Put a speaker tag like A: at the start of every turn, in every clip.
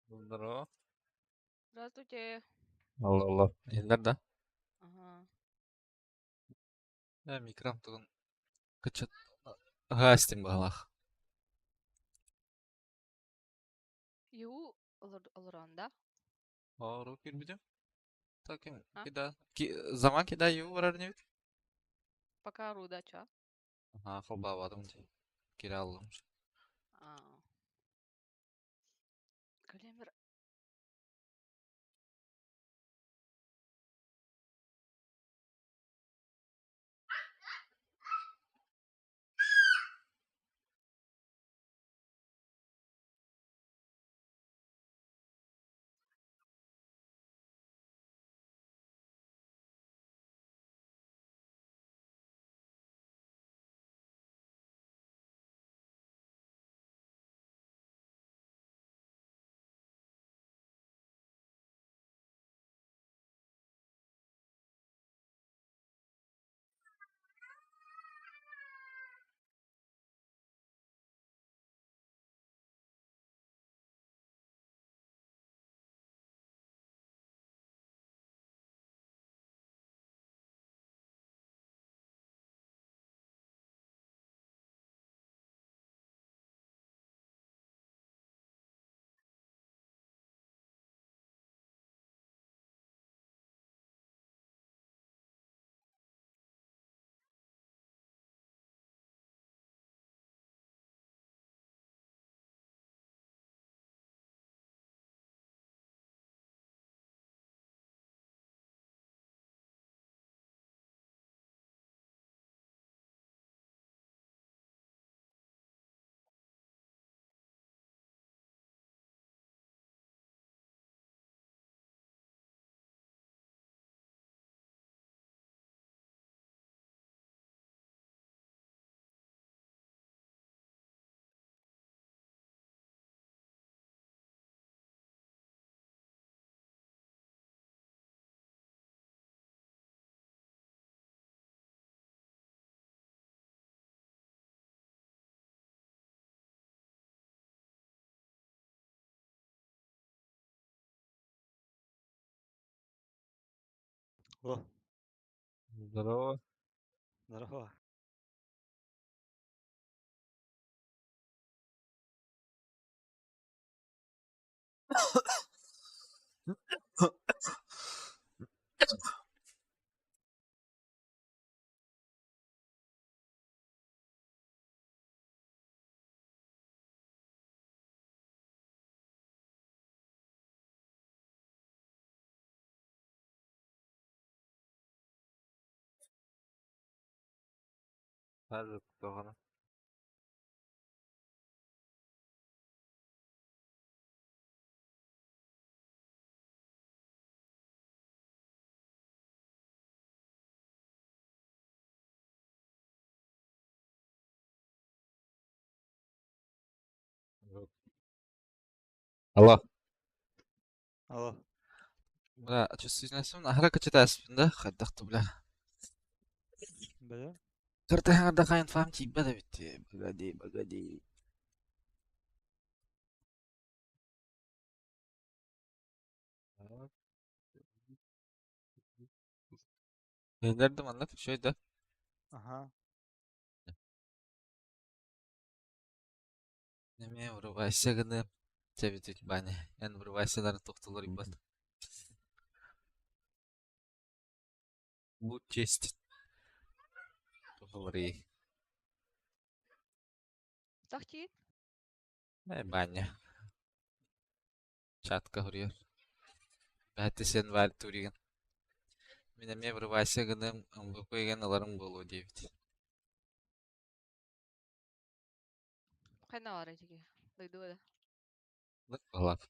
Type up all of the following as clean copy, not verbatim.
A: Здорово.
B: Здравствуйте.
A: Алло, алло. Иһиллэр да?
B: Ага.
A: Микром тугун кыччат ыһаа истим быһалаах.
B: Ю олорон да?
A: Оору киирбитим. Так
B: А?
A: кида заман кида ю барар инибит.
B: Пока руда ча.
A: Аха холбаабатым дии. Кире аллым.
B: А. Калемер.
C: О,
A: Здорово.
C: здорово.
A: Хазы тоҕоно. Алло.
C: Алло.
A: Бля, чувствительностьм аһара кыччатааспын да хайдах да бля.
C: Бля.
A: Кыртаһаҥар да хайын фам тиийбэт эбит. Погоди, погоди. Иһиллэр да маннык үчүгэй да?
C: Ага.
A: Эмиэ вырубайся гыныам чэбитик Ваня, эн вырубайсаларын тохтолоруйбат. Будь честь Говори.
B: Тахти.
A: Баня. Чатка хоруйар. Бэһэттэ сен варь туригын. Мин эмиэ вырубайся гыныам, ымбыкы игэн ыларым буолуо диэбит.
B: Хайна бар этиги. Дойду да.
A: Лап.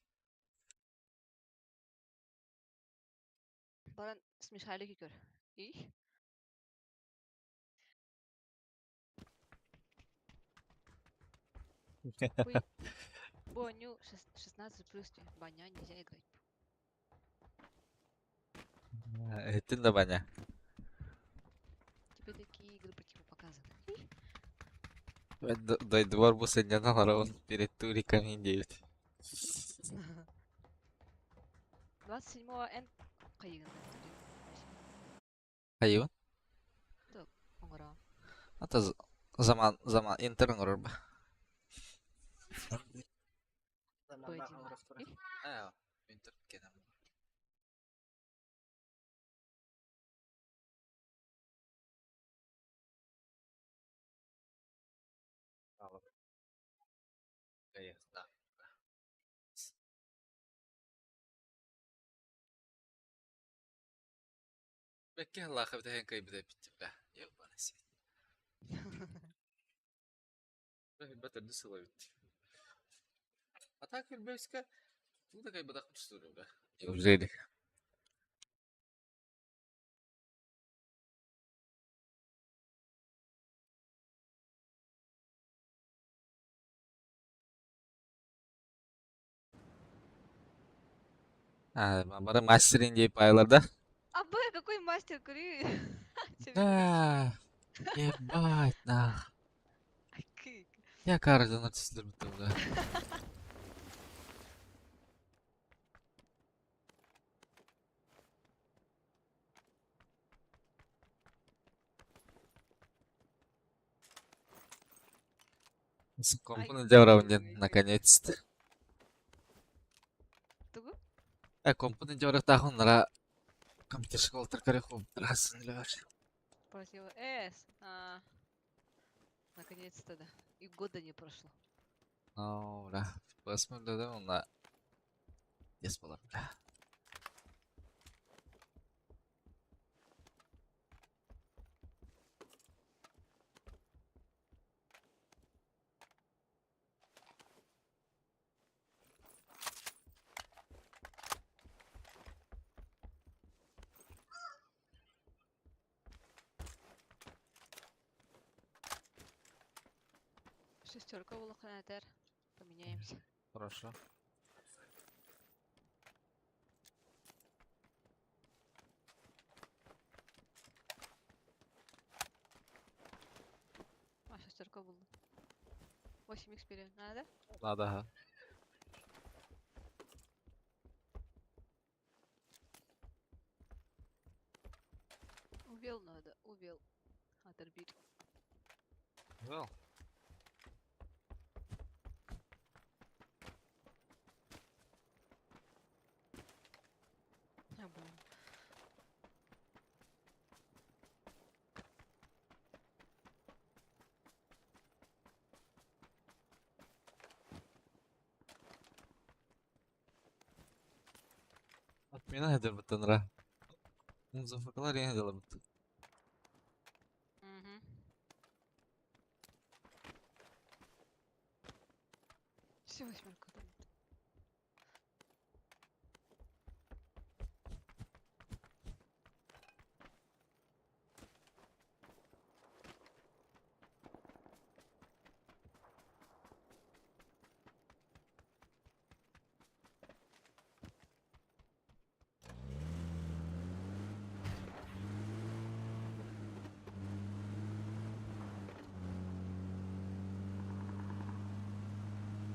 B: Баран смешарики көр. И? Бу Боню 16 плюс баня нельзя играть.
A: Эттин да баня.
B: Тебе такие игры противопоказаны.
A: Дойдубар бу сынньанан олоробун перед туриками диэбит.
B: 27-го эн хайыгын
A: Хайыбын?
B: Оҥороон.
A: Ата заман заман интер оҥорор ба. Ээ, интер кэнэн. Бэккэ аллаахы бүтэһин кыайбыта эбит бля, ебаный свет. Бэ төрдүс сыл эбит. А так Үрбэйскэ тугу да кыайбатах тустуур бля. Неужели? А, бары мастерин диэп айларда.
B: А Б, какой мастер, кури?
A: Да, ебать нах. Я каждый түсіндіріп да. Компаны дьоҕуравын наконец-то.
B: Тугу?
A: Э, компаны дьоҕурахтаахын нара компьютерщик олтар көрө хубтарасын үлэбэр.
B: Просила С. А, наконец-то, да. И года не прошло.
A: Ну, бля, посмотрим, да, онна. Yes болар, бля.
B: Шестерка улахан этэр. Поменяемся.
A: Хорошо.
B: А, шестерка буллум. 8 xp надо?
A: Надо, ага.
B: Увел надо, увел. Оторбит.
A: Well.
B: А, блин.
A: Отмена эдербытынра. Музафакалар яна делабыт.
B: Угу. Все восьмерка там.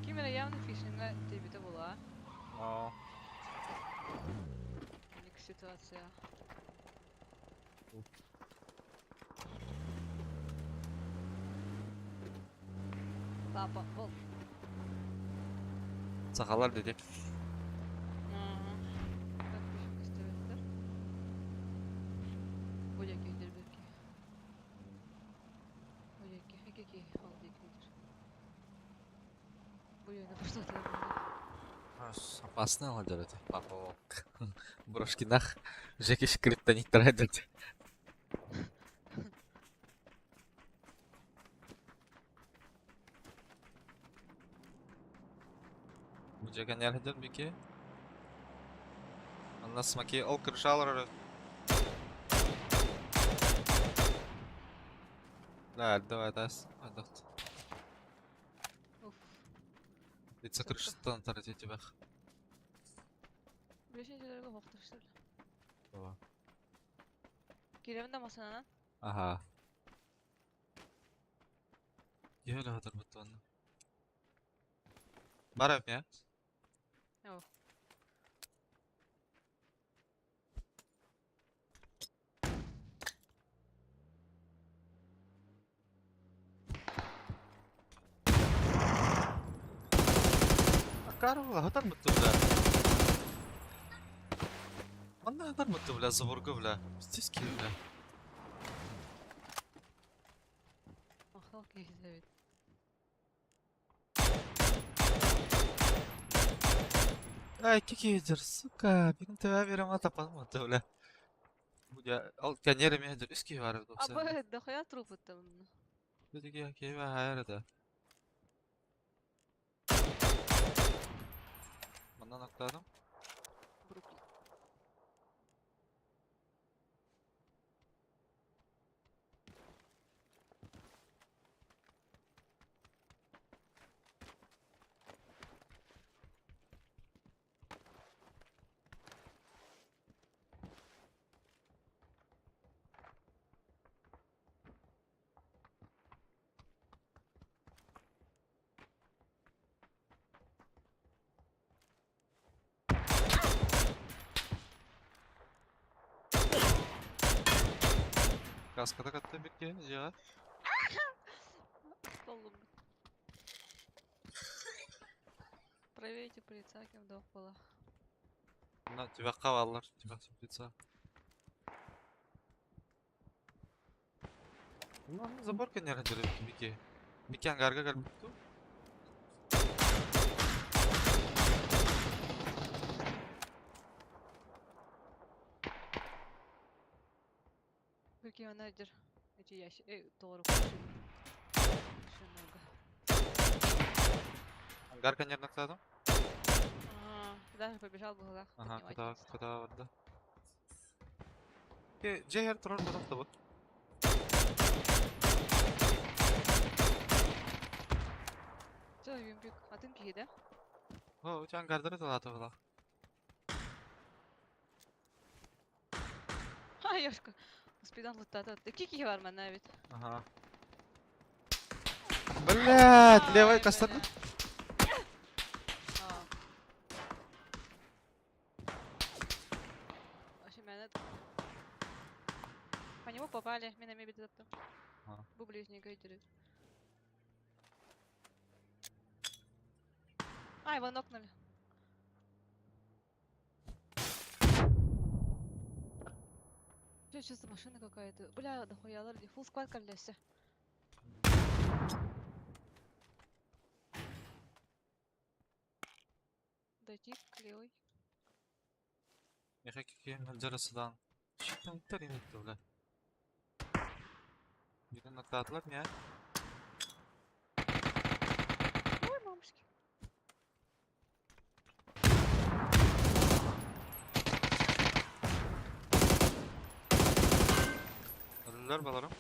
B: Ким эрэ явно фишинга тиийбитэ буолуо.
A: Оо.
B: Ник ситуация. Папа, ол.
A: Сахалар диди.
B: Так фишинг көстүбэттэр. Бу диэки өйдөрбөккө. Бу диэки, икки ол диэки өйдөр. Бу жөнү
A: Опасно ладер это. Папа волк. Брошкинах. Жекиш криптонит тратит. Бу жеген нерден бики? Анна смаки ол крышалар. Да, давай, тас. Адат.
B: Уф.
A: Лица крышаттан таратить тебя.
B: Билешин хоқтырсыр. Киремин да масанан.
A: Ага. Еле хатыр бутон. Барап я?
B: О.
A: Карла, хатар мытты, бля. Манна хатар мытты, бля, заборга, бля. Пиздец киһи, бля.
B: Махтал киһитэ эбит.
A: Ай, икки киһи сука, бирин төбө берем атапан мытты, бля. Бу ол кэньер эмиэ дыр үс киһи бар эбит уопсайынан.
B: Абы, дохуя трупы-то.
A: Бу киһи баар это. Манан аттаатым.
B: Бруклин.
A: Каскада катта бир киһи дьиэҕэ.
B: Толлум. Проверьте полиция, кем дох была.
A: На түбэххэ бааллар, түбэх теплица. Ну, забор кэннигэр дыр бики. Бики ангарга кэлбит дуу?
B: Прикинь, она дер. Эти ящики. Эй, тору. Много.
A: Ангар кэннигэр нактаатым.
B: Ага, даже побежал в углах.
A: Ага, куда, куда барда. Дьиэ турар батах да бу.
B: Все, юмпик. А ты киһи, да?
A: О, у ангардары талаата была.
B: А, Ёшка. Успедан лутата. Икки киһи бар манна эбит.
A: Ага. Блядь, левый
B: Ай,
A: кастан.
B: бля. А. Вообще, меня По нему попали, минами бит
A: Ага.
B: Бу ближний гайдеры. А, его нокнули. Бля, что за машина какая-то? Бля, дохуя, ларди. Фулл склад колеса. Дойти к левой.
A: Миэхэ киһи мэлдьэр сыдан. Щитен имитти, бля. Бирин нактаатылар не?
B: Ой, мамочки.
A: Өлөлөр баларым.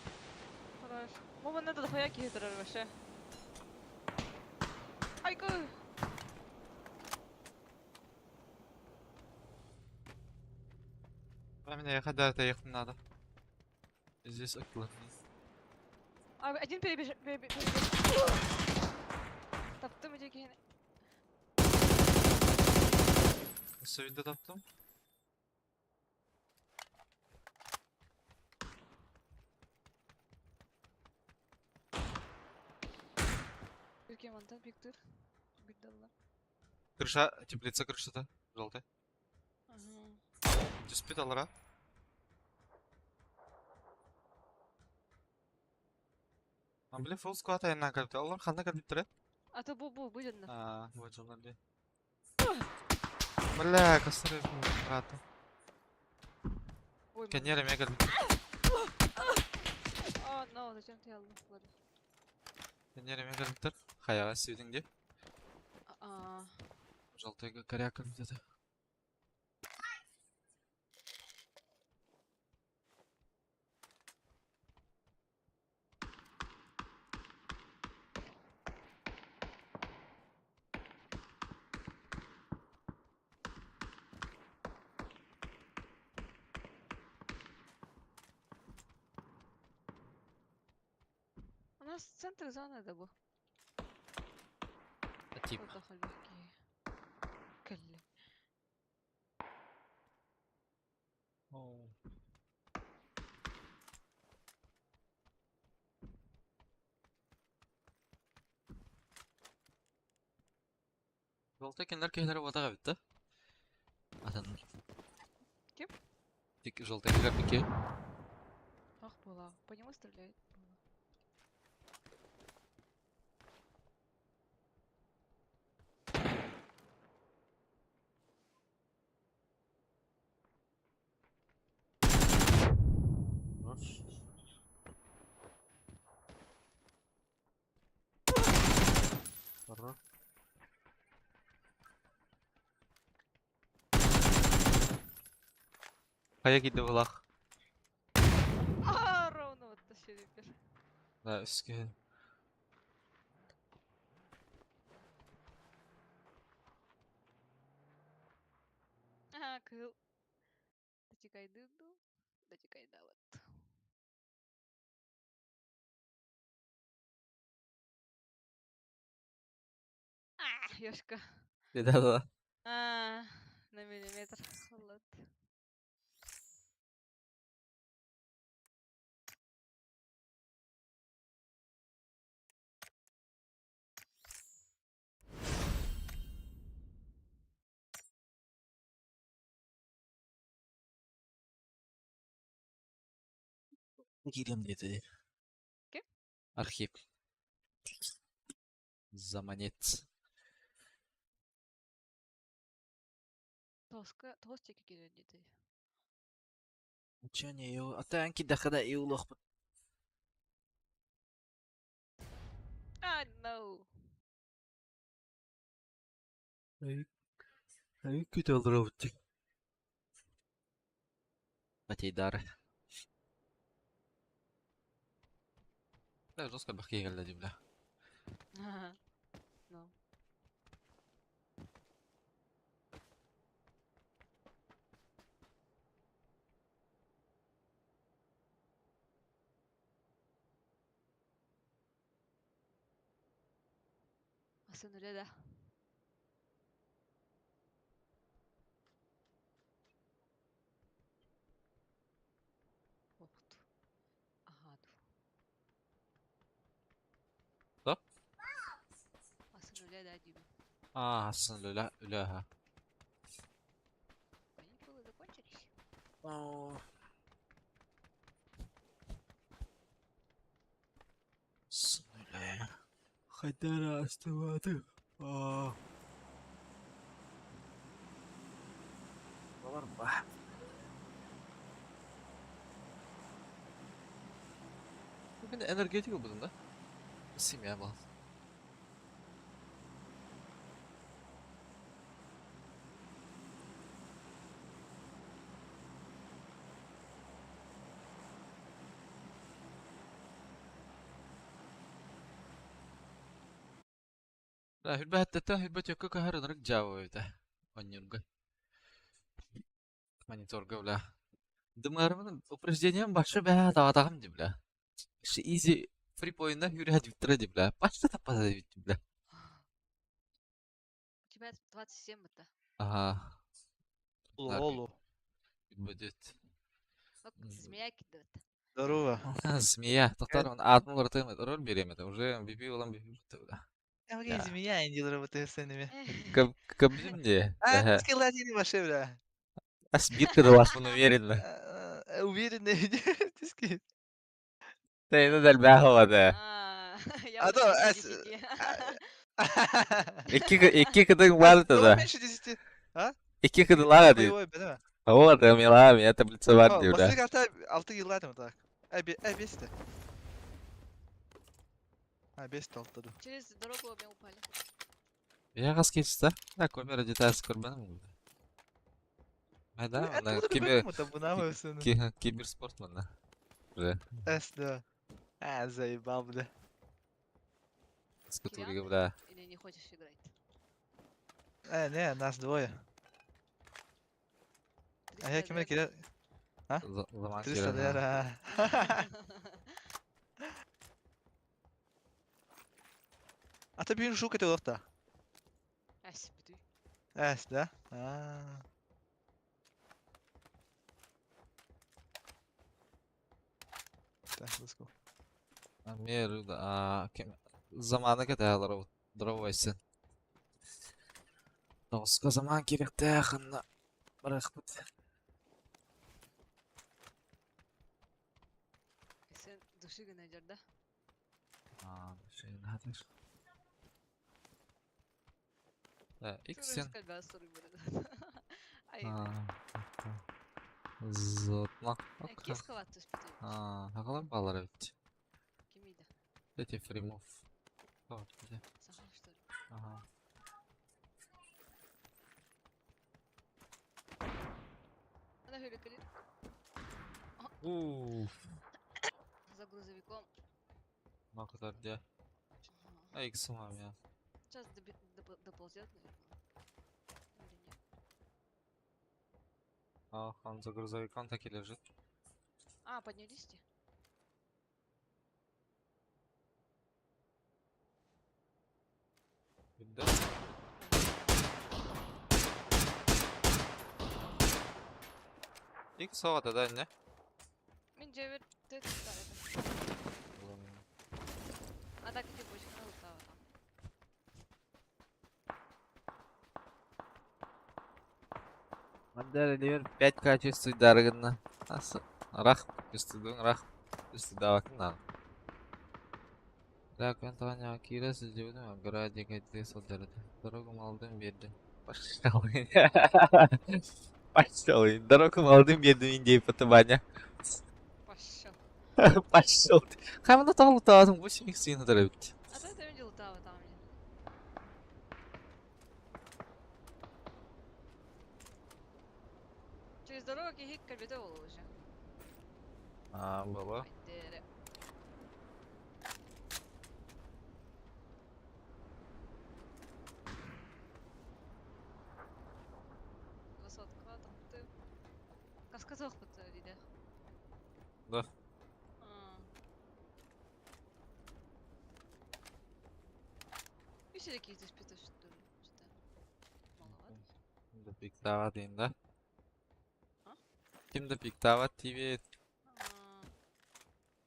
B: Хорош. Мама надо дохуя киһи турар вообще. Айгы!
A: Мен эйхэ да тайыхтым надо. Здесь отлы.
B: А, один перебежал. Таптым иди киһини.
A: Сөйдө таптым.
B: Бирге мантан пиктыр. Бидалла.
A: Крыша, теплица крышата. Желтая.
B: Ага.
A: Түспүт алара. А, бля, фулл сквад айынан кэлбит. Олар ханна кэлбиттэрэ?
B: А то бу будет на.
A: А, вот жоллар ди. Бля, косыры брата.
B: Ой,
A: Кэннер эмиэ кэлбит.
B: А, no, зачем ты ялла? Ладно.
A: Кэннер эмиэ кэлбиттэр. Хаяга сүйдүң ди.
B: А,
A: Желтый коряк где-то.
B: У нас центр зоны да бу.
A: Тип.
B: Кэллэ.
A: Оо. Желтый кинилэр киһилэрэ буолбатах эбит да? Атын
B: Ким?
A: Тик желтый киһи.
B: Ах была. По нему стреляет. Было.
A: Хорош. Хайа киирдэ булах.
B: А, ровно вот тащили.
A: Да, үскүһүн.
B: Ага, кыл. Дочекайдыду. Дочекайдават. А, ёшка.
A: Да-да.
B: А, на миллиметр. Холод.
A: Киириэм диэтэ
B: Ким?
A: Архип. Заманец.
B: Тоска, тоос диэки киирэн диэтэ.
A: Чэ, атаан кидэххэ да иулуохпут.
B: А, no.
A: Күтэ олоробут Батейдары. Да, жестко бахки кэллэ дии, бля.
B: Ага. No. Асы нүлэ да. Опыт. Ага, ду.
A: Да?
B: Асы нүлэ да диибин.
A: Аа, сын үлэ үлэһэ.
B: Каникулы закончились?
A: Оо. Сын үлэ. Хайдара астыбаты. Аа. Балар ба. Бүгүн энергетик ылбытым да? Семья был. Да, хүрбэһэттэн хүрбэ төккө көһөр ынырык дьаабы эбитэ. Онньуурга. Мониторга, бля. Дымарымын упреждением башы бää таҕатаҕым дии, бля. Изи фрипоинна хүрэ диптара дии, бля. Пачта таппата дии, бля.
B: У тебя 27 это.
A: Ага.
C: Лолу.
A: Будет.
B: Ну, змея кидает.
C: Здорово.
A: Змея. Тоқтар, он атын уларытым, роль берем это. Уже MVP olan MVP бітті, бля.
C: Я
A: Да.
C: змея не работаю с ними.
A: Кабзим не.
C: А, скилл вообще, бля.
A: Асбитка далась, он уверенно.
C: Уверенный, ты скин.
A: Да, это дальбяхова, да.
B: А, я
C: А
B: уже
C: то,
B: меньше
C: с-
B: 10.
A: Икки кыдың бар да.
C: Меньше 10.
A: Икки кыдылар дейді.
C: Боевой, бля.
A: Вот, мила, меня таблица бар дейді, бля.
C: Басты карта 6 yıllardı так. Э, 5 А, 5 алты.
B: Через дорогу обе упали.
A: Я қас да? Да, камера деталь скорбаным. Да, на кибер... Киберспорт мана. Бля.
C: С, да. А, заебал, бля.
A: Скотурга, бля.
B: Или не хочешь играть?
C: Не, нас двое. А я
B: 300
C: кime
B: лет.
C: кире?
A: Заман
C: 300
A: кирен.
C: лира. Ата bir шук это олохта.
B: Ась, бедуй.
C: Эс, да? А. Так, let's go.
A: Мер, а, заманы кете алар дровойсын. Тоҕуска самаан киириэхтээх ханна барыахпыт.
B: Sen души гына да?
A: Аа, души гына. Да, X-сен. Зотма.
B: Кис халат түспүтэ.
A: Аа, хагалар балар эбит.
B: Кимида?
A: Эти Фримов. Вот, где?
B: Саха что ли?
A: Ага.
B: Она говорит,
A: Уф.
B: За грузовиком.
A: На который где? А, X я.
B: Сейчас доползет, наверное. Или нет?
A: А, он за грузовиком так и лежит.
B: А, поднялись те?
A: Да? X да, да, не?
B: Мен жебер тет А так иди бочка лутала там.
A: Мандара ливер 5К чувствует дарыгына. Рах, чувствует, рах, чувствует давакна. Так, Антонио Кира сидел граде где солдаты. Дорогу молодым берді. Пошел. Пошел. Дорогу молодым бердім индей потыбаня.
B: Пошел.
A: Пошел. Хай того лутала, 8 их сына дорогу.
B: А то это видел лутала там. Через дорогу кихик кальбете уже.
A: А, было.
B: Высотка там ты. Каска дейді.
A: Да.
B: Еще такие түспейді что ли? Что-то маловато.
A: Да пиктава дейін да?
B: А?
A: Ким да пиктава тебе?
B: А,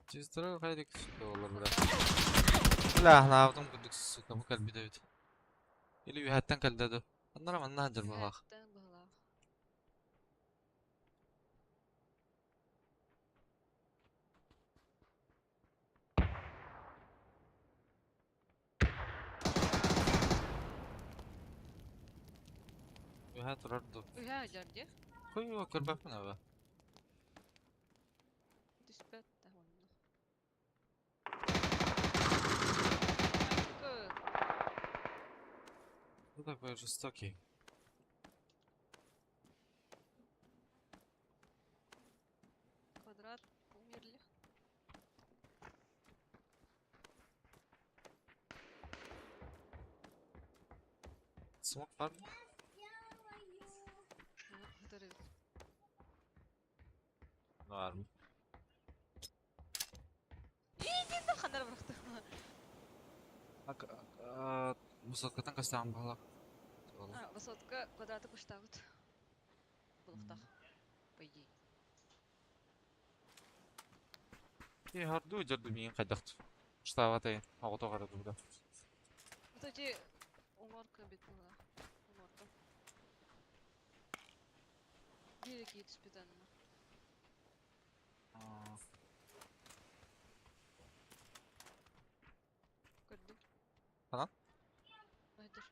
A: Через дорогу хайдик сука олар бля. Бля, наавдым курдук сука бу калби бит. Или үйәттен калдады. Аннара манна хаджар балах.
B: Үһәттен быһылаах.
A: Үйә турарду.
B: Үһә дьэрди.
A: Кой көрбәппин аба.
B: Түспэт да онно.
A: Кто такой жестокий?
B: Квадрат умерли.
A: Смок бар mı? Var mı?
B: Ханар бырахты.
A: Ак, высоткатан кастаан балак.
B: А, высотка квадраты куштагыт. Булуктах. По идее.
A: И харду жарду миин кайдакт. Штаватай, ого карады буда.
B: Вот эти уморка бит была. Уморка. Бири кии түспүтэнна. Көрдүм.
A: Анан?
B: Хайдыр.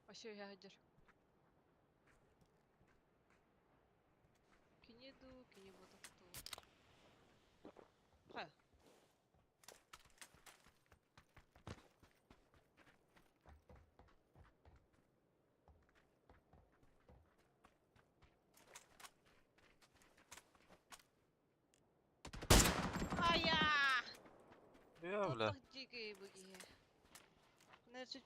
B: Вообще я хайдыр. Кини ду, кини ботохту. Хая. Ая!
A: Я, бля.
B: Тотах дикий буги. Значит,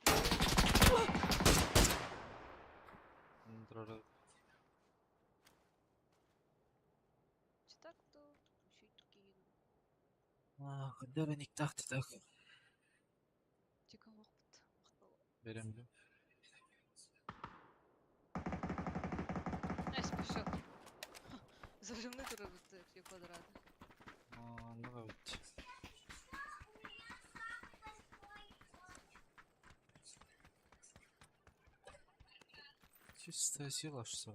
B: так-то чуть кину.
A: А, кадара никтахты так.
B: Тика вақыт.
A: Берем бе.
B: Ай, спешил. Зажимны туры все квадраты.
A: А, ну вот. Чистая сила, что.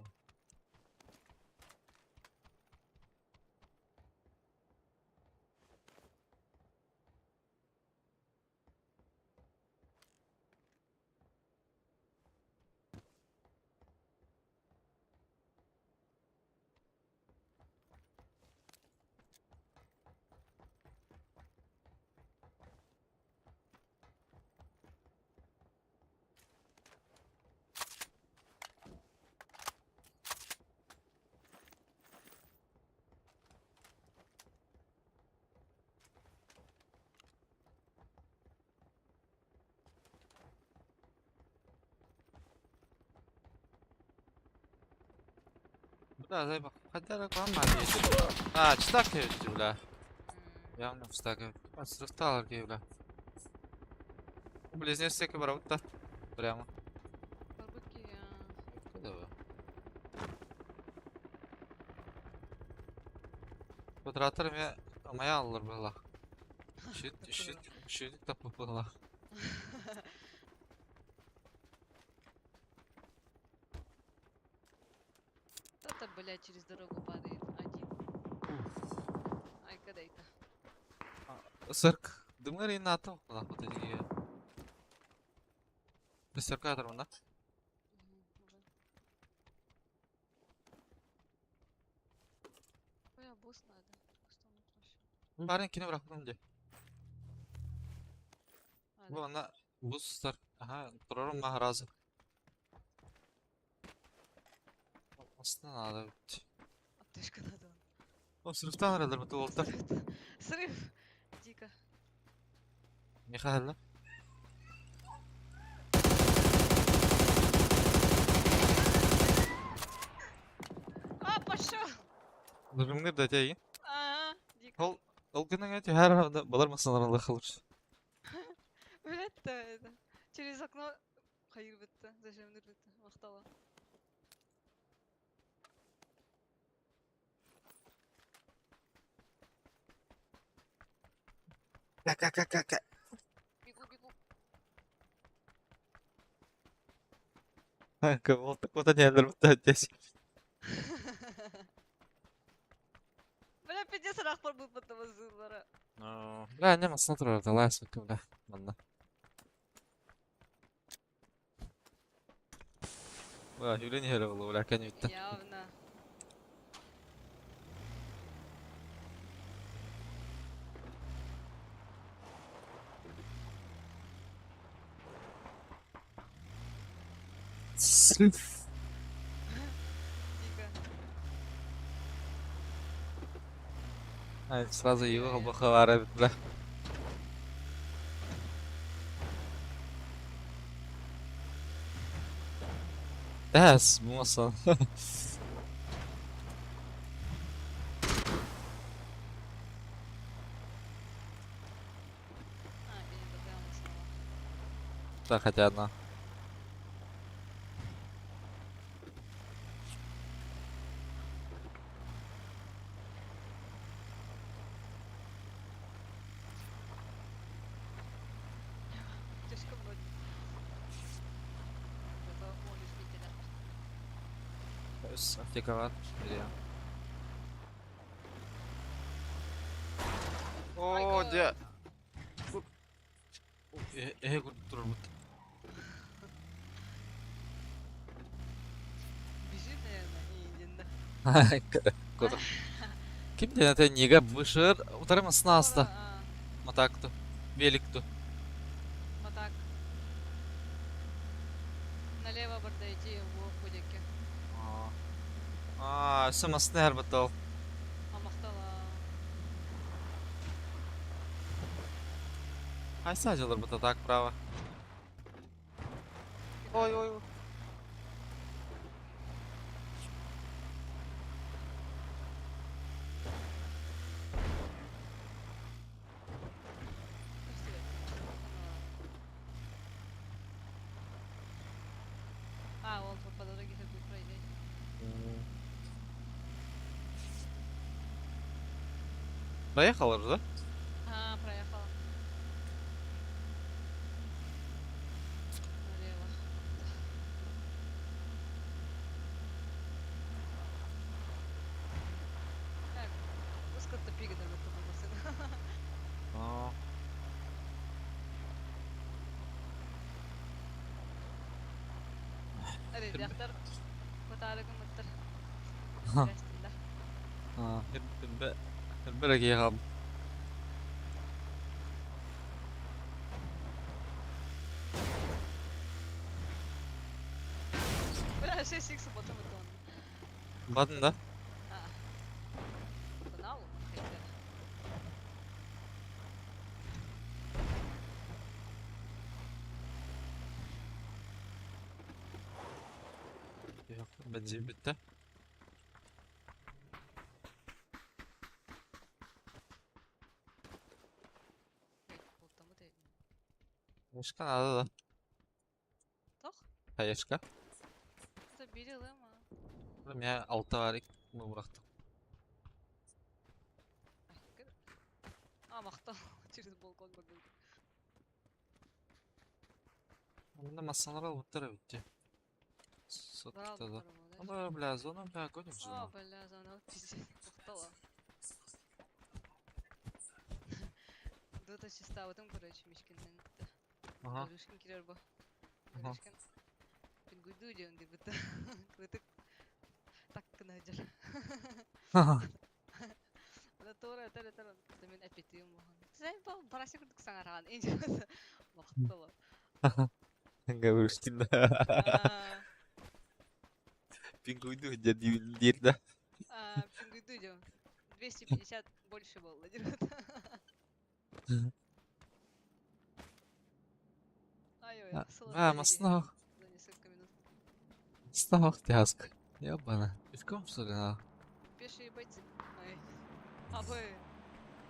A: Бля, заебал. Хотя бы А, читак я бля. Явно встака. Срыфталар бля. Близнецы барабыта. Прямо.
B: Барбыки,
A: Откуда вы? Квадратор моя аллар была. Щит, щит, щит тапы была.
B: Кто-то, блядь, через дорогу падает. Один. Ай, когда это?
A: Сырк. Дымыр и НАТО. Вот эти. Сырка да?
B: Ой, а босс надо.
A: Парень кини бырахтым дии. Бу ана бус Ага, турарым махаразы. Aslında надо.
B: Аптечка надо.
A: О, срыфтан аралар бу олта.
B: Срыв. Дико.
A: Михаил.
B: А, пошел!
A: Лыгымныр да тәй.
B: Ага, дико.
A: Ол ол гына эти һәр балар масалар Аллах алыр.
B: Блядь, это. Через окно хайыр бітті. Зачем бітті? Мақтала.
A: Ка ка ка ка.
B: Бегу, бегу.
A: Кого вот они здесь.
B: Бля, пиздец, рахпар был потом зылара.
A: Бля, не масна турар да лас бля. Манна. Бля, юлени хеле булу, бля, кәне битте.
B: Явно.
A: Срыв.
B: Дико.
A: Ай, сразу его бахавара, бля. Täs, муасан.
B: А, я не добавила снова.
A: Да, хотя одна.
B: Тяжко вроде. Зато о, любителя.
A: Аптековат. Или... О, де. Э, турар бут.
B: Бежит, наверное, и иди
A: Куда? Ким ден это нига бышыр, утарым снаста. Матакту. Великту.
B: Матак. Налево барда идти в худике.
A: А, все маснер батал.
B: А махтала.
A: Хайса жалар бата так право. Ой, ой, ой.
B: А, он по дороге как бы пройдет.
A: Проехала же, да?
B: А, проехала. Налево. гынар баттым массыына.
A: Аа.
B: Эрэйдээхтэр кутаары гыммыттар. Кэстиллэр.
A: Аа, Ирбэ эрэ киһи хаалбыт.
B: Бля, 6 икс потом это он.
A: Бардын да?
B: А. Финал, хотя.
A: Бензин бүттэ.
B: Култамыт
A: Хаешка надо да.
B: Тох?
A: Хаешка.
B: Это бири ылыам.
A: Миэхэ алта баар бырахтым.
B: А, махтал. Через балкон бардым.
A: Онно массалара ылбыттар эбит дии. Сотта да. Ана, бля, зона, бля, гоним
B: О,
A: зону.
B: бля, зона пиздец. Махтала. Дота чистабытым, короче, Мишкиннен.
A: Ага.
B: Гаврюшкин кирер бу.
A: Ага.
B: Гаврюшкин. Пингуйду диэн дибит. Кылытык так гына сылдьар. Ана туора этэр этэр онтон мин эппитим буолан. Сен бу барася курдук саҥараҕын инде махтала.
A: Гаврюшкин.
B: Аа,
A: Пингуйду диэн диир да.
B: аа, пингуйду диэн. 250 больше было диэбит. Ай-ой,
A: А, массыына
B: За несколько минут.
A: Массыына тяжко. Ебана. Пешком что ли надо?
B: Пешие бойцы. Ай. А вы.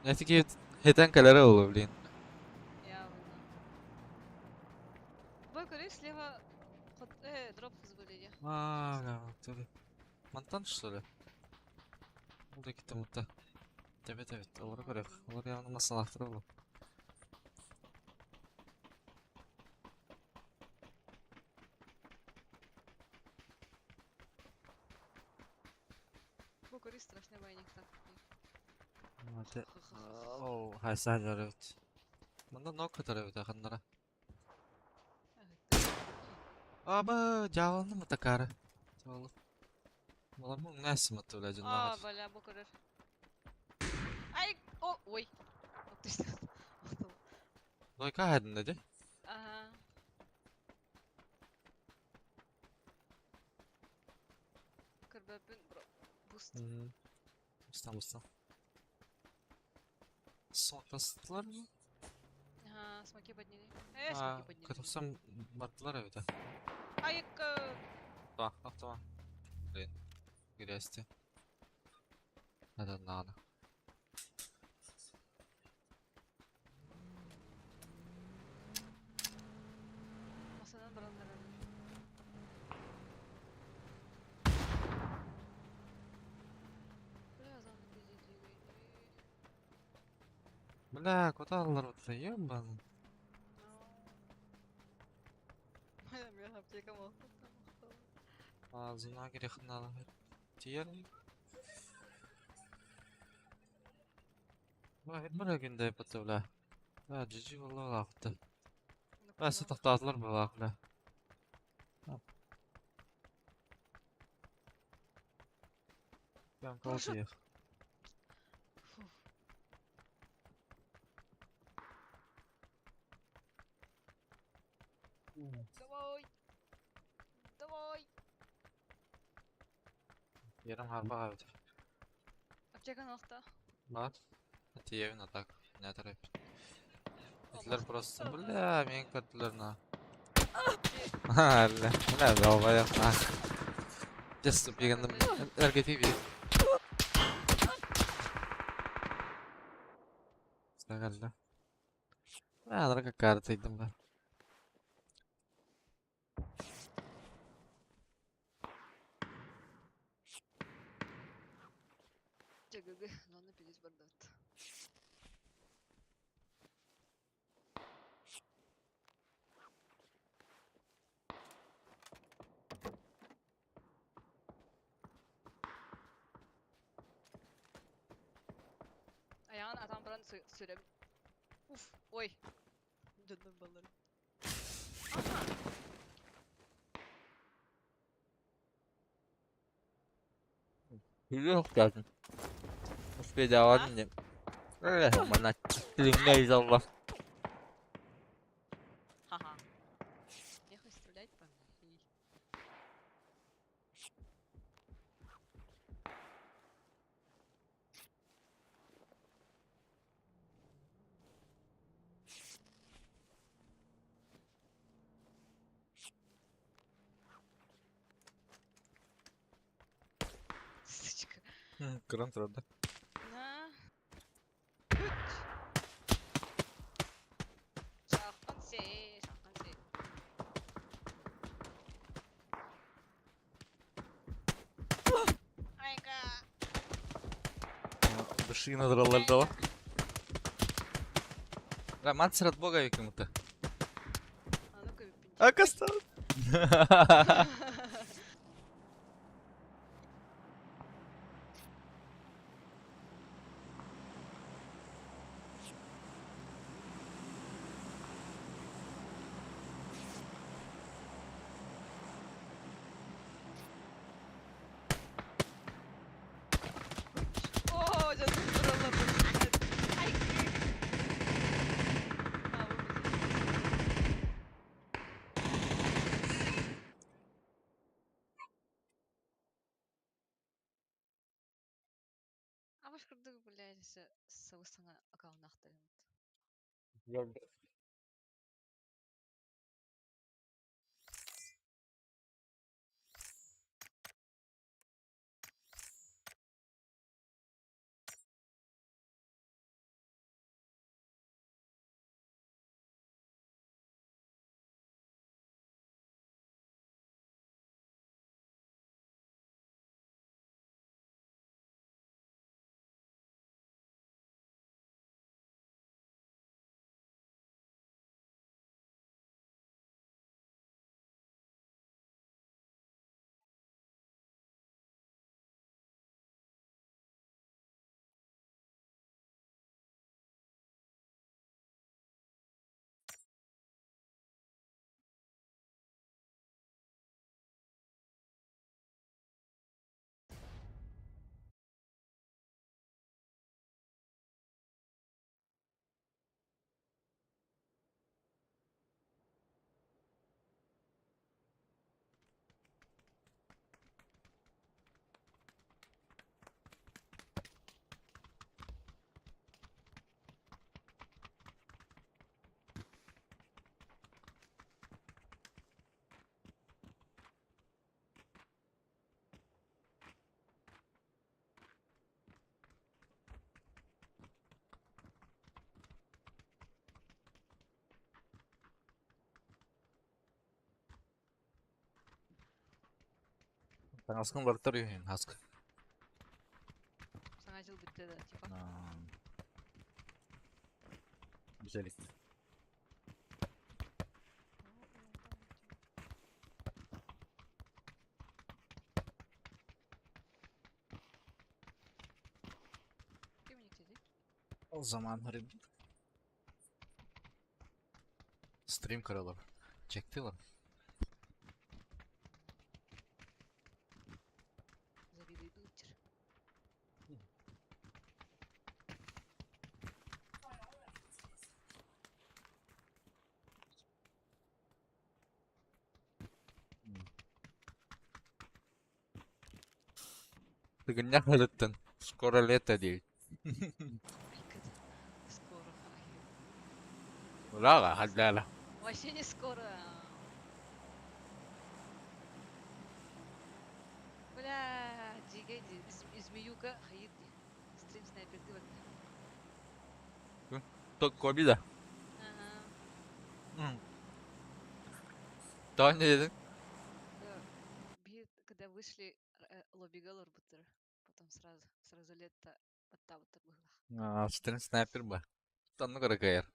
A: Я такие хетен кэлэрэ буолуо, блин.
B: Явно. Бой, көрүүй, слева дроп вызвали.
A: А, бля, вот Мантан что ли? Ол да китте мутта. Тебе evet, олары көрөх. Олар явно массалаахтара буолуо.
B: Бу көрүүй, страшный бойник так.
A: Оо, хайсаа жарыбыт. Манна нок кытар эбит аханнара. Аба, дьааланы мутакары. Дьаалы. Балар бу nässi мытты бля
B: А,
A: дьонноох.
B: бля, бу көрөр. Ай, о, ой. Вот ты что.
A: Дойка хайдын дии.
B: Ага. Көрбөппүн, бро. Буст.
A: Бустан бустан. Сокастылар mı?
B: Ага, смоки подняли. Э,
A: А,
B: смоки подняли.
A: Катасам бардылар эбит.
B: Ай,
A: Tamam, tamam. Блин, грязь. Надо, надо.
B: Масанан бараллар. Бля, зона пиздец двигает.
A: Бля, куда аллар вот ебаный.
B: Моя аптека махтал.
A: А, зона грех надо. Тиер. Бля, күндэ бата бля. Бля, GG болла лақты. Бля, сатақтадылар бля, бля. Прям
B: Парашют.
A: колотиях.
B: Фух. Давай. Давай.
A: Ярым харба эбит.
B: Аптека нахта.
A: Бар. Тиевин атак. Не тарап.
B: О,
A: Этилер просто,
B: махтал.
A: бля, мен көрдүлөр на. Бля, бля, долбоёб на. Just бигендим РГТ би. Сагалла. Бля, драка карта идем ба.
B: ЧГГ, ладно, пиздец бардат. Атан атан баран сүрөм. Уф, ой. Дьоннор баллар. Ага.
A: Yok geldin. Bedava dinle. Öyle bana dilimde Allah.
B: Ха-ха. Нехуй стрелять по мне. Сучка.
A: Кыран турда.
B: На. Үт. Шахын се, шахын се. Айка.
A: Душина драллар. Роман от бога кому-то.
B: А ну-ка, пинчик.
A: А костар.
B: О, жаным бұрылып. Ай. А, bu А курдук, блядь, сабыстана аккаунтахтарын.
A: Таҥаскын барытар үһүн хаска.
B: Саҥа жыл бүтте да, типа.
A: Güzel.
B: Ким dedi?
A: O zaman hadi stream kıralım. Çekti lan.
B: Завидуй дучер.
A: Тыгыннях өлөттөн. Скоро лето дейт.
B: Скоро.
A: Улага хаддала.
B: Вообще не скоро. Бля, дигей змеюка хайд. Стрим снайпер ты вот.
A: Тоқ да.
B: Ага.
A: Daha ne dedin?
B: Bir, когда вышли лоббига лорбутер, потом сразу лето подтабутер было.
A: А, стрим снайпер ба. Танны кара.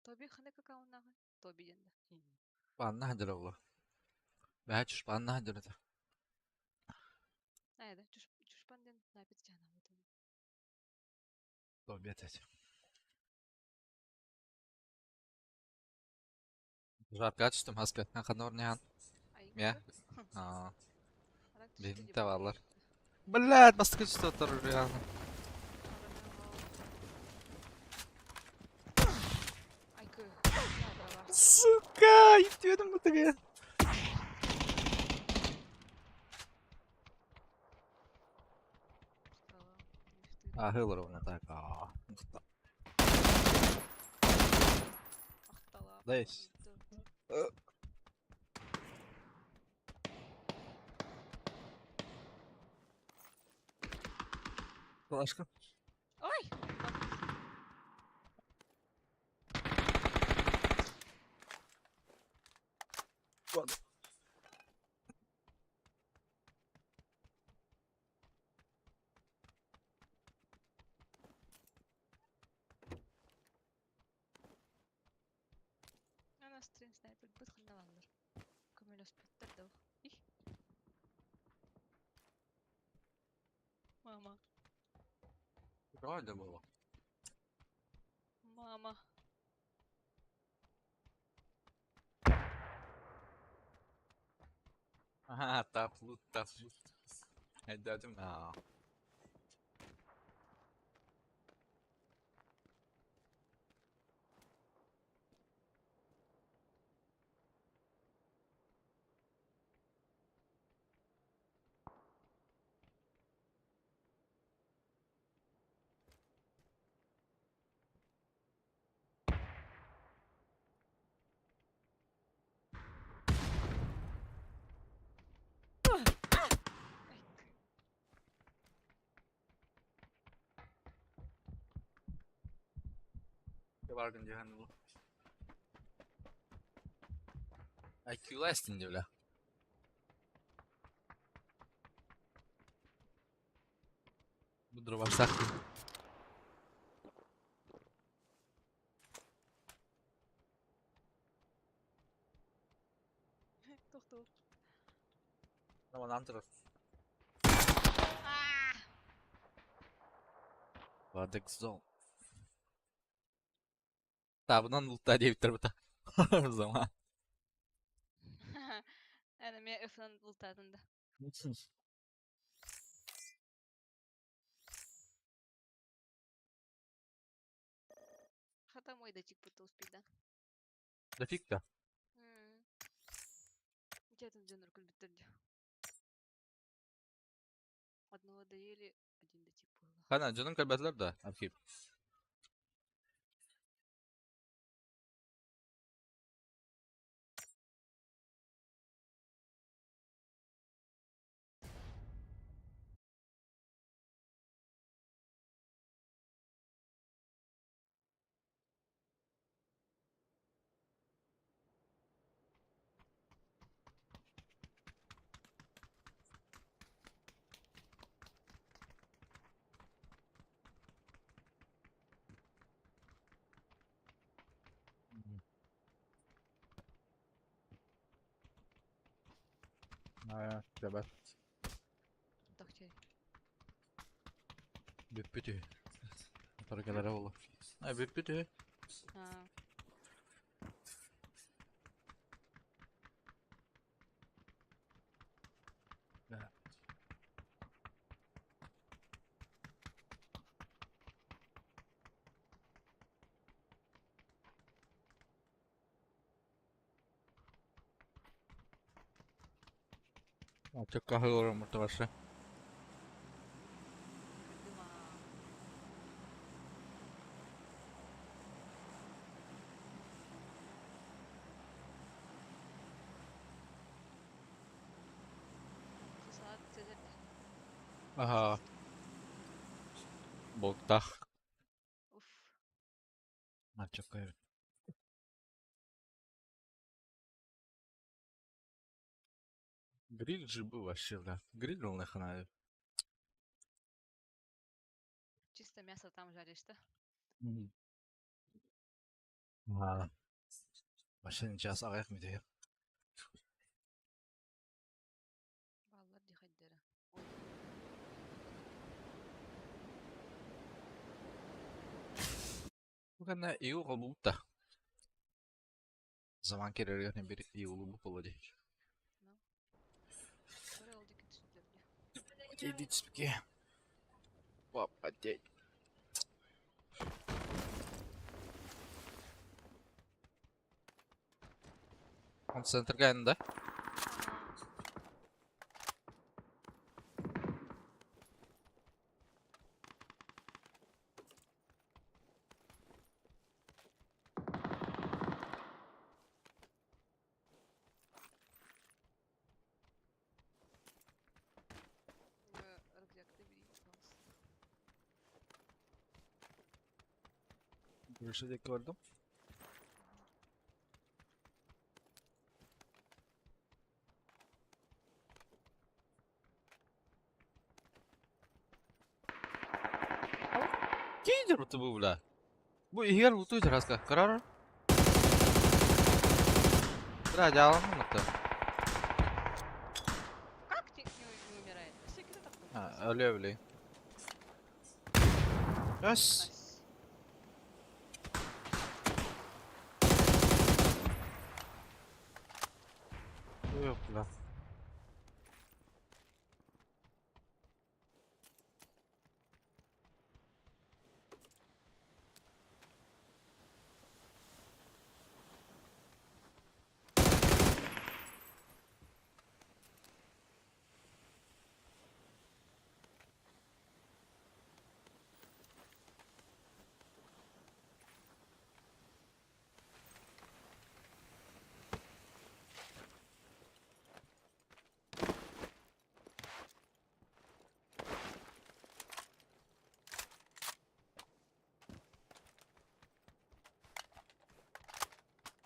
B: Тоби ханы какаунага? Тоби денда.
A: Банна хадыр ола. Бәһә чүш банна хадыр.
B: Ээ да, чушпан диэн напит чаанабытын.
A: Обедать. Жарко түстүм хаска. Ханна орньаан. Мя. Аа. Биһинтэ бааллар. Блядь, бастакы түстэ реально. Сука, иптүөдүм бу тыгы. Аһыы олоробун так. Дайс. Флешка.
B: Ой!
A: Ладно.
B: Ана стрим снайпер быт ханналаллар. Көмөлөспөттөр да. Их. Мама.
A: Правильно было.
B: Мама.
A: Ага, тап лут, тап лут. Айдадым. Аа. Баргын дьаһан бу. IQ эстин бля. Бу дробасак.
B: Тохтоо.
A: Наман турар. Вадек зон. Табынан лутта диэбиттэр бута. Зама.
B: Эн эмиэ ыфынан лутаатын да. Хата мой датчик будто успейда.
A: Дофиг да.
B: Дьэ дьоннор күлбүттэр дии. Одного доели, один дотип было.
A: Хана, дьонун көрбөтүлэр да, Архип. Аа, жабат.
B: Тохчой.
A: Бүппүтү. Торгелere болу. Ай, бүппүтү.
B: Аа.
A: Да. Чөккө аһыы мурта баршы.
B: Кырдыма. Салат Цезарь.
A: Аха. Болтах.
B: Уф.
A: Чөккө. Гриль же был вообще, бля. Гриль был нахрена.
B: Чисто мясо там жаришь, да?
A: Аа. Машина час аҕыйах мүтэ.
B: Баллар дихайдера. Ой.
A: Бу кэннэ ИУ холбуубут да? Заман киирэригэр бир ИУ-луубут буолуо дии.
B: Ну. Көрө ол диэки түстүлэр дии.
A: Теоретически. Попадеть. Он центрга да?
B: Рюкзакты бери, пожалуйста.
A: Больше диэки бардым. Киидер бу бля. Бу иһигэр утуй тараска. Карар. Бля, дьааланным это.
B: Как ты не умирает? Все кида так
A: А, өлө били. Эс. Yok бля.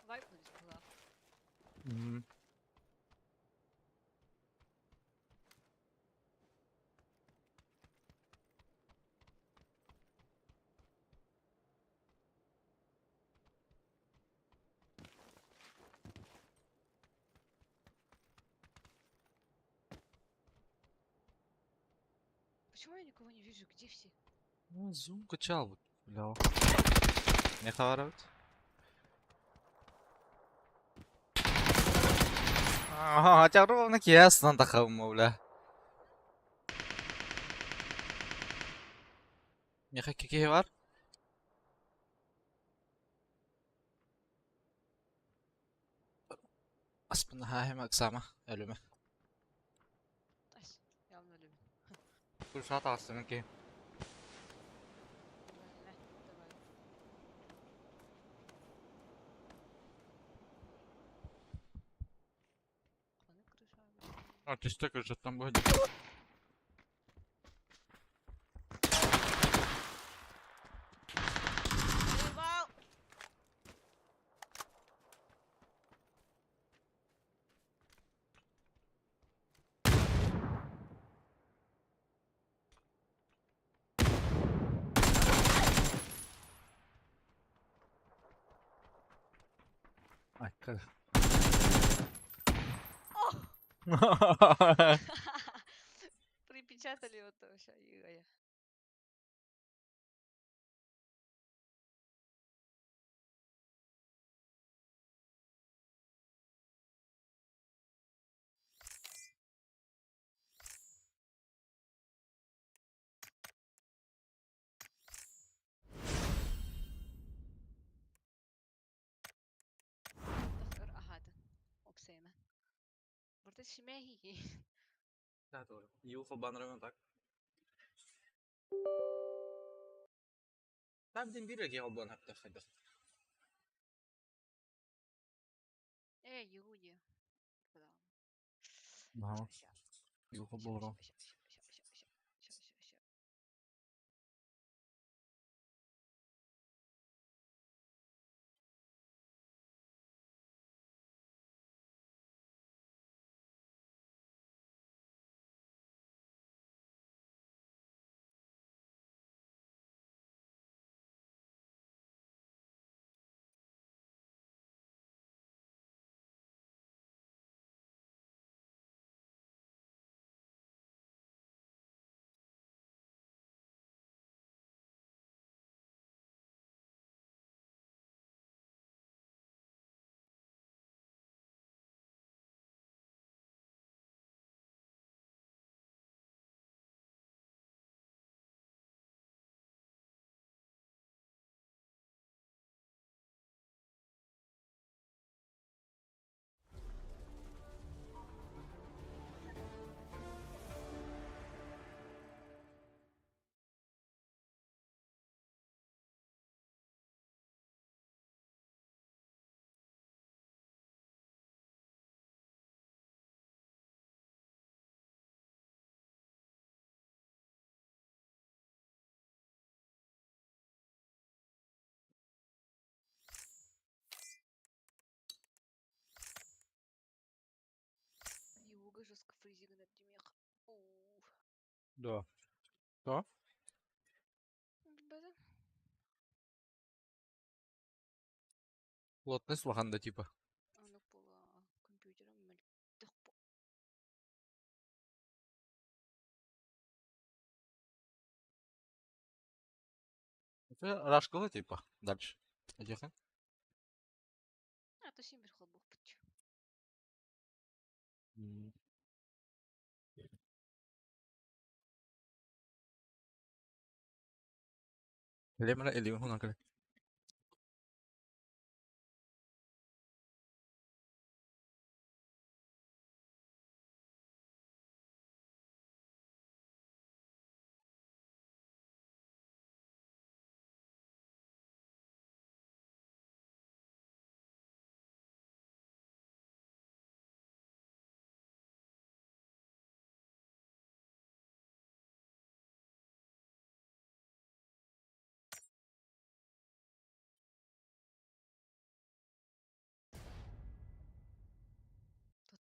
B: Вайпнулись была. Почему я никого не вижу? Где все?
A: Ну, зум качал. Бля. Не хаваровать. Ага, хотя ровно ясно тахам, бля. Меха кеке бар? Аспын хахим аксама өлүмэ.
B: Ась, явно любим.
A: Куршат астын ки.
B: Давай. Аны крыша.
A: А, ты что, там будет?
B: Заебал!
A: Ай, как.
B: Припечатали вот вообще, Игоря. Опсейна. Бурда шимеги.
A: Юхал банрымен так. Табден бирге холбан хапта хайда.
B: Э, Юди.
A: Ага. Юхал болро.
B: Ща, ща, ща, ща, ща, ща, ща. Жестко фризигнер димиэх.
A: Да. Да?
B: Билбэтим.
A: Плотность улахан да типа.
B: Оннук буолуо компьютерым мөлтөх бу.
A: Это рашкала типа. Дальше. Этиэхин.
B: А то син бир холбуохпут.
A: Лемра или хунан кэлэ.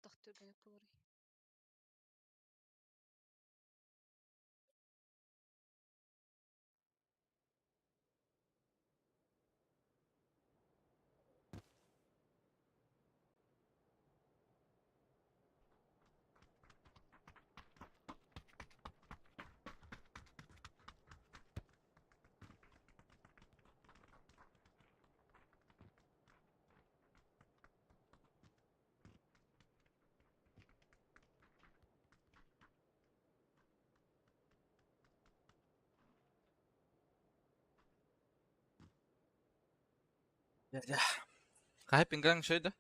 B: Туттах түргэнник буоларый.
A: Хаһы пингаң шөйдө?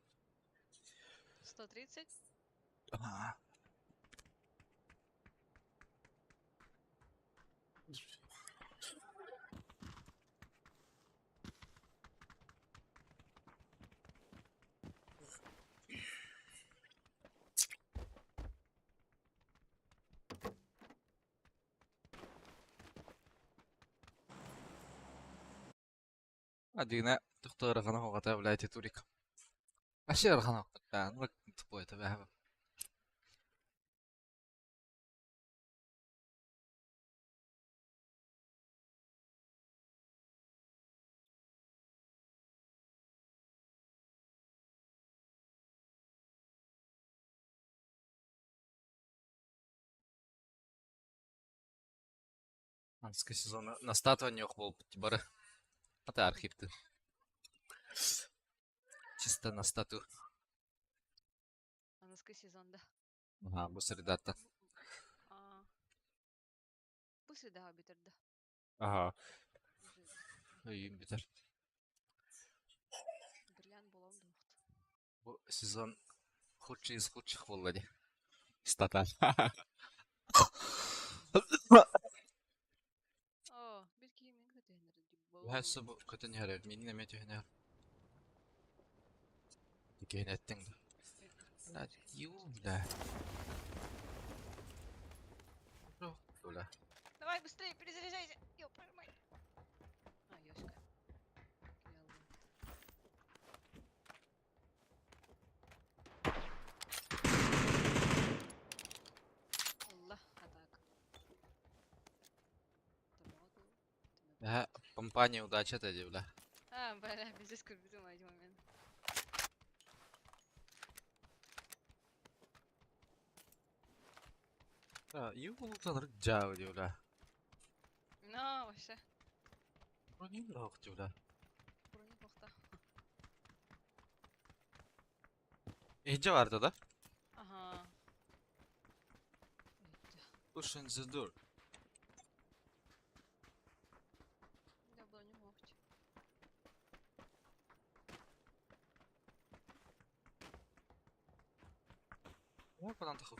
B: 130.
A: Аа. Адина тохтор хана хоҕата блядь турик. Вообще хана ну тупой это бля. Анский сезон на статуя был бары. Это архив ты. Чисто на статую.
B: Аныскы сезон да.
A: Ага, бу средата.
B: А. Бу средаҕа бүтэр да.
A: Ага. Өйүм бүтэр.
B: Бриллиант буолан дуохт.
A: Бу сезон худший из худших буолла дии. Стата.
B: Оо, бир киһи мин көтүһүннэр
A: Үһэс бу көтөн иһэр миинин эмиэ түһэн иһэр. Киһини эттиҥ да. Блядь, ю, бля. Бля.
B: Давай быстрее, перезаряжайся! Ёб твою мать! А, Ёшка. Аллах, атак.
A: Э, компания удача это бля.
B: А, бля, пиздец, көрбүтүм эти момент.
A: Да, юлтан рджав, бля.
B: Но, вообще.
A: Бронин лох, бля.
B: Брони бохта.
A: Иһдьэ барда да?
B: Ага.
A: Push in the door.
B: Да, броню мохч.
A: Я куда тахып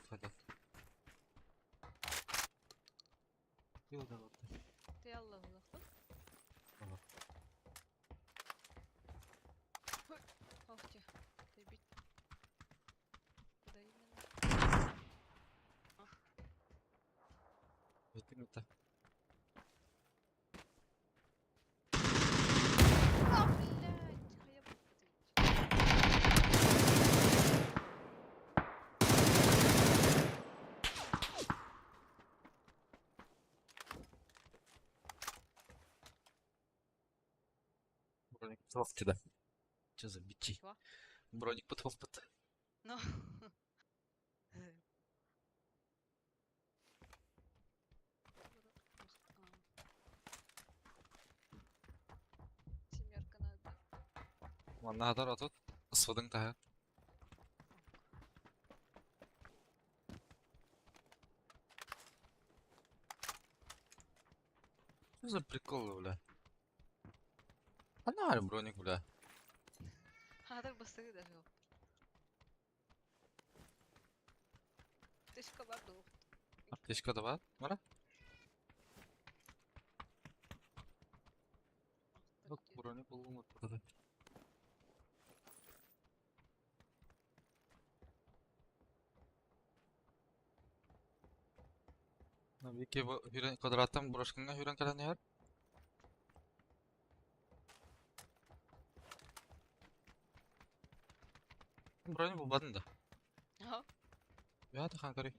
A: Yolda oldu.
B: Ты Аллах улахтын.
A: Ага.
B: Ох ты бит. Куда именно?
A: Бүттүң это.
B: А, блядь, хайа бу.
A: Броник да. Че за бичи?
B: Чего?
A: Броник подхоппут.
B: Ну. Семерка надо.
A: Манна хатар отут. Ысвадың таһа. Что за приколы, бля? Ханна броник, бля.
B: Хатар быстыры даже. Аптечка бар дух.
A: Аптечка да бар. Мара? Бак броник булган ортада. Вики хүрен квадраттан брошкаңа хүрен калан яр. Броник булбадын да.
B: Ага.
A: Я да хан карый.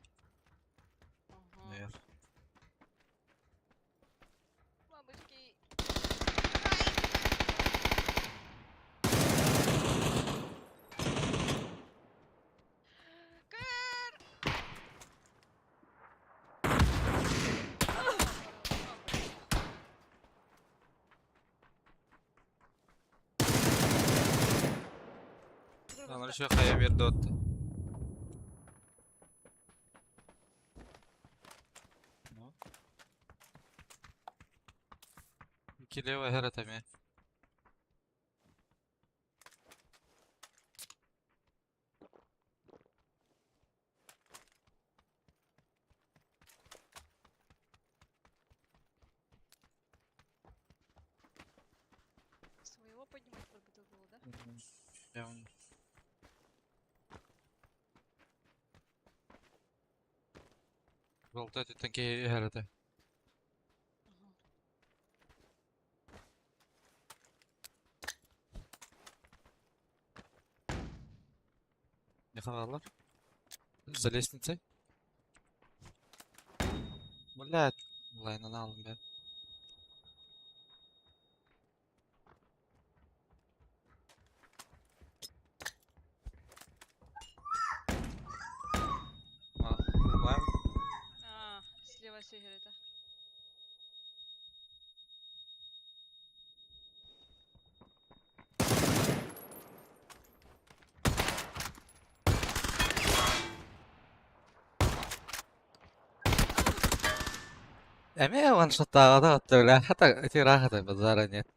B: Ага.
A: Яр.
B: Мамочки. Кэр!
A: Анар еще хая берді отты. Ну. Килева хератами.
B: Своего поднимать надо было, да?
A: Я он. Волта такие херата.
B: Ага.
A: Не хавалар? За лестницей? Блядь, лайнан алым бе. А, лайн.
B: А, слева сигарета.
A: Эме ваншоттааҕа да бля, хата ити ыраах базара нет.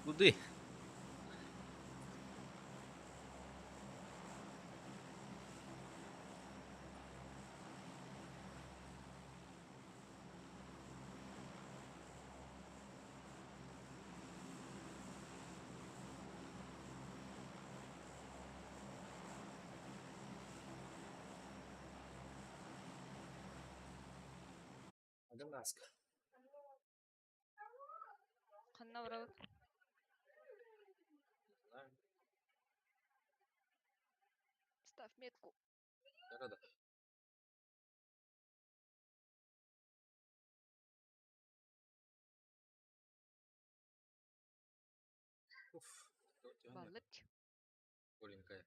A: Куды? Ганаска.
B: Ханна барабыт? Ставь метку.
A: Да-да. Уф.
B: Балык.
A: Голенькая.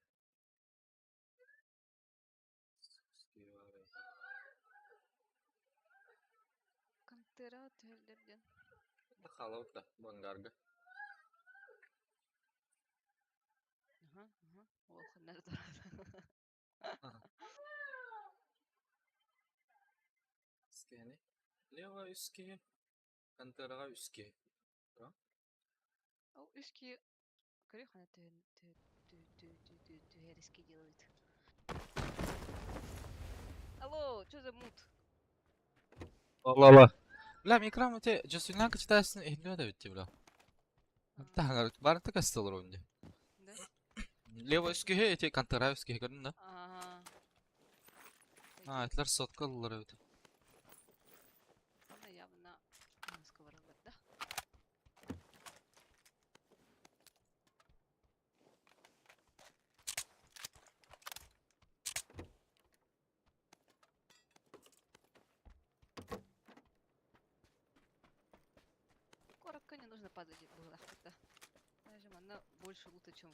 B: Контера түһэллэр диэн.
A: Халавта, бангарга.
B: Аха. Ол ханна турар.
A: Скени. Лево үски. Контораға үски.
B: Ол үски көрө хана түһэн түһэриски делает. Алло, что за мут?
A: Ла-ла. Бля, микром эти Джасвинанка читайсын ehliyor da bitti бля. Та барыта кастылар ойынды.
B: Да?
A: Лево үски эти контора үски көрдүң да?
B: Ага.
A: А, этлер соткалылар эбит.
B: Аны явно сковородка, да? Коротко не нужно падать было это. Даже она больше лута, чем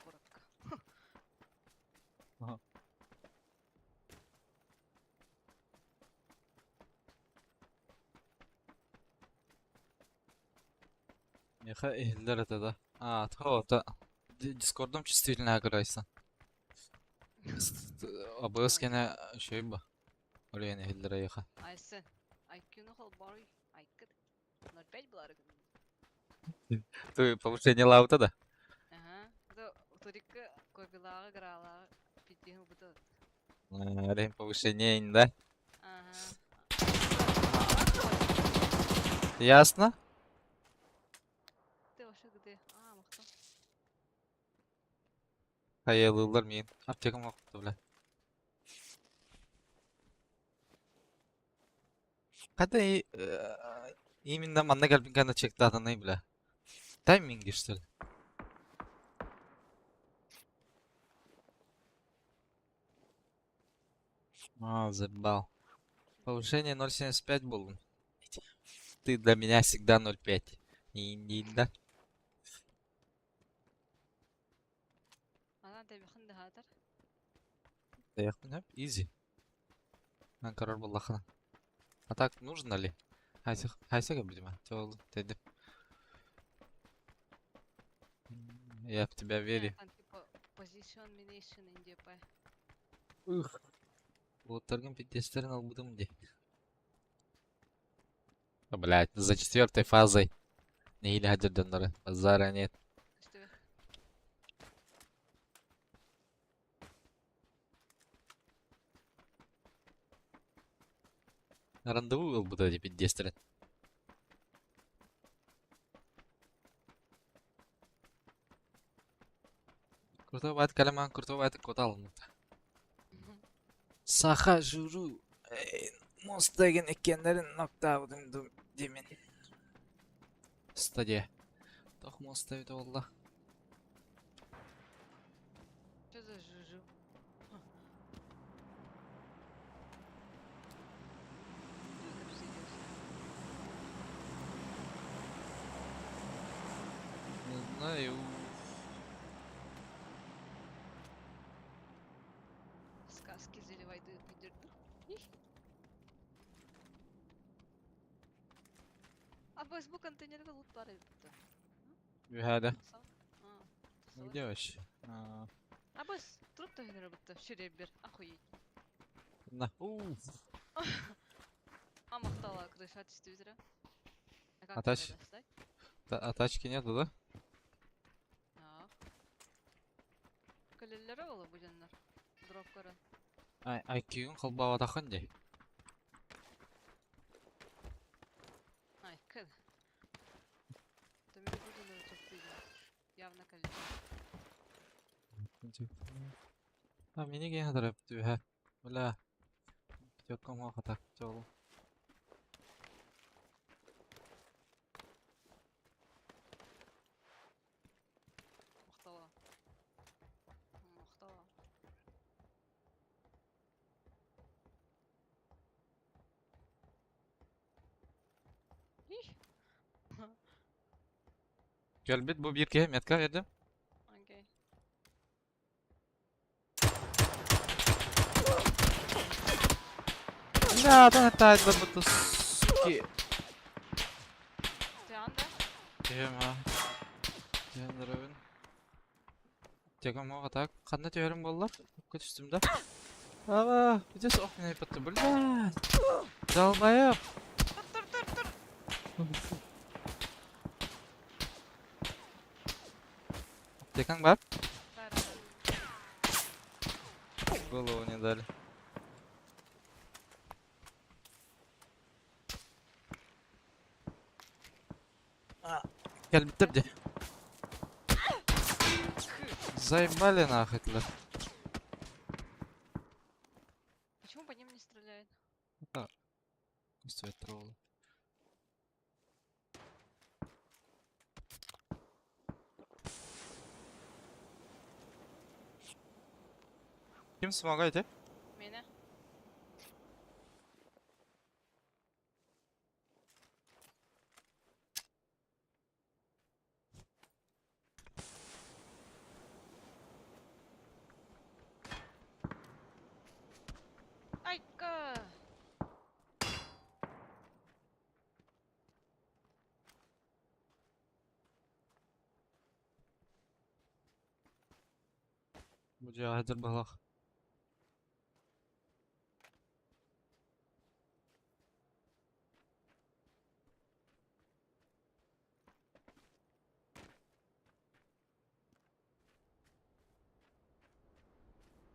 B: коротко.
A: Ага. Меха ehliler это да. А, то, та. Дискордом чувствительно играйся. АБС кene şey bu. Oraya ehliler яха.
B: Айсы. IQ-ну холбарый. Айкыт. 0,5 была.
A: Ты повышение лаута да?
B: Ага. Да, турикка кобилага грала пятин бутыл.
A: Рейм повышение, да?
B: Ага.
A: Ясно?
B: Ты вообще где? А, махта.
A: Hayalıllar мин. Аптекам вакыты бля. Када именно манна кэлбин кэннэ чектаатанай бля. Тайминги что ли? А, забал. Повышение 0.75 было. Ты для меня всегда 0.5. Не, да.
B: Ана да хатар.
A: Да изи. На король был. А так нужно ли? Хайся, хайся, видимо. Тел, Я в тебя верю.
B: Там типа position mination in DP.
A: Ух. Вот торгом пятистерн албудым где. Блять, за четвертой фазой. Не или хаджар Базара нет.
B: Что?
A: Рандеву албуда эти пятистерн. Крутой бат калеман, крутой бат котал. Саха журу. Мост деген эккенлерин нокта демин. Стадия. Тох мост это wallah.
B: Что за жужу? Что за обсидиус?
A: Не знаю.
B: Сказки заливай да А бу контейнерге лут бар эбит.
A: Үһәдә.
B: А,
A: Где вообще? А,
B: А бос труп тохинер бутта шеребер. Охуеть.
A: На. Уф.
B: А махтала крыша түстүбүтүрө. А как
A: А
B: тебя достать?
A: А тачки нету, да?
B: А. Көлөллөрө болу бу жаннар. Дроп көрөн.
A: Ай, IQ-н холбава тахан дей.
B: Ай, кыл. Төмөр бу жаннар чөктүйдү. Явно көлө.
A: А, мини ген хадырып түйә. Бля. Пятерка ма хата. Жол. Кэлбит бу биир киһи метка биэрдим.
B: Окей.
A: Бля, да таайдылар бу суки.
B: Тиан да?
A: Түһүм ha. Түһэн дарабын. Тегом оҕа так. Ханна түһэрим буолла? Окко түстүм да. Ава, здесь ох меня патты, блядь. Долбоеб.
B: Тур, тур, тур, тур.
A: Аптекаң бар?
B: Бар.
A: Голову не дали. Кэлбиттэр дии. Заебали нахуй этилэр.
B: Почему по ним не стреляет?
A: Это Свет троллы. Ким смогает, э?
B: Меня? Айка!
A: Бу дьиэҕэ сылдьар быһалаах.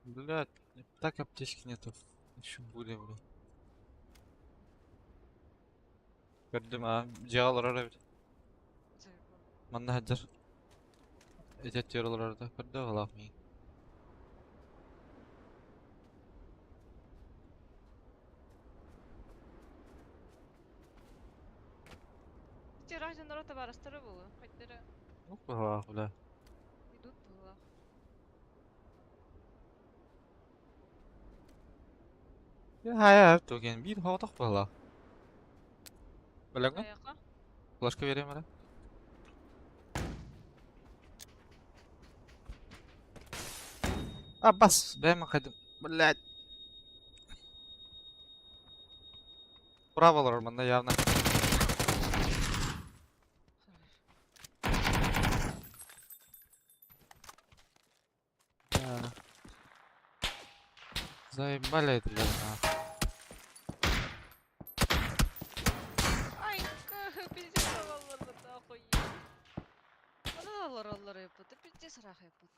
A: Блядь, так аптечки нету. Еще были, блядь. Көрдүм аа, дьиэҕэ олорор эбит.
B: Заебал.
A: Манна сылдьар. Итиэттиэр олорор да көрдө быһалаах миигин.
B: Эти разные народ табаарыстара буолуо. Хайдара
A: Ух быһалаах, бля.
B: идут быһыылаах.
A: Хайа туген биир хоҕотох быһалаах. Бэлэҥҥэ?
B: Айака?
A: Флешка биэриэм эрэ. А бас, бэйэм хайдым. Блядь. Право олорор манна явно. Да. Заебали это нахуй.
B: Айка, пиздец олорбут охуеть. Манан олороллор эппит, пиздец ыраах эппит.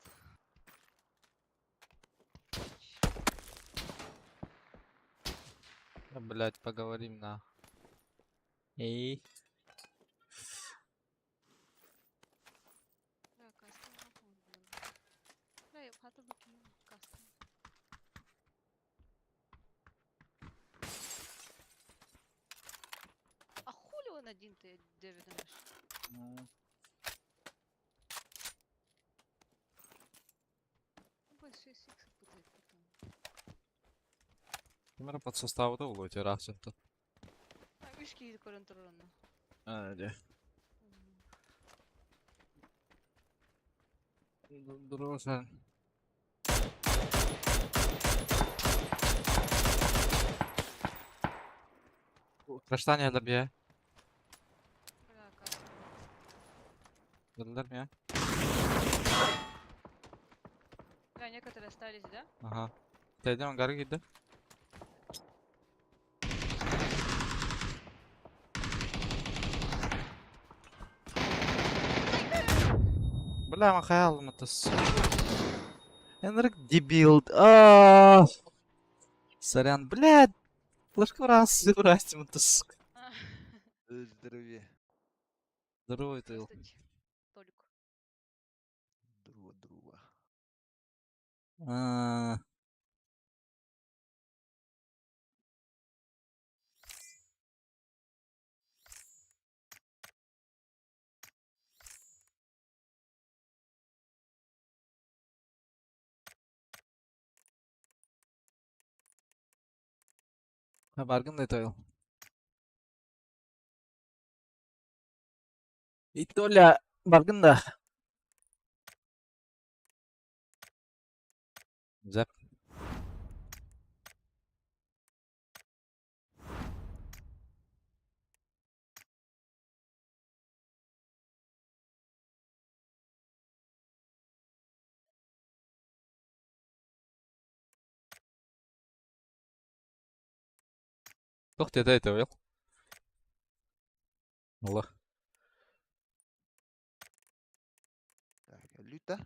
A: Да, блядь, поговорим на. Эй.
B: Бля, каска нахуй, блин. Бля, я хата выкинула каску. А хули он один ты, Дэвид, наш?
A: Ну,
B: Ну, 6 икс путает потом.
A: Камера под составу да улуйте рахсен-то.
B: А, вишки көрөн турар онно.
A: А, де. Дурусен. Kaç tane bir
B: Бля, каска.
A: Geldiler mi ya?
B: Бля, некоторые остались, да?
A: Aha. Dedim angara gitti. Бля, махайл это Энрик дебил. А. Сорян, блядь. Флешку раз, раз, это сука.
C: Здоровье.
A: Здорово, это
B: Здравствуйте, Толик.
C: Друга, друга.
A: А. Ha, баргын да И Толя. Баргын да. Зап. Туох диэтэ этэбил? Аллах.
C: Так, Люта.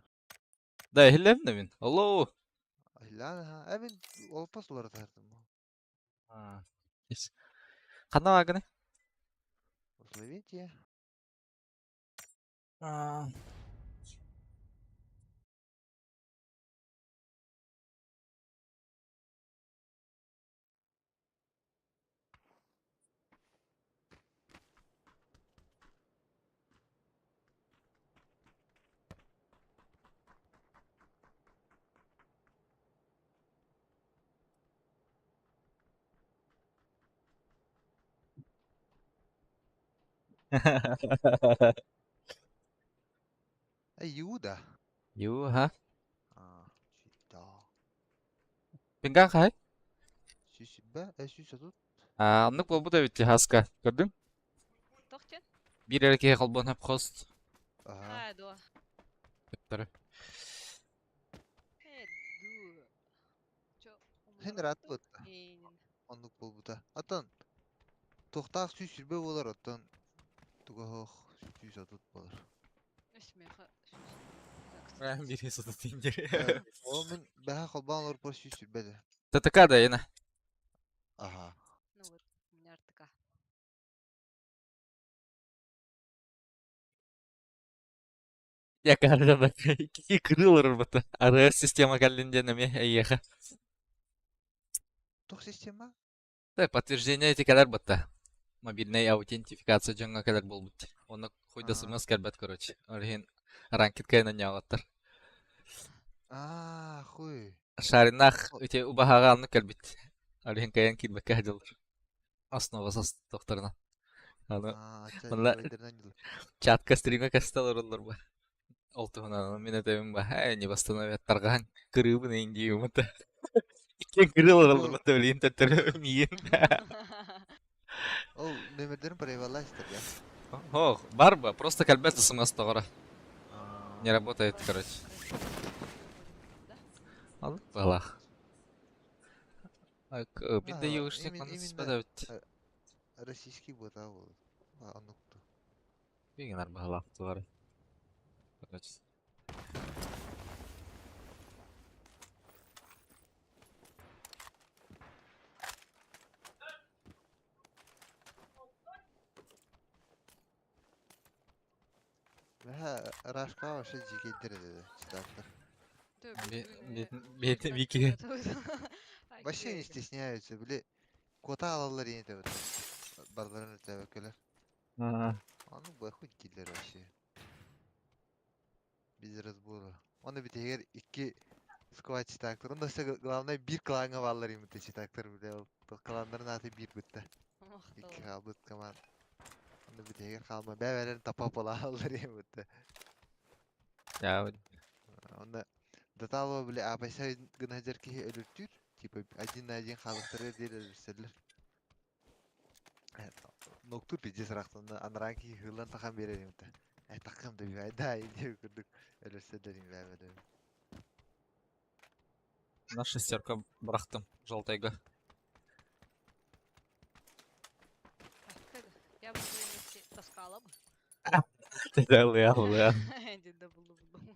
A: Да, иһиллэбин да мин. Алло.
C: Иһиллээн аха. Мин олоппос уларытаһартым.
A: Ханна баагыный?
C: Словения. Иуда.
A: Юха.
C: А, сюда.
A: Пинган хай?
C: Сүүс сүүс отут.
A: Оннук буолбут эбит хаска. Көрдүҥ?
B: Тохтен?
A: Биир эрэ киһи холбоон хост.
C: Ага.
B: А, дуо.
A: Төптөрү.
B: Э, ду. Чо,
C: Хин рат бут.
B: Эйнин.
C: Оннук буолбута. Оттон туохтаах 120 буолар, оттон туга суох 130 буолар.
B: Өс меха.
A: Биир соту тиндер.
C: Ол мин бэһэ холбоон олорпор 120 да.
A: ТТК да ена.
C: Ага.
B: Ну вот, у меня РТК.
A: Я каждый Какие крылы работа. АРС система каллинден эме эйеха.
C: Туох система?
A: Да, подтверждение эти калар батта. Мобильная аутентификация дьоҥҥо кэлэр буолбут. Онно хуйда сымас кэлбэт, короче. Ол иһин ранкет кайна ньаалаттар.
C: А, хуй.
A: Шаринах ити убаһаҕа аннык кэлбит. Ол иһин кайан киирбэккэ сылдьаллар. Основа состохторуна. Аны манна чатка стримҥа кэстэ олороллор ба. Ол туһунан мин этэбин ба, не восстановят тарҕаһан кырыыбын эйин диибин та. Иккиэн кырыы олороллор батта билигин төттөрү миигин.
C: Ол нөмердерин проявалаастар я.
A: Ох, бар ба, просто кэлбэт смс тоҕоро. Не работает, короче. Алык балах. Бит да югушник маны спадабыт.
C: Российский бота бол. Анукту.
A: Бигин арбалах туары. Короче.
C: Бэһэ Рашка вообще дикейдер dedi. Читаттар.
A: Вики.
C: Вообще не стесняются, били. Кота алалар ини тебет. Барларын өтөбөккөлөр. Аны бу хуй киллер вообще. Без разбора. Оны битегер икки сквад читактыр. Онда главное бир кланга баллар имите читактыр биле. Кланнарын аты бир битте. Икки калбыт команд. Оны битегер калма. Бәбәлерин тапап алалар имите.
A: Я
C: Онда Даталова биле апайса гына ки өлүртүр. Типа один на один халыктары дел өлүрсөлөр. Ноктур пиздец рахтанда анаранки хылан тахан берер имите. Э такым да бай да иде күрдүк өлүрсөлөр им бәбәлер.
A: На шестерка брахтым жалтайга.
B: Я бы вместе таскала бы.
A: Да,
B: Да булду булду.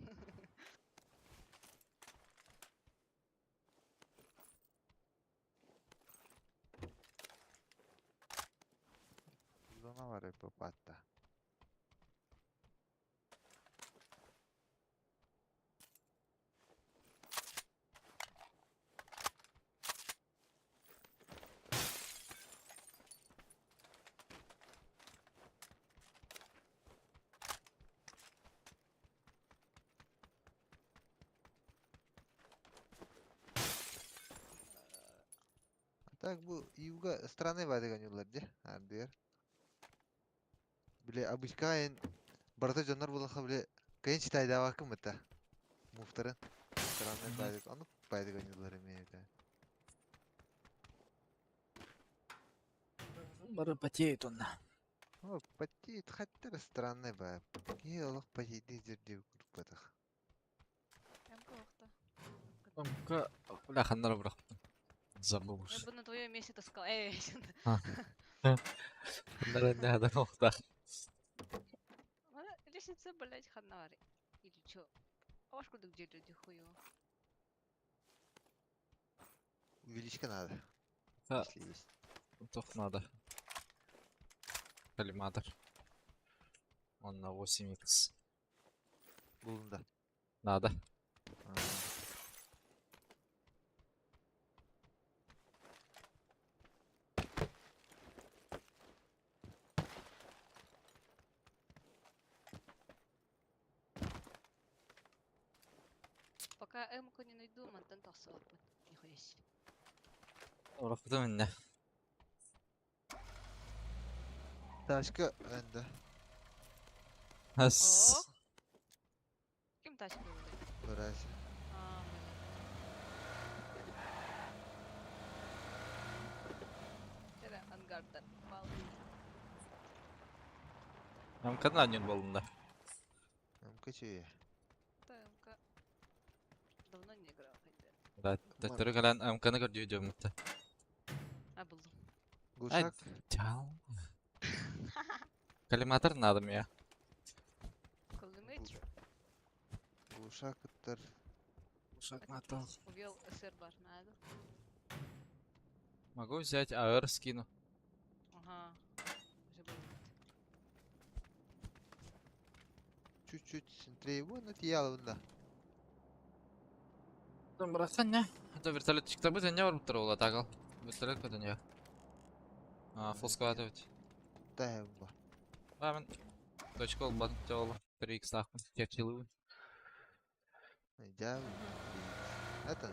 C: Зона бар попатта. Так бу юга страны бадыган юлар де, ардыгар. Биле обычкаен Барыта дьоннор буоллахха били кыайан читайдаабаккын бытта. Муфтарын. Странный байдык. Ону байдык ойнуулар эмиэ этэ.
A: Бары потеют онно.
C: О, потеет хотя бы странный бай. Киһи олох потейдии дьирдии курдук
B: Эмка охта.
A: Омка, бля, ханнара бырахпытым. Забыл
B: Я
A: уже.
B: бы на твоем месте таскал. Эй,
A: Ханнара не хадан охтах.
B: Ана лестница, блять, ханнари. Или чё? А ваш куда где люди хуево?
C: Увеличка надо,
A: Та,
C: если есть.
A: Тох надо. Коллиматор. Он на 8х.
C: Булдум да.
A: Надо.
C: А,
B: Пока эмку не найду, мантан тахсыбаппын. Нихуя себе.
A: Бырахпытым инне.
C: Тачка önde.
A: Ас.
B: О! Ким тачка ыллый?
C: Вырайся.
B: А, блин. Эрэ ангардар бааллар.
A: Амкатын анньын болунда.
C: МКЧ.
B: ТМК. Давно не играл, хотя.
A: Да, төттөрү кэлэн МКны көрдүү дьоммутта.
B: А, булдум.
C: Глушак.
A: Чал. Коллиматор надо мне.
B: Коллимейтр.
C: Глушак ыттар.
A: Глушак надо.
B: Увел СР бар надо.
A: Могу взять АР скину.
B: Ага. Уже был.
C: Чуть-чуть центре его, но тиялында.
A: Там бырахсан не? Это вертолетчик табыт не барып тур ола тагыл. Вертолет көтөн я. А, фул складывать.
C: Тайм ба.
A: Бамын. Точка ол батын жолы. 3х тақпын. Черчилуын.
C: Дя. Это.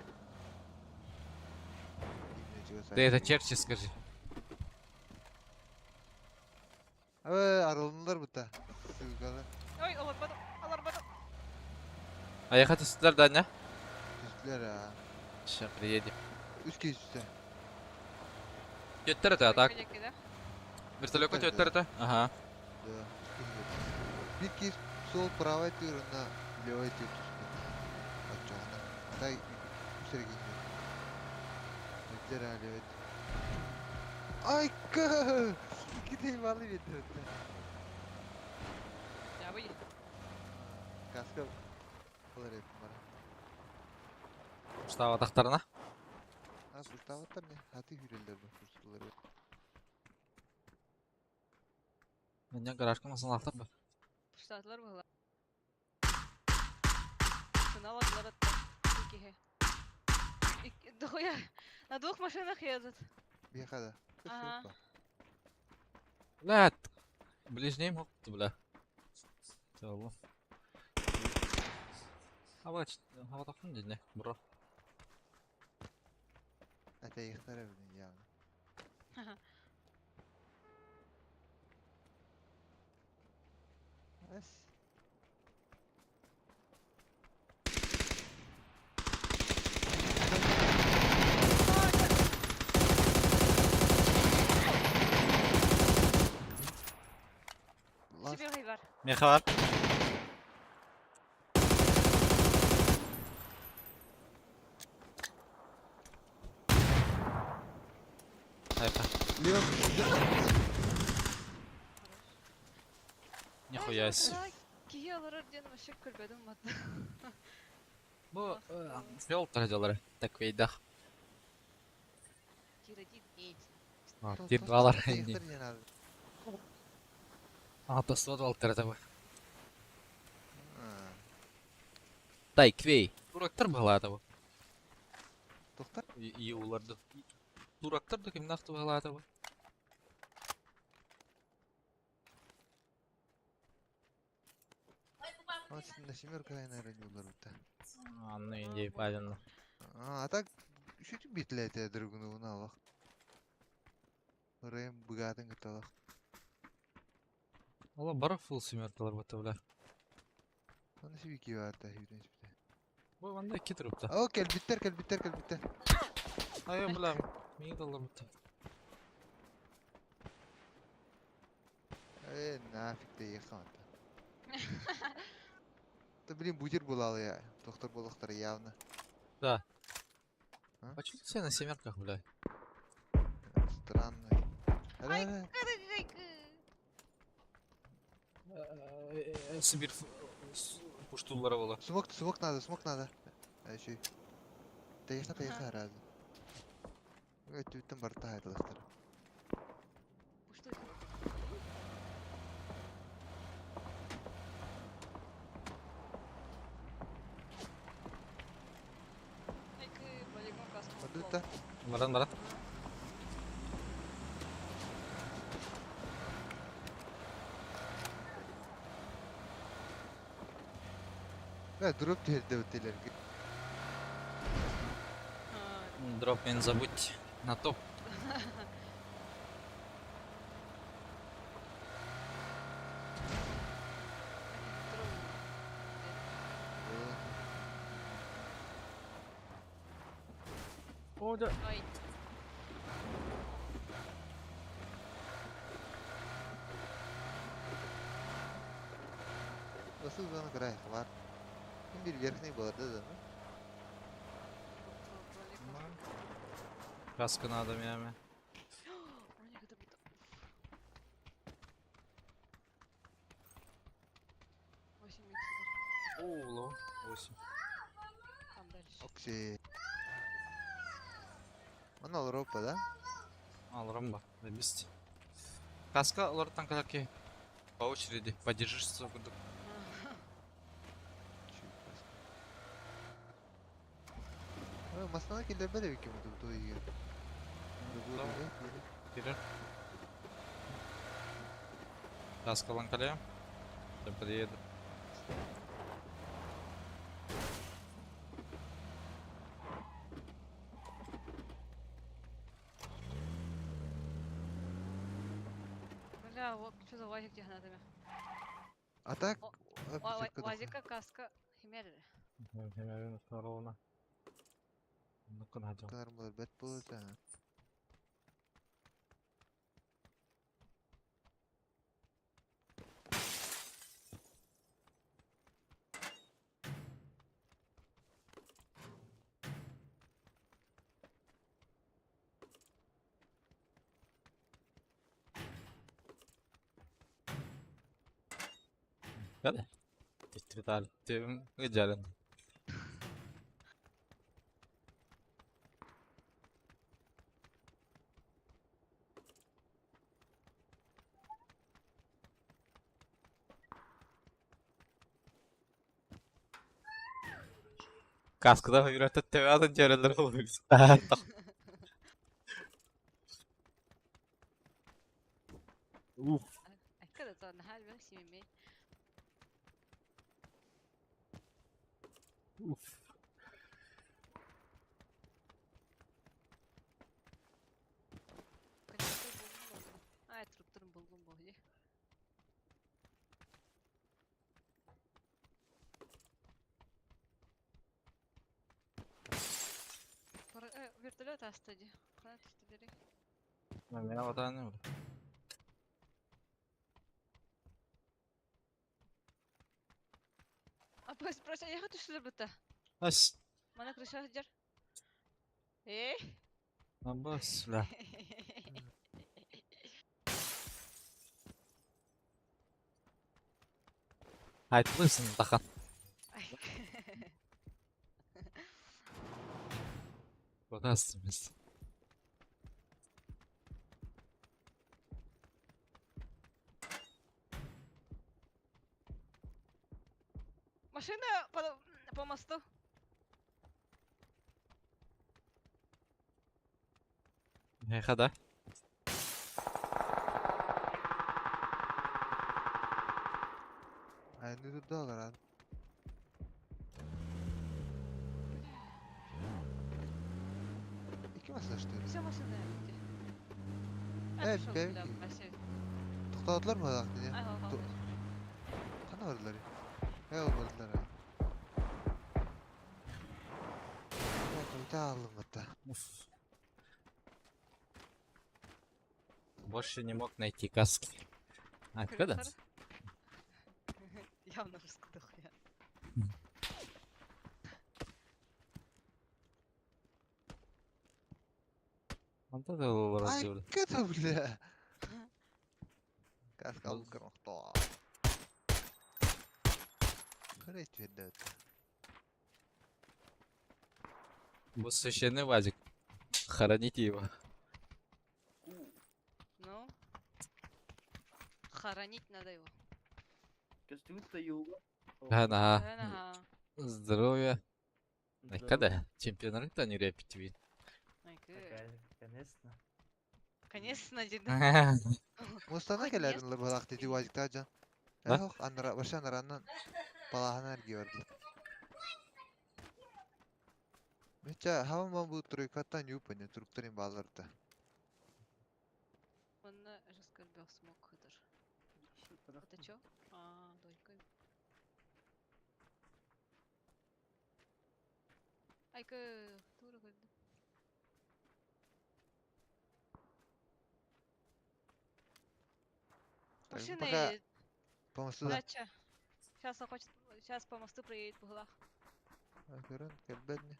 A: Да это черчи скажи.
C: Абы арылынылар бұта. Сылгалы.
B: Ой, аларбадым, аларбадым.
A: А я хочу сюда, да, не?
C: Түстүлөр а.
A: Сейчас приедем.
C: Үс кез үстө.
A: Көттөр это, так.
B: Койка да?
A: Вертолет
C: Көттөр,
A: көттөр это. Ага.
C: Да. Үс кез. Бир кез сол правай түйір, онна левай түйір түстү. Отчоғына. Тай үсерге. Өттер а левай. Айка! Ики балы бетти.
B: Я бы.
C: Каска болар эп бара.
A: Штаба тақтарына.
C: А, пуштаваттар не? Хаты хүрелдер бу пуштулар.
A: Менен гаражка масын лақтар ба.
B: Пуштатлар была. Сыналадлар атты. Икиһе. Дохуя. На двух машинах едут.
C: Бияқада.
B: Ага.
A: Бля, ближний мог, бля. Чаллы. Аба, хаба тақтым дедіне, бро.
C: Ата яқтара білін яғны. Әс. Last
B: Себе бар.
A: Меха бар. Хайпа.
C: Лево.
A: Нихуя себе.
B: Кие алар ден вообще көрбөдүм мат.
A: Бу фиол тарадалары. Так вейдах.
B: Тир один эти.
A: Тир двалар. А, то сто двал тарадабы. Тай квей. Турактар была
C: Тоқтар.
A: И уларды. Турактар да ким нақты была этого.
C: На семерка наверное, улар бутта.
A: Анны инде правильно.
C: А, так үшүтүп битлете другуну уналах. Рэм быгатын кыталах.
A: Ола бары фул семеркалар бата, бля.
C: Оны сибики бар да хүрен сибите.
A: Бу ванда икки трупта.
C: О, кэлбиттэр, кэлбиттэр, кэлбиттэр.
A: Ай, бля, миин доллар бутта.
C: Э, нафиг ты ехал. Да блин, будер была я. Доктор Болохтар явно.
A: Да.
C: А?
A: А чё все на семерках, бля?
C: Странно.
B: Ай,
C: Ра-ра.
A: Сибирь пуштуллара була.
C: Смок, смок надо, смок надо. Еще. Таеха, таеха разу. Өттүттэн барта хайдаластар.
B: Что это?
C: Одута.
A: Баран, баран.
C: Да, дроп терде өтелер.
A: Дроп не забудь на топ. О, да.
B: Ой,
C: Nasıl bana край var. Kim bir верхний был, да, да?
A: Каска надо мяме. О, ло, 8.
B: Там дальше.
C: Окси. Она Европа, да?
A: Ал, ромба, добить. Каска, лорд танкаки. По очереди, подержишься. Буду.
C: Масана келе бер эки муду тойы.
A: Вперед. Каска ланкале. Я подъеду.
B: Бля, вот что за вазик тебе надо?
C: А так?
B: Вазика каска химер.
A: Ровно. Ну-ка, надо.
C: Канар бет болот.
A: Да? Ты Ты идеален. Каскада выбирать тебя идеален Уф.
B: Айка да нахал бе симеме.
A: Уф.
B: Ай, труптарын булдум бу. Вертолет астади. Кана түстүлери.
A: Мен ватаны.
B: А пусть просто я хочу быта.
A: Ас.
B: Мана крыша жар. Эй.
A: Абас, ля. Айтлысың тахан. Батасыз.
B: Машина по мосту.
A: Хода.
C: А ну туда, ран. Iki masa что ли?
B: Все машина.
C: Э, бәлки. Тоқтатылар ма ақ не? Ханна бардылар? Э, ол бардылар. Куйта алыммыта.
A: Больше не мог найти каски. Откуда?
B: Явно русский дохуя.
A: Ай,
C: это, бля. Каска алып кырмакта. Көрөйт берді.
A: Был священный вазик. Хороните его.
B: Ну? Хоронить надо его.
A: Ага. Здоровья. Когда? Чемпионат не репетит.
D: Конечно.
B: Конечно, деді.
C: Мустана келерин балак деди вазикта жан. Эх, анара баша анараннан балахана эрги бардылар. Меча хаван бу тройкаттан юпане туруктарын балларда.
B: Онна жестко смог хыдыр. Это чё? А, дойка. Айка, тура көрдүм.
C: Так,
B: Машина
C: пока
B: едет.
C: по мосту да.
B: Дача. Сейчас он хочет, сейчас по мосту проедет по углах.
C: Көрөн келбедни.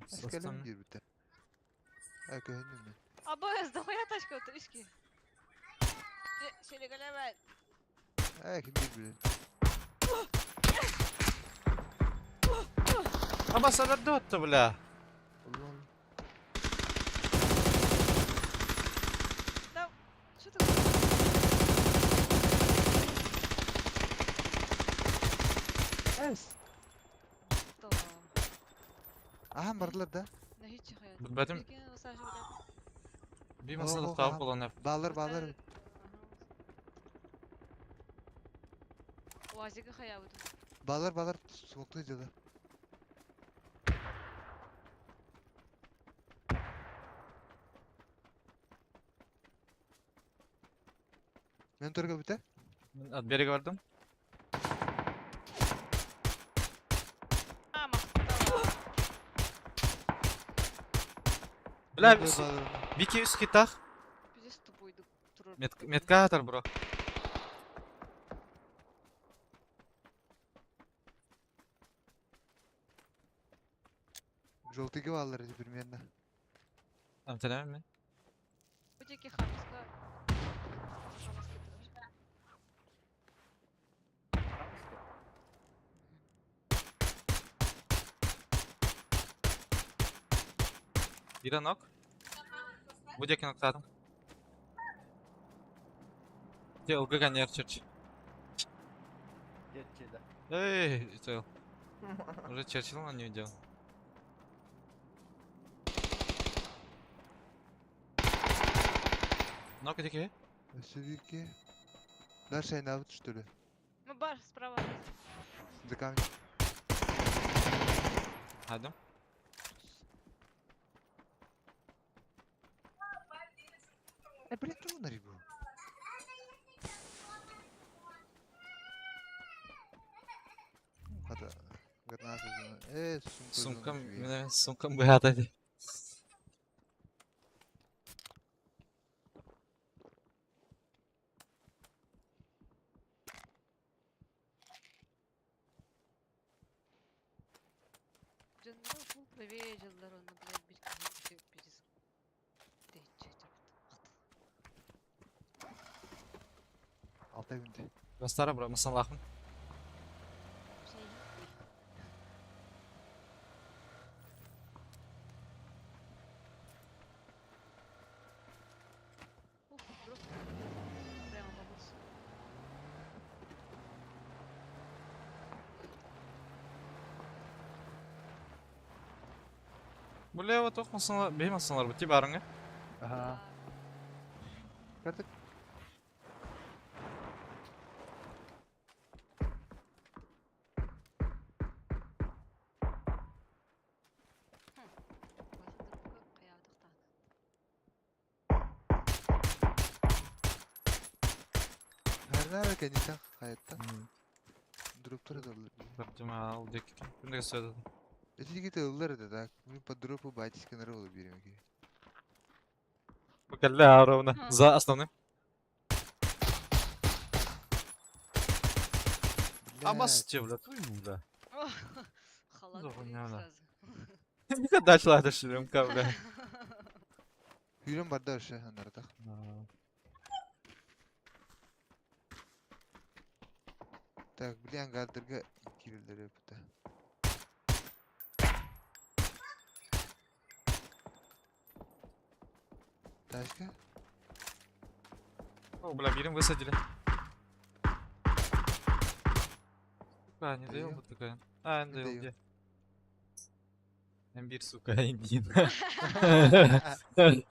C: Эскелем кирбите. Ай көһүнүм мен.
B: АБС, дохуя тачка вот ишки. Шелегалевай.
C: Ай ким бир
A: Абаса бля.
C: Улан.
B: Да, что ты?
C: Эс.
B: Да.
C: Ахан бардылар да.
A: Бәтім bir masalık daha olan hep.
C: Баллар баллар.
B: Уазига хаябыт.
C: Баллар баллар смокту деді. Мен торга бите?
A: От берега бардым.
B: А, мақтала.
A: Бля, Вики үс китах.
B: Пиздец тупой турur.
A: Метка атар, бро.
C: Желтыйга баллар эти примерно.
A: Амтанам мен.
B: Будеки хамска. Хамска турur.
A: Бира нок. Будеки ноктадым. Те ылгыга нер черч. Эй, это уже Черчилл не видел. Нок деки.
C: Өссө Дальше айнабыт что ли?
B: Ну бар справа.
C: За камень.
A: Хадым.
C: Э, блин, ту на рибу. Хата граната. Э, сумка.
A: Сумкам, мене сумкам быһата ди.
B: Жынны фул правее жылдар оны, блядь, бир киһи пиздец.
C: Алтай күнде.
A: Бастара бро, мысалахын.
B: Ух, дроп. Прямо по курсу.
A: Бля, вот ох масалар, бей масалар, бути барыңа.
C: Ага. Карта. Нара кэнниттэн хайаттан дроптар ыталлар.
A: Тартыма ал дек. Күндэ сөдө.
C: Эти тыллар это так. Мен по дропу батисканары була берем екен.
A: Бу ровно. За основным. Абас те, бля, твою, бля.
B: Халат
A: Хуйня, да.
B: сразу.
A: Никогда шла шлемка, бля.
C: Хүрен барда өші анардақ. Так, бля, ангардырга кирилдер өпті. Тачка?
A: О, бля, миром высадили. А, не даю вот такая. А, не даю, где? Эмбир, сука, индин.
B: Взорвали.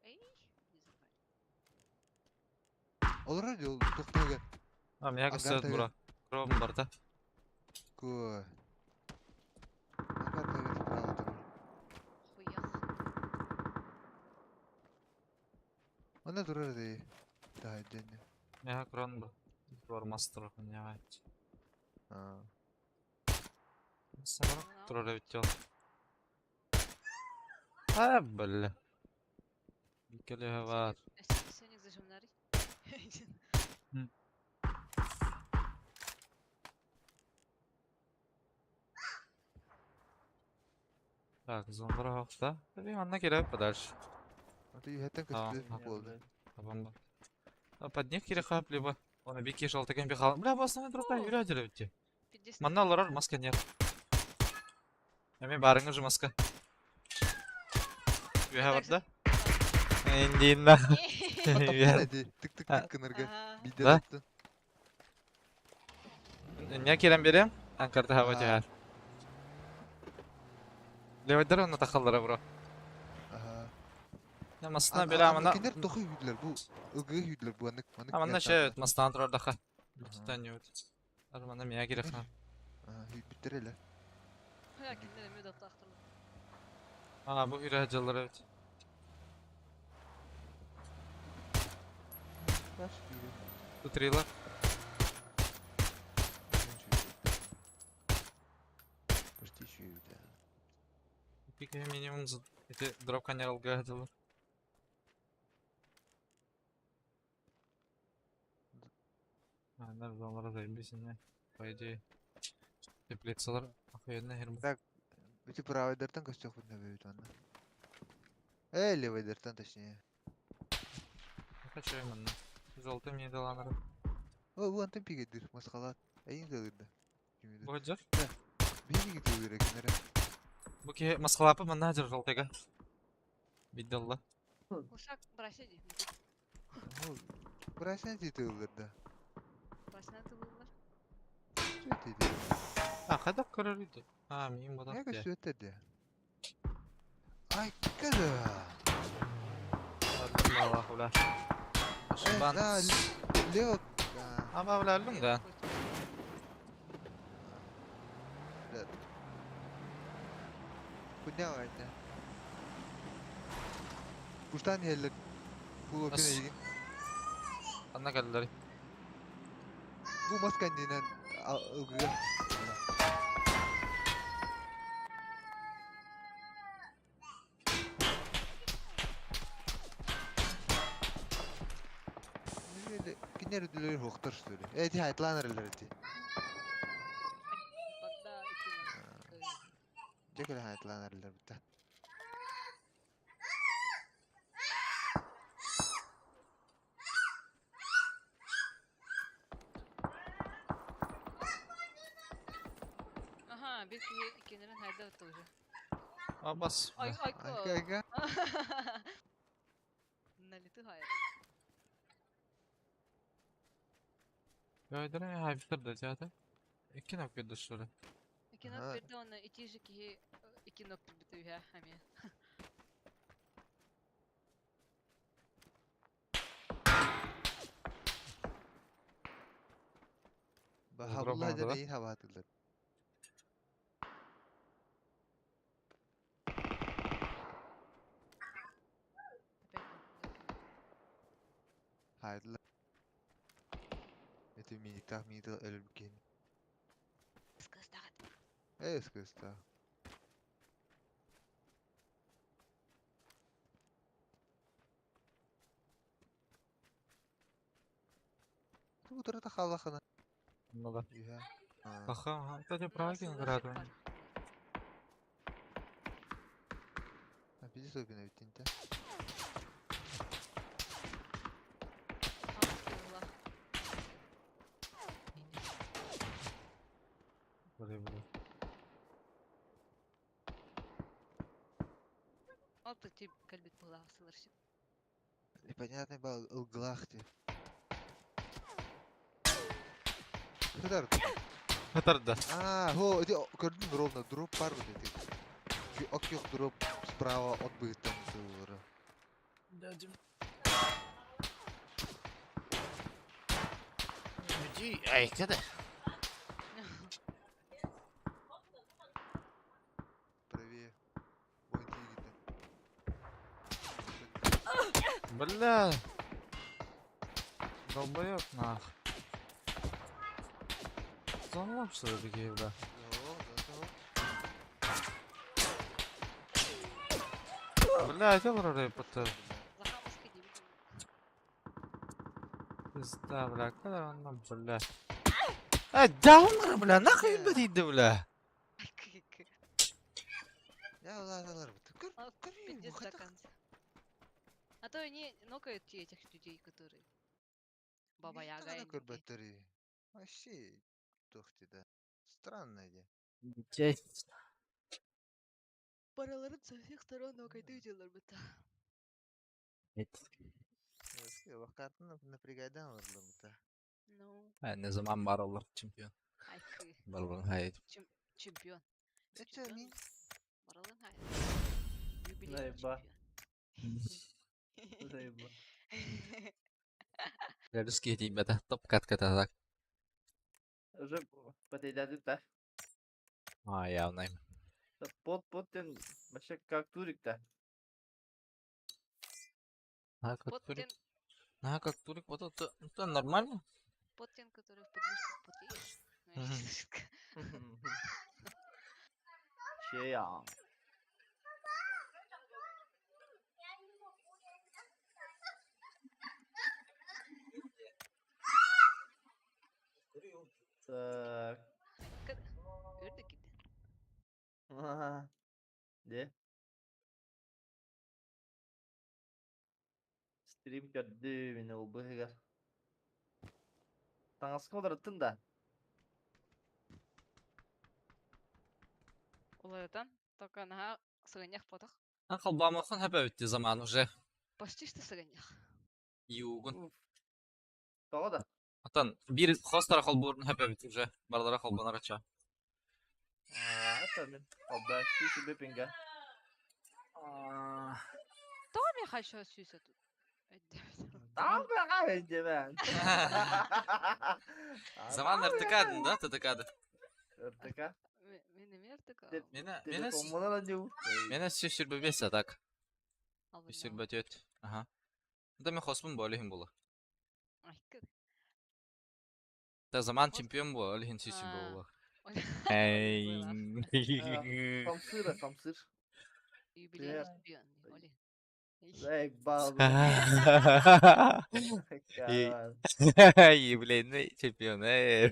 B: Эй, не взорвали.
C: Олар ол тоқтауға.
A: А, меня касается бура. Кровом барда.
C: Ко. Ангар справа там.
B: Хуях.
C: Она турар да. Да, отдельно.
A: Меня крон был. Бар мастер, понимаете.
C: А.
A: Самар турар ведь А, бля. Бикеле бар.
B: Сеник зажимнарый.
A: Так, зомбара хақта. Bir anna керек подальше.
C: А ты хәттән көстү болды.
A: Бомба. Под них керек хап, либо он бики жалтыген бихал. Бля, bu основной дропта yürü битти. Манна алар маска нет. Эми барыңы же маска. Үйе бар да? Индина.
C: Тык тык тык кынырга. Бидде
A: Да? Не керем берем? Анкарда хава жар. Левайдар оны тахаллара бро.
C: Ага.
A: Я масна бере амана.
C: Кинер тохы үйдлер бу. Ылгы үйдлер бу анык анык.
A: Аманда ше мастан турар даха. Титан yok. Армана мия керек ха.
C: Ага, битер эле.
B: Кинер эми доптактыр.
A: А, бу үйрә жыллар evet.
C: Баш үйрө.
A: Тутрилар.
C: Почти сүйді.
A: Пик минимум эти дроп канер алга жыллар. А, да, зоналар заебись, не. По идее. Теплицалар охуенно хербу.
C: Так, эти правый дертан костюм хоть наберет он. Эй, левый дертан точнее.
A: Хочу именно. Золотым мне дала надо.
C: О, вон там пигедир, масхалат. Эйин кылырды.
A: Бу жер.
C: Бини кылырды кинере.
A: Бу ки масхалапы манна жер жолтыга. Биддалла.
B: Ушак брася ди.
C: Брасен титулырды.
B: Брасена тылылар.
C: Сөйтеді.
A: А, кайда көрөр иди. А, мин бадан.
C: Неге сөйтеді? Ай, кызы.
A: Аллах, бля. Шибан.
C: Лево.
A: Ама бля, алың да.
C: Куня вайна. Куштан еллер. Бу
A: Ас.
C: опин егин.
A: Анна келдер.
C: Бу маскандинен ылгыга. Кинер үдүлөр хоктор что ли? Эти хайтланер эти.
B: Банда икки.
C: Жекеле хайтланер битта.
B: Ага, бир иккинерин хайда тоже.
A: Абас.
B: Ай, ай,
C: Айка айка.
B: Налеты хай.
A: Gördün хайптыр да театр. Икки нок берді что ли?
B: Икки нок берді оны ити же киһи икки нок битү хами.
C: Бахабулла да не хабатылар. Эти миниктаах миниты өлөрбүт киһини.
B: Скыстаах.
C: Э, скыстаах. Утарыта хааллахына.
A: Ну да.
C: Үһэ.
A: Аха, кстати, правильно играет.
C: А пиздец опина бүттүн
A: Бля, бля.
B: Ол тип кэлбит буолаах сыларсык.
C: Непонятный был ылгылаах ти. Хытар.
A: Хытарда.
C: А, хо, эти көрдүм ровно дроп бар вот эти. Окьох дроп справа от быһыттан сыллары.
A: Иди, ай, када.
C: Правее. Ой, тиигитэ.
A: Бля. Долбоёб нах. Зонлап что ли такие, бля? Бля, это вроде потом. Пизда, бля, когда он нам, бля. А, даунер, бля, нахуй бдит, бля.
B: А то они нокают этих людей, которые... Баба Яга.
C: Көрбөттөрүй. Вообще, тухти да. Странно де.
B: Бараларын со всех сторон нокают делар быта.
C: Вообще, вакатын напрягайдан оларлар
B: Ну.
A: Ne zaman var olur чемпион.
B: Айкы.
A: Барбан hayır.
B: Чемпион.
C: Это мин.
B: Баралын хай. Юбилейный
D: Заеба.
B: чемпион.
D: Заеба.
A: Русский тиибэтэ топ катката так.
D: Уже потейдәдик да.
A: А, явно.
D: Пот поттен вообще как турик да.
A: А, как турик. А, как турик, вот это нормально?
B: Поттен, который в подмышках потеешь.
D: Чея. Так.
B: Үрдүк китти.
D: Де. Стрим көрдү мин ол быһыгар. Таҥаска олорыттын да.
B: Уларытан, только наһаа сыгынньах потох.
A: А холбамахан хэпэ заман уже.
B: Почти что сыгынньах.
A: Югун.
D: Тоҕо да.
A: Атан бир хостара холбурун хэпэ уже. Барлара холбанар ача.
D: А, это мин. Алда, сүүсү бепинге.
B: Тоҕо мен хочу сүүсэ тут?
D: Там бага дебен.
A: Заман РТК да, ТТК-ды.
D: РТК.
B: Мен эме РТК.
A: Мена мена
D: Телефонмунан адю.
A: мена сүрбө бес так. Сүрбө төт. Аха. Да мен хоспун болихин була.
B: Айкы.
A: Та заман чемпион була, олихин сүсү була.
B: Эй.
D: Самсыр, самсыр.
B: Юбилейный чемпион. Оли.
D: Эй, бал.
A: Юбилейный чемпион. Эй.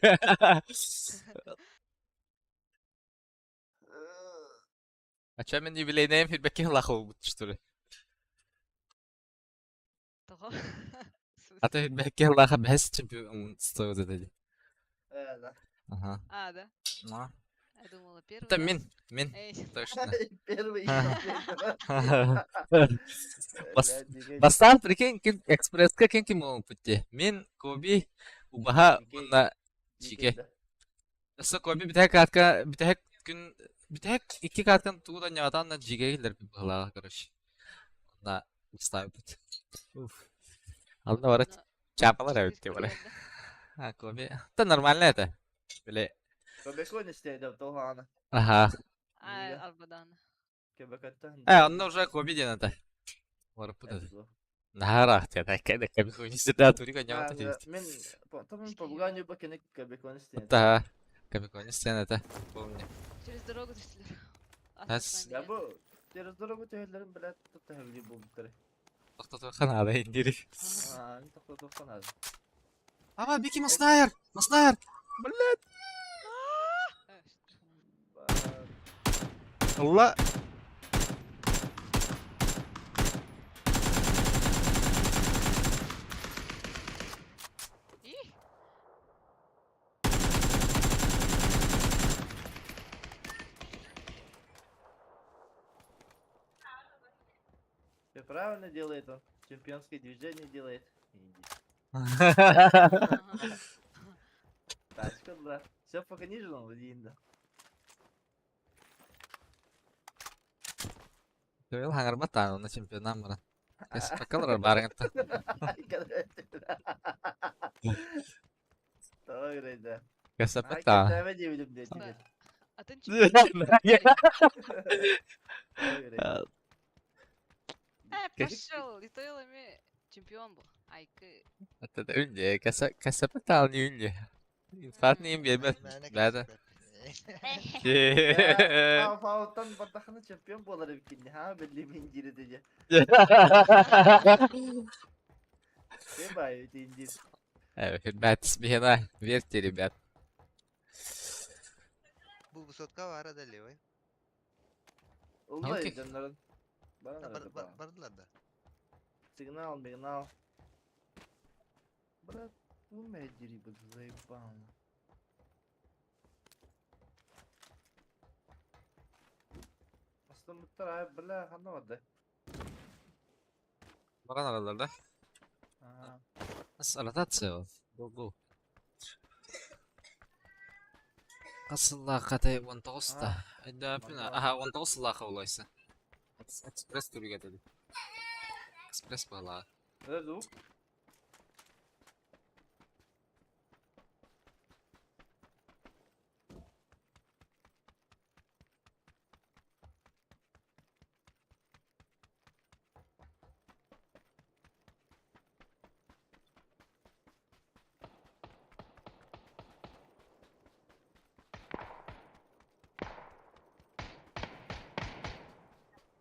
A: А чё мен юбилейный фидбэки лаху что ли?
B: Тоҕо.
A: А то фидбэки лаха бес чемпион стоит это. Ага.
B: А, да?
A: Ну.
B: Я думала, первый
A: Это
B: раз.
A: мин, мин,
B: Эй,
A: точно.
D: Первый.
A: Бастан, прикинь, ким экспресска ким ким ол путте. Мин Коби убаха уонна Чике. Өссө Коби бүтэһик катка бүтэһик күн бүтэһик икки каткан тугу да ньаҕатаан Жиге киллэр быһылааҕа короче. Онна ставит. Уф. Ална барат чапалар
B: четыре
A: эбит бары.
B: килограмма.
A: А Коби. Это нормально это. Биле.
D: Кобекон истейдем толхана.
A: Ага.
B: А, Арбадан.
D: Кебекаттан.
A: Э, онно уже Коби диэн это. Барыппыт это. Наһаа ыраах Кабиконис да турика ньамата диэбит.
D: Мен потом попугай не бакены Кабиконис диэн.
A: Та Кабиконис диэн это помню.
B: Через дорогу түстүлэр.
A: Нас-
D: Я бу через дорогу түһэллэрин билээт туттаһабили булбуттары.
A: Тохтотуохха наада индири.
D: Аа, тохтотуохха наада.
A: Ама Бики Маснайер! Маснайер! Блядь! Allah!
B: Ih!
D: Все правильно делает он. Чемпионское движение делает. Иди. Тачка, да. Все пока ниже он один, да.
A: Тэгэл хаҥарбат таан онно чемпионам баран. Кэспэккэ барыҥытта.
D: Той да.
A: Кэспэт таан.
D: Кэпсээбэ диэбитим дии теперь.
B: Атын
D: Той да.
B: Э, пошел! И то эми чемпион был. Айкы.
A: Ата үнде кэсэпэт таан үнде. Инфарт ним биэрбэт. Бэдэ.
D: Фаутан бардахына чемпион буолар эбиккин ха билли мин дире деje. Ты бай индир.
A: Ребят, смена, верьте, ребят.
C: Бу высотка бара да левый.
D: Улай
A: Окей.
D: дьоннорун. Баран
C: Бар
D: эрэ
C: бар
D: баа.
C: бардылар да.
D: Сигнал, мигнал. Брат, ну медери бы заебал. Астымыттар бля ханна барды.
A: Баран аралар да.
D: Ага.
A: Ротация. Go go. Хас сыллаахха 19 та. Өйдөөппүн. Аха 19 сыллаахха булайса. Экспресс түрүгэ dedi. Экспресс буолаа.
D: Nerede bu?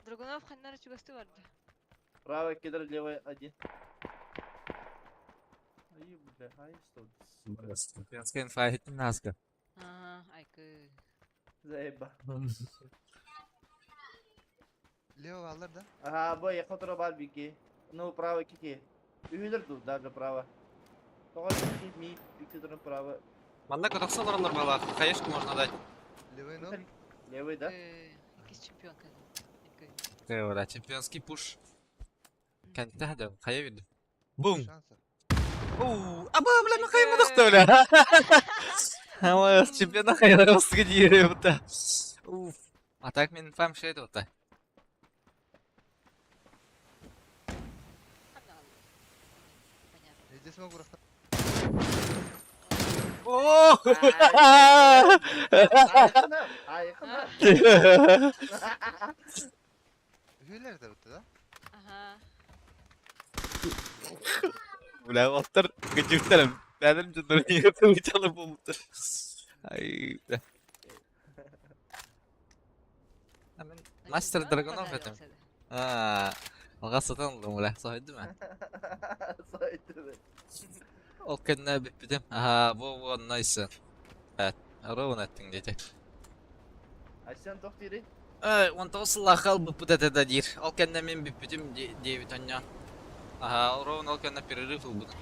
B: Драгунов ханнара чугасты барды.
D: Правый кидр, левый один. Ай, бля, ай, что? Сука.
A: Чемпионская инфа наска.
B: Ага, айкы.
D: Заеба.
C: Левый алар да.
D: Ага, бу я хотро бар бики. Ну, правый кики. Үйүлөр ду, даже право. Тоҕо бики ми бики турun право.
A: Манна котоксал аралар буолаа. Хаешку можно дать.
C: Левый ну.
D: Левый, да?
B: Иккис чемпион кэлэн. Айкы.
A: Теора, чемпионский пуш. Кантта да, хайа виду. Бум.
C: Шансов.
A: Оу, аба, бля, ну хайма дохто, бля. Ама чемпиона хайа дире бута. Уф. А так мен фам шейд ота.
B: Ханна алды. Понятно.
C: Здесь могу растать.
A: О!
D: Айхана.
C: Үһүлэр да бутта да.
B: Ага.
A: Бля, оттар гыжыктарым. Бәдім жындар егіп çalып болыптыр. Ай, бля. А мен Мастер Драгунов этим. А, алға сатан алдым, бля. Сойды ма?
D: Сойду.
A: Ол кэннэ бүппүтүм. Аха, бу бу найсы. Эт, ровно эттиң дети.
D: Айсен тохтири.
A: Эй, 19 сыллаахал бүппүт этэ да диир. Ол кэннэ мин бүппүтүм диэбит онньоон. Аха, ровно ол кэннэ перерыв ылбытым.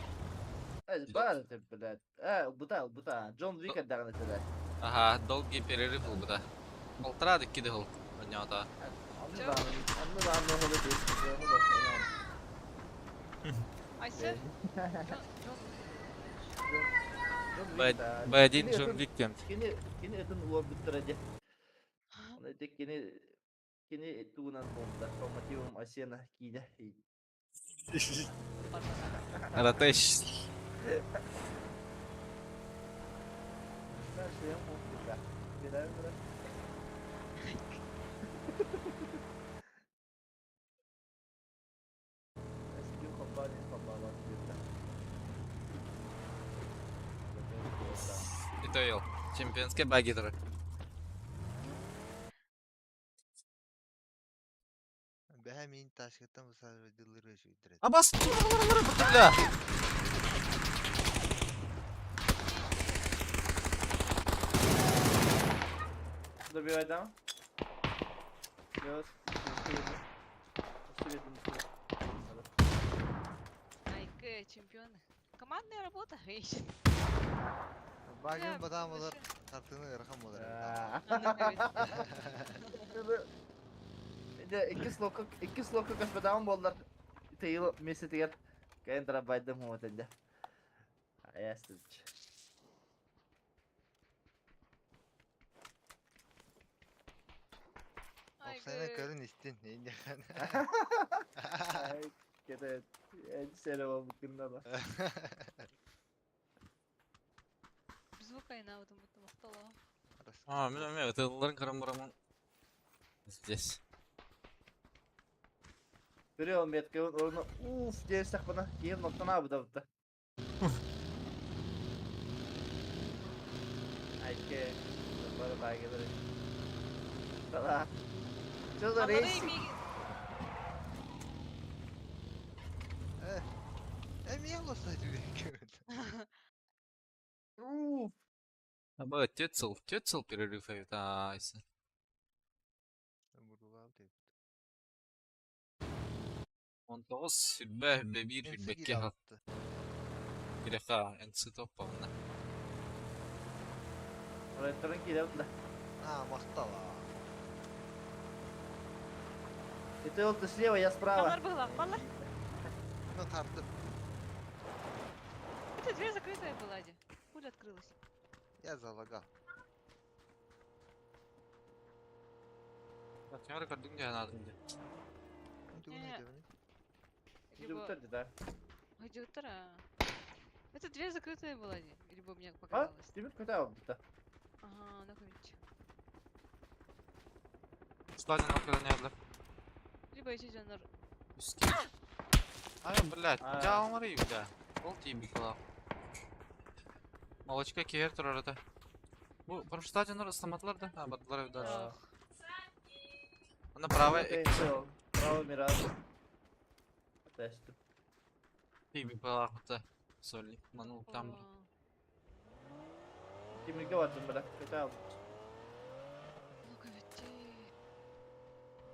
D: Эй, бар это, блядь. Э, бута, бута. Джон Вик даганы тогда.
A: Аха, долгий перерыв ылбыта. Полтора икки да ыл онньоото.
D: Анны дааны, анны дааны холы дейт.
B: Айсы. Джон Джон.
A: Б1 Джон Вик диэн.
D: Кини кини этин уа бүттүрэ Оны тек кини кини туунан болда. По мотивам Асена киинэ.
A: Аратеш.
D: Ben şey yapmam. Birer birer. Eski
A: Итойл. Чемпионскай баги турар.
C: Бэһэ мин ташкаттан высаживать үчүгдэр.
A: Абас! Бля!
D: Добивай дам. Плюс.
B: Айкы, чемпионы. Командная работа, эй.
C: Багын батаан болар, хартыны ыарахан болар.
D: Дьэ, иккис локка, иккис локка көспөтөҕүм буоллар, тыйыл миэстэтигэр кэлэн тарабайдым уотан дьэ. Аястыч.
C: Оксана көрүн истин, иннехан.
D: Ай, кете, сere болбуккунна да.
B: Звук айнаабытым бутта махтала.
A: А, мен эме ытылларын көрөн барамын. Здесь.
D: Көрүө метке орну уф диэн сахпына киһим ноктон аабыта бутта. Айке, бары багелер. Тала. Что за рейс?
C: Эмиэ лосай дүреккөт.
D: Уф.
A: Аба тетсел, тетсел перерыв айса.
C: Бурулаам деп.
A: 19 сүрбэ бэбиир сүрбэкке киреха энси топпамна.
D: Ресторан киирэ да.
C: А, махтала.
D: Это вот ты слева, я справа.
B: Баллар была, баллар.
C: Ну тартып.
B: Это дверь закрытая была, Ди. Пуля открылась.
C: Я залагал.
A: Кемер көрдүң дьэ наадын дьэ.
B: Либо...
D: Да.
B: Где-то, Это дверь закрытая была, Ди. Либо мне
D: А?
B: показалось.
D: Тебе куда он да?
B: Ага, на ключ.
A: Стадион окрыланялар.
B: Либо еще жанр.
A: Үске. Ай, блядь, дьаалмары бля. Ол тиийбит Молочка киэр турар это. Бу стадионнар ыстаматылар да? А, бардылар дальше. Ана правая
D: Право Мираж. Тест.
A: тиийбит балаахыта. Сорри, манул там.
D: Тимирге бардым бля. Куда
B: Ну-ка, ведь.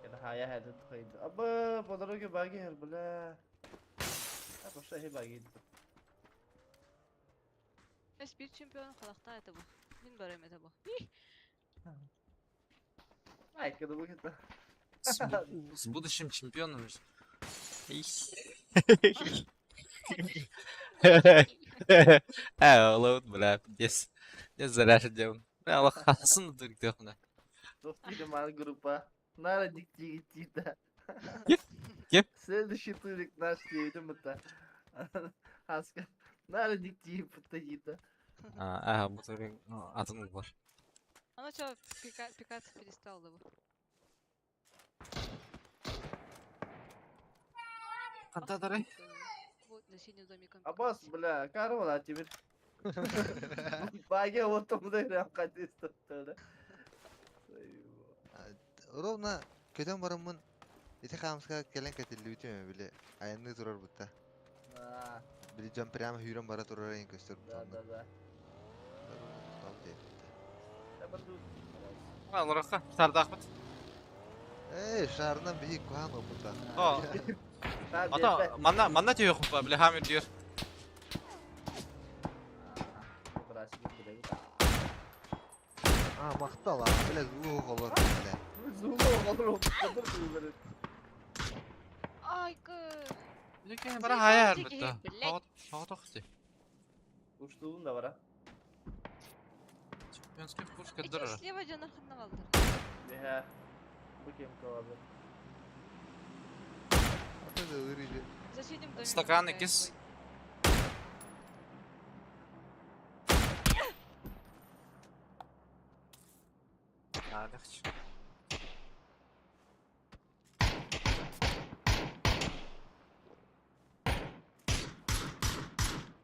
D: Это хая хәдет қойды. Аба, по дороге баги хер, бля. А пошла хе баги.
B: Эс bir чемпион халахта это бу. Мин барым это бу.
D: Ай, когда будет.
A: С будущим чемпионом. Э, лоуд, бля, здесь. Здесь заряжен. Бля, Аллах хасын дурик
D: Достигли моя группа. Нара дикти идти, да.
A: Кеп?
D: Следующий турик наш едем это. Аска. Нара дикти пытаита.
A: А, бу турик атын бар.
B: Оно что, пикаться перестал, да?
A: Кантадарай.
B: Вот, за синим домиком.
D: Аббас, бля, карвала теперь. Баги вот там да прям катится.
C: Ровно көтөн бараммын ити хаамска кэлэн кэтиллибитим били айанны турар бутта. Били дьон прямо хүйрэн бара турар эйин көстөр
D: Да, да, да.
A: Алраха, сардахмат.
C: Эй, шарынан биһи куһаан опута.
A: О. Ата, манна манна түйөх бля хамир дүйөр.
C: А, махтал, а, бля, зуу холор, бля.
D: Зуу холор,
B: Ай,
A: Лекен бара хаяр битта. Хават охти.
D: Уштуун да бара.
A: Чемпионский пушка дыры.
B: Слева жана ханна қалдыр.
D: Беха. Бу кем калады.
B: За синим домиком.
A: Стакан икис. Легче.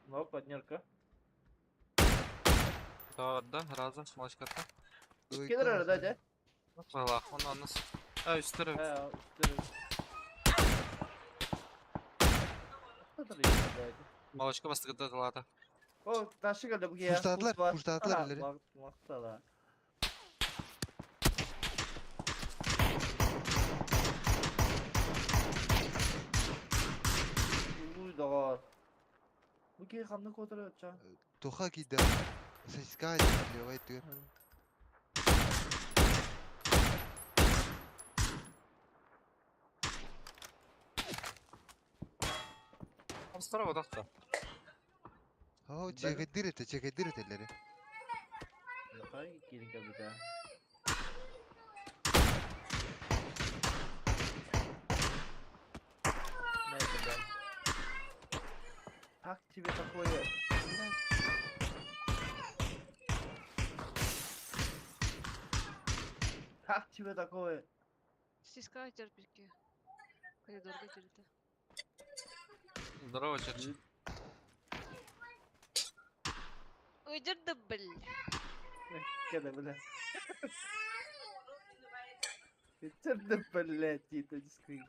D: Ну, поднерка.
A: Барда, раза, малышкатта.
D: Иккилер арада дьэ.
A: Қалақ, оны аныс. А, үстері.
D: Ха, үстер.
A: Малышка бастығыда қалады.
D: О, taşı geldi bu ya.
C: Пуштадылар, пуштадылар элери.
D: Мактала. Уй догор. Бу ки ханны котыр ча.
C: Тоха кийде. Сосиска левай түгер.
A: Амстара бодақта.
C: О, чекедир эте, чекедир этелери.
D: Нахай кирин кабита. Как тебе такое? Как тебе такое?
B: Сиска терпики. Коридорга келді.
A: Здорово, черчи.
B: Уйдерді біл.
D: Кеда, бля. Ты блядь, это дискрин.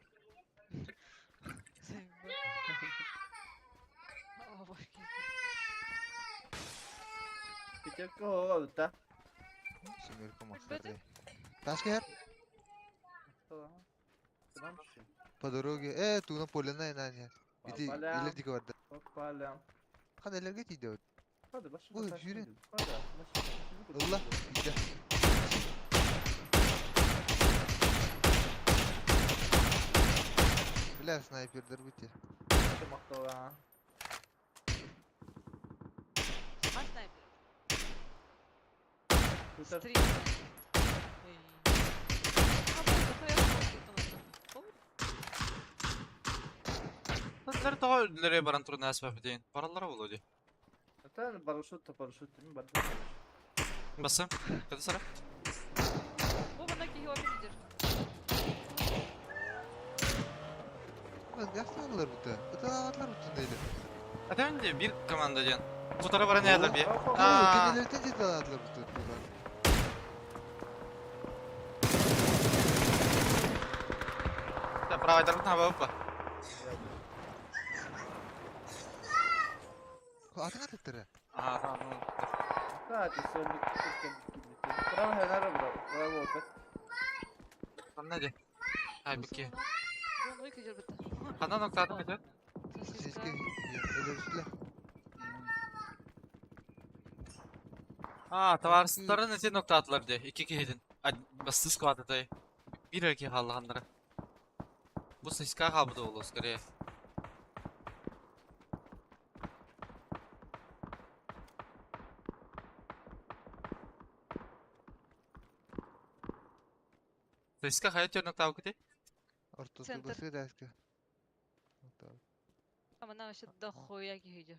D: Пятерка да?
C: Семерка
B: Билбедим.
C: махсарды. Ташка яр. По дороге. Э, туна полена инан яр. Ити
D: Попалям,
C: илер дики барда.
D: попалям.
C: Хан элерге тиде.
D: Hadi başına
C: Ой,
D: taş
C: yürü.
D: gidiyor. Hadi başına.
C: Allah. Иде. Бля, снайпердер бите.
D: Мактала.
B: А снайпер?
D: Стрим.
B: Стрим.
A: Лер тоға үлділері баран тұрын әсбәп дейін. Баралара болу де.
D: Та парашют, парашют, не парашют.
A: Басы. Када сара?
B: Бу бана киһи опин
C: Гасталар бите. Ыталар бутун дейли.
A: Әтәмін де bir команда ден. Bu tarafa баран әділер бе.
C: Аа. Кенелерден жете алатылар бутун.
A: Правый тарапtan хаба опа.
C: Атын атыктыры.
A: Ага, tamam.
D: Кстати, сонник Право хенара бро. Право опять.
A: Там не де. Ай, бүке.
B: Бу
A: Қандай нокта атып кетеді?
C: Сеске элерсүле.
A: А, товарыстарын эте нокта атылар де. Екі кейден. Бассыз квадатай. Bir erkeği қалғандары. Bu сиска қалбыды ол, скорее. Сиска хайт өрнөк тауы кете?
C: Ортосу
B: Центр.
C: басы даска.
B: Ана вообще дохуя киһи.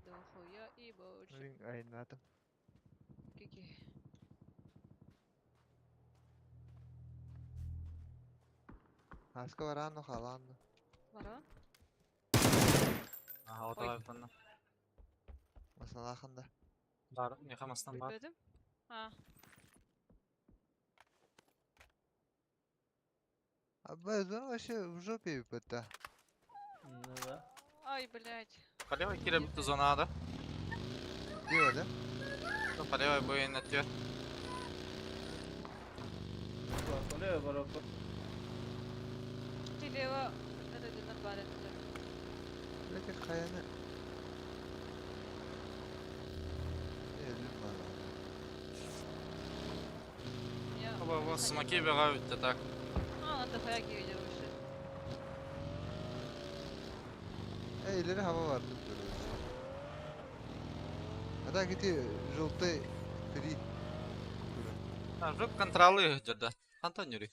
B: Дохуя и больше.
C: Айнатым.
B: Кики.
C: Аска баранно халанно.
B: Бара?
A: Ага,
B: Ой.
A: оталай бұны.
C: Масалаханда.
A: Бар, мехамастан бар.
B: Билбедим. А,
C: Абба зона вообще в жопе битта.
D: Ну да.
B: ай, блядь.
A: Қалева кире бітті зонада.
C: Дио да?
A: Қалева бойын әттер.
D: Колева баропа.
B: Телева это динар бар это.
C: Ләкин каяны. Элим бар.
B: Я.
A: Оба, смоки бега өтті, так.
B: А, дохуя киһи вообще.
C: Э, ileri hava vardı böyle. Hatta giti желтый три.
A: А, Жук контролы жүрді. Қантан юри?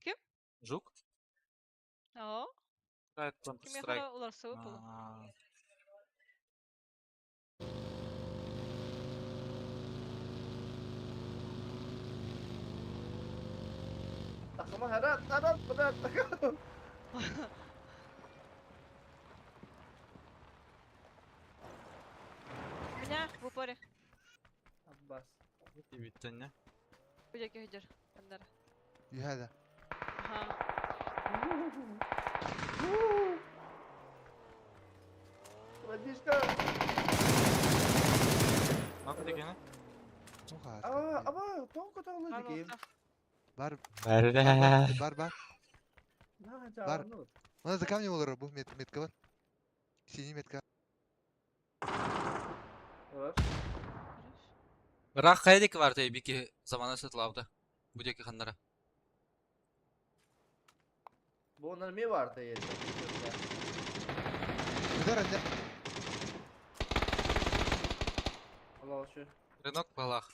B: Ким?
A: Жук?
B: О,
A: Strike, Counter
B: ким
A: Strike.
B: яхара улар сылып болу.
A: А,
D: Takıma her at, her at, her at.
B: Меня заборе.
D: Аббас.
A: Тибиттэнне.
B: Бу диэки сылдьар. Ханнара.
C: Үһэ да.
B: Аха.
D: Братишка!
A: Нахуй дегені?
C: Туох
D: Аба,
C: ааска.
D: аба, тоңко тоңлу
B: Бар
D: диким.
B: болта.
C: Бар
A: Бәрі.
C: бар бар.
D: На,
C: Бар.
D: жаны.
C: Мына за камнем олорор бу мет метка бар. Синий метка.
D: Бар.
B: Хорош.
A: Бірақ қайдекі бар тей бики замана сатылауды. Бу деки ханнара.
D: Бу онар ме бар та еді.
C: Удар анне.
D: Алла şu.
A: Рынок балах.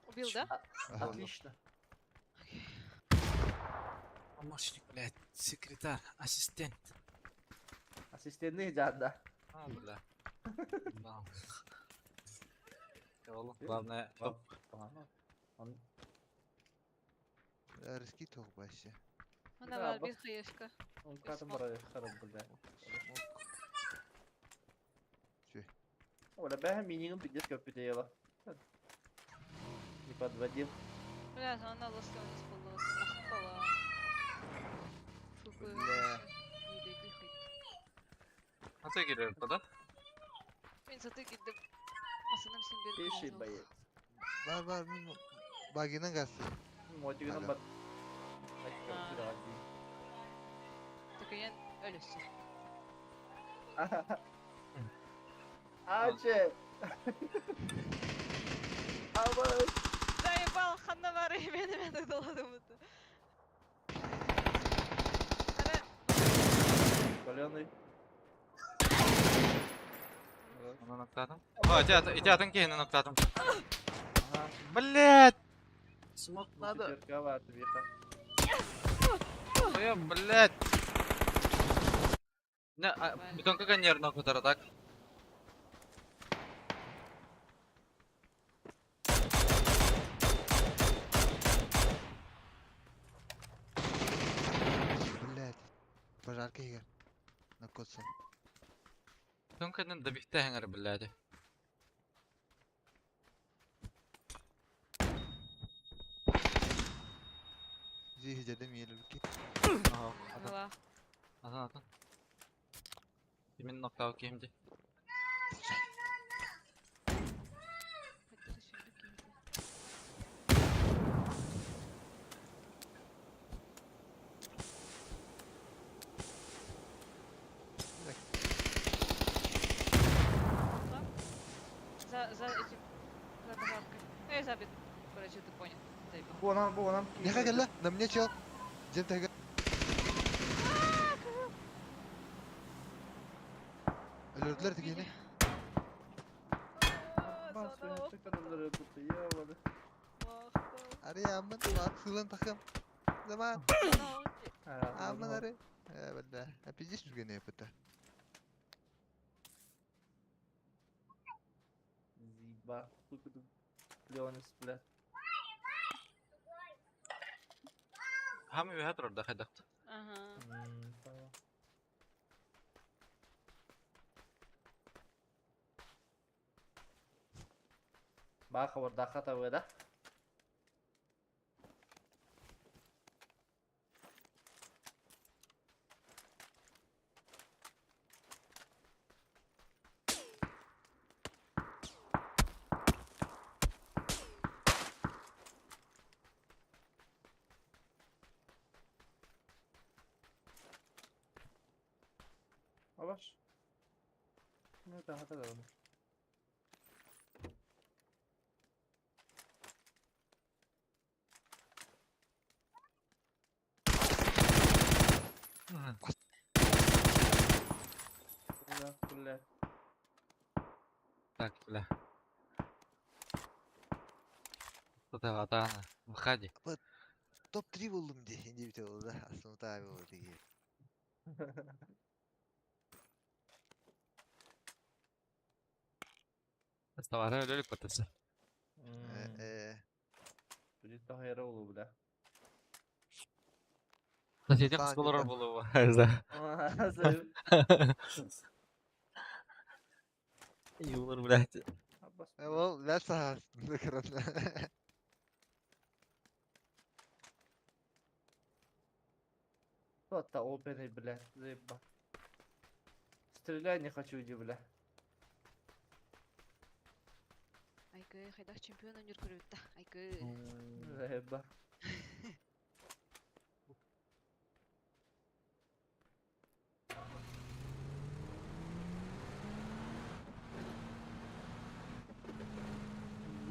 B: Убил, да?
C: Ага.
D: Отлично.
A: Помощник, блядь, секретарь, ассистент.
D: Ассистентный жанда.
A: А, бля. Да. Главное, топ.
D: Он
C: Риски туох вообще.
B: Мына
D: Да,
B: бар
D: бас-
B: бир хаешка.
D: он катым бар харап бля. Оля бәһ минигин пиздец көп бите Не подводил.
B: Бля, она лоска у нас была. Махтала. Фу,
D: Бля.
A: А ты келер, да?
B: Мен саты киддим. Масыным сен бер.
D: Пеший боец.
C: Бар бар мин багинан гасы.
D: Мотигынан
C: Ага.
D: бар.
B: Такаян өлөсү.
D: Аче. Аба.
B: Заебал, ханна бар мени мен доладым будто. Ара,
D: Каленый.
A: Оны ноктадым. О, иди атын кейінін ноктадым.
D: Ага.
A: Блядь! Смок надо.
D: Четверка бар твиха.
A: Ой, блядь. Не, а, бетонка коньерно кутара, так?
C: Блядь. Пожарка егер. На котсу.
A: Бетонкадан добихте хәңір, блядь.
C: Зихи жадым елүрки.
A: Ага, атын,
B: Ала.
A: атын, атын. Именно ноктау кейімде.
B: Хотел еще прикинуть. За, за этим, за пожаркой. Эй, забит. Короче, ты понял. Заебал.
D: Бу нам, бу нам.
C: Неха кэллэ? На мне чел. Дем тага. Өлөрдүлөр тигини.
D: Бас
C: Ари аммын сылын тахым. Заман. Аммын ари. Э, бля. А пиздишь жүргене yapıta.
D: Зиба. Сколько тут Леонис, блядь.
A: Хам үйе тұрды, қайдақты.
B: Ага.
D: Понял. Баха вот дахата вы, да? Абаш. Ну это хата да. Бля, бля.
A: Так, бля. Что-то атана. Выходи.
C: Топ-3 болдум де. Инде бите болду да. Астымта болду деги.
A: Оставары өлөлүк батысы.
C: Э, э.
D: Будет тахайра болу, бля.
A: Соседи
C: Таң
A: қыз болар
C: жұрта.
A: болуы. Юмор, блядь.
C: Ол бэт саһаас көрөн.
D: Кто-то опенный, бля, заеба. Стрелять не хочу, иди, бля.
B: Айгы, хайдах чемпион өнүр көрүттэ. Айгы.
D: Заеба.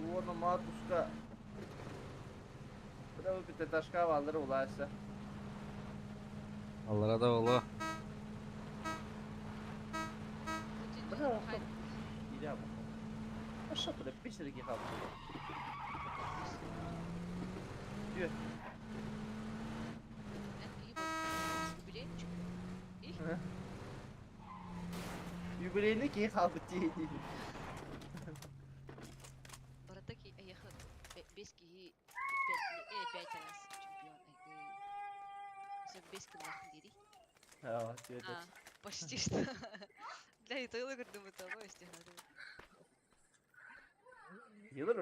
D: Уона матушка. Бля, пятиэтажка баллар улааса.
A: Аллара да оло.
D: Бля, Иля, А что, бля, писарики хапнули? Үө. Юбилейный киһи хаалбыт дии
B: Барыта ки эйиэхэ бэс киһи пять пять раз чемпион айгы. Все бэс кыллаах дири.
D: Аа,
B: А, почти что. Для итога көрдүм того, если
D: Йылыр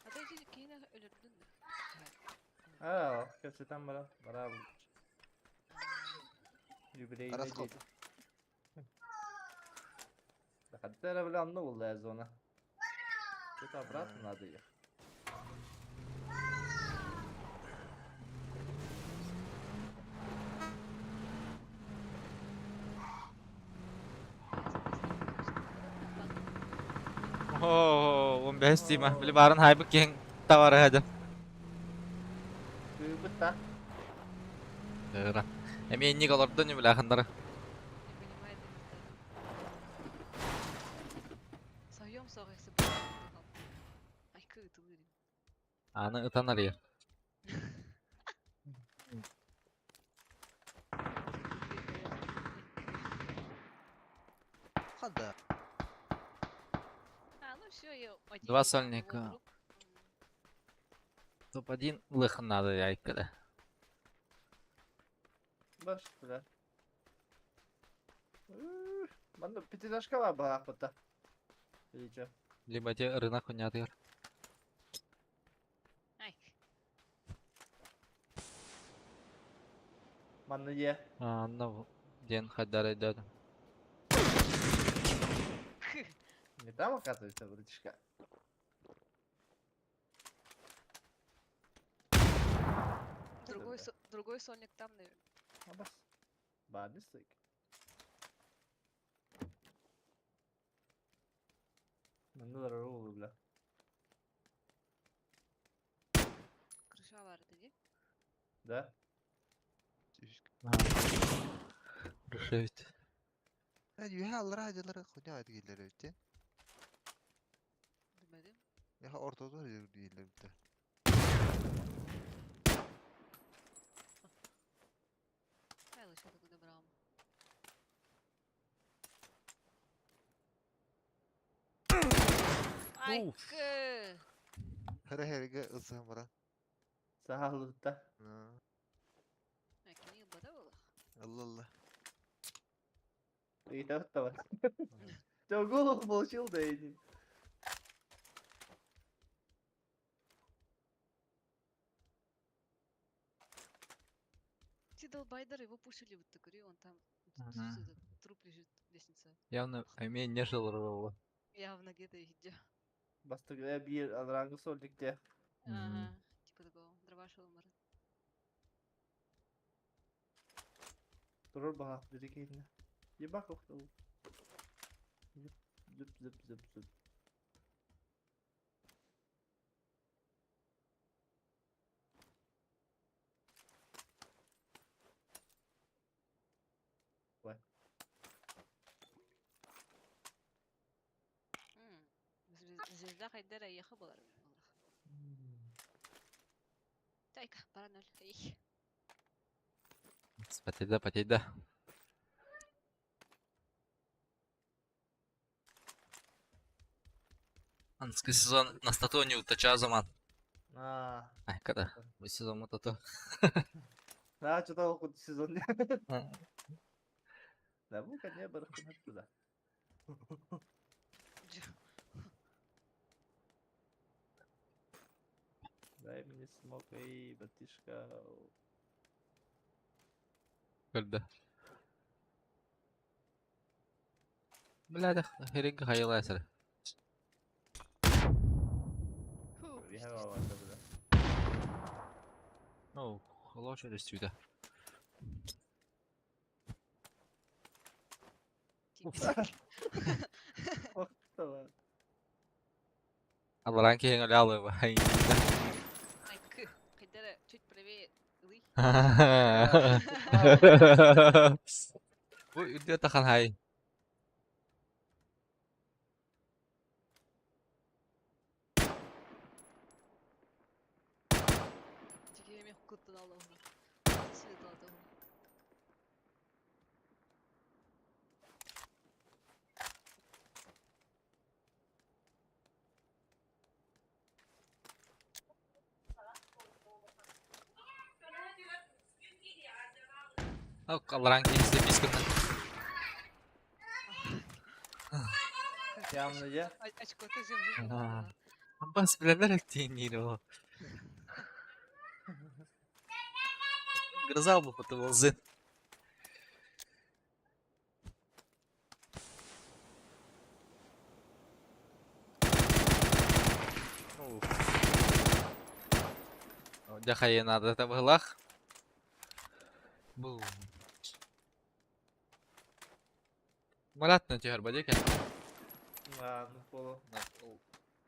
B: А то ити киһини өлөрдүн да.
D: Аа, кэпсэтэн баран, барабын. Юбилейный
C: Раскоп.
D: диэти. Хотя бля, онно буолла зона. Что-то обратно надо ехать.
A: Оо, 15 дима. Били барын хайбык кең тавары хады.
D: Кыыбыт та.
A: Ыра. Эми энник олордон бile ахындары.
B: Не понимает это. Соём соҕайсы Айкы ытылыр.
A: Аны ытан арыйар.
C: Хада.
B: А, ну все, я один.
A: Два
B: его
A: сольника.
B: друг.
A: Топ-1 лыхын надо яйкада.
D: Баш, бля. Манна пятиэтажка бар баахпыта. Или чё?
A: Либо те рынок унятыр.
B: Ай.
D: Манна е.
A: Анна ден хадар идет.
D: Не там, оказывается, братишка.
B: Другой, со другой сольник там, наверное.
D: Абас. Баадыстык. Манна роллу, бля.
B: Крыша бар дии.
D: Да?
A: Рушевит.
C: Үһэ аллара дьылары хуня дииллэр эбит.
B: Билбэтим.
C: Яха ортодор дииллэр эбит.
B: Хайла что такое брам. Айкы.
C: Хара хериге ылсыһан баран.
D: Саалытта.
B: Кини бата буолах.
C: Алла алла.
D: Ыйтабыт бар. Ты голову получил, да и
B: Ти долбайдер его пушили вот такой, он там
A: Мгм.
B: этот труп лежит лестница.
A: Явно эми не жыл
B: Явно где-то иди.
D: Бастыгы биир алрангы сольникте.
B: Ага. Типа такого. Дробашил мар.
D: Турur баах дирикейне. Ебак охтол. Зып зып зып зып зып.
B: Звезда хайдара ехал была. Тайка, пара ноль. Эй.
A: Потейда, потейда. Анский сезон на статуне утача заман.
D: Аа.
A: Ай, когда? Бу сезон вот это.
D: Аа, что-то хоть сезон. Да, бу кэннэ барахсанар туда. Дай мне смок, эй, братишка.
A: Көрдө. Бля, херинг хайыла эсэр. Ну, холочу өстүдэ. Аларан киһиҥ өлө алыба.
B: Айкы, хайдара чуть правее ылый.
A: Бу үрдүө тахан хай.
B: Дьиҥэ куттан аллаҕына. Сыыталатыһым.
A: Алларан киһи бис гынна.
D: Явно я.
B: Очко ты землю.
A: Бас билэлэр тииниир ол. Гроза буолбута буолзын. Дьэ хайа наадата быһылаах. Бу. Маратна түһэр ба диэки.
D: Ладно, полу.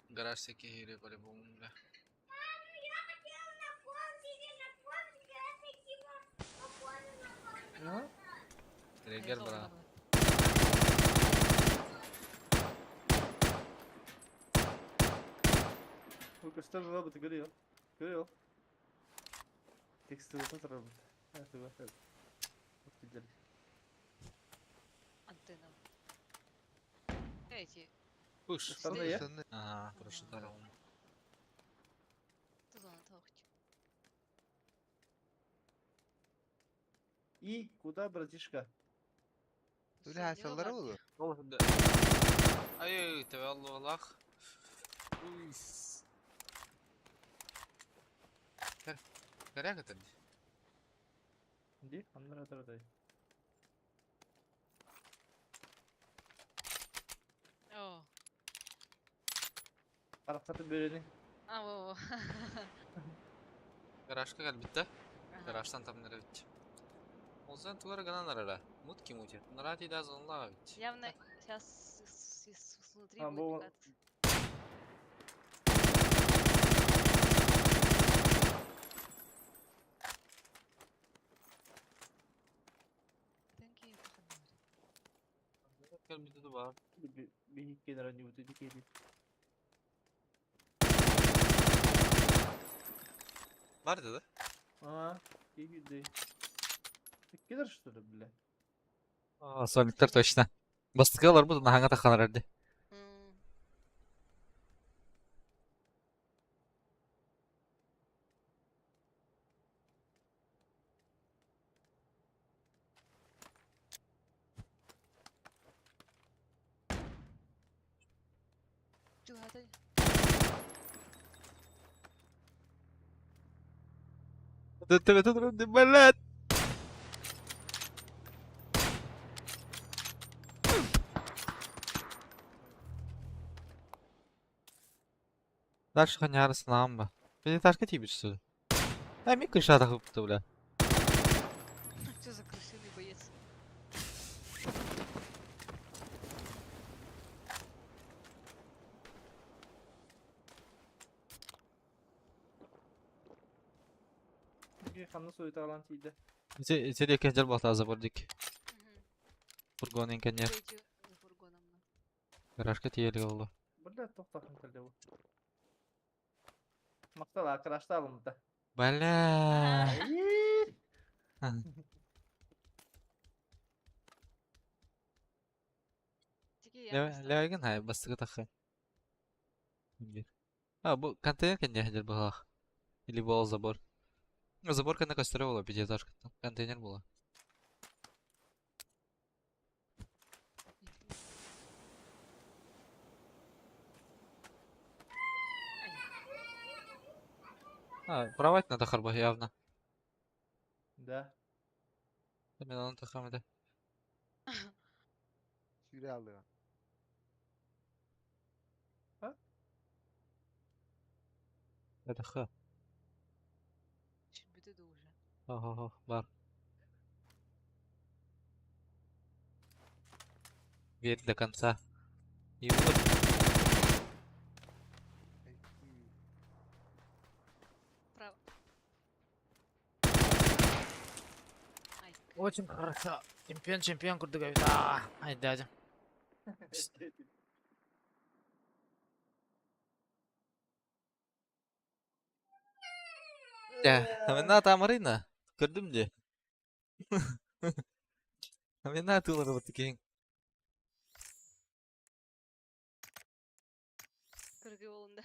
A: Гараж всякие по-любому, бля. Триггер, брат.
D: Көстөр робот көрüyor. Көрüyor. Текстилата робот.
B: Антенна. Эти.
A: Пуш.
D: Станные?
A: Ага, прошитал.
D: И куда, братишка?
C: Үлэ саллара буолуо.
A: Ай, төбө аллах. Көрә көтөр.
D: Ди, аннара таратай.
B: О.
D: Арахсаты бөрени.
B: А, во, во.
A: Гаражка кэлбитте. Гаражтан тамнара бит. Олзан тугар гынан арара. Мутки мутит. Нарати да зонлага бит.
B: Явно сейчас внутри
D: А,
B: будет
D: во.
B: пикаться. Тенки
A: Кэлбите бар.
D: Биһиккенер не вот эти
A: Бар dedi.
D: А, иди. Ты кидер что ли, бля?
A: Аа, Сониктер точно. Бастыкалар бу наханга таханар эрди.
B: Чугата.
A: Блядь. Дальше ханяр сынамба. Пятиэтажка тип түсті. А ми крыша тахыпты, бля.
B: Что за крысиный боец?
D: Ханна суеталан тиийдэ.
A: Ити диэки дьэр буолта забор дик. Фургон инкенер.
B: Эти за фургоном. На.
A: Гаражка тиелі олду.
D: Бля, тохтохон кэллэ бу. Мактала, крашталым да.
A: Бля.
B: Тики я.
A: Левеген хай бастыгы тахы. А, бу контейнер кенде дьэр быһалах. Или был забор. Ну, забор кэннэ көстөрө буола пятиэтажка. Контейнер буола. А, правать надо харба явно.
D: Да.
A: Мен оны тахам этэ.
C: Сүүрэ алдыга.
A: Это х.
B: Чуть да уже.
A: Хо-хо-хо, бар. Верь до конца. И вот.
B: Право. Ай.
A: Очень хорошо. Чемпион, чемпион курдук эбит. Аа, айдаажым. Дьэ, Амина Тамарина. Көрдүм дии. Амина атыыларбыт киһиҥ.
B: Кыргы болунда.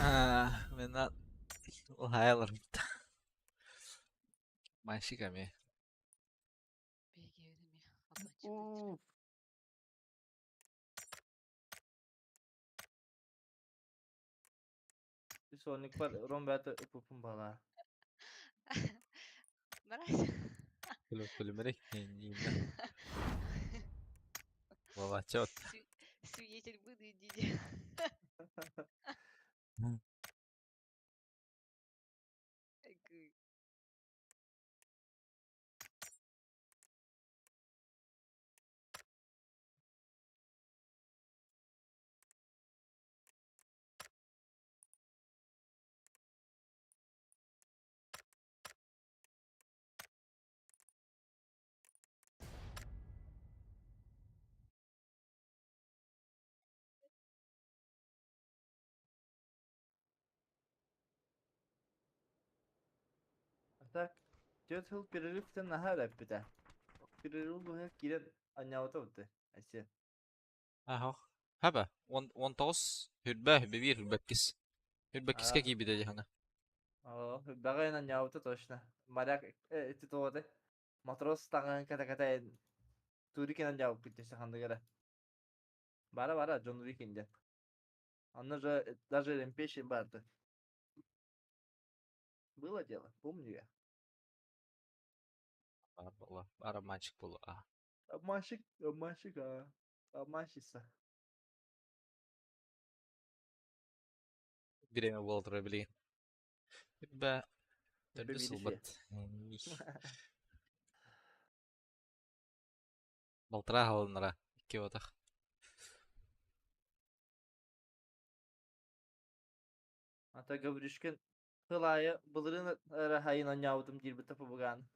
A: Амина уһаайаларбыт. Мальчик эмиэ.
B: Биһиги эмиэ обманщик.
D: Соникпар ромбята упупун бала.
B: Брать.
A: Күлүмэрик Волочет.
B: Свидетель буду, идите.
D: А так, түөрт сыл перерывтан наһаа элэппитэ. Перерыв быһа киирэн анньаабыта бутты. Айсен.
A: Аһох. Хаба, он он тоҕус, хүрбэ, хүрбэ биир, хүрбэккис. Хүрбэккискэ киирбитэ дьаһана.
D: Оо, бэҕээн анньаабыта точно. Моряк ити туох матрос таҥаһын кэтэ-кэтэ Турикин анньаабыппыт десе ханнык эрэ. Бара-бара Джон Уикин диэн. Онно же даже Ремпешин барды. Было дело, помню я.
A: Бар буолла, бар обманщик буолла. А.
D: Обманщик, обманщик, а. Обманщица.
A: Бириэмэ буола турар билигин. Бэ, төрдүс сылбыт. Балтараа халыннара, икки батах.
D: Ата Гавришкин сыл аайы былырыын эрэ хайын анньаабытым диирбит пубугаан.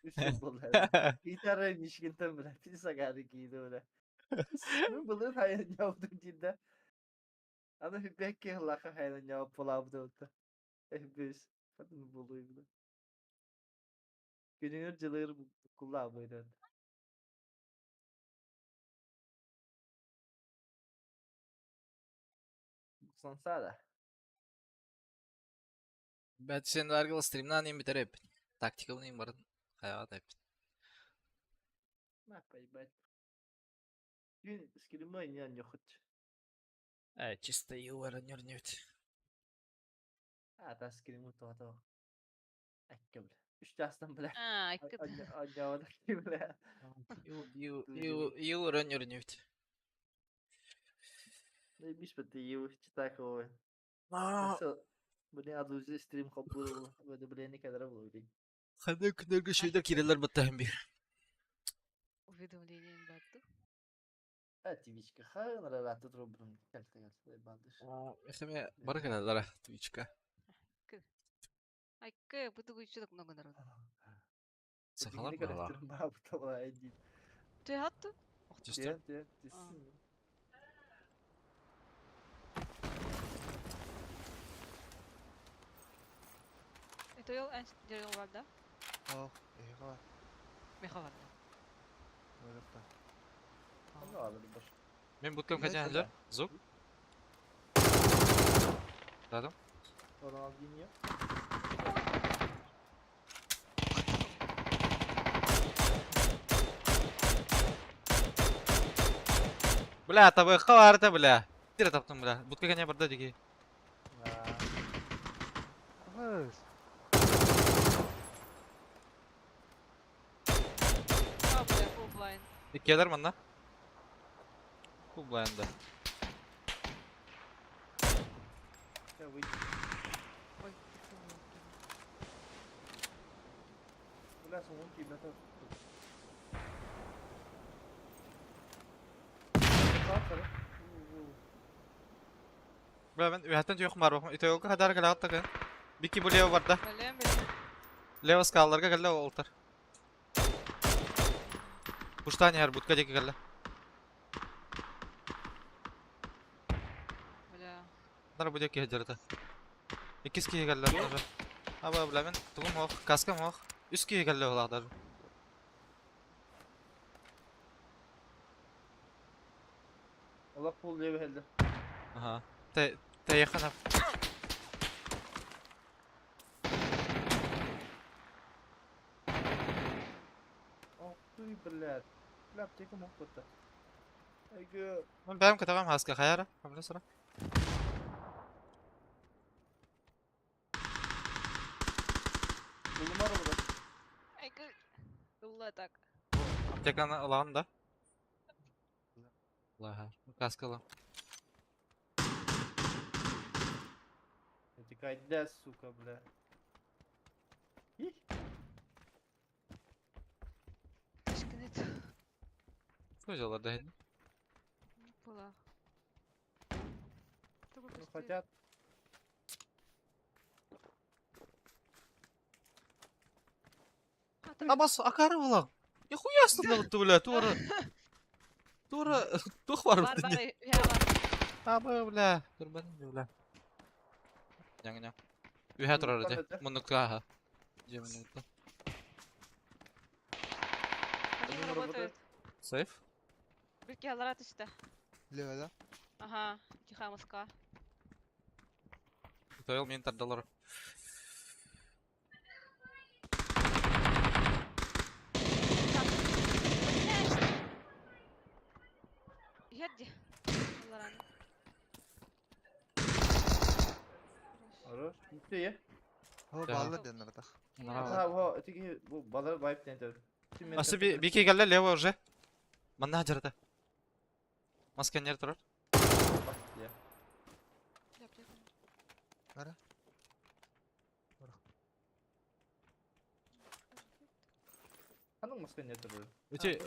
D: Үс сыл буолла. Итары Мишкинтэн бля, писагары кииди бля. Былырыын хайын анньаабытым диирдэ. Аны хүбэкки хыллаха хайын анньаабыт буолаабыт Эбис. Хатын булуй бля. Күнүгэр дьылыгыр куллаабыйдан. Сансара.
A: Бэт сен аргыл стримнан им бүтэр эппит. Тактикабын им барын хайаҕат эппит.
D: На, поебать. Күн скримой не нюхать.
A: Э, чисто юара нөрнөт.
D: А, та скриму то Экке бля. Үч чаастан бля.
B: А, икки.
D: Анньаабыт бля.
A: Ю ю юара нөрнөт.
D: Биш бит ю читаковый. Блин, адузи стрим хоппур блин, никогда был
A: Ханна күннэргэ шөйдер киирэллэр баттаһын биир.
B: Уведомлением батту.
D: А, Твичка ханна тут рубрум. Кэлтэй кэлтэй бандыш.
A: Эхме бары кэлэллэрэ Твичка.
B: Айка, бутугу еще так много народу.
A: Сахалар баала.
B: Ты хатту?
A: Түстүм.
B: Это ел эн дерел бар да?
C: Оо, эһиэхэ
B: Меха бар да.
C: бар.
A: Мен буткам качан ханжар? Звук? Дадым.
D: Ronaldinho.
A: Бля, табыхха барыта бля. Тире таптым бля. Бутка кене барда диги.
C: Таҕыс.
B: А, бля, full blind.
A: Иккиэлэр манна. Full blind да.
D: Я выйду.
B: Ой, ты мой.
D: Бля, сугун киирбэтэ.
A: Бля, мен үһәттен түйөх бар бахым. Итойлга хадар кэлэҕит такын. Бики бу лево барда.
B: Бэлэм, бэлэм.
A: Лево скалларга кэллэ олтар. Пуштан иһэр будка диэки кэллэ.
B: Бля.
A: Нар бу диэки сылдьарыта. Иккис киһи кэллэ даже. Аба, бля, мен тугум ох, каскам ох. Үс киһи кэллэ олах даже.
D: Олох пул диэбэ хэллэ.
A: Ага. Тэ тэйэхана.
D: Ох ты, блядь. Бля, аптека мог бытта. Айгы.
A: Мен бэм кытагам хаска хаяра. Хамла сара.
D: Улумар буда.
B: Айгы. Ылла так.
A: Аптеканы алагын да. Аллаха. Каска ылам.
D: Это кайда, сука, бля. Их.
B: Тишкинет.
A: Сылдьаллар да иһин.
B: Была.
D: Ну хотят.
A: Абас акары булаң. Нихуя астында бля, тура. Тура, тух бар
B: Бар, бар,
A: бит.
B: я бар.
A: Аба, бля, турбан бля. Няң-няң. Үһә турар иде. Муннукка аха. Дьэ муннукта.
B: Один
D: Один
B: работает.
A: Сейф?
B: Бирки алара түстэ.
C: Лево да?
B: Ага, тихая Москва.
A: Тойл мин тардалар.
B: Иһэрди. Аллараны.
D: Хорош. Бүттэ я.
C: Хо
A: Да.
C: баллар диэн наратах.
D: Ha, ho, öteki bu baları vibe diyen
A: Асы би бики кэллэ лево уже. Манна жарата. Масканер турар.
D: Ya.
C: Ара.
D: Ханын маска не турdu?
A: Эти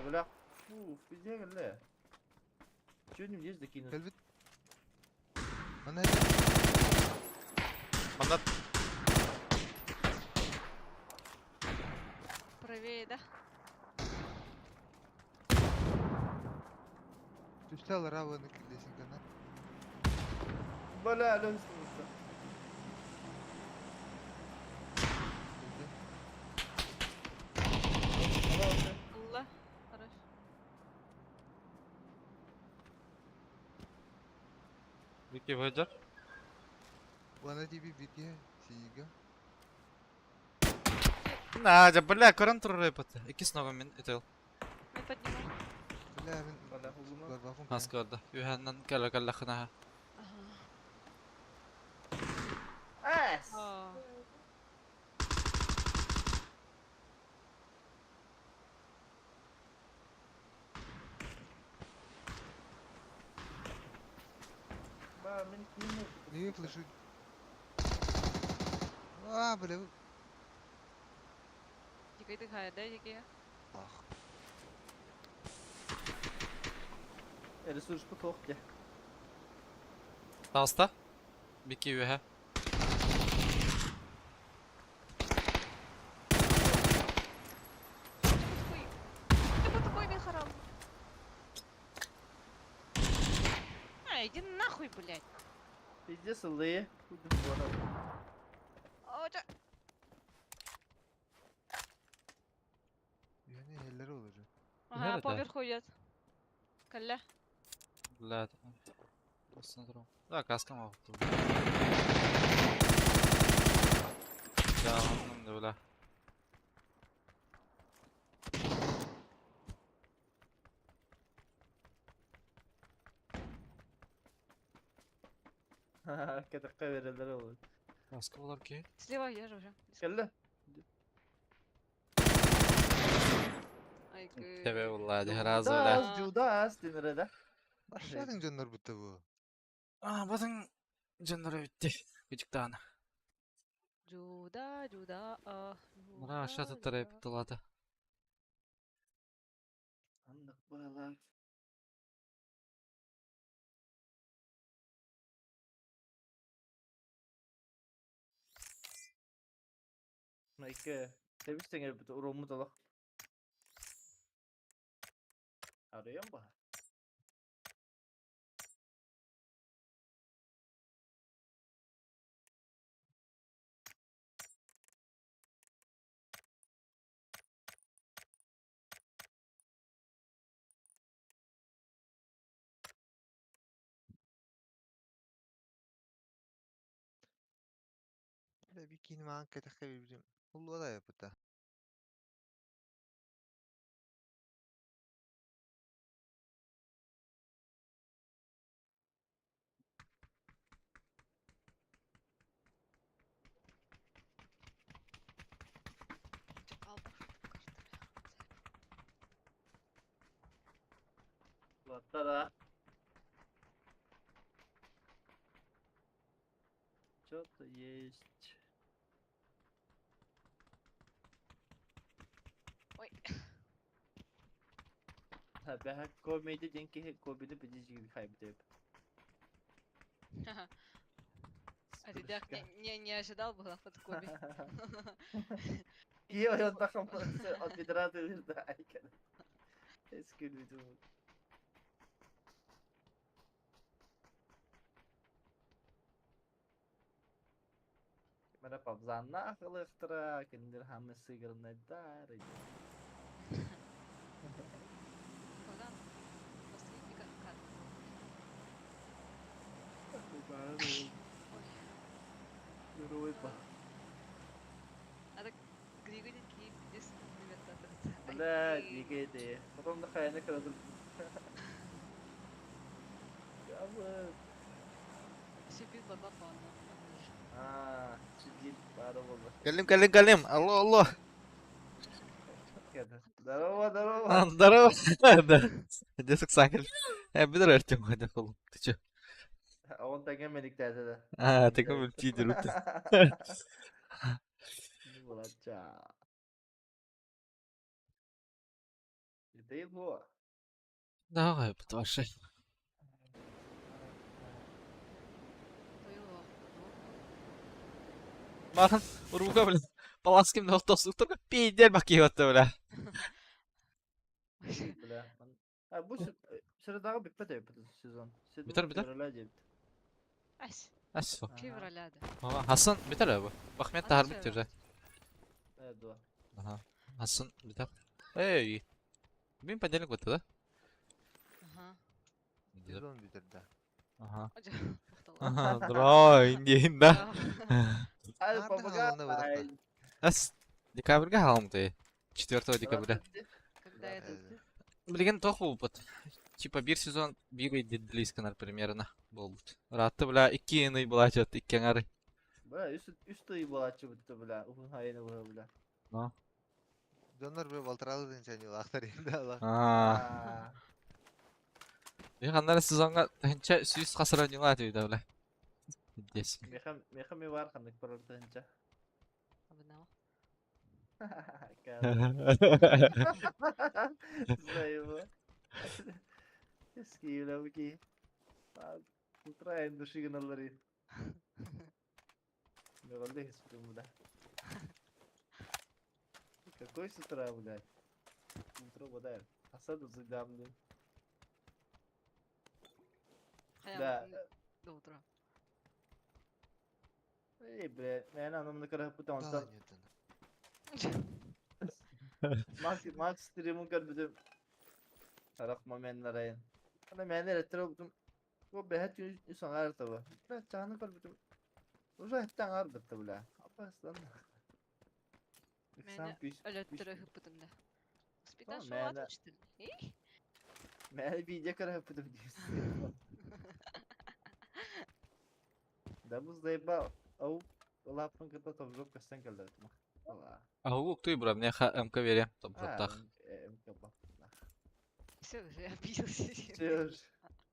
D: Бля. Уф, везде гелле. Чё ним есть докинуть?
C: Кэлбит. Манна
A: Манна
B: Правее, да?
C: түстэ алара буону киллесин гына.
D: Бля, ален üstümüzde.
C: Кэлбит.
B: Ылла. Хорош.
A: бики выйдер.
C: Уана тиби бирге сиигэ.
A: На, дьэ, бля, көрөн турар эпэт. Иккис нога мин ител.
B: Мен подниму.
C: Бля мин
D: Бля, улума.
C: барбахун.
A: Маска орда. Үһэннэн кэлэ кэллэхына.
B: Ага.
D: Эс.
B: А.
D: Ба, мен кийин.
C: Неге флешу? А, бля.
B: Дикий дыхает, да, дикий?
C: Ах.
D: Ресурс по тохте.
A: Таста. Бики үһэ.
B: Такой. Ты такой мен харам. А, иди нахуй, блядь.
D: Пиздец, ыллы. Кудum bu arada.
B: О, ча.
C: Үһэни хеллер олору.
B: Ага,
A: Nerede?
B: поверху идет. Калля.
A: Бля. Посмотрю. Да, каска могу. Да, он бля.
D: Кэтэххэ берелер ол.
A: Маска болар ки.
B: Слева я же уже.
D: Кэллэ.
B: Ай,
A: Тебе булла, разы бля.
D: Judas, Judas denir да.
C: Başladın canlar bitti bu.
A: А, батың жандары битти. Күчүк
B: Жуда, жуда, а.
A: Мына аша туттар эптилады.
D: Anlık bağlar. Майка, тебистен gelip уруму талак. Арыйым ба?
C: Бля, bir kini маған кэтэххэ билим. Уллуа да yapıtta.
D: Ладно. Что-то есть.
B: Ой.
D: Ha, ben komedi денки komedi bizi kaybedip.
B: А ты так не ожидал было под Коби?
D: Iyo yon takım отбираты да айкен. Эскүлү. Мара пабзанна ахылыктыра, киндер хамы сыгырнайдар.
B: Богдан, последний кадр. Ой. А так Григорий Киев здесь привет
D: Бля, дигеде. Потом на хайны крадут.
B: Сибил баба пана.
D: А, сидит пара болды.
A: Кэллим, кэллим, кэллим. Алло, алло.
D: Здорово, здорово.
A: Здорово. Да. Десок сакел. Бидер Артем хотя холм. Ты чё?
D: А он так эмелик да.
A: А, ты как тидер.
D: Булача. Это его.
A: Давай, по-твоему. Махан, урбука, блин. Паласким да тосуктурга пиздец бакиотта, бля.
D: Бля. А bu sıradағы біппет сезон.
A: Битер, битер?
D: Февраля деп.
B: Ась,
A: Асо.
B: февраля да.
A: Хасан битер бу. Бахмет тахар битер же.
D: Да.
A: Ага. Хасан битер. Эй. Бин понедельник битти да?
B: Ага.
C: Сезон битер да.
A: Ага.
B: Ага.
A: Ага, здорово, индейин да.
D: Ай,
C: Ардын
D: помогай.
C: алында бұдақта.
A: Ас, декабрьге халым ты. 4 декабря.
B: Когда это?
A: Билген тох болбут. Типа бир сезон бир длисканар примерно болбут. Ратты бля икки ыный була жат икки аңары.
D: Бля, үст ый болачы бітті, бля. Ухун хайыны бұ, бля.
C: Донор бе балтыралы ден лақтар енді ала.
A: Аа. Ханнар сезонга тынча сүйүс касыра нюла дейди бля. Дес.
D: Меха, меха ми бар ханнык барар тынча.
B: Абынау.
D: Знаю его. Эски, Утра души гыналлары. Мегалде бля. Какой с утра, блядь? Утро, бля. Асаду зыдам, Да.
B: До утра.
D: Эй, блядь, мен анамны карап
C: Да,
D: бутан.
C: нет.
D: Макс, Макс стримун көрбүтүм. Арак моментларайын. Ана мен электро бутум. Бу бэхет үс аңар таба. Бля, чаны көрбүтүм. Уже хеттен аңар битти, бля. Апастан.
B: Мени
D: Иксан күс.
B: Өлөттөрө хыппытым да. Воспитан
D: О,
B: шоу
D: мени-
B: атышты. Эй,
D: Мен видео карап бутум дейсиз. Да бу заебал. Ау, лаппын кытта тобзоп көстөн кэллэ.
A: Ахугу уктуй бра, мне МК вере,
D: А,
A: топтах.
D: МК бак.
B: Все уже обиделся.
D: Все уже.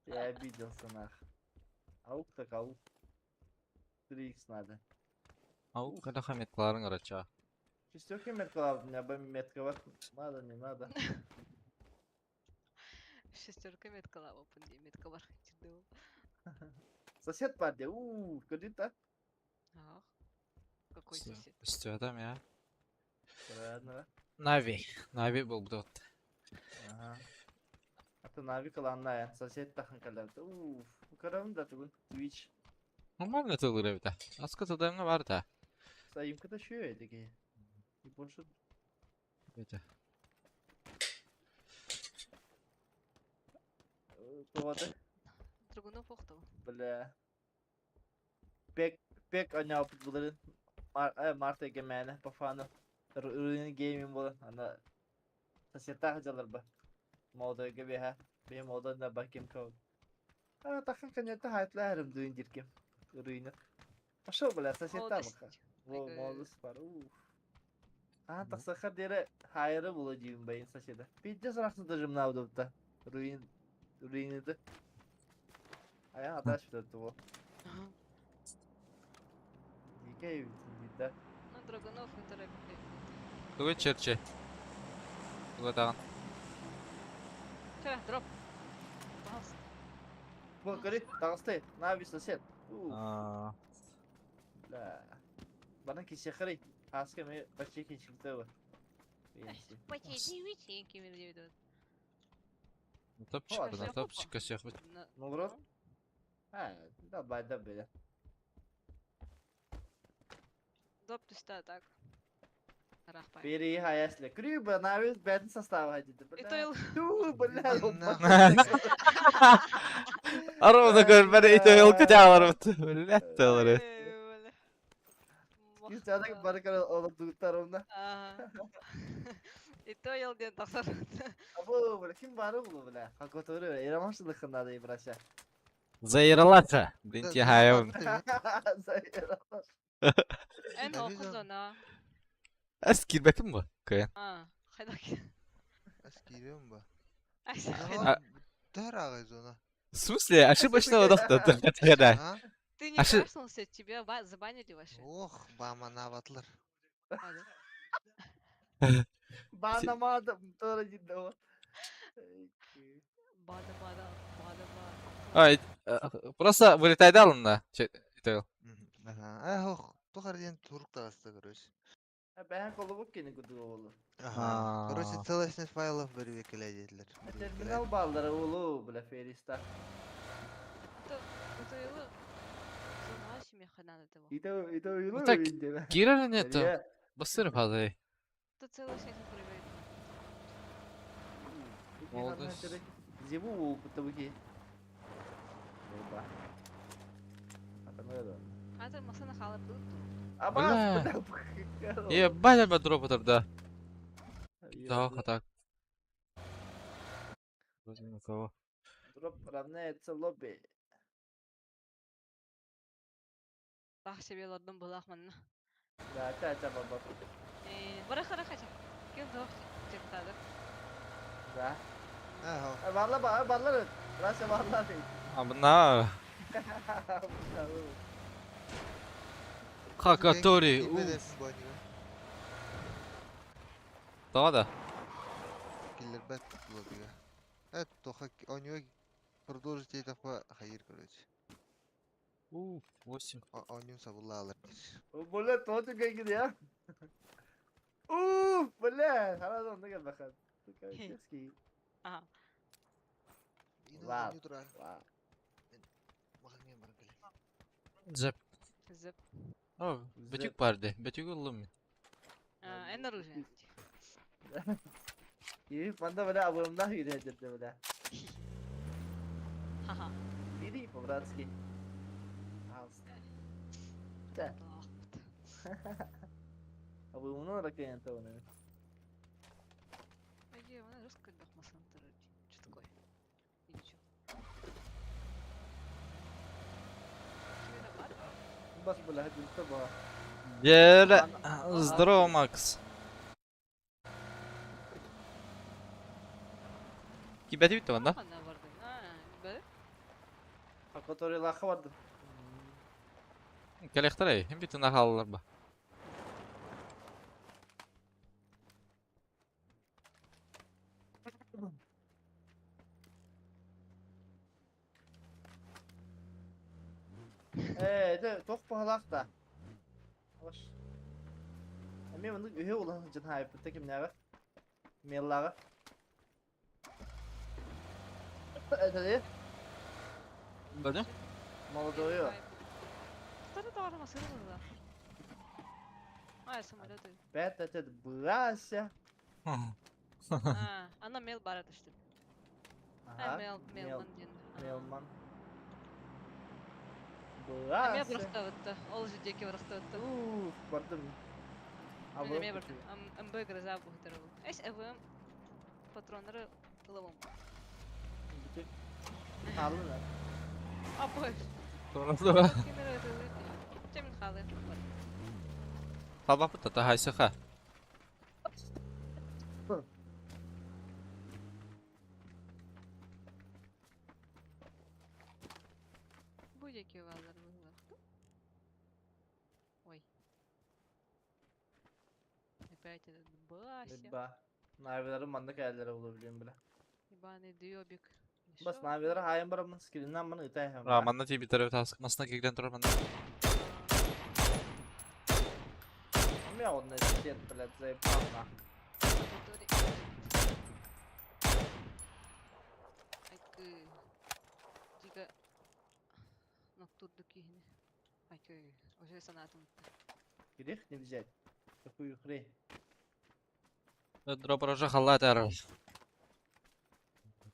D: Я обиделся нах. Аук так аук. 3х надо.
A: Ау, когда хаметларың арача.
D: Шестерки метка у меня бы метка вот. Надо, не надо.
B: Шестерка метка лава, метка бар.
D: Сосед паде. Ууу, куда-то.
B: Ах. Какой сосед?
A: Үстүөтам я.
D: Правильно.
A: Нави. Нави был вот.
D: Ага. А то нави каланная. Сосед тахан каларда. Уф. Карам да тугун. Twitch.
A: Нормально тылыр эбите. Аска тадамга бар да.
D: Сайымка да шөй деги. И больше
A: Эбите.
D: тугады.
B: Другунов охту.
D: Бля. Пек пек анял буларын. Марта гемене по фану. Руин гейминг була. Ана сосед жалар ба. Мода гебе Бе мода на баким код. А тахан конечно хайтларым дуин диркем. Руина. Пошел, бля, сосед там. Во, молодость бар. Уф. А, тахсаха дере хайры була дийим байын соседа. Пиздец рахсын даже мына Руин руиниды. Аян аташ битет во. Дикей да.
B: Ну, Драгунов это
A: Тугу черче. Тугу тагын.
B: Че, дроп. Пожалуйста.
D: Во, көрі, тағысты, нави сосед. Уф,
A: Аа.
D: бля. Бана кеше қарай. Хаска ме почти кешікті бар.
B: Почти вечеринки мен ведут.
A: Топчик,
D: О,
A: на топчик всех.
D: Ну, рот. А, давай, да, бля.
B: Доп түстә так. Рахпай.
D: Бери хаясли. Крюба, нави бәдін состава хадиді.
B: И то ил
D: Ту, бля,
A: Армада көрбәр ите ел кыталар бит. Блядь, талар.
D: Кистәдек баркар алып дуктарымда.
B: И то ел ден тахсар.
D: Абу, бля, ким бары булу, бля. Хакоторы, эрамашылыкында да ибраша.
A: Заиралата. Блин, ти хайон.
B: Эн окузона.
A: Әс кирбәким бу. Кая.
B: А, хайдак.
C: Әскерем ба.
B: Ай,
C: Дәрағай зона.
A: В смысле? Ошибочно одохта.
C: А?
B: Ты не
A: А ши-
B: крашнулся, тебя забанили вообще.
C: Ох, бамана батлар.
B: А, да?
D: Банамадым, тоже не дала.
B: Бада, бада, бада, бада.
A: Ай, просто вылетай да. Ител.
C: Ага. Ох, тухар ден турк тағысты, короче.
D: Бәһән колыбык кені күді олы.
C: Ага. Короче,
A: А.
C: целостность файлов бір векіле деділер.
D: Терминал балдары улу, бля, фериста.
B: Это елы зона семья надо того.
D: Ито уйлу
A: Так,
D: видимо.
A: Кирер нет. Басыр падай.
B: Это целый шесть проверить.
A: Молодость.
D: Зиму бутовики.
B: А это масана хала был.
D: Абас,
A: Бля.
D: бля.
A: Ебать, альба дропа тогда. Да, так. Вроде никого.
D: Дроп равняется лобби.
B: Ах, себе ладно была манна.
D: Да, ча, ча, баба.
B: Э, бара хара хача. Кем зох чектады.
D: Да.
C: Ага.
D: Барла, ба, барла. Раша барла.
A: А бна. Хакатори. Да, да.
C: Киллер бэт лоббига. Это тоха у него продолжить это по хайыр, короче.
A: У, 8.
C: У него сабулалар.
D: Бля, тоже как я. Уф, бля, хорошо, ну как бахат. Детский.
B: Ага.
D: Вау. Вау.
A: Зеп.
B: Зеп.
A: О, бетюк барды. Бетюк улым.
B: А, эн оружие.
D: И панда, бля, абымда үйренеді, бля.
B: Ха-ха.
D: Иди по-братски. Да. Абымны ракета оны.
B: Ай, она жестко бахмасан Что такое? И ничего. Кимена бар?
D: Бас бля, бүттэ ба.
A: Дьэ, здорово, Макс. Кибэти бүттэ манна.
B: Ханна бардын? А, бары?
D: Акваториялаахха бардым.
A: Кэлэхтэр эй, бүтүн ахаллар ба.
D: Ээ, это туох баһалаах да. Ош. Эмиэ маннык үһү улахан сылдьан хаайбыта кимнээҕэ? Меллааҕа. Это
A: Бөдө?
D: молодою.
B: Кто-то товар машина была. А, самолеты.
D: Бэт этот Бася.
B: А, она мел бара түштү. А,
D: Ага.
B: мел, мелман ден.
D: Мелман.
B: Эме
D: Бася.
B: бырахтабытта. Ол же деки бырахтабытта.
D: Уф, бардым. А
B: Мен эме бардым. МБ гроза бухтар бу. Эс ЭВМ патроннары ылабам.
D: Хаалын.
B: А, бой.
A: Тура тура.
B: Кемер өтөлү. Чемин халы.
A: Халбапыт та хайсыха.
B: Бу деки балар бу. Ой. Опять этот Бася.
D: Ба. Навилары маннык әлләре була билем биле.
B: Ебаный дёбик.
D: Бас навилары хайын барамын скриннан маны ытай хам.
A: А, манна ти битер таск масна кигден турар манна.
D: Мен онны сен блядь заебал на.
B: Айкы. Дига. Ноктурду кихини. Айкы. Уже санатым.
D: Грех не взять. Такую хрень.
A: Дропер уже халат ар.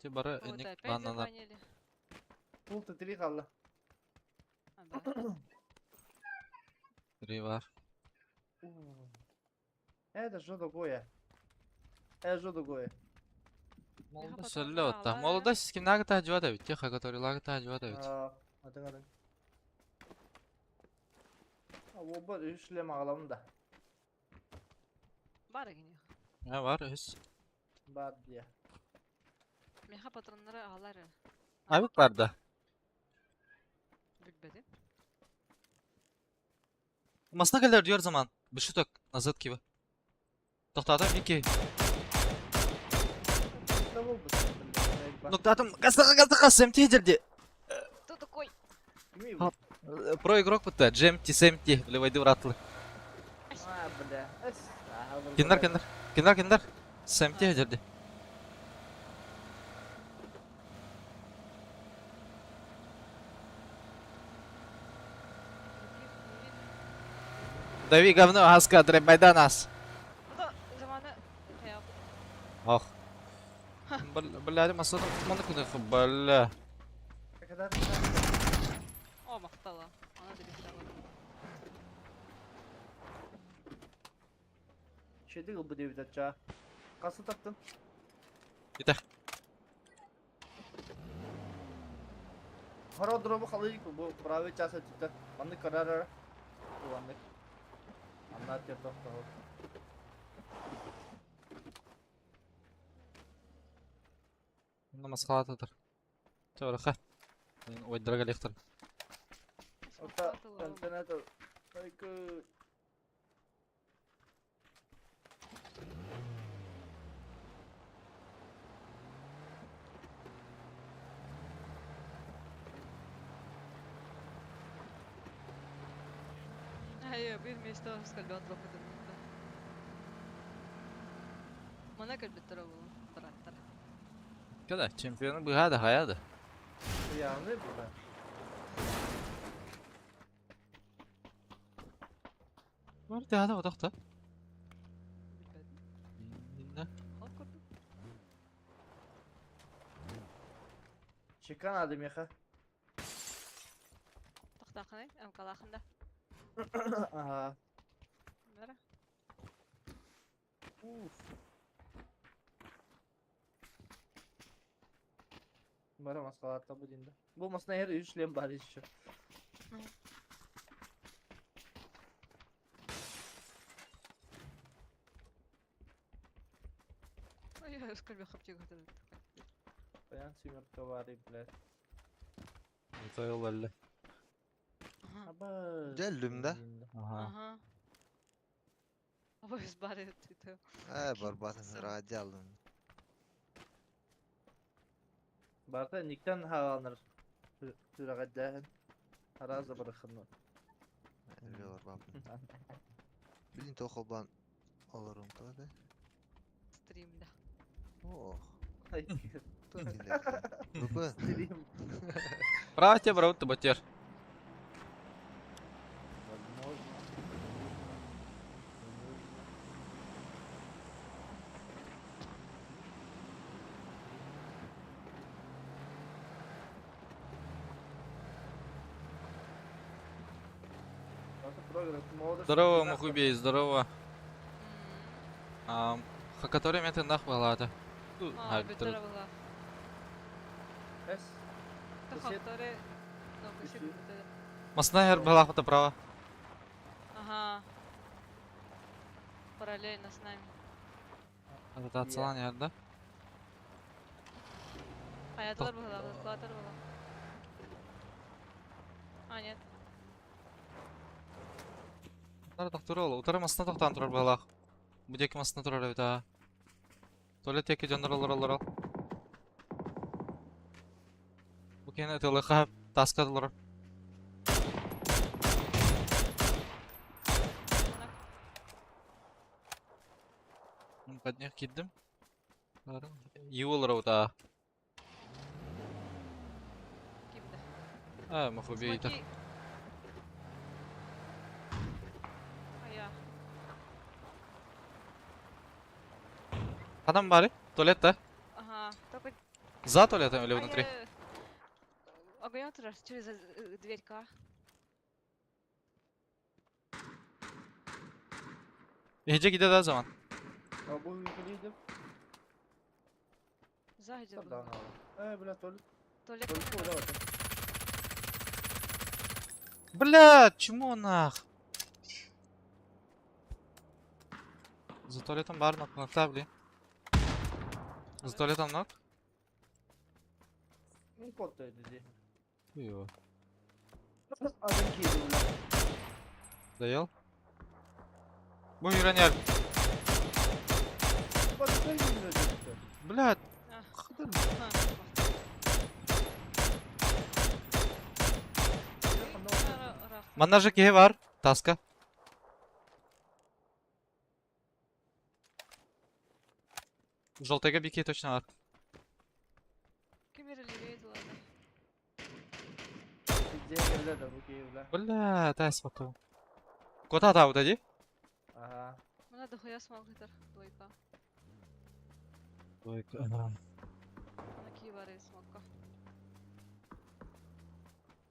A: Ти бары
B: Вот
A: эник
B: опять
A: банана.
B: забанили.
D: Пул три халла.
B: А, да.
A: Три бар.
D: Это что такое? Это что такое?
A: Молодой
B: потом
A: сөллө отта.
B: алар.
A: Молодой кимнага та жуат бит. Теха который лага та жуат бит.
D: Атын атын. А оба үшлем ағаламын да.
B: Бар гини.
A: Я бар өс.
D: Бар дия.
B: Меха патроннары алар.
A: Абык бар да.
B: Билбедим.
A: Масна келер diyor zaman. Bir şutок назад киба. Токтатам iki.
D: Да бол бұл.
A: Ноктатым касага касага СМТ жерде.
B: Кто такой?
A: Хоп. Про игрок бутта. GMT SMT. Левайды братлы.
D: А, бля. Эс.
A: Киндар киндар. Киндар киндар. СМТ жерде. Дави говно, аска, дребайданас.
B: Bu da zamanı şey yap.
A: Ох. Бля, масада маны күнә бля.
D: Kadar
B: O мактала. Ана да бит алар.
D: Şeyde bu diye bir dakika. Kası taktım.
A: Yeter.
D: Haro drop'u kalıyık bu правый часа çıktı. Mandık karar ara. Bu mandık. Anlat ya doktor.
A: Масхалатыдыр. Төрөхө. Ойдырга лехтер.
D: Ота интернет Айкы.
B: Hayır, bir место скальбен дропы Мана кальбеттер ол браттар.
A: Када чемпионы быгада хаяды.
D: Yani bu da.
A: Бар да отакта.
B: Билбедим. Хал көрдүм.
D: Çıkan adım yaka.
B: Тохтаахынай, амкалаахында.
D: Aha.
B: Бара.
D: Uf. Бара маскаларда bu dinde. Bu masına her üçlem bari şu.
B: Ой, сколько хаптик
D: Баян семерка бары, блядь.
A: Тойл әлле.
D: Аба.
C: Дьэллүм да.
A: Ага.
B: Ага. Абы бары ты.
C: Э, барбатын радиалым.
D: Барта никтен хааланыр. Түрәгәдәһен. Араза барыхыны.
C: Эле барбапын. Билин тохолбан олорум тоде.
B: Стримда.
C: Ох, то дилер. Бу.
D: Стрим.
A: Право тебе, брат, ты батер.
D: Возможно. Не нужно. Просто прогресс молодость.
A: Здорово, Мухубей, здорово. Хакатория меты нах балада.
B: А, бетер была.
D: Эс.
B: Та
D: Сосед.
B: хакторе. Ну, косик
D: Сосед.
B: бетер.
A: Масна балахта право.
B: Ага. Параллельно с нами.
A: Ротациялан ярда.
B: А я тоже была, клатер была. А, нет.
A: Нара тохтур ол. Утары масна тохтан турар балах. Бу деки масна турар бит а. Туалет теки жондар олар олар ол. Бу кене тылыха таска олар. Поднях киддим. Юылыр ута.
B: Кимде?
A: А, махубей
B: Смоки. А я.
A: Адам бары? Туалетта?
B: Ага. Только
A: За туалетом или
B: А
A: внутри?
B: я, Огонёк через дверька.
A: Ece gider her zaman.
D: А бу юкулейди.
B: Сзади
D: Да,
B: было.
D: Э, бля, туалет.
B: Туалет.
D: Туалет, давай.
A: Бля, чему нах? За туалетом бар нок на табле. За туалетом нок?
D: Ну, кот dedi.
A: Йо.
D: Adam кийди, бля.
A: Доел? Бу юранер.
D: Бak, sen bilmiyorsun.
A: Бля,
B: А,
A: хыдыр.
B: ха,
A: Манна же кеhe var. Таска. Желтыйга бике точно var.
B: Кемер левее ладно.
D: Зегерле да бу кийди, бля.
A: Бля, тас потом. Кота та вот иди.
D: Ага.
B: Мына дохуя смог гитар двойка. На кивары смогка.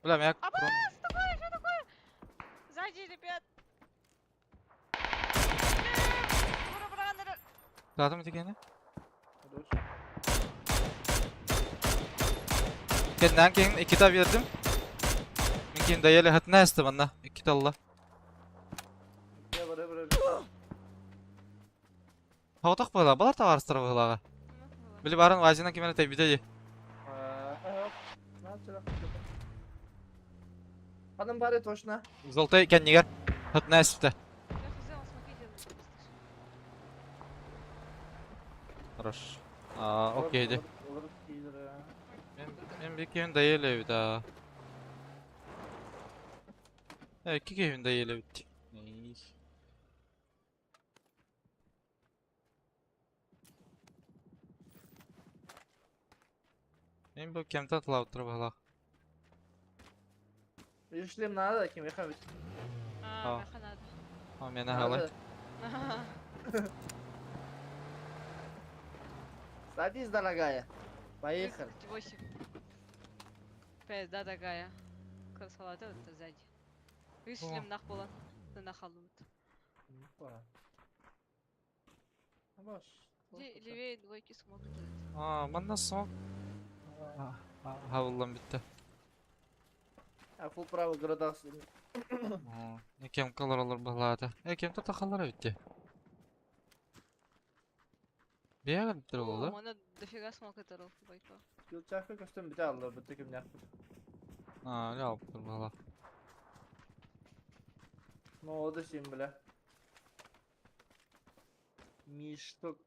A: Бля, меня...
B: Аба, что такое? Что такое? Сзади, ребят.
A: Lazım dikeni.
D: Хорош.
A: Kendinden keyin iki tav verdim. Men keyin dayali hatna esti manna. Ikki talla.
D: Я бара бара.
A: Хавтак була, балар таварыстыр була. Били барын вазина кимene тайбиде.
D: Ага. На, чыра. Адам бары точно.
A: Золотой кеннигер. Хатна эсти.
B: Я хз, он смоки делает. слышишь?
A: Хорош. А, окей де.
D: Olur кийди.
A: Men bir keyin dayali bir daha. Evet, iki keyin dayali bitti. Ney? Men bu kemta tlawtır bala.
D: Ишлем надо, ким яхабит.
B: А,
A: А.
B: меха надо.
A: А мені галай.
D: Садись, дорогая. Поехали.
B: 38. Пизда такая. Красота вот сзади. Вишлем нах была. Ты нахалут.
D: Опа. Абаш.
B: Левее двойки смог делать.
A: А, манна сон. Хавуллам битти.
D: А фул право градас.
A: Кем калар олар балады. Э, кем тата халар битти. Бэйэ кэлбиттэр буолла.
B: О, Оны дофига смок ытырыл, бойко.
D: Килчакка көстөн бүтэ алла бытты кимнәхпит.
A: А, не алыптыр бала.
D: Ну, оды син бля. Мишток.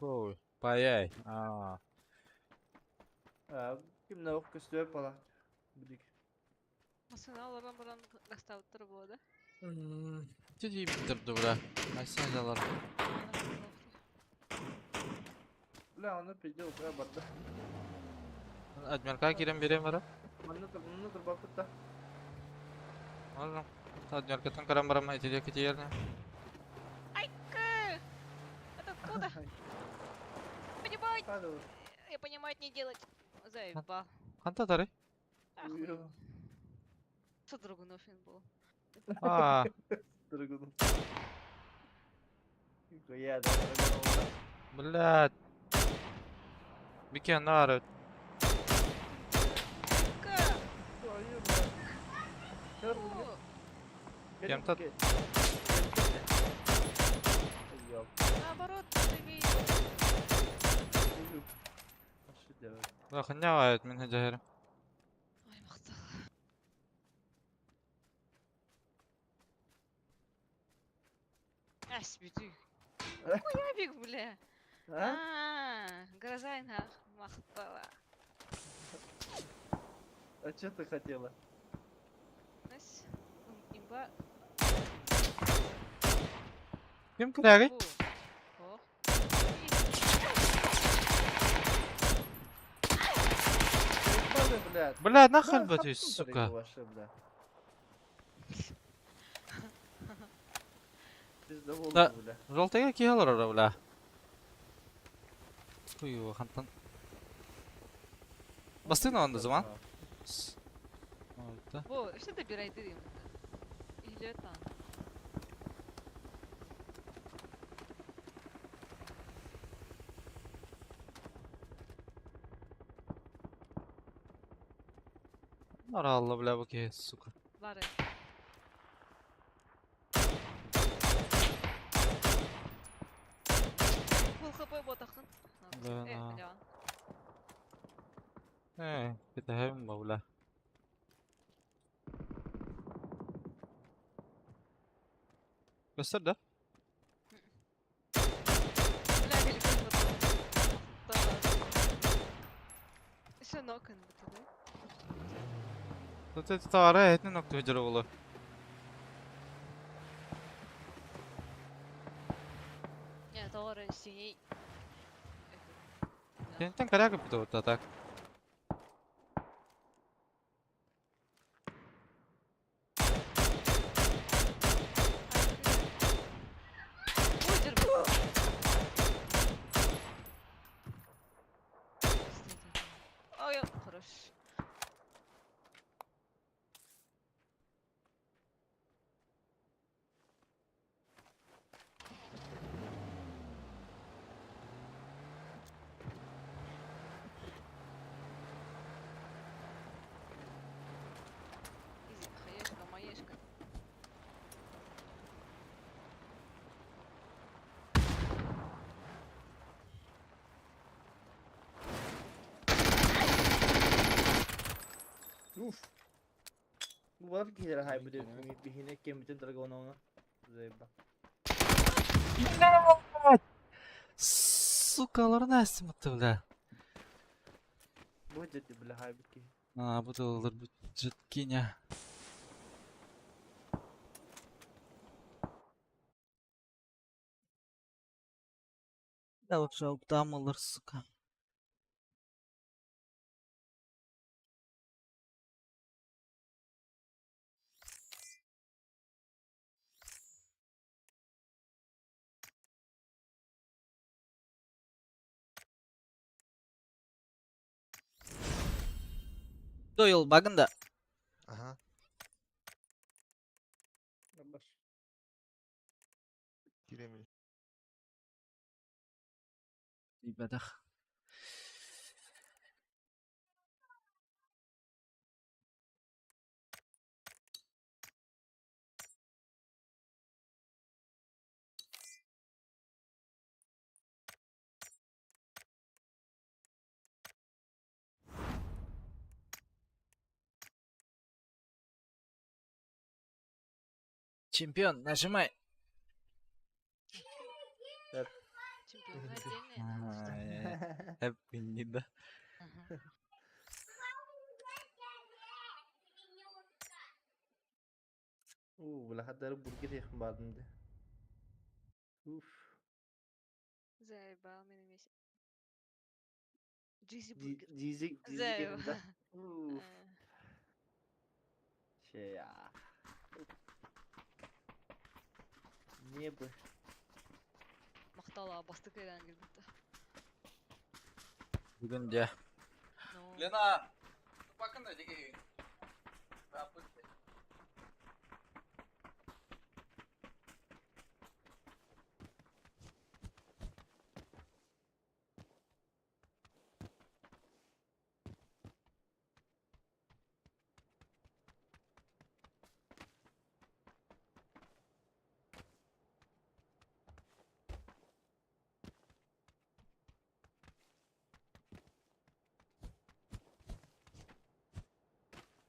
A: Ой, паяй. А,
D: А, кимне ок көстөп бала. Билик.
B: Масына олорон баран доставыттыр буолла да.
A: Тиди биттер бля. Айсен жалар.
D: Бля, оны пизде утыра барды.
A: Адмирка кирен берем бара.
D: Манна тур, манна тур бапыт да.
A: Ладно. Адмиркаттан карам барам айтылия кетерне.
B: Айка! Это откуда? Понимать!
D: Падал.
B: Я понимать не делать. Заебал.
A: Ханта тары?
B: Ахуй. Что Драгунофин был?
A: А,
D: Драгунов. Я да, Драгунов.
A: блядь. Бике нары.
B: Айка!
D: Твою, бля. Чёрт,
B: Фу!
A: Кем тот?
D: Ёп.
B: Наоборот, ты
D: Что делать?
A: Да, хняет мин хәҗәһәр.
B: Ой, махтал. Ась, битü. Хуябик, бля.
D: А?
B: А, гроза махтала.
D: А что ты хотела?
B: Ась, имба.
A: Кем кирәге?
B: Фу. Ох.
D: Ебаны, блядь.
A: Блядь, нахуй
D: Да,
A: бля ты,
D: хаптун
A: сука.
D: тарыгы ваши, бля. Пиздобол,
A: Да.
D: бля.
A: Жолтайга киһалар ора, бля. Хуй хантан. Бастын онда заман. Да.
B: Во, что добирай ты им? Или там.
A: Нара Алла, бля, бу киһи, сука.
B: Бары. Фул хп ботахын.
A: Да,
B: Э,
A: на.
B: Леон.
A: Э, китәһәм бля. Göster да?
B: Бля, великан потом. Еще нокон бутылы.
A: Тут это тара этне нокты хәҗәр булы.
B: Не, товары синий.
A: Кентен карага бит вот так.
B: Ой, хорош. Изи, хаешка, маешка.
D: Уф. Bu var ki her hay bu bir hine kim bütün Dragonov'u. Zeyba.
A: Сука, алар нәрсә мытты, бля.
D: Bu ciddi bile hay bu ki.
A: А, бу доллар бу житкиня. Да вообще уптамылар, сука. Дойл багында.
C: Ага.
D: Баш.
C: Киремил.
A: Ибадах. Чемпион, нажимай.
B: Чемпионы отдельные надо, что
A: Эп, да.
B: Ага.
D: Уу, бля, бургер yakın бардым. Уф.
B: Заебал меня весь. Джизи бургер.
D: Дизи, дизи
B: Заебал.
D: да. Уф. Şey ya. Niye bu?
B: Махтала бастык эрэн кэлбитэ.
A: Бүгүн дьэ.
B: Ну,
A: Лена, бакын диги.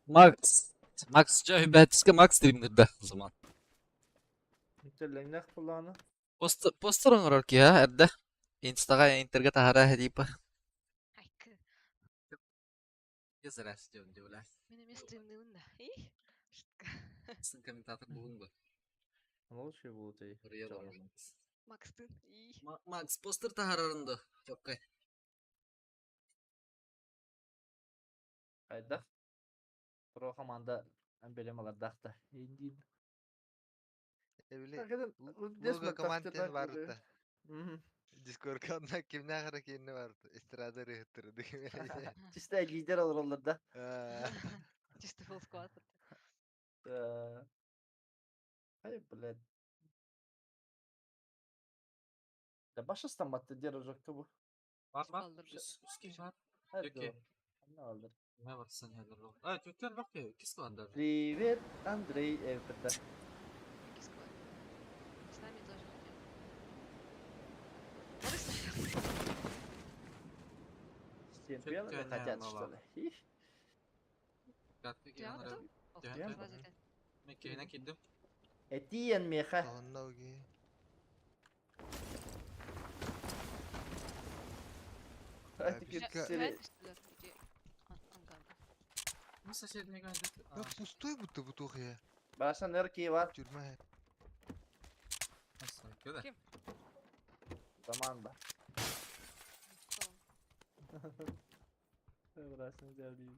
A: Макс. Макс Бәтіске Макс стримнерде o zaman.
D: Теллеңнэх буланы.
A: Постер постер оҥорор киһи эрдэ. Инстаҕа интерга таһара типа.
B: Айкы.
A: Здравствуйте, удивляюсь.
B: Мин эмиэ стримныыбын да. И? Шутка.
A: Сын комментатор буолуҥ дуо?
D: Лучше будет и.
A: Ырыа
D: Чё?
A: барар.
B: Макстын. И.
A: Макс постер таһарарын дуо? Чоккай.
D: Хайдах. Про команда эмблемалардахта. Индин.
C: Эбили лого команден барыта. Дискордка онна кимнээх кииннэ барыта. Эстрада ырыһыттыр дигин.
D: Чисто лидер олороллор да.
B: Чисто full squad.
D: Ай, блядь. Да баша стаматты дер жокты бу.
A: Бар бар.
B: Алдыр.
A: Үс киһи бар.
D: Hadi
A: Окей.
D: o. Ne aldır?
A: Не бар сен А, түттер бак я, кис кыландар.
D: Привет, Андрей Эвбета.
B: Какие squad? С нами тоже хотят. Вот и с нами.
D: Чемпионы
A: Чё-то
D: хотят,
A: не
D: что ли? Их.
A: Гатты
B: Театр?
A: киһи
B: Ох,
A: Театр.
B: два
A: Мен киһинэ киирдим.
D: Этиен меха.
C: Онно уги.
D: Hadi
C: Писка.
D: сири.
A: Мы соседний
C: Да пустой будто бутух я.
D: Башан эрки бар.
C: Тюрьма.
A: Кеде?
D: Заман ба. Брасın geldi.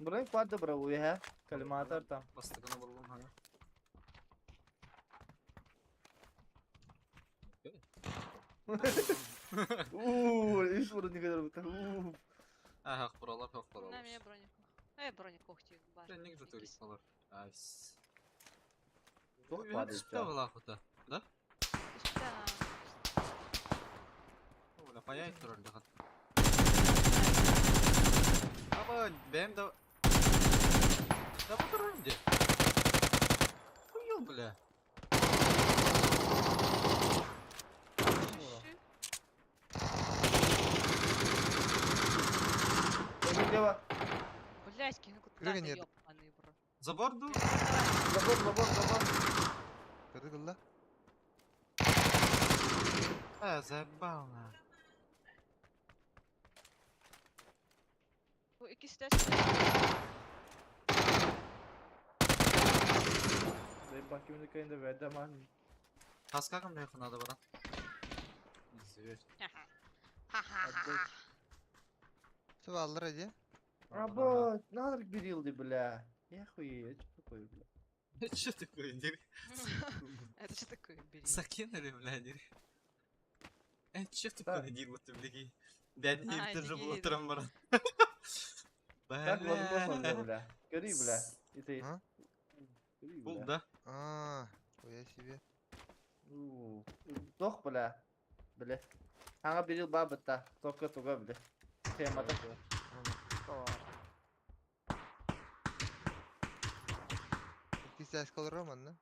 D: Burayı quadra bravo ya. Kalimatar tam.
A: Бастыгына булган хана.
D: Uuu, üç vurdu ne kadar bu. Uuu.
A: Ага, куралар, хак
B: На
A: куралар.
B: меня броник. Э, броник когти. Бар.
A: Не где турик алар. Айс.
D: Çok var
A: Түстә була хута. Да? Ола паяй турар даган. Аба, бэм да. Да бу турар инде. Хуё, бля.
D: Дева.
B: Блять, кину куда
C: Крыга нет.
B: ёбаный, бро.
A: Забор ду.
D: Забор, забор, забор.
C: Кыргылла.
A: Э, заебал на.
B: Бу икки сюда.
D: Dayı bak kimin kayında verdi aman.
A: Таска кым якын да баран. Извер.
D: Hadi.
C: Сываллар эди.
D: Abo, ne kadar bir yıldı бля. Я хуею, что такое, бля?
A: Что такое, дери?
B: Это что такое, бери?
A: Закинули, бля, дери. Что
D: Да.
A: такое, дер, вот блядь. Бля, не
B: А,
A: это же было
B: дигири.
A: трамбара.
D: Так возможно,
A: Бля.
D: бля. Гори, бля. И ты.
C: А?
D: Гори,
A: Бул,
D: бля.
A: да?
C: А, я себе.
D: Уу, Тох, бля. Бля. Аңа bir yıl бабыта. Только туга, бля. Темада.
C: Кисәс калыр манна.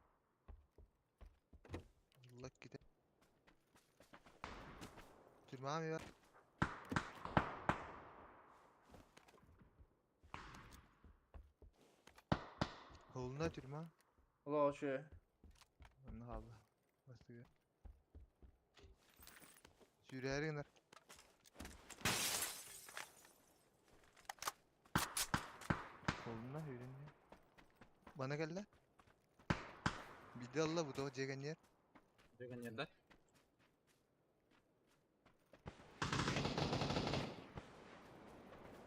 C: Аллах ките. Тюрьма ми бар. Холуна тюрьма.
D: Ула ошо.
C: Онно хаалла. Бастыга. Сүүрээри гынар.
E: Холуна үүрүннэ.
C: Бана кэллэ. Биирдэ ылла бу тоҕо дьиэ кэннигэр.
A: Дьиэ кэннигэр да?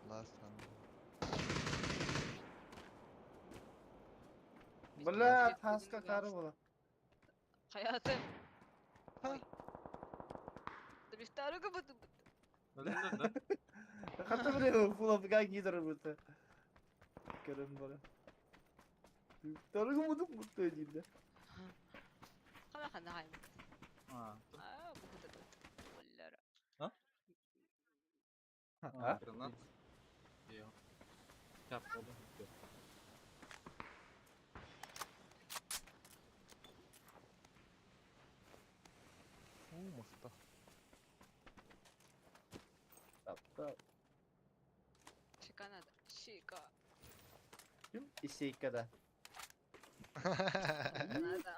C: Last one.
D: Бля, таска кары була.
B: Хайаты.
C: Ха.
B: Дмитарыга буту.
A: Өлүннэр да?
D: Хата бile фулапга гидр буту. Көрөн бара. Тарыгы мутук буту диде.
B: Хана хана хай.
A: А,
B: А, бу буту. Боллара.
A: А?
D: А?
A: Гранат. Йо. Кап oldu.
C: Уу, махта.
D: Тапта.
B: Шика надо. Шика.
D: Ким? Исейкада.
B: Надо.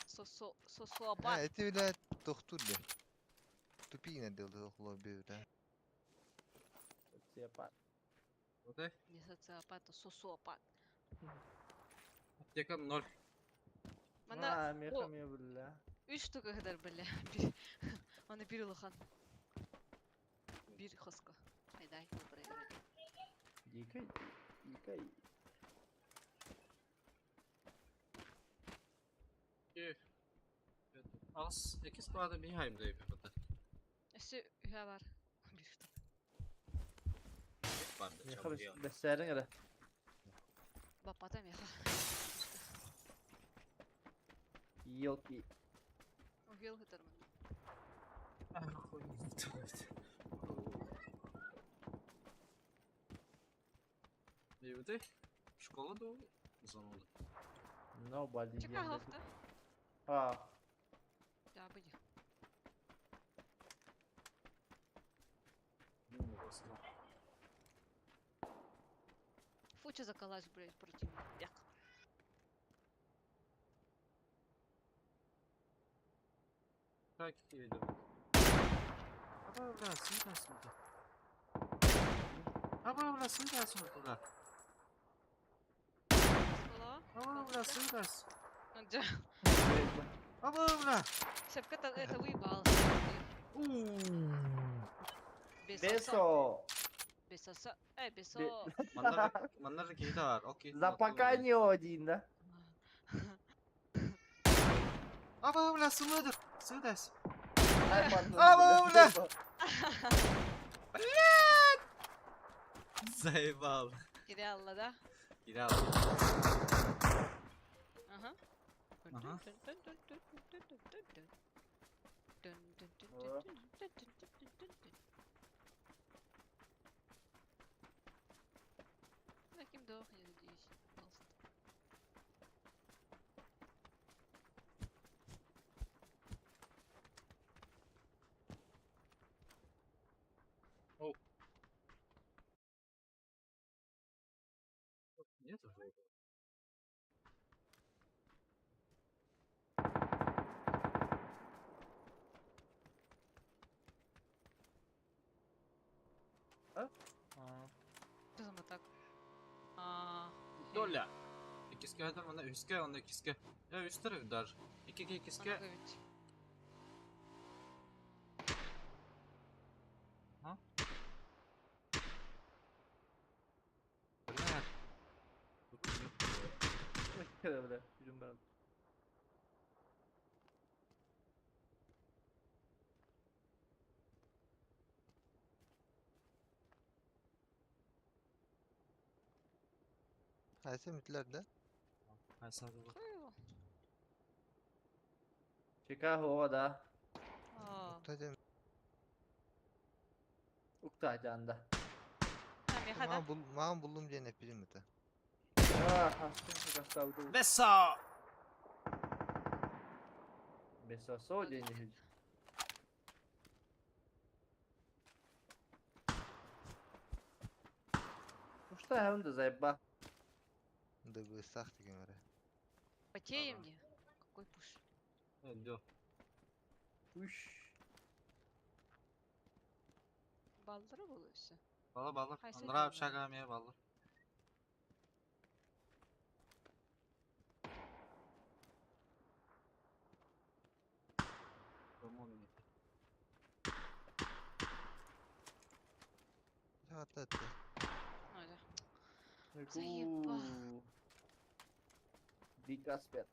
B: Сосо
C: Ha,
B: сосоапат.
C: эти бile тохтуур бе. Тупигинэ дело охло бе.
D: Социопат.
A: Одай.
B: Не социопат, а сосоапат.
A: Аптека 0.
B: Мана
D: А, меха ме бля.
B: үч штука кадар бля. Аны бир улахан. Бир хоско. Айдай, добрый.
D: Дикай, дикай.
A: 2 Аз, 2 склада бихайм дейп бата.
B: Өссө үһэ бар. Бир штука.
A: Барды.
D: Меха бэсэрин эрэ.
B: Бапата меха.
D: Елки.
B: Угел хытар мында.
A: Дейбите? Школа до зонула.
D: Nobody.
B: Чека хофта.
D: А,
B: Да, были. Фу, что за калаш, блядь, противный. Як.
A: Так, иду. Аба, бля, сюда, сюда. Аба, бля, сюда, сюда.
B: Школа.
A: Аба, бля, сюда.
B: Да.
A: Аба, бля.
B: Шепка это выебал.
D: Бесо.
B: Бесоса. Бесо.
A: Маннар, маннар кейде бар. Окей.
D: Запаканьо один, да?
A: Аба, бля, сюда. Сюда.
D: Ай, пардон,
A: А,
D: бля.
A: бля. Заебал.
B: Кирялла, да?
A: Кирилл.
B: Ага.
A: Ага.
B: Таким дох, я надеюсь. Пожалуйста.
A: Нет уже.
D: А?
B: Что за так? А,
A: Доля. Икиске хәдер мына үскә, анда икиске. Я үстер даже. Икиге икиске.
B: Анагович.
A: Бля.
D: Бля, бля, жүрүм барат.
C: Хайсы мүтлер да?
A: Хайса да.
B: Хуево.
D: Чикаго да.
B: А,
C: Уктадем.
D: Уктайданда.
B: а, меха, да?
C: Маған бул, маған булдум диэн эппитим это.
D: А, хастын кастауду.
A: Беса!
D: Бесосо дени хил. Пушта да заеба.
C: Да бы сахты кемере.
B: Потеем где? Какой пуш?
A: Öldü.
D: Уш.
B: Балдыра было все.
A: Bala balır.
B: Хайсы
A: Andra
B: дьоннор.
A: şaka balır.
C: Hatta
B: Ой, да. Заеба.
D: Дикаспет.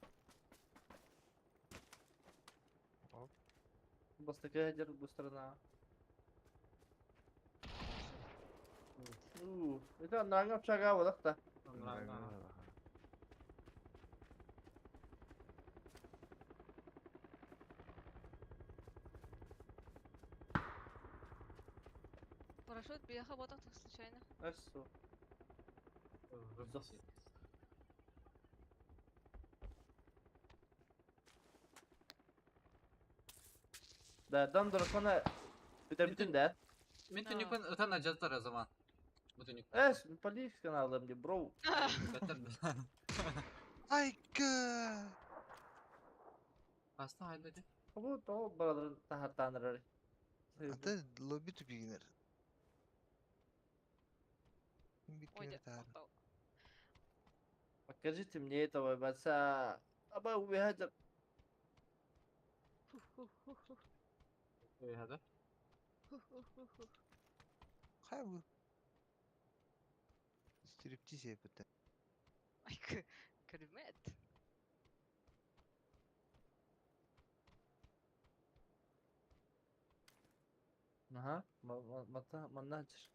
C: Оп.
D: Бастакы дер бу страна. У, это нanga чага бодакта.
B: Парашют бияха ботах случайно.
D: Эссо. Да, дан дракона битер бүтүн да.
A: Мен түнүкпен öten acılar o zaman. Bu tünük.
D: Эс, полис каналым ди, бро.
A: Beter.
C: Айка!
A: Hasta halledi.
D: Бу то баралар тахаттанырар.
C: Ата лобби тупигинер.
B: Ой, да. мактал.
D: Покажите мне этого бойца. Аба убегать.
B: Ху-ху-ху-ху.
A: Hadi.
B: Ху-ху-ху-ху.
C: Хай бу. Стриптиз епте.
B: Ай, кермет.
D: Ага, мата маначыр.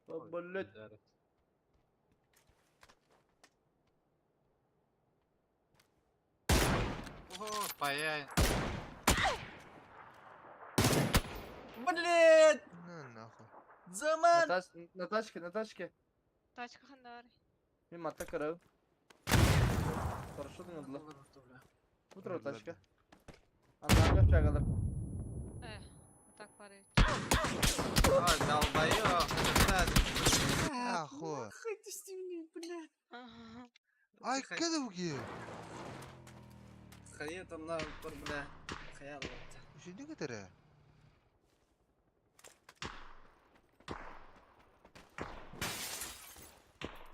D: Блять.
A: Oho, bayağı. Блин!
C: Ну нахуй.
A: Zaman!
D: На тачке, на тачке.
B: Тачка хандар.
D: Мен мата карау. Хорошо дыңдылар. Утро тачка. Андан чагалар.
B: Так пары.
A: Ой, долбоёб.
C: Ахуй.
A: Блядь.
B: Ага.
C: Айка да буги.
A: Хайа там на бля. Хаял.
C: Үшүндү кетере.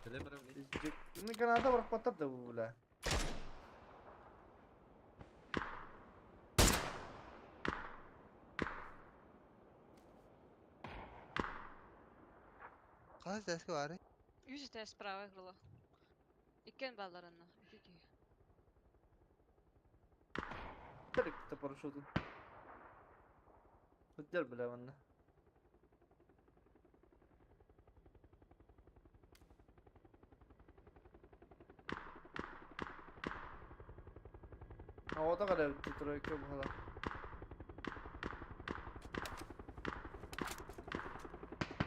D: Ну Канада барып батыр да бу бля.
C: Каз дәске бар.
B: Yüz ters справа крыло. Иккен балларына. Үтү.
D: Тирик та парашютын. Өттер бля манна. Havada kadar тройка була.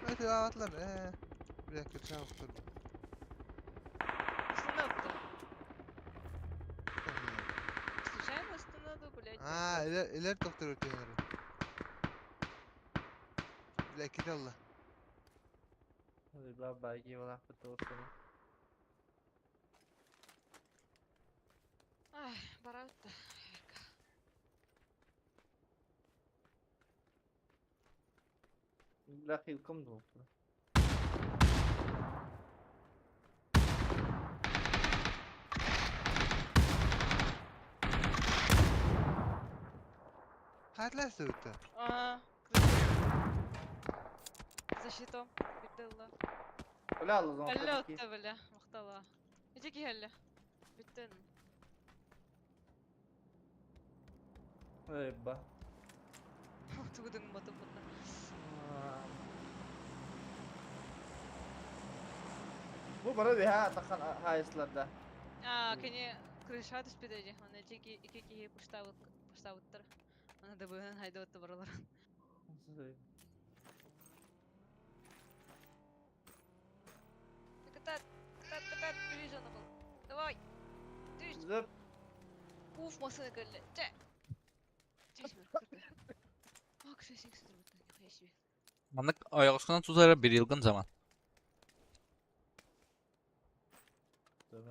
C: Это атлар. Бля, кырча уктур.
B: Остановка. Случайно остановил, блядь.
C: А, элер доктор өтөнөр. Бля, кит алла.
D: Бла бла була бутылканы.
B: Ай, бараутта.
D: Бля, хилком ду.
C: Хатлас өттө.
B: А, За щитом. Битылла.
D: Бля, алла
B: Әллә отты, бля. Мактала. Иди әллә. Биттен.
D: Эй, ба.
B: Тугудың батып бутна.
D: Бу бара беха тахан хайсларда.
B: А, кене крыша түспеде же. Аны жеки ики кихи пуштабыт пуштабыттыр. Аны да бүгүн хайдап баралар. Катат, катат, катат, пережжен был. Давай. Түш.
D: Зып.
B: Уф, машина кэллэ. Чэ. Чэ, Hiçbir.
A: Маннык ойоҕоскунан тутара bir yılgın zaman.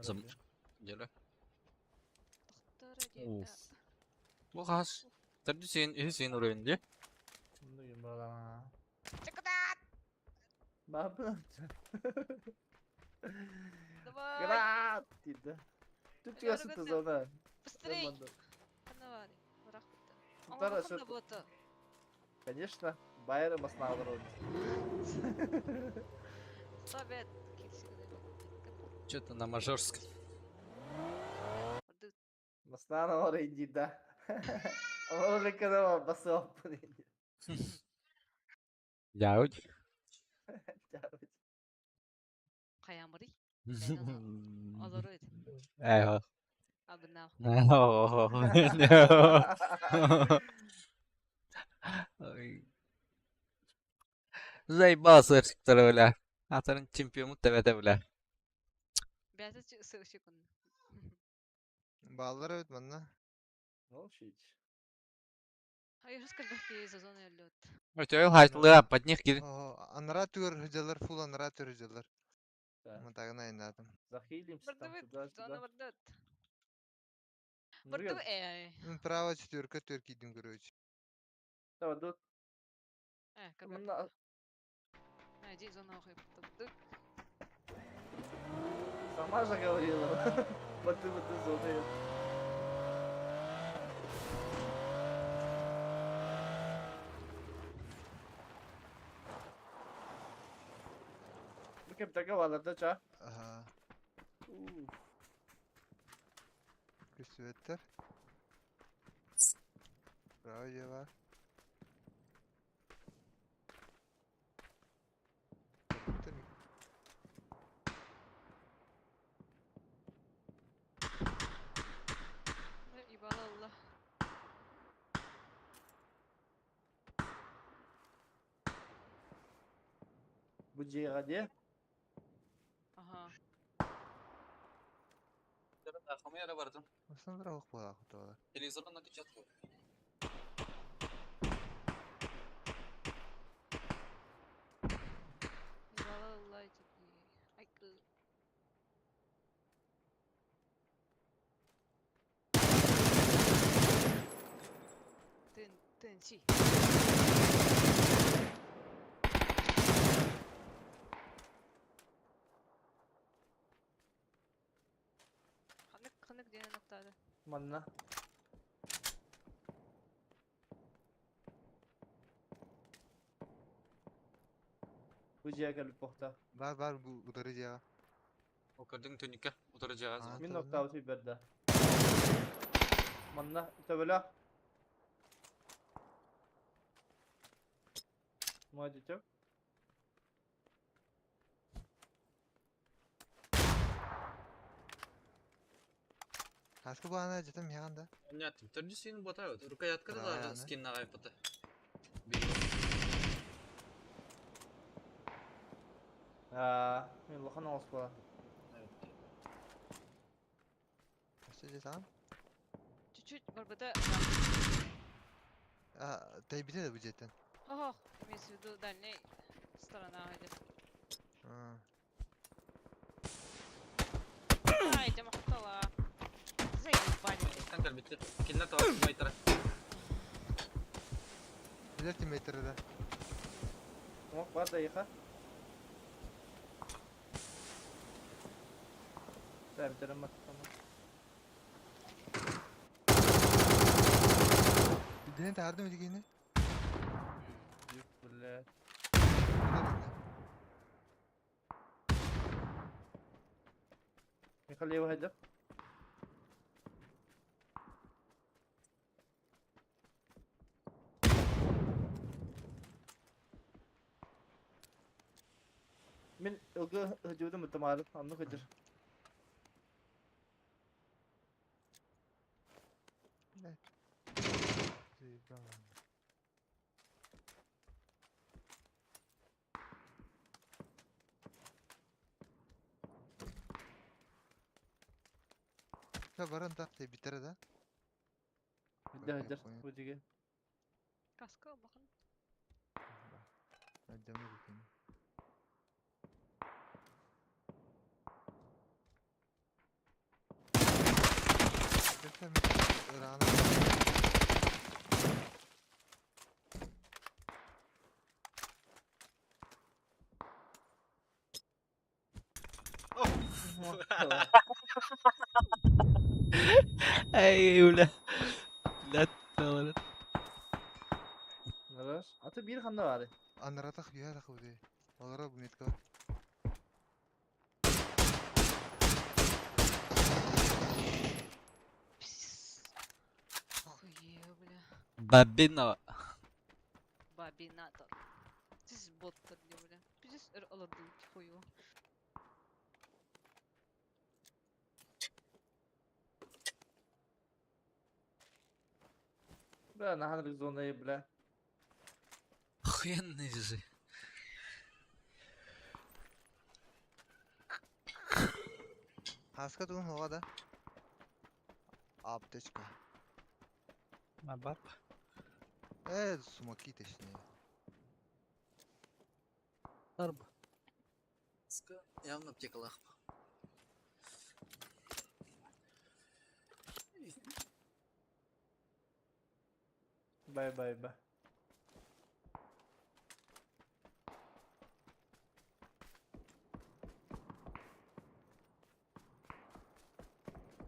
A: Зам- Дьэ.
B: Тохтор диэн.
A: Уф. Бу хас. Төрдүс син, үһүс син уровень дии.
D: Муну балама.
B: Чакатат!
D: Бабы.
B: Давай!
D: Гранат дейді. Түп түгәсін тызана.
B: Быстрей! Ханна бар. Бырах бітті.
D: Тутар
B: Аңа
D: өсөт.
B: да боты.
D: Конечно, байры баснағыр он.
B: Совет. Килсигде.
A: Что-то на мажорском.
B: Орды
D: Баснағыр бар инди да. Олар бар басы опын инди.
A: Яуть.
B: каямырый. Олору эт.
A: Э.
B: Абына.
A: No. No. Ой. Заебался второй, бля. Атын чемпион ТВТ, бля.
B: Бәті сыгшы күн.
C: Баллар evet манна.
D: Молчить.
B: Hayır, скальбахи сезон өлөт.
A: Өтөй хайтлы под них кир.
C: Ого, анара түгөр хыжалар, фул анара түгөр хыжалар.
D: Да.
C: Мытагына айнадым.
D: Захилимся там
B: Бардыбыт,
D: туда-сюда.
B: зона бардыт.
D: Ну,
B: Бардыбы, э,
C: Мен право четверка төрт кийдим, короче.
D: Давай, тут.
B: э, как
D: Мына
B: Иди зона охай. Бардык.
D: Сама же говорила. Вот ты вот ты зоны. Bu kim takı var da ça?
C: Ага. Күсүөттер. Право же бар. Көптөр
B: Ибала Allah.
D: Bu C'ye
B: Ага.
A: Архама бардым.
C: Осындыр ок була куталар.
A: Телевизордан накачатку.
B: Ибала Allah тебе. Айкы. Тын, тын, си. Ханнык, ханнык диэн ноктады.
D: Манна. Bu C'ye gelip bokta.
C: Бар бар бу удары жаға.
A: Окырдың түнікке отыра
C: А.
D: Min nokta avı berde. Manna töbele. Madi çok.
C: Хаска бу ана жетем яганда.
A: Понятно. Төрдү син бота өт. Рукоятка да
C: Правильно.
A: скин нагай пыты.
D: Аа, мен лохан алыс була.
C: Өстө жетам.
B: Чуть-чуть барбыта.
C: А, тайбите да бу жеттен.
B: Ох, имеется в виду дальняя сторона идет.
C: А.
B: Ай, ты махтала. Заебали.
A: Тан калбитте. Кинна тавар майтара.
C: Билер тиммейттері да.
D: Ок, бар да иха. Да, битерем бат.
C: Ден тардым дегене.
D: Юк, бля. Михалева хайда. Мен ылгы хыжуудum мытымары, анны хыжыр.
C: Баран так тайбитері да.
D: Хыжыр
C: Окей,
D: хыжыр,
C: понял.
D: бу жиге.
B: Каска бахан.
C: Алдьаммыт итини.
A: Эй, бля. Блядь, говорит.
D: Нараш. Аты биир ханна баары?
C: Анаратах үһэ тахыбыты. Олоро бу метка.
B: Пс. Охуе, бля.
A: Бабинова.
B: Бабинатор. Пиздец бот бля. Пиздец ыр хую.
D: Бля, нахан зона бля.
A: Охуенный же.
C: Хаска тугун хоға да. Аптечка.
A: Бар.
C: Смоки точнее.
A: Арба. Явно аптекалах.
D: Бай бай бай.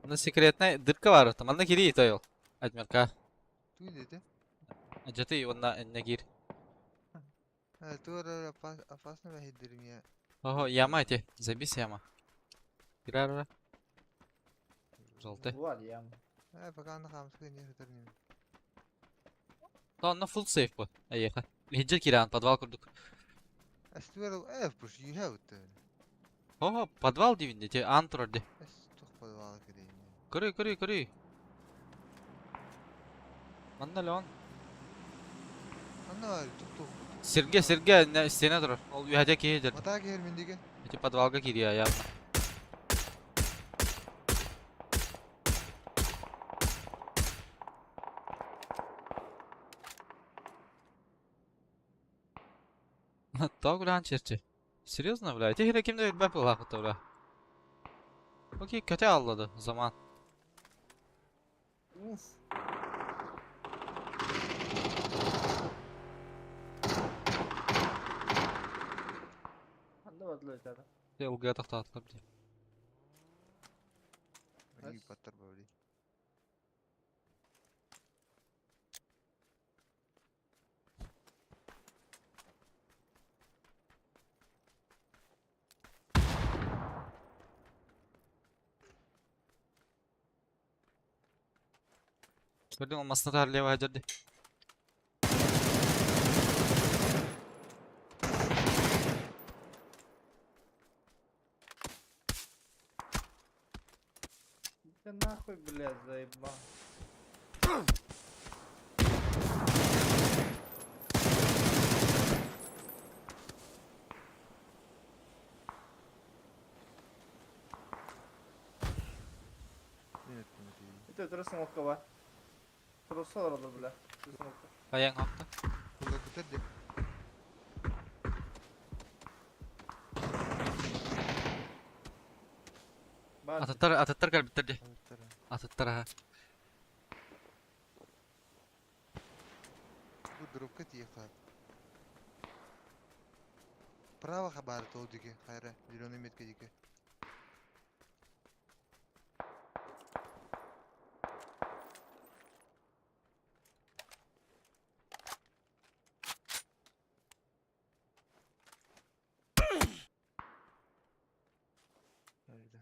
A: На секретная дырка бар. Там манна кири тойол. Адмирка.
C: Туй деди.
A: Жаты онна энне кир.
C: Тур опасно бахидирим я.
A: Ого, яма эти. Забись яма. Кирара. Желтый.
D: Var ям.
C: Пока аны хамска не хытырним.
A: То онна full сейф бу. Аеха. Хиджер киран подвал курдук.
C: Астуэр пуш юхэ утты.
A: Ого, подвал дивинде те ан турар ди.
C: Эс тух подвал кирейин.
A: Көрүй, көрүй, көрүй. Манна леон.
C: Анна бар тух тух.
A: Сирге, сирге, не стена турар. Ол үйәде кейдер.
C: Мата кер миндиге.
A: Эти подвалга кирия явно. Тог черчи. Серьезно, бля? Эти хире кимде өлбәп лахыты, бля. Окей, kötü аллады zaman.
D: Уф. Ханна бадлы өтәді.
A: Ылгыга тохтаатылар бля.
C: Үй паттар бабли.
A: Көрдүң алмасына тар лево хажарды.
D: Да нахуй, блядь, заебал.
C: Мен өттүм эти.
D: Это өтөрө смокка бар. Просто орады, бля. Смокка.
A: Аяң хакта.
C: Кулда көтер деп.
D: Бар.
A: Ататтар, ататтар калбиттер ди.
C: Аттар.
A: Ататтар аха.
C: Бу дропка тие хат. Право хабар тол дике. Хайра, зеленый метка дике. Hayda.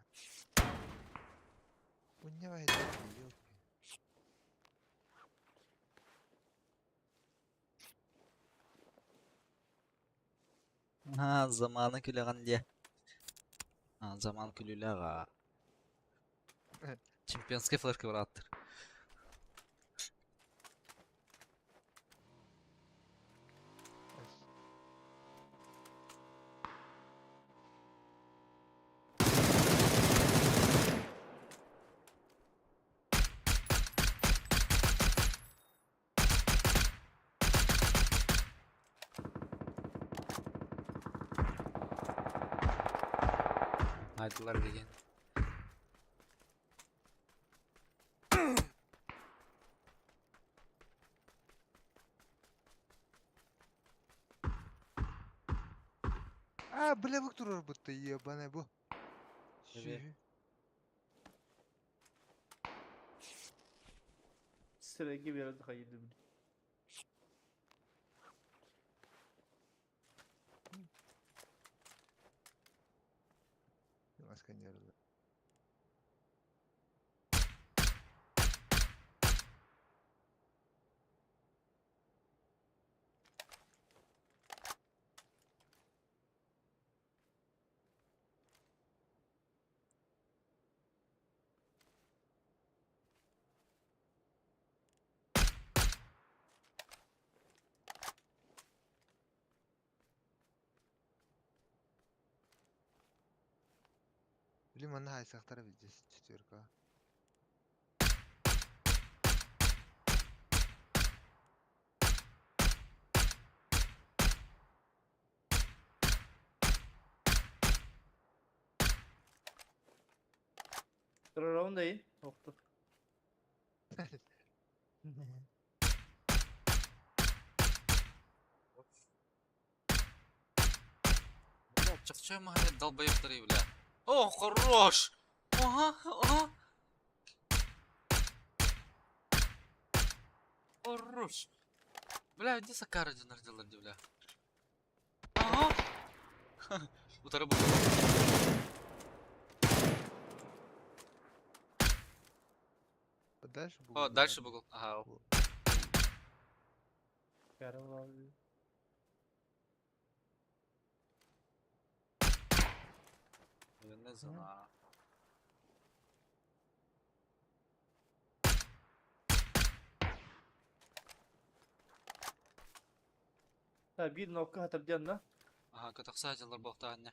C: Bu ne var Yok.
A: Ha zamanı күләгән ди. Ha zaman күлүләгә. Чемпионский флешка бараттыр. Хайдылар билигин.
C: А, бля, бу турар бутта ебаный бу.
A: Эбе.
C: Сүһү.
D: Сирэйгэ биэрэн хайыды били.
C: Масканеры. Били манна хайсахтара видишь четверка.
D: Турарабын да иин. Охту.
A: Бля, чахча маһа долбоебтары, бля. О, хорош! Ага, ага. Хорош. Бля, иди Сакара дьоннор дии, бля. Ага. Утары булду.
C: Дальше
A: О,
C: бугул.
A: дальше бугул. Ага.
D: Каравал.
A: Не знаю.
D: Та биир нокка хатар диэн да.
A: Ага, катахса дьыллар буохтаанне.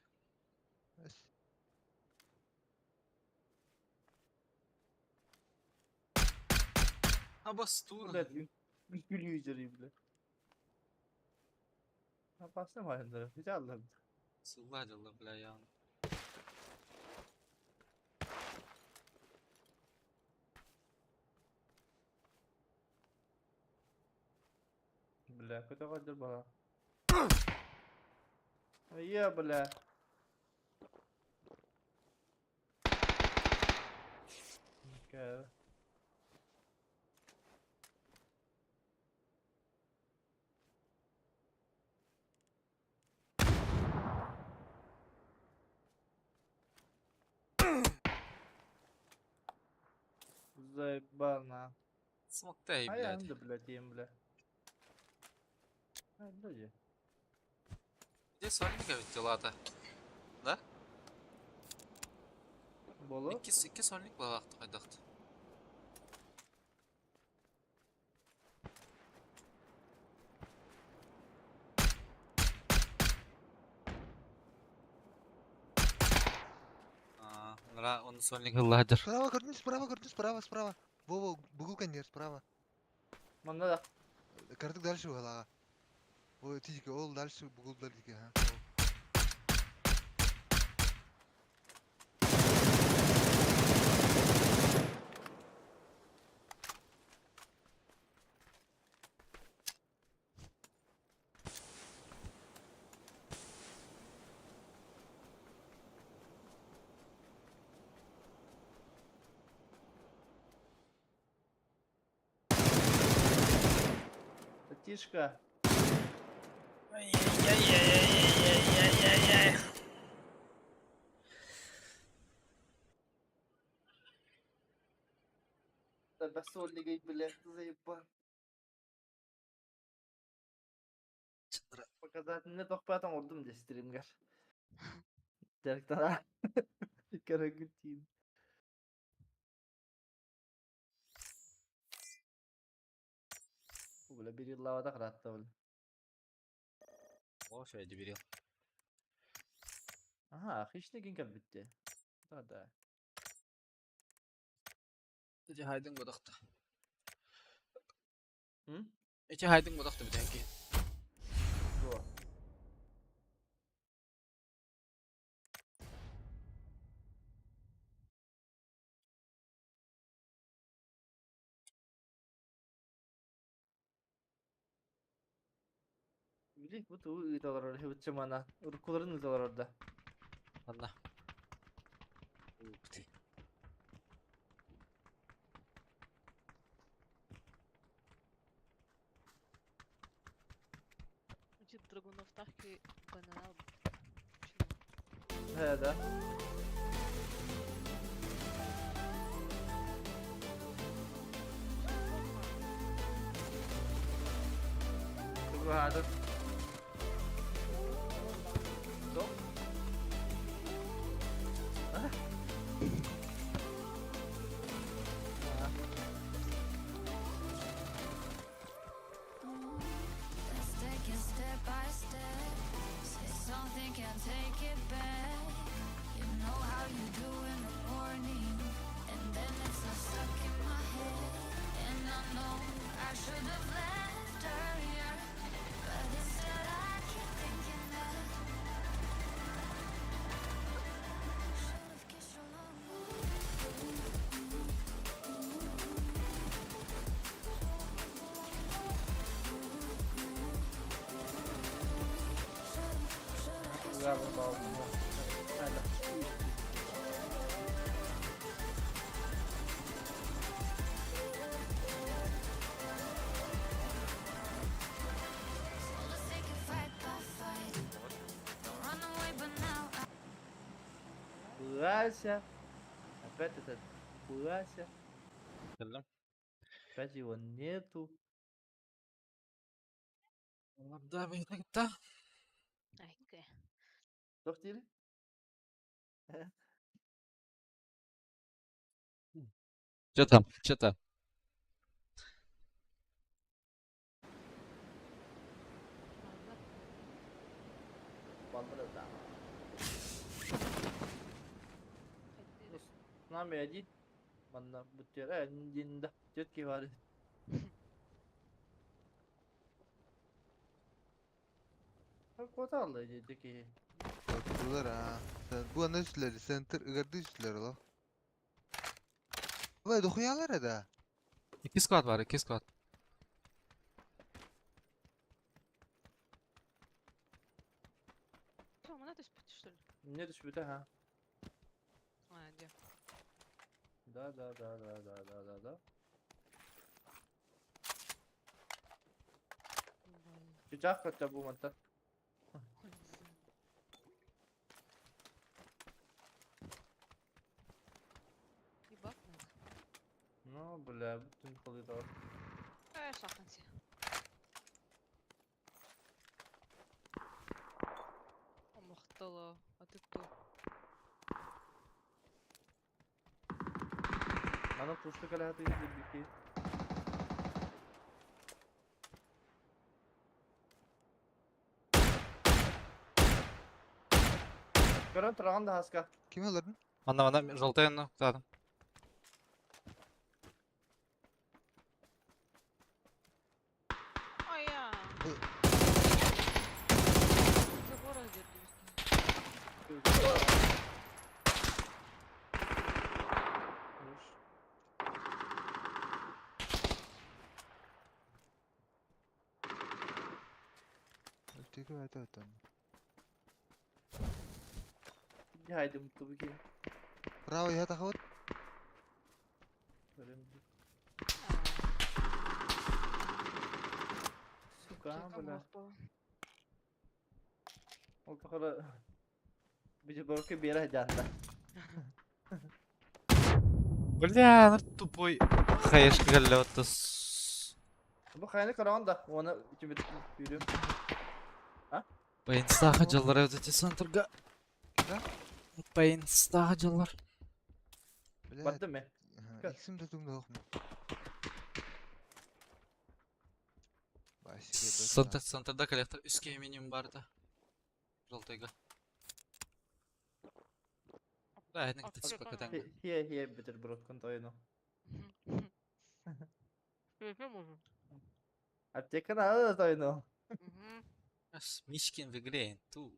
A: Абастур.
D: Блядь, күлүү дьэрий бля. Опасно майындара. Hiç аллам.
A: Сылла дьыллар, бля, ян.
D: Бля, көтө калдыр бала. Я, бля. Окей. Заебал на.
A: Смоктай,
D: А я
A: блядь.
D: да, блядь, им, бля. А, люди.
A: Где сольника ведь дела-то?
D: Болу.
A: Икки, икки сольник балақты қайдақты. А, Нра, он сольник ладер.
C: Справа көрдүн, справа көрдүн, справа, справа. Во, во, бугул кандер, справа.
D: Манна да.
C: Картык дальше угалага. Во, тижке, ол дальше бугул дальше, ха.
D: Тишка.
A: Ай-яй-яй-яй-яй-яй-яй.
D: Да сольник, бля, заебал. Показать не тохпатан ордум де стримгер. Директора. Карагутин. Бля, бери лава так ратта, бля.
A: О, все, я деберил.
D: Ага, хищник кэлбитте. Да, да.
A: Эти хайдың бодақты.
D: М?
A: Эти хайдың бодақты бітәнке.
D: Во. Били бу тугу ыыта олорор үһүбүт чымана. Уруккуларын ыыта олорор да.
A: Ладно.
B: Значит, Драгунов тахки бананал.
D: He да. Тугу хаатын? Что? А? А.
F: Let's take it step by step. Say something, can't take it back. You know how you do in the morning, and then it's all stuck in my head. And I know I should have left earlier, but instead I keep thinking that should have kissed you longer.
D: Bravo, bravo. Hadi.
F: So let's take it fight by fight. Don't run away, but now I.
D: Вася. Опять этот Вася.
A: Кэллим.
D: Опять его нету.
A: Да, бэйэтэ.
B: Айка.
D: Туох диир?
A: Че там? Че там?
D: Баллар да. С нами один. Манна бутер э да. Четкий бар. Коталла дии.
C: Korktular ha. Sen, bu ana üstleri, center ıgardı üstleri la. Ulan dokuyalar da.
A: Икки склад бар, икки склад.
B: Что, она түспүт, что ли?
D: Не түспүтэ ha.
B: А, где?
D: Да, да, да, да, да, да, да, да. Чычаах көттө бу мантан.
B: Ебать надо.
D: Ну, бля, бүтүн кылыйдаар.
B: Э, шаханси. Омохтоло, а ты кто?
D: Мана пушка калааты дибики. Көрөн тураган да хаска.
C: Kim alırdın?
A: Манна манна желтый ну, кутадым.
B: Ай, я.
C: Ой.
B: Забора где-то.
D: Хорош.
C: Öteki evet evet.
D: Haydi mutlu bir
C: Bravo ya takavut.
D: Сука, бля. Ол тохора бiji борке бера жаанда.
A: Бля, ну тупой хаешка галлёта.
D: Бу хайны караган да, оны үчүбүт үйрөм.
A: По инстаға жаллар өтөтө центрга.
C: Да?
A: По инстаға жаллар.
C: Бля.
D: Барды ме?
C: Иксим тутумда yok mu?
A: Центр, центрда коллектор үске минимум бар да. Желтыйга. Да, это где-то пока
D: Хе хе бутерброд тойну. Аптека надо тойну.
A: Мишкин в игре, ту.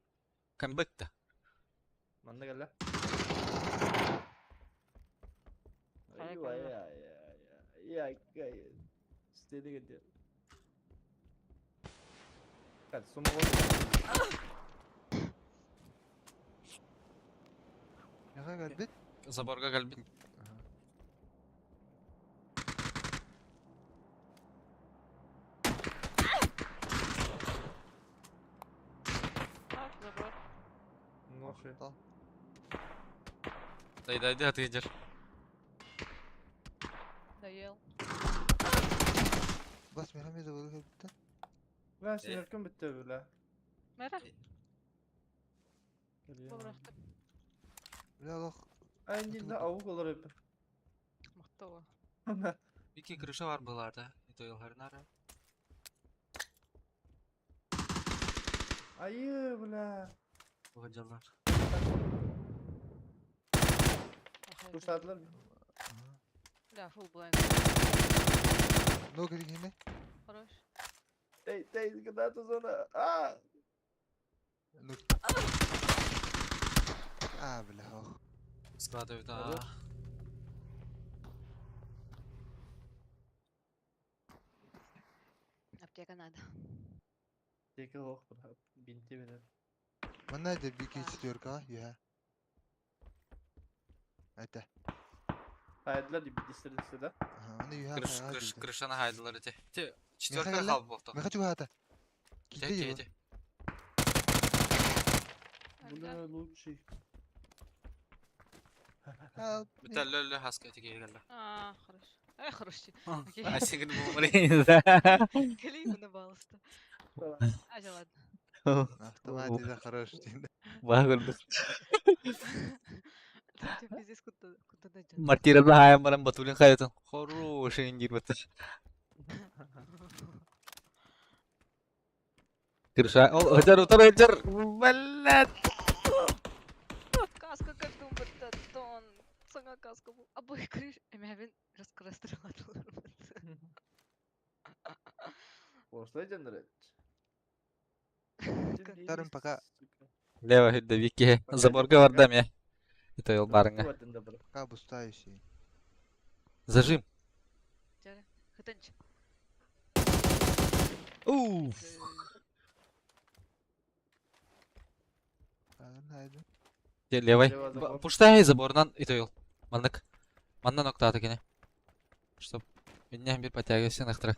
A: Камбэк-то.
D: Манна кэллэ. Ай ай ай ай ай. Стеди где.
C: Меха кэлбит.
A: Заборга кэлбит.
B: Так, забор.
D: Ноши.
A: Дайдайды атыйдыр.
B: Доел.
C: Бас меха ме заборга кэлбит да?
D: Бля, сенеркем бітті бля.
B: Мэра,
D: Бля.
B: бобрахтым.
C: Бля лох.
D: Ай, не аук олар өпі.
B: Мактова.
A: Вики крыша бар буларда. Это йолхарнара.
D: Айы, бля.
A: Бұғыджалар.
D: Kuşladılar.
B: Да, фул блайнд.
C: Ну киргине.
B: Хорош.
D: Тей, тей, когда ты зона? А!
C: Ну. А, бля, ох.
A: Складывают, а.
D: Хорош.
B: Аптека надо.
D: Теке ох, бля. Бинти бля.
C: Манна да бики четверка, я. Это.
D: Hayırlar gibi distirdi да.
C: Ага, оны юха.
A: Крыш, крыш, крышаны хайдылар эти. Те, четверка
C: Михаил,
A: қалып болду.
C: Меха чугата.
A: Те,
C: Киди
A: те,
C: его.
A: те.
D: Бля, лучший.
C: Help.
A: Бітәл лөлі хаска эти келді.
B: А, хорош. Ай, хорош. Окей.
A: Асигін бумырин.
B: Кали ему набалысты. А, да ладно.
C: На автомате да хорош.
A: Бағырдық.
B: Ты пиздец куда куда найдёт.
A: Мартирада хаям баран батулин хайытын. Хороший ингир бата. Крыша. Ол, өтер, өтер, өтер. Блядь.
B: Каска как думает, тон. Саңа каска бу. Абы крыш. Эмәбин раскрастырладылар.
D: Осылай жандыр.
C: Тарым пока.
A: Лево хидде Вики. Заборга бардам я. Это ел барыңа.
C: Пока бустающий.
A: Зажим.
B: Жары. Хытынч.
A: Уф.
C: Ладно, найду.
A: Те левой.
D: Лево забор.
A: Пуштай заборынан это ел. Маннык. Манна нокта кене. Чтоб меня бир потягивайся нахтра.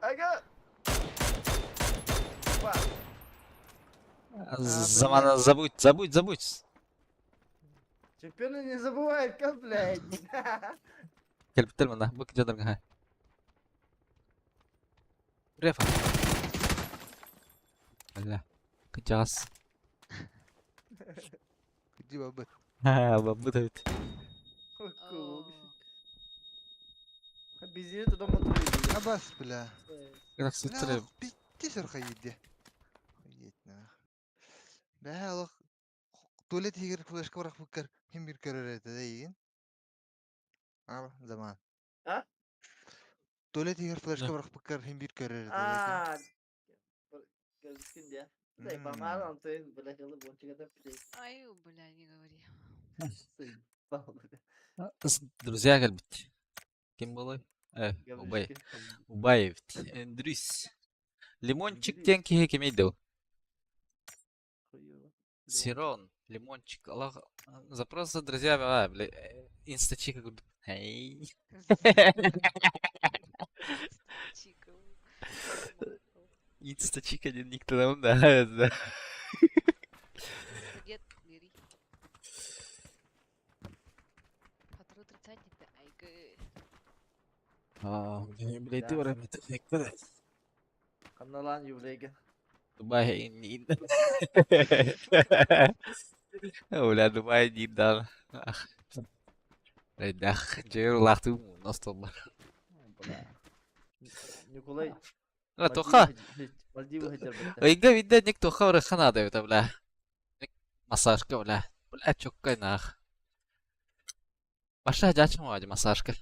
D: Ага. Опа.
A: Замана забудь, забудь, забудь.
D: Чемпионы не забывают, как, блядь.
A: Келиптер мына, бу кидерге. Рефа. Бля. Кыжас.
C: Иди бабы.
A: Ха, бабы да бит.
D: Бизине туда мотор.
C: Абас, бля.
A: Как
C: Бля,
A: сытыры.
C: лох, битти сырха еди. Охуеть, нах. Бля, лох. Туалет егер флешка барах буккар. Хим бир көрөр это да еген. А, заман.
D: А?
C: Туалет егер флешка
A: Да.
C: барах буккар хим бир көрөр это да
D: А. Gözükün diye. Да, помар, Антон, бля, хилы, бончик это блядь.
B: Ай, бля, не говори.
D: Заебал, бля.
A: Друзья келбит. Ким болой? Э, Убай.
D: Гавришкин.
A: Убаев. Эндрюс. Лимончик
D: Андрюс.
A: тен кихи кемейді.
D: Хуёво.
A: Сирон, лимончик, Аллах. Запрос за друзья, а, бля, инстачика. говорит. Эй.
B: Чика.
A: Инстачика один никто там, да, да.
B: Дед, бери. Патру тридцатник, да, айгы.
A: А, блядь, ты
D: Да.
A: враг, это никуда.
D: Каналан ювлеге.
A: Дубай не Бля, Дубай не дал. Ах. Блядь, жер лахту, нас там.
D: Бля. Николай.
A: А, тоха.
D: Мальдивы хотел бы.
A: Ыйга видда ник тоха врахана да это, бля. Ник Массажка, бля. Бля, чоккай нах. Баша жачым вади массажка.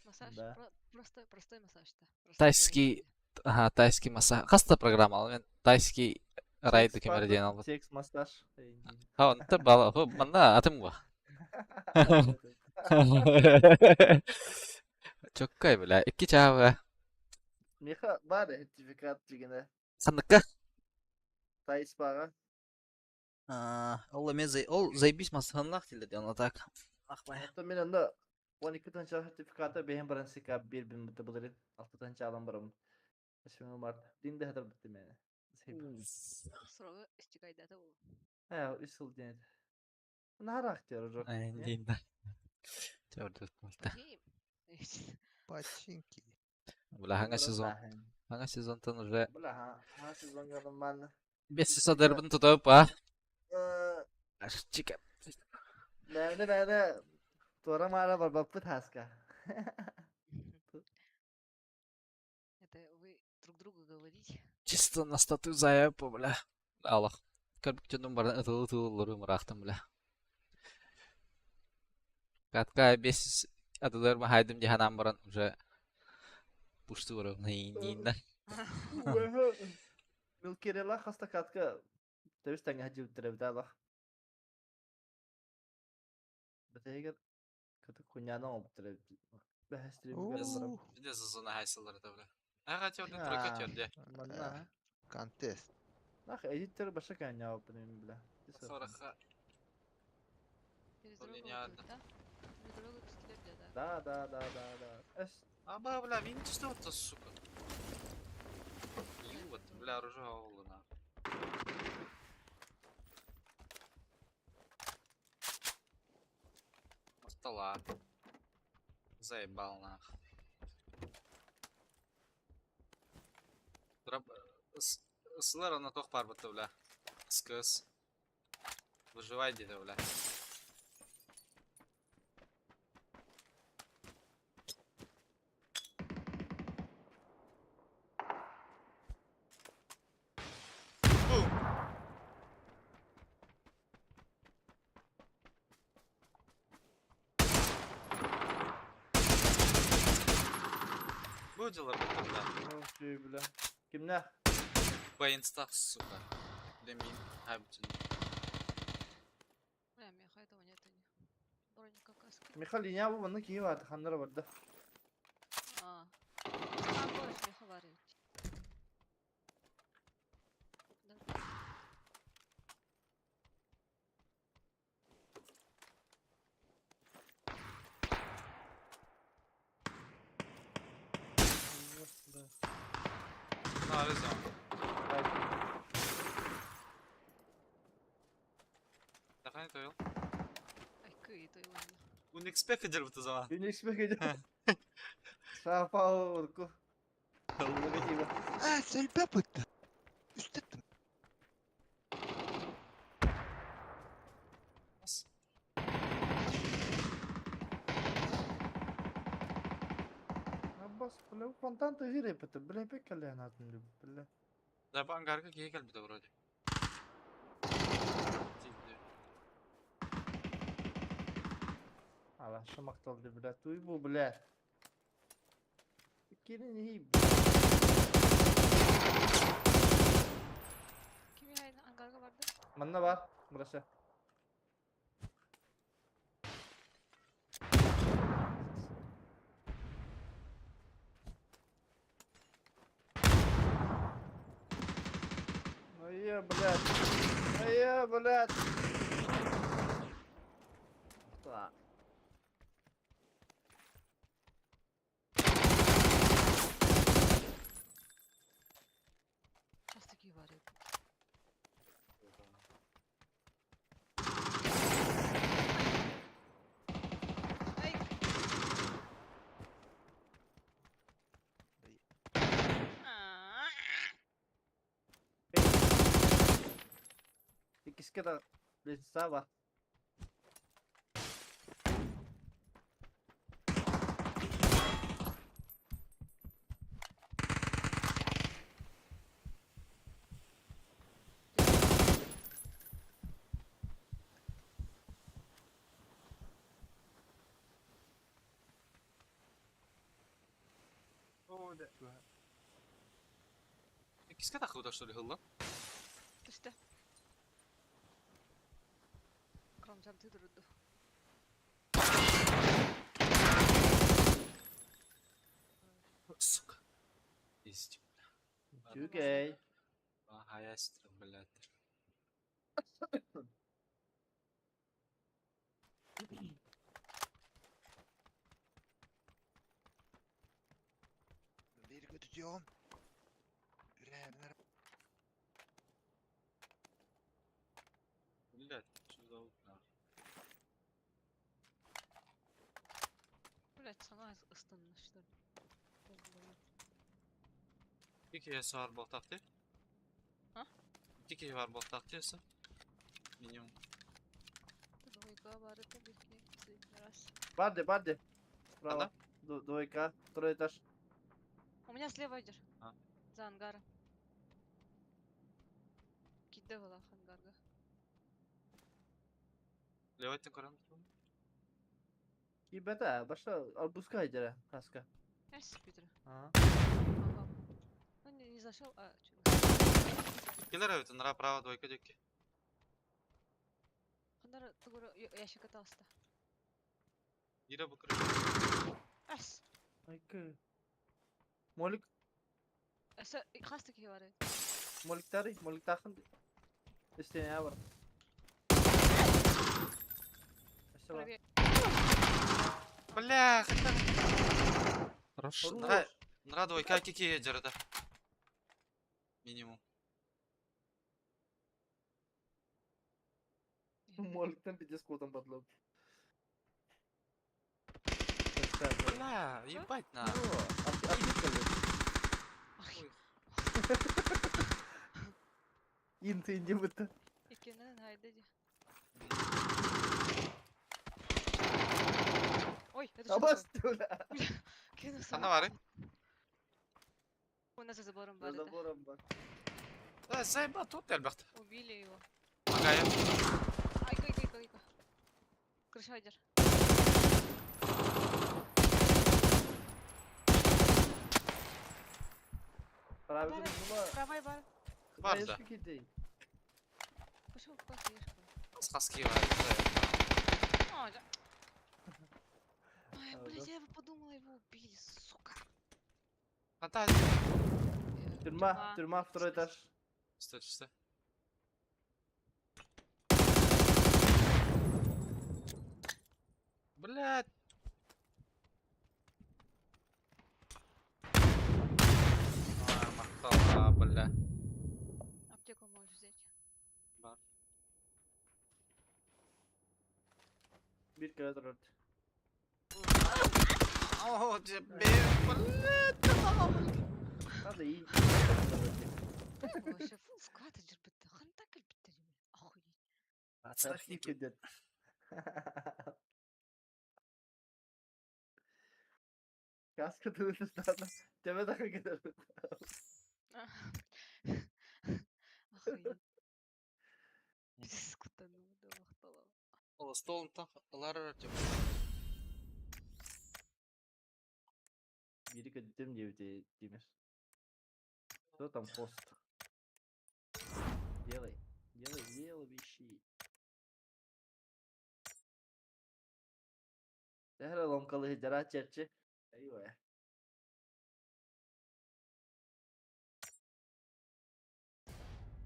B: Массаж,
D: Да.
B: просто, простой массаж-то. Простой
A: Тайский, ага, тайский массаж. Хаста программа, ал мен тайский райды кемер албыт.
D: Секс массаж.
A: Ха, онта бала, хо, манна атым го. Чоккай, бля, икки чааба.
D: Миха бар сертификат дигене.
A: Ханныкка?
D: Тайспаға.
A: Ол эмиэ ол заебись масыһынлаах тиллэ диэн так. Ахбай.
D: Оттон мен онно 12 тыһыынча сертификата бэйэм баран сика биэрбин бытта былырын 6 тыһыынча алан барабын. Өсөмө бар. Дин да хатар бытты мени.
B: Срогы истекайдата ол.
D: Э, үс сыл диэн. Наһараах диэр уже.
A: Дейм да. Төрдүт болта.
C: Починки.
A: Бля, хаңа сезон. Хаңа сезонтан уже
D: Бля, хаңа сезон манна.
A: Бес сезон тутап, а? Чика.
D: Бәне бәне туора маара барбаппыт хаска.
B: Это вы друг другу говорите.
A: Чисто на стату заеб, бля. Аллах. Көрбүктүнүн баран ытылы тылылары мыраахтым, бля. Катка бес атылар махайдым диханан баран уже пушту барам нейнинда.
D: Милкерела хаста катка тэбис тэҥэ дьибиттэрэ алах. Бэтэгэр кытык куняна олбуттар бэһэстири
A: Где зона хайсылары да, бля. Ага, терден тройка терде.
D: Манна.
C: Контест.
D: Нах эдиттер баша каня опынын бля.
A: Сораха.
D: Да, да, да, да, да. Эс.
A: Аба, бля, мин что это, сука? Ю, бля, оружие на. Стола. Заебал нах. Драб... Слэр на тох пар бля. Скс. Выживай где-то, бля. Бум! Будила бля.
D: Ой, бля. Кимнә?
A: Бейнстах, сука. Демин, хайбутин.
B: Бля, Миха этого нет у них. Броника каски.
D: Миха линия бу манны кии бар, ханнара барда.
B: А. А, больше Миха бар. Да.
A: На, резон. Дахай тойл.
B: Ай, кый, то его.
A: Unexpected bu zaman.
D: Unexpected. Сапа урку.
C: А, сөлбө бытты. Үстеттим.
D: Аббас, бля, фонтан тыгыр эпети, бля, пеккелен атын, бля.
A: Да, ангарга кие келбити вроде.
D: Ала, шамакталды, бля, туй бу, бля. Кирин
B: Kimi hayda angarga vardı.
D: Манна бар, burası. Ая, блядь. Ая, блядь. Так.
B: Сейчас такие варят. Ай!
D: Иккиске да лестница бар.
A: Киска тахуда что ли хылла?
B: Түсті. Кромжан тыдырды.
D: Үчүгэй.
A: Хайастыр, блядь.
C: Bir көтүтүөҕүм. Үрээр
A: Блядь, что за утро?
B: Блядь, сама ыстынна, что ли?
A: Икки киһи саар буолтахтыы.
B: А?
A: Икки киһи баар буолтахтыы өссө. Минимум.
B: Двойка баар этэ бикки раз.
D: Барды, барды. Справа.
A: Ана?
D: Двойка, второй этаж.
B: У меня слева идешь.
A: А.
B: За ангаром. Киде была ангарга.
A: Левайтын көрөм.
D: Ибата, башта арбузка идера, хаска.
B: Эс, Питер.
D: Ага.
B: Ага. Ну не зашел, а чё?
A: Килер эбит, нара право двойка диэки.
B: Хандар тугура ящик атаста.
A: Ира бу крыша.
B: Эс.
D: Айкы. Молик,
B: Эс, хастык бары.
D: моликтары, моликтахын. Истене бар. Өссө бар.
B: Правее.
A: Бля, хата. Хорош.
D: Хорош.
A: Нара, нара двойка икки киһи дьарыта. Минимум.
D: Моликтан пиздец кодом подлог.
A: Бля, ебать на.
B: Ой.
D: Инты инде бітті.
B: Иккенен хайда ди. Ой, это что
D: Абас
B: такое?
D: бля.
B: Кинул
A: Ханна бары.
B: У нас за забором
D: За
B: бар это.
D: забором бар.
A: Да, заеба тут элбэхт.
B: Убили его.
A: Магая.
B: Айка, айка, айка, айка. Крыша идешь.
D: Правильно була.
B: Правай бар.
A: Бар да.
B: Пошел, как ешка.
A: Хаски бар.
B: А, да. Ой,
D: А,
B: блядь,
D: да.
B: я его подумала, его убили, сука.
A: Хата.
D: Тюрьма, тюрьма, второй этаж.
A: Стой, стой. Блядь. А, махтала, бля.
B: Аптеку можешь взять.
A: Бар.
D: Bir kere dört.
A: О, тебе, блядь,
D: Надо iyi.
B: Вообще, фу, вкаты бітті. Ханта бітті. Охуеть.
D: Страхи дед. Каска ты Тебе так gider.
B: Охуеть. Скутану, да, махтала.
A: Ол столын так ылар тип.
D: Biri kötü diye Demir. Кто там пост? Делай, делай, делай вещи. Тэхэр ломкалы жара черчи. Айва.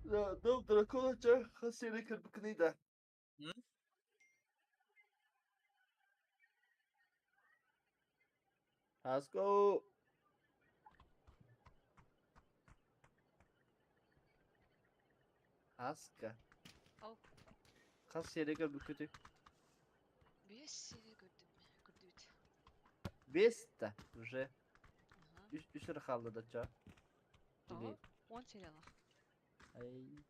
D: Да, дом дракона ча хасири кырбыкны да.
A: М?
D: Let's go. Аска.
B: Ау.
D: Хас серега бүкүтү.
B: Бес серия көрдүм. Көрдүбүт.
D: Бес та уже.
B: Ага.
D: Үс үс қалды да ча.
B: Ага. Он сериалах.
D: Ай.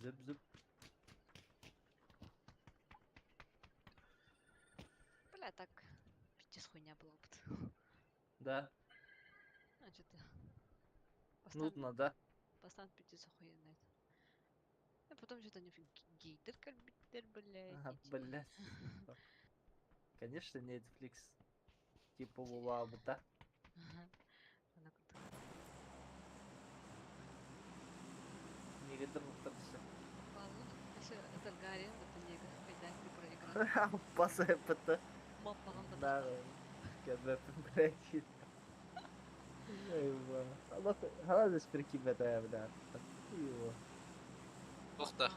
D: Зып зып.
B: Бля, так. Пиздец хуйня была бы.
D: Да.
B: А что-то.
D: Нудно, да?
B: Бастан пиздец охуенный. А потом что-то не гейдер кальбитер, блядь.
D: Ага,
B: эти.
D: блядь. Конечно, Netflix. Типа була бы, да?
B: Ага. Она круто.
D: Негатив повторился.
B: Ладно, если это Гарри, это нега, когда ты проиграл.
D: Паса ПТ.
B: Маппаган
D: Да. Кэлбэппин блядь. Аллах халас прикибэтэ блядь. Его.
A: Охта.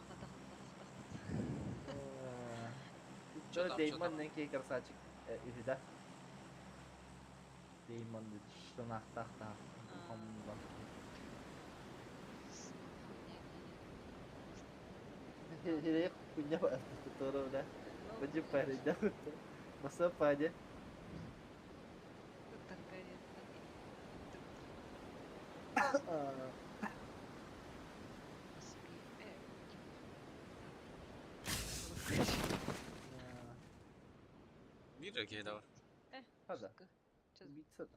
D: Чё Деймон ненки красавчик үһү да. Деймон штанахтах та. Хуйня туру бля. Бадьы парень, Маса паде.
A: Биир ракета бар.
D: Хада. Битсада.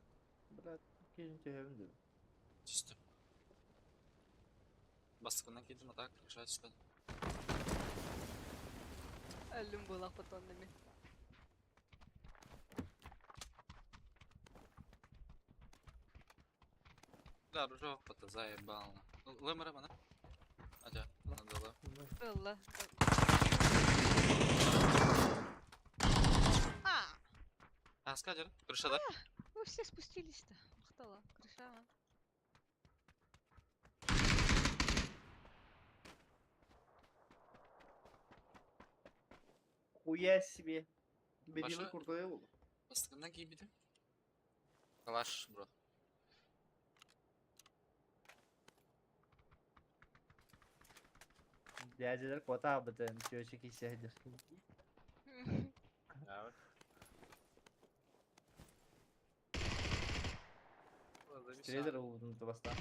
D: Брат, кежин төһөбүн дедим.
A: Түстүм. Бастыкынан киирдим, а так крыша түспэт.
B: Өллүм буолахпыт онно мин.
A: Да, оружие опыта заебал. Лымыры мана. Адя, надо
B: Ылла. А!
A: Аска дьэр, крышада.
B: Вы все спустились-то. Махтала, крыша.
D: Хуя себе. Берилы
A: Баша?
D: куртуя болду.
A: Бастыкынан киирбитим. Калаш, бро.
D: Дядялар кота абытын, чөчө кисәдер. Трейдер улудун баста.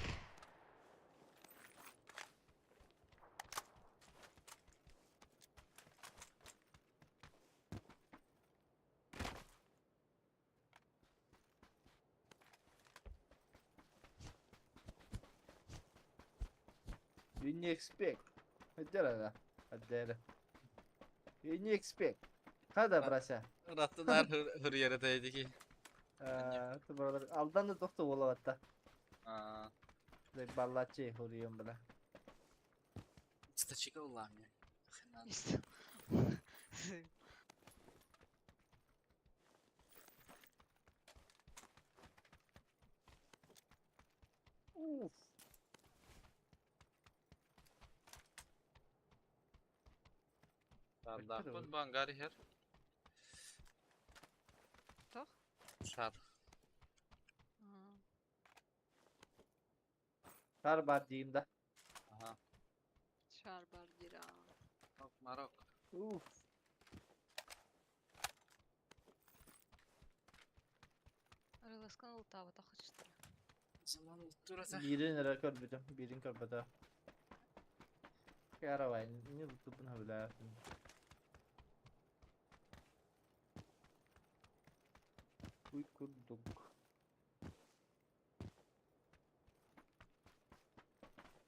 D: You didn't expect. Hadi Hadi. You didn't expect. Hadi брася.
A: Раттылар hır yere değdi ki.
D: Алдан да тохто болот та. Баллачы хурием бла.
A: Стачика улами.
D: Уф.
A: Дардаппын бангар иһэр.
B: Тох?
A: Шар.
D: Шар бар дейм да.
A: Ага.
B: Шар бар дира.
A: Марок, Марок.
D: Уф.
B: Арыласкан ултаба тахычтыр.
A: Заман тура
D: Бирин эрэ көрбүтүм, бирин көрбөтө. Каравай, не тупун хөбүлээ. Уй курдук.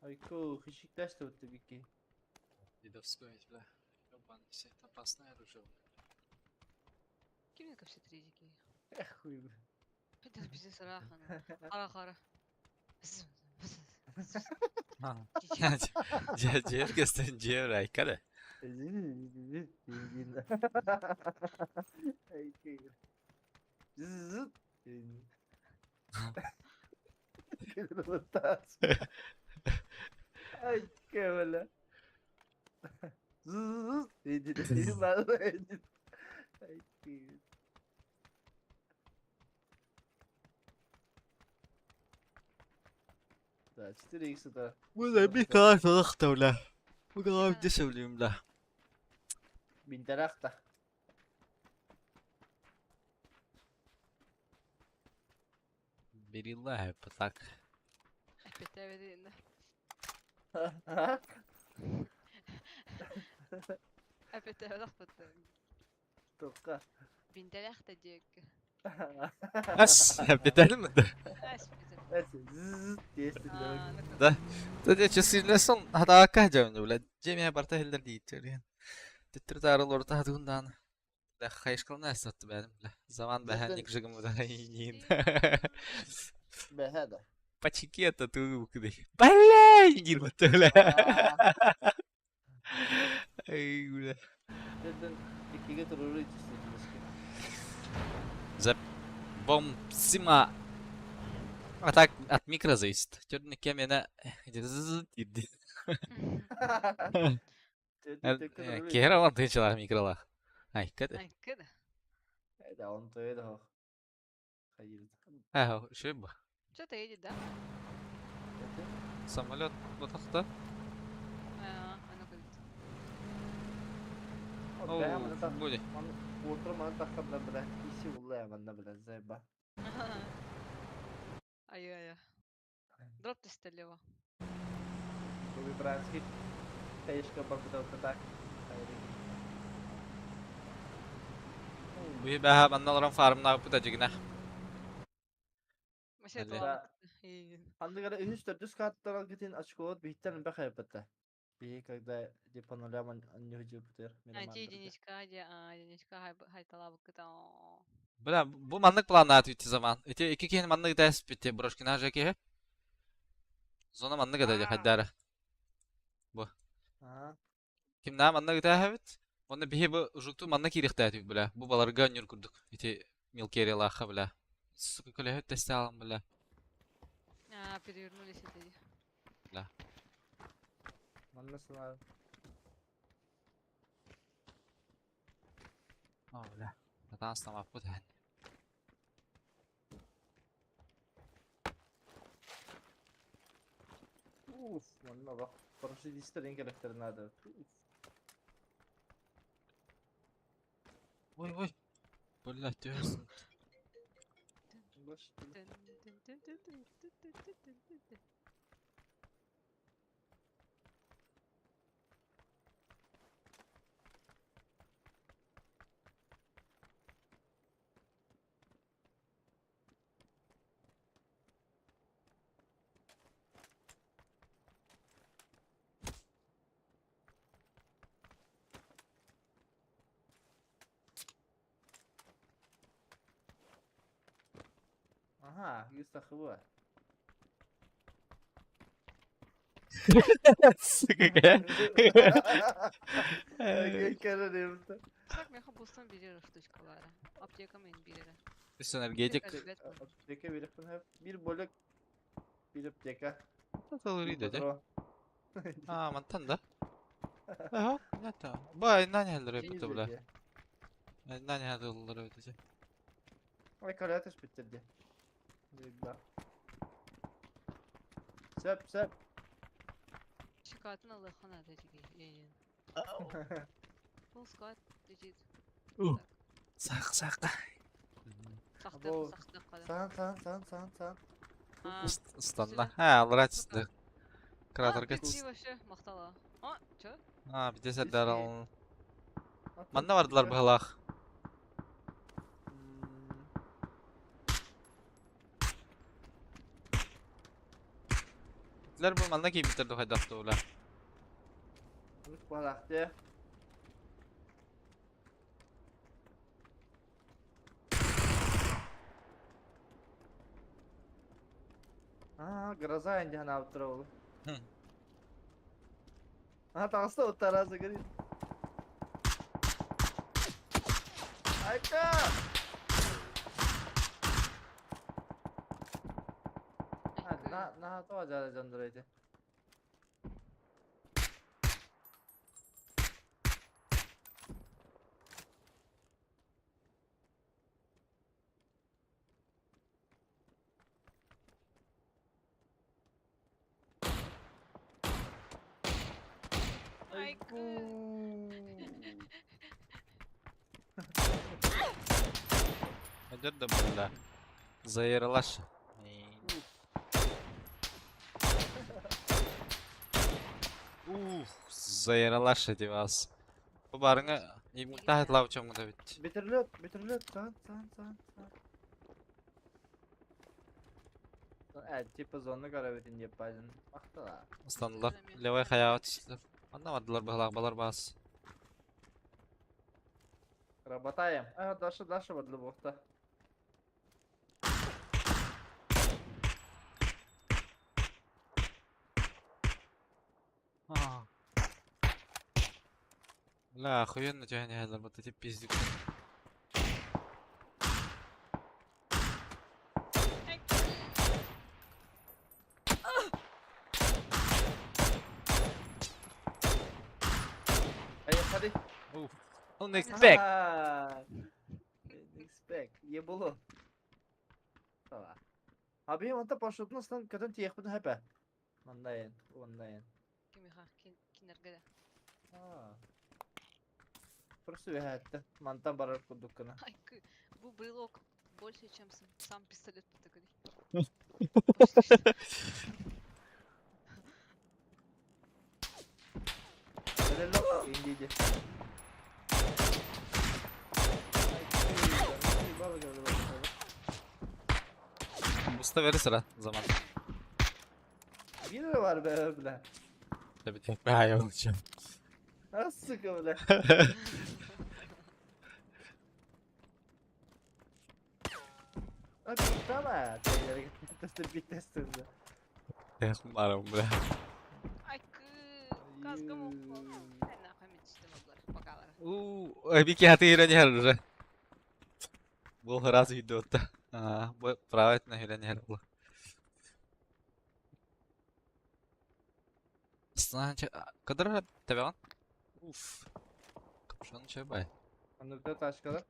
D: Айко, хишикташ да өттө бики.
A: Дедовское, бля. Ёбаный, все это опасное оружие.
B: Ким капсы тридики?
D: Эх, хуй.
B: Это пиздец рахан. Хара хара.
A: Дьиэр көстөн дьиэр айкары.
D: Ay qué bala. Ay qué. Да, 4х да.
A: Бу bir kadar da Bu kadar bir de söyleyeyim la.
D: Бинтерахта.
A: Берилла hep так.
B: Эпетебедин. Эпетебедахпыт.
D: Тоққа.
B: Бинтерахта диэк.
A: Ас, бетерим mi?
B: Ас битер.
A: Да. Да чесилнесон хадака жамны бля. Жемия барта хиллер дийтер. Титтер тарыл орта хадундан. Да хайшкална сатты бәдим бля. Заман бәһәнник жыгым да инин.
D: Бәһәдә.
A: Пачикета ту куды. Бля, ингир бля. Ай, бля.
D: Деден икиге туруру ичисин.
A: Зап. Бомсима. А так от микро зависит. Черный кемена кирди. Киһи алан тыынчалаах микролаах. Ай, кэт.
B: Ай, кэт.
D: Да, он то это.
A: Э, шөй бу.
B: Что-то едет, да?
A: Самолет батахта.
B: А, оно говорит.
A: Оу, будет.
D: Утром она так бля, иси улла манна бля, заеба.
B: Ай-ай-ай. Дроп тестелево.
D: Бранский. Таишка барбыта так.
A: Бу бэһэ манна олорон фармнаабыт дьигинэ.
D: Андыгара үһүс төрдүс карталар гитин очколот биһиттен элбэх хайппыта. Биһи когда типа нулям анньыһыдьыппытыр.
B: Единичка, единичка хайталабыккыта.
A: Бля, бу маннык планнаат ити заман. Ити икки киһини маннык дэспити Брошкина же киһи. Зона маннык эдэ хайдара. Бу. Кимнаа маннык ытааһабыт? Онно биһи бу ужукту манна киириэхтээтибит бля. Бу баларга онньур курдук. Ити милкериялаахха бля. Сука көлөһөт тэстэ бля.
B: А, перевернулись эти.
A: Бля.
D: Манна сылаа.
A: О, бля. Натан астамаппыт эн.
D: Уф, манна бак. Парашютистер ең керектер надо.
A: Ой, ой. Бля, түһэрсин.
D: Ага, юстахыва.
A: Сука, какая.
B: Так, меха бустан берер штучкалары. Аптека мен берер.
A: Үс энергетик.
D: Аптека береппин бир бөлек бир аптека.
A: Таталырыйда де. А, мантан да. Аха, нята. Бай, нани хәлләр бля. Нани хәлләр өтөчө.
D: Ой, колятыш биттерди. Да. Сөп, сөп.
B: Шикатын алыхана дедиги. Full squad лежит.
A: Сак, сак.
B: Сахты, сахты кала.
D: Сан, сан, сан, сан, сан.
A: Станна. Ха, алар түсті. Кратерге
B: түсті. вообще мақтала. А, чё?
A: А, бізде сәрдар алын. Манна бардылар быһылаах. Лер бу манна кийбиттер духайдахты ула.
D: Балахты. А, гроза инде хана аптыра ол. А, тағыста оттаразы говорит. Айка! На, на, то жара жандырайды.
B: Айка.
A: Идет да бля. Заералаш. Ух, заералаш эти вас. Бу барыңа иммунтахат лаучам да бит.
D: Битерлет, битерлет, сан, сан, сан, сан. Ә, типа зона карабитин деп базын. Мақтала.
A: Станлар. Левай хаява түстүлөр. Анда бардылар быһылаах балар бас.
D: Работаем. А, Даша, Даша бадлы бухта.
A: Бля, охуенно тебя не вот эти пиздюки.
D: Hadi.
A: Уф. Unexpect.
D: Expect. Ебулу. Abi онта парашютун астан көтөн тиэхпин хэпэ. Маннайын, оннайын.
B: Кимиха, кинерге да.
D: Просто үһәтте. Мантан барар курдук гына.
B: Ай, бу брелок больше, чем сам пистолет потыкали.
D: Брелок индиди.
A: Musta verir sıra zaman.
D: Bir lira var be bile.
A: Tabii tek bir hayal olacağım.
D: Nasıl sıkı bile. Abi tamam. Bitti
A: Барым, бля.
B: Ай, казга
A: У, Вики, а ты не уже. Был раз идет. А, правильно, не было. Значит, кадр тебя Уф. Капшон чебай.
D: Анныкта ташкалар.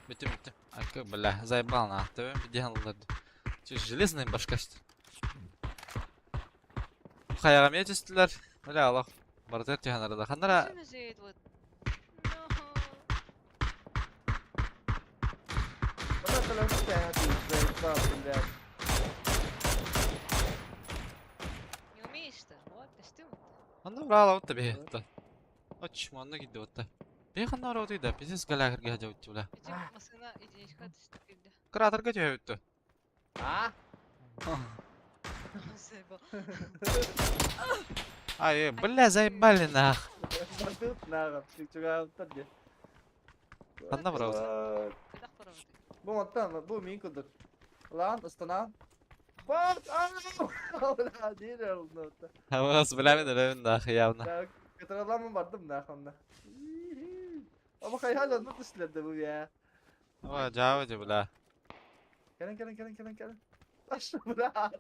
A: Bitti bitti. Арка, бля, заебал на. Тебе делал. Че, железная башка что? Хайагам етістілер. Бля, Аллах. Бартер тиханарда. Ханара.
B: Не умеешь-то? Вот, ты
A: Анда брала вот тебе. Оч, манна гидде вот. Бейханна роды да, пиздец галягер гадя вот бля.
B: Машина единичка ты
A: Кратер гадя вот.
D: А?
B: Заебал.
A: Ай, бля, заебали нах.
D: Тут нахуй, чуган
A: Ханна брал.
D: Бу маттан, бу мин кудук. Лан, ыстана. Бат, ау! Değil oldu.
A: Havas бля, мен нах явно.
D: Катараламын бардым нах онда. Ama hala nasıl işledi bu ya?
A: Ва, жава бля.
D: Gelin gelin gelin gelin gelin. Aşağı bırak.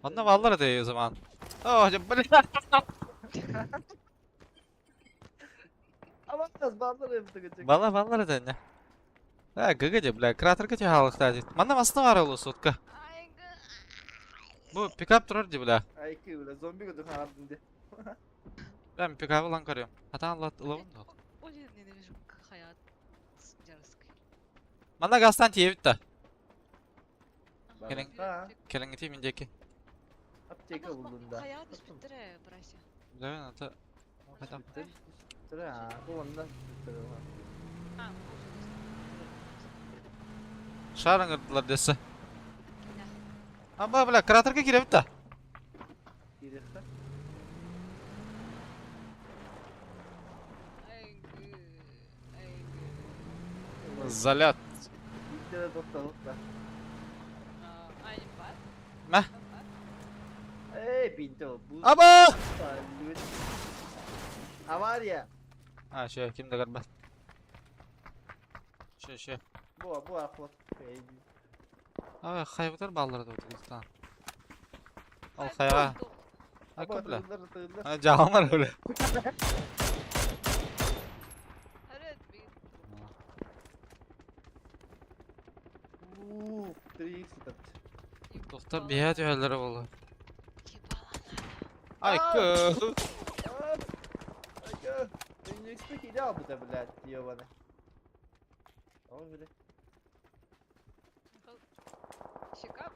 A: Онно баллар да o zaman. О, бля.
D: Ama biraz ballar yaptı geçecek.
A: Бала баллар да не. Да, гыгы бля, кратер гыгы халыкта. Манна масны бар ол сотка. Бу пикап турар ди бля.
D: Ay ki bile zombi gördüm ha di.
A: Ben пикабы лан көрөм. Атан алла ылабын да.
B: Ой, ненавижу хаят дерзкий.
A: Манна газтан тиебит да. Келин.
D: Ha,
A: Келиңити миндеки.
D: Аптека buldum da.
B: Хаят биттире, брася.
A: Бля, ата. Адам.
D: Dur ha, bu ondan bitti.
B: А,
A: Шарыңырдылар десе. Аба, бля, кратерге киребит да.
D: Girişte.
A: Залят.
D: Bir kere doktor doktor.
A: Мә.
D: Ey binti bu.
A: Аба!
D: Avariya.
A: А, şöyle kim de görmez. Şöyle şöyle.
D: Bu bu aklı. Ey.
A: Abi хайбытар баллар да отыр. Ал хайга. Ака бля. А жаалар бля.
D: Uuu, 3x taptı.
A: Doktor bir yerlere oldu. Ay kı.
D: Ay 3x'teki ile aldı da bile diyor bana. Ama bile.
B: Щека.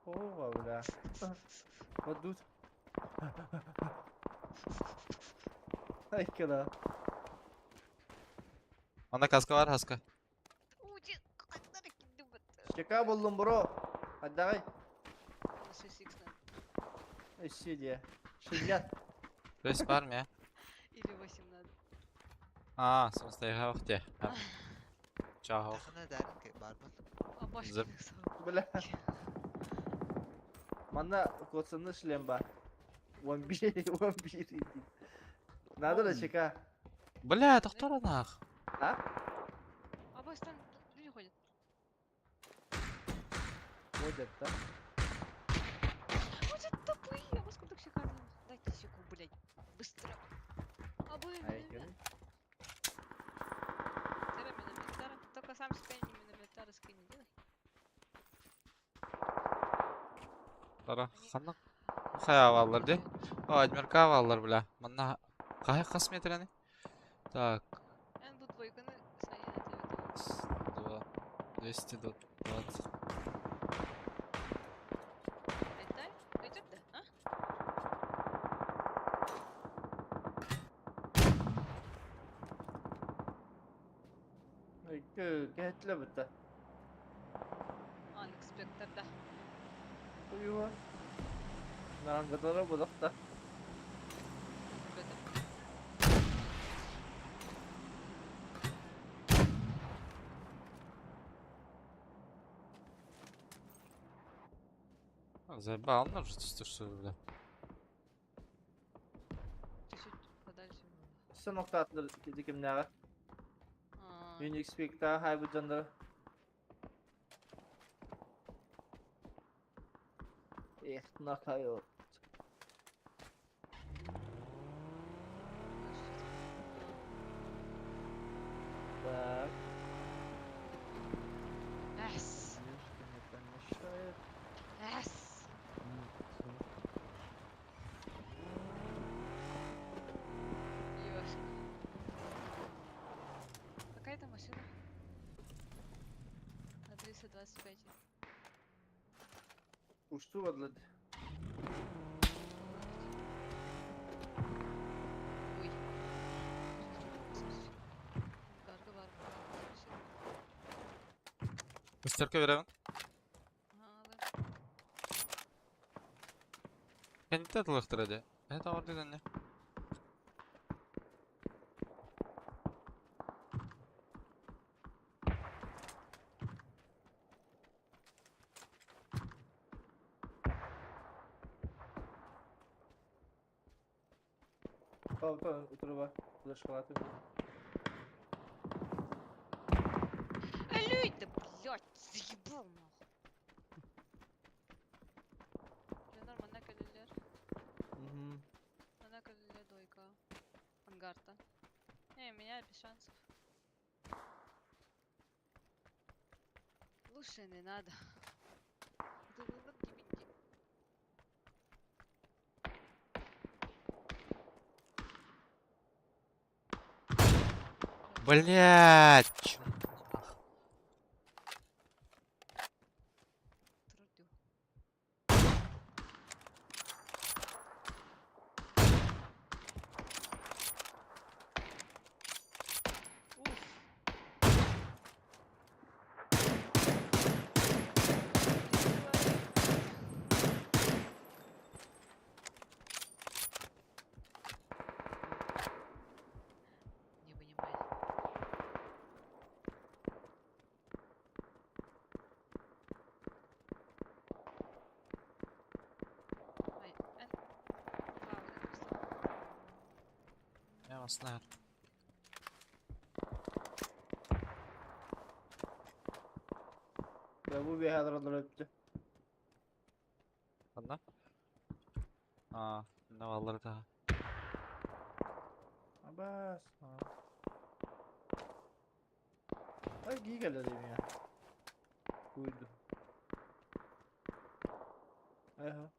D: Ова, бля. Вот тут. Ay kadar.
A: Анда каска var хаска.
D: Şaka buldum bro. Hadi давай. Eşi diye. Şillat.
A: Рес бар mı ya?
B: Или 8 надо.
A: А, самостоятельно вахте. Чао.
C: Тахана дәрін ке бармын.
B: А башка
A: Зып.
D: Бля. Манна коцаны шлем бар. 11 11 idi. Надо да чека.
A: Бля, тохтор анах.
D: А?
B: Абас там люди ходят.
D: Ходят, да?
B: Вот это тупые! Абас куда все карты? Дайте секунду, блядь. Быстро. Абы,
D: Ай, кем?
B: Только сам себя не минометара скин не делай.
A: Тара ханна хайа бааллар дии. О, Адмирка бааллар бля. Манна хаһы хас метрени? Так,
B: Эн бу двойканы сайын этебит.
A: с, два, 220.
B: Айтай, пойдет да, а?
D: Кэһэтлэ бытта.
B: Unexpected да.
D: Уйуа. Нарангатара будахта.
B: Ребята.
A: Заебал, ну что, что, бля.
B: Чуть-чуть подальше.
D: Сынок татлар кимнәгә.
B: А,
D: Unix хай бу жандар. Эх, накайо. Так.
B: Эс.
D: Немножко не помешает.
B: Эс. Ёшка. Какая это машина? На 325.
D: Ушту бадлад.
B: Ой. Гарга бар.
A: Мистерка беремин.
B: Ага,
A: Кенте тылыктыр эди. Это бар дегенне.
D: Tamam tamam otur bak. Флешкалаты.
B: Алюй, да блядь, заебал нахуй. Ленар, манна кэлэллэр.
D: Угу.
B: Манна кэлэллэр дойка. Ангарта. Не, меня без шансов. Лучше не надо.
A: Блять! Чё нах?
B: Трудю. Уф. Не понимаю. Ай, эн. Вау,
A: Я вас знаю.
D: Ya bu bir hadra öptü.
A: Ханна? А, не баллар да.
D: Абас. Ay iyi geldi dedim ya. Buydu. Aha.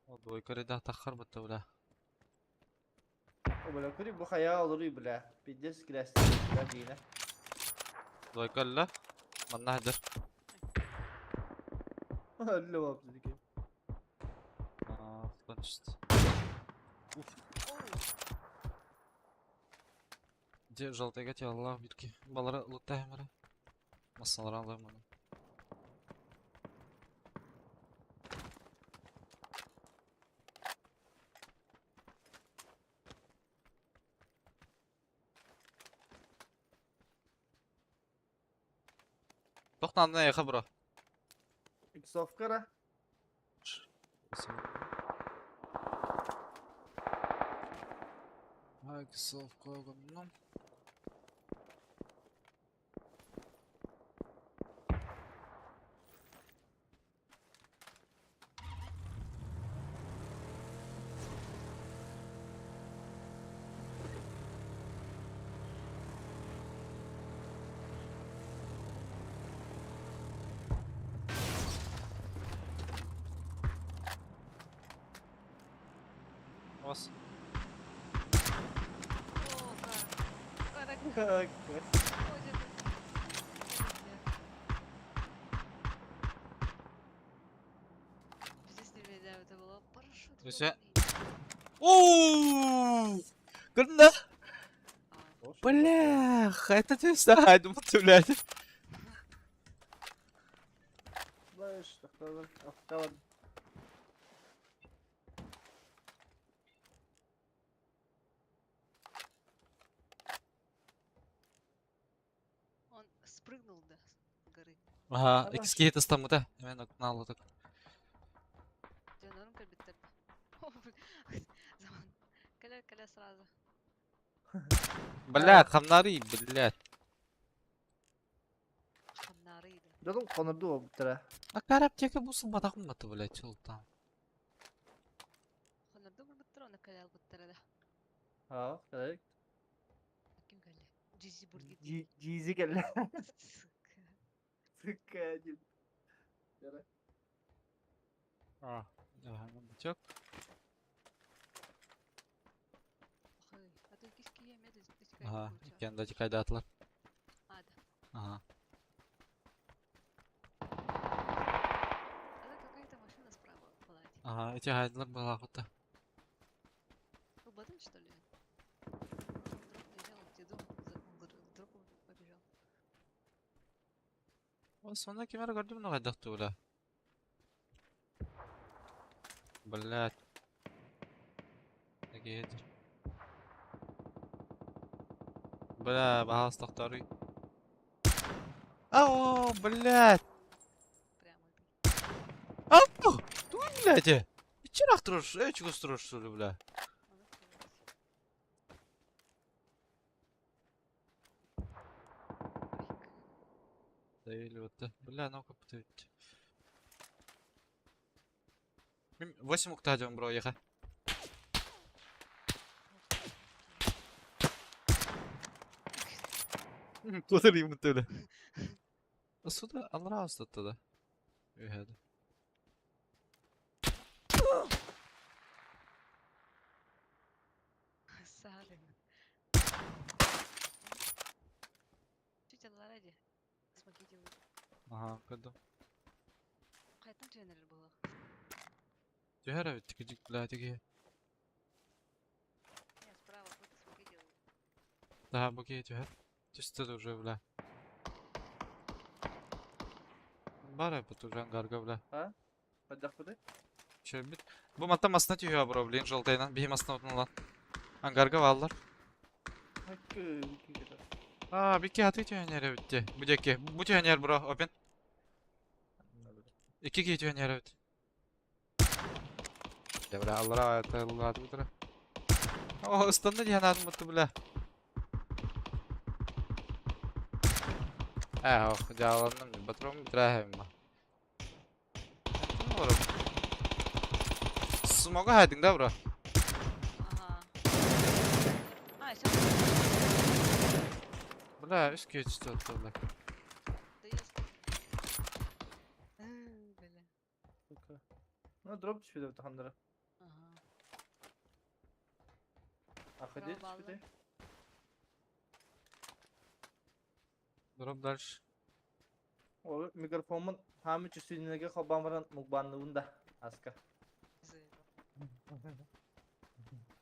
A: О, двойка ряда тахар бутта, бля.
D: O бля, кури бу хая olur бля. Пиздец грязь. Бля дина.
A: Двойка ла. Манна хадыр.
D: Öyle bab dedik.
A: А, значит. Уф. Де желтый гати Аллах битки. Балара лутаем ара. Масалара алым аны. Тохтан не бро.
D: Иксовкара.
A: Иксовка гынным. Ос.
B: О, как.
A: Өсө. Оу! Көрдүң да? Блях, это ты сахайдым блядь.
B: Он спрыгнул, да, с горы.
A: Ага, икс киһи тастаммыта. Эмен окнаалытык.
B: Дьонорум кэлбиттэр. Заман. Кэлэ, кэлэ сразу.
A: Блядь, хамнары, блядь.
B: Хамнары да.
D: Дьонум хонорду буолбуттара.
A: А караптека бу сылбатахым баты, блядь, чылтан.
B: Хонорду булбуттар, оны кэлэ албыттара да.
D: Аа, кэлэ.
B: Ким кэллэ? Джизи бургер.
D: Джизи кэллэ.
B: Сука.
D: Сука, диэн.
A: А, бычок.
B: Охой. А то иккис киһи эмиэ
A: Ага, иккиэн да кайдаатылар.
B: А, да.
A: Ага.
B: А то какая-то машина справа была.
A: Ага, эти хайдылар балаахыта.
B: Ылбатын, что ли? Дроп не взял, он дом, он к дропу побежал.
A: Сонна кимэр көрдүм но хайдах бля. Блядь. Такие Бля, бахас тохторуй. Ау, блядь.
B: Прямо убил.
A: Ау, ту, блядь. Вчера тұрыш, эй, чего строишь, что ли, бля?
B: Он открылся.
A: Давили вот, да. Бля, ну-ка, пытают. 8 уктадиум, бро, еха. Куда ему туда? Сюда, алрас туда. Үһәді.
B: Сары. Чуть алларади. Смоки делают.
A: Ага, көрдүм.
B: Қайтан тренер было.
A: Түһэр эбит, тикидик, бля, тиги.
B: Не, справа кто-то смоки делает.
A: Да, буки түһэр. Түстэ уже, бля. Бар эбит уже ангарга, бля.
D: Хайдах быдай?
A: Чөбүт. Бу матта масына түһүө, бро, блин, жолтайынан. Биһи масына отнулан. Ангарга баллар.
D: Хакы,
A: А, бики аты түһэнер эбитти. Бу диэки. Бу түһэнер, бро, опен. Икки киһи түһэнер эбит. Да, бля, аллара атыллааты бутара. О, ыстанна диэн аатын бутtu, бля. Э, ох, дьааланным, батром бүтэрээһэбин. Смога хайдың да, бро?
B: Ага. А, все.
A: Бля, үс киһи түстэ отто, бля.
B: Да я Бля.
D: Сука. Ну, дроп түспүтэ хандара.
B: Ага.
D: Аходи
B: Справа
D: түспүтэ.
A: Дроп дальше.
D: Ол микрофонмун хаамы чүсүнүнеге холбаан баран мукбанныбын да аска.
B: Заебал.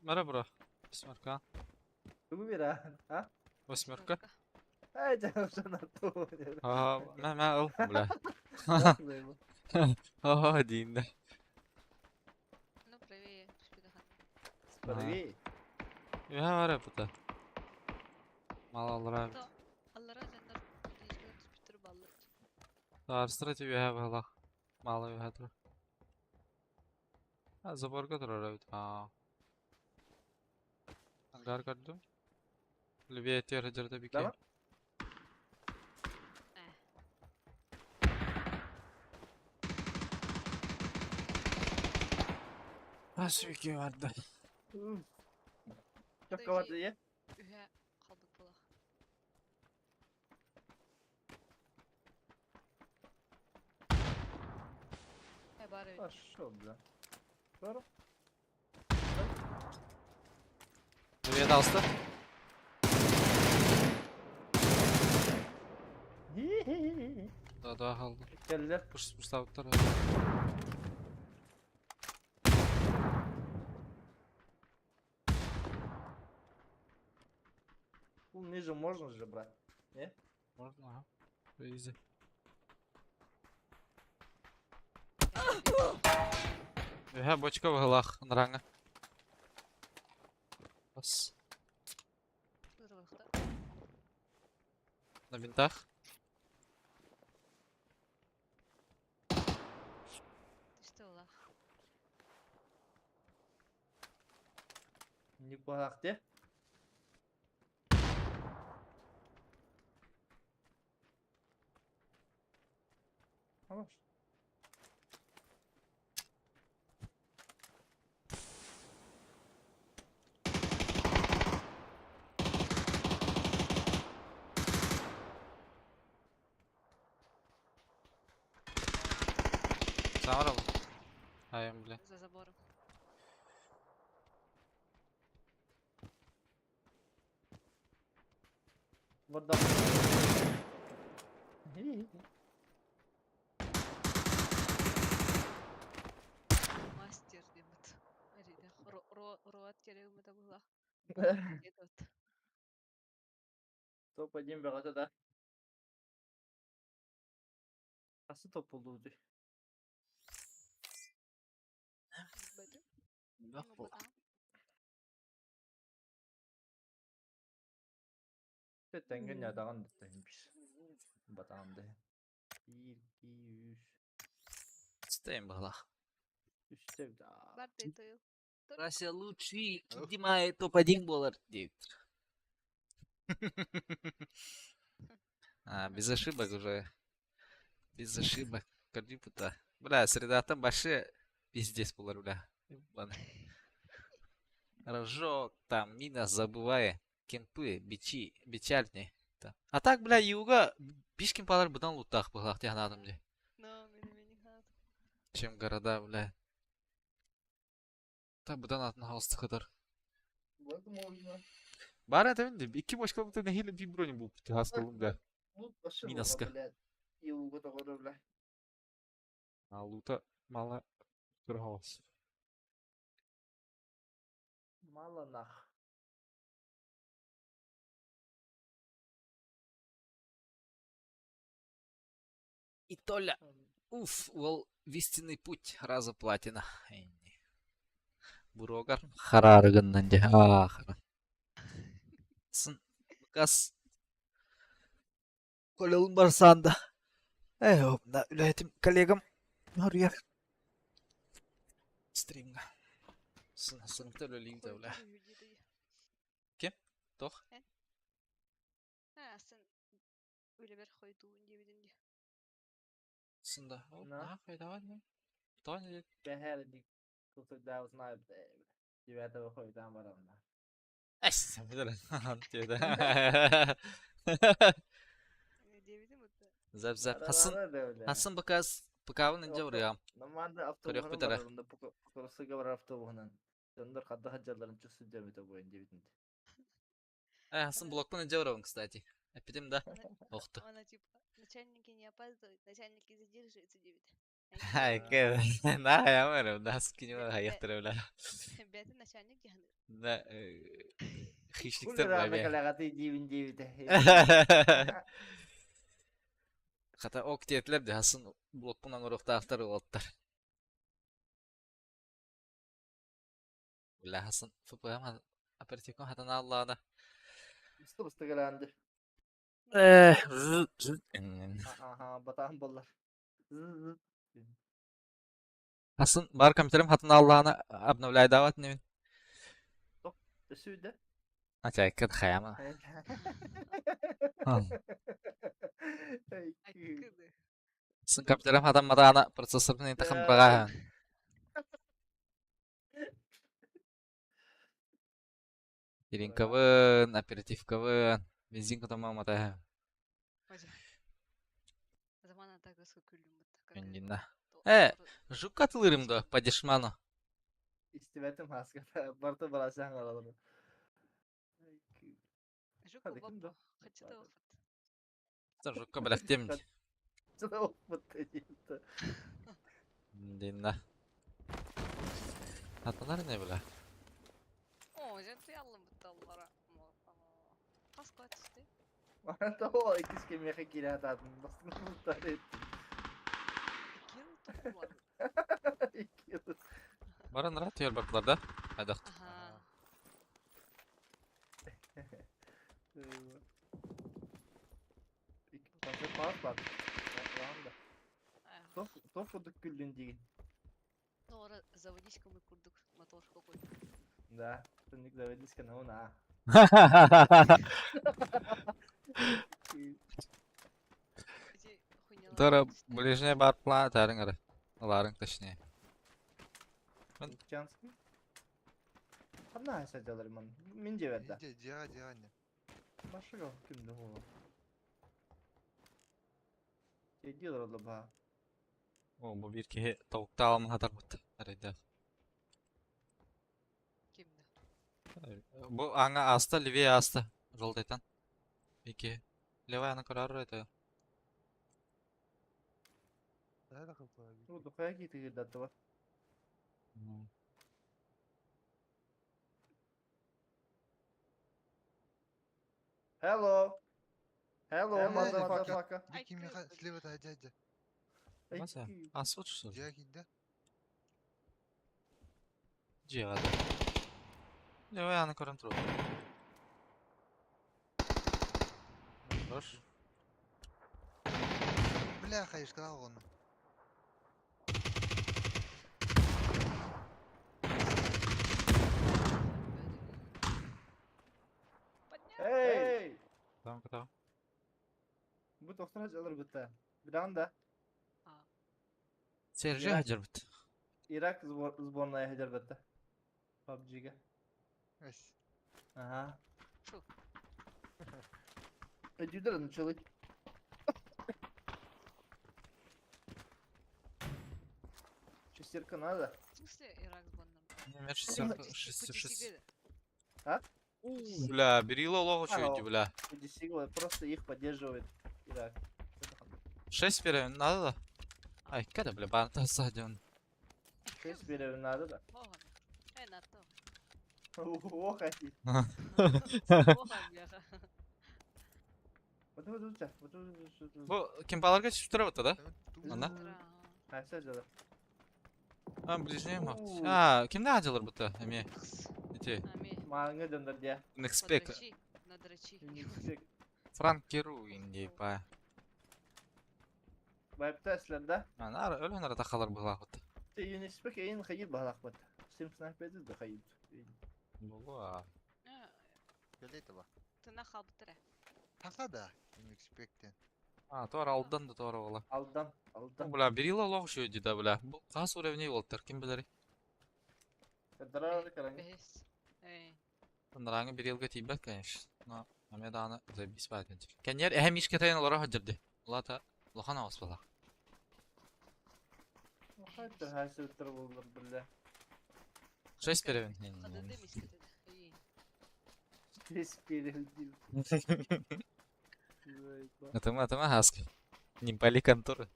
A: Мара, бро. Восьмерка.
D: Тугу бера, а?
A: Восьмерка.
D: Эй, жана ту.
A: Ага, мә, мә, ыл, бля. Ага, дейін да.
B: Ну, правее. Түспеді хан.
D: Правее.
A: Я бар эбит. Мал аллара эбит.
B: Аллара жандар дүйізген түспүттөр баллы.
A: Таарыстыра тебе балах. Малы үһэ турар. А, заборга турар эбит. А. Ангар көрдүм. Левее тиэр дьарда
D: Да
A: бике.
B: Э.
A: Ас бике барда.
D: Чакка барды я.
B: Үһэ қалбыт булах. Э бар эбит.
D: Пошел, бля. Здорово.
A: Левее алысты. Да, да, қалды.
D: Келдер.
A: Пұрс пұрстабыттар.
D: Ну, ниже можно же брать.
A: Можно, ага. Изи. Эһэ, бочка быһылаах, ынырааҥҥа. Бас.
B: Ырылықта.
A: На винтах.
B: Түсті олақ.
D: Не куахте. Хорош.
A: Саҥар ол. Айым, бля.
B: За забором.
D: Вот да.
B: Мастер демит. Әрине, роат керек да була. Дедот.
D: Топ-1 бәғата да. Асы топ болды өте.
B: Бәді.
D: Тәңген ядаған дәттәң бис. Батағанды. 1, 2, 3.
A: Стейм быһылаах.
D: Үстеп да.
B: Бар дейті.
A: Россия лучший, Димай топ-1 болар дейт. А, без ошибок уже. Без ошибок. Калипута. Бля, среда там большие пиздец болар, бля. Ебаный. Рожок, там, мина, забывай. Кемпы, бичи, бичальни. Та. А так, бля, юга, бишкин палар бұдан лутах бұлақ тяхнадым де.
B: Но, мені мені хат.
A: Чем города, бля. Та бұдан атын хаосты қыдар.
D: Возможно.
A: Бар это енді, iki бошка бұта нехилі bir бронь бұл хаскалым, бля.
D: Лут башы
A: Минаска.
D: блядь. И угы тоғыры, бля.
A: А лута мало торговался.
D: Мало нах.
A: И Толя, уф, ол истинный путь раза платина. Энни. Бурогар харарыгыннан де. А, хара. Сын, газ. Колелун барсанда. Эй, опна, үләтим коллегам. Нария. Стримга. Сын, сын, төлөлейді, бля. Кем? Тох?
B: А, сен өлі бір қойдуын дебедін де.
A: Сында. Оп,
D: На.
A: на, хайдаван. Тони дед.
D: Бәһәр ди. Кусок знаю, бля. Девятого хуй там барам.
A: Әс, білер. Деді.
B: Дебедін бұтты.
A: Зәп зәп. Хасын, Хасын баказ пыкабын инде урыям.
D: Наманда
A: Көрөх
D: автобуһунан
A: бүтәрэ.
D: барарында Покровскайга барар автобуһунан. Дьоннор хадда хаджаларын чус сылдьар эбитэ буойун диэбитин.
A: Э, Хасын блокпын инде урабын, кстати. Эпидем да. Охты.
B: Она типа, начальники не опаздывают, начальники задерживаются, дебит.
A: Хай, ке. На, я мэрем, да, скинем, хаяқтыр, бля.
B: Бәті начальник дегенер.
A: Да, хищниктер
D: Кулера
A: бля.
D: калаҕаты диибин диэбитэ.
A: Хата ок диэтилер де Хасын блокпун аңырыктаахтар уолаттар. Бля, Хасын ФПМ оперативком хатан аллаана.
D: Бысты бысты кэлээнди.
A: Э,
D: Аха, батаан боллар.
A: Хасын бар компьютерим хатан аллаана обновляй дават немен.
D: Өссө
A: Ачайкын хайама. Сын компьютерым хатамматаана процессорбын интахам быраҕааһын. Иринкабын, оперативкабын, бензин кутамааматаһын. Мендинна. Э, жук атылырым да по дешману.
D: Истибэтим хаска. Барта барасаң алалар.
B: Жук боппу. Хачыта опыт.
A: Жукка бэлэхтиэм.
D: Опыт
A: Динна. Аталар не била?
B: О, жен аллым бутталлара. Хас куат түсті?
D: Того иккис кемиэхэ киирэ сатаатым. Бастыҥ бултаары
B: Икки жыл тоқулар.
D: Икки жыл.
A: Баран рат түйөр бардылар да? Айдахт.
B: Аха.
D: Икки концерт паас бар. Лаанда. Тох тох курдук күллүн диигин.
B: Тоҕо заводись мы курдук мотор какой.
D: Да, түннүк заводись канауна.
B: Ити хуйнялар
A: Тора
B: түсті.
A: ближний бар план тарың ары. Аларың точнее.
D: Чанский. Ханна садалар ман. Мин жеберді.
C: Иди, дьиэҕэ, дьиэҕэ инньэ.
D: Башыга күндү оҕо. Дии олороллор баа.
A: О, бу биир киһи тобуктаалым хатарбыт. Арайда.
B: Кимді?
A: Бу аңа аста, левее аста. Жолдайтан. Ики. Левая аны көрөр это.
C: Daha da kapı
D: Бу духая киитигирдатты бар. Hello. Hello,
C: Hello,
D: motherfucker.
C: Bir кимиэхэ слева дядя.
A: Маса. Асут что?
C: Дьиэҕэ киирдэ.
A: Дьиэҕэ. Левая аны көрөн турар. Хорош.
C: Бля, хайышкалаах оҕону.
D: Hey!
A: Там ката.
D: Бу тохтор жалар бутта. Биран да
A: Сержи
D: Ирак.
A: хажарбыт.
D: Ирак сборная хажар бутта. PUBG-га.
C: Эс.
D: Ага.
B: Фу.
D: Өдүдөр началы. Шестерка надо.
B: В смысле Ирак сборная?
A: Мен шестерка, шесть, шесть.
D: А?
A: Бля, берила лоху
D: Ало.
A: чуете, бля.
D: Сигла просто их поддерживает Ирак.
A: Шесть перевен надо да? Ай, когда, бля, барта саден.
D: Шесть берем надо да.
B: Э, на то.
D: Ох, ай.
B: Оха, бляха.
D: Вот вот вот вот вот вот.
A: Бу кемпаларга түшүп турар да? Ана?
D: Хайса жалар.
A: А, ближний мапт.
D: Уу.
A: А, кимде ажылар бутта? Эме, ити.
B: Ами.
D: Маңы дөндөр дия.
A: Некспек.
B: Подрачи. Надрачи.
A: Франк Керу инди па.
D: Байпта да.
A: Ана өлөн арата халар була бут.
D: Те Юниспек эйин хайыр балак бат. Сим снайпер да хайыр.
A: Була.
C: Кэлэй таба.
B: Тына халбытыра.
C: Хаха да. Инспектен.
A: А, тор алдан да тор ола.
D: Алдан, алдан.
A: Бля, берила лох чуете да, бля. Бу кас уровней болтар, ким билер.
D: Кадрар караңы.
B: Бес. Эй.
A: Нраңы берилге тибет, конечно. Но аме да аны забис байтын. Кенер эһем ишке тайын олара хаджырды. Улата лохан авас бала.
D: Хайыр хайсы битер булдыр билле.
A: Шесть перевен.
B: Хадады мискетеді. Эй.
D: Шесть переводил.
A: Атыма, атыма хаски. Не пали конторы.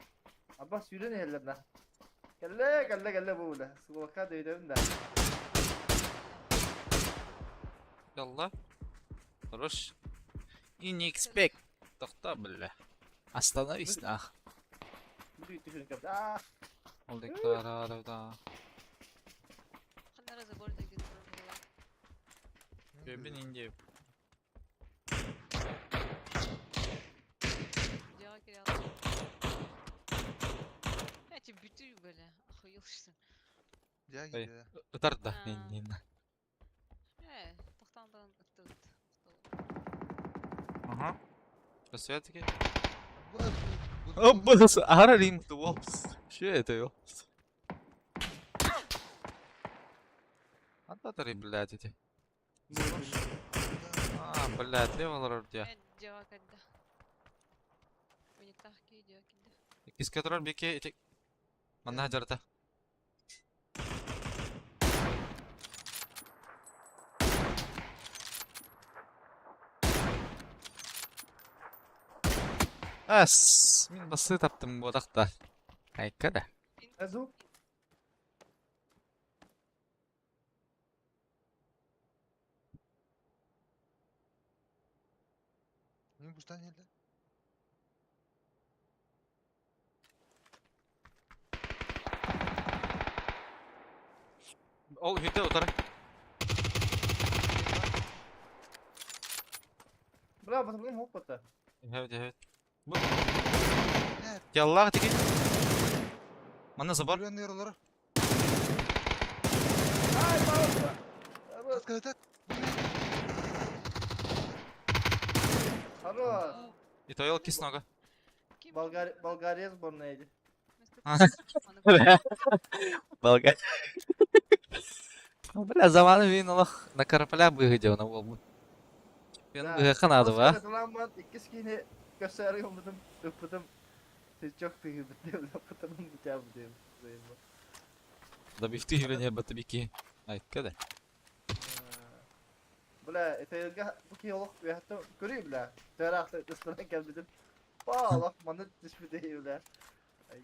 D: Абба сүйрен эллер да. Кэллэ, кэллэ, кэллэ бу бля. Сулака дөйдөм да.
A: Ялла. Хорош. И не expect. Тохта, бля. Остановись, нах.
D: Бүт түшүн кап. А,
A: Ол да да.
B: Ханара забор деген була.
A: Бен инде.
B: Жага кире алды. Эти бүтү бля. Охуелшься.
C: Дьиэҕэ
A: Эй.
C: киирдэ.
A: Ытар да.
B: А. Э, тоқтандан ыттыбыт.
A: Все-таки. Аһара римты уол. Что это ё? Антатары, блядь, эти. А, блядь, лево олорор дия.
B: Дьиэҕэ кэллэ. Униктаах киһи дьиэҕэ киирдэ.
A: Иккискэ турар бики ити. Манна дьарыта. Ас, мин басы таптым буотахта. Айка да.
D: Азу.
C: Мин бустан geldi.
A: Ол хүтэ утары.
D: Бля, батыргын хоп бата.
A: Evet, evet. Bu. Яллах тики. Манна забор.
C: Үрэн нырылары.
D: Ай, пауза.
C: Открыто.
D: Хорош.
A: И тоел кис нога.
D: Болгария, Болгария сборная иди.
A: Болгар. Бля, заманы вин олох на караполя быгыдел на волбу. Мен быгы надо, ба.
D: Иккис киһини көрсөөрү гыммытым, ыппытым. Сычок тыгыбыт ыппытым бутя бутем.
A: Да бифти юрение батабики. Ай, када.
D: Бля, это бу киһи олох үөһэттэн көрүй бля. Төраахта ыстанан кэлбитим. Па олох манна түспүтэ бля. Ай,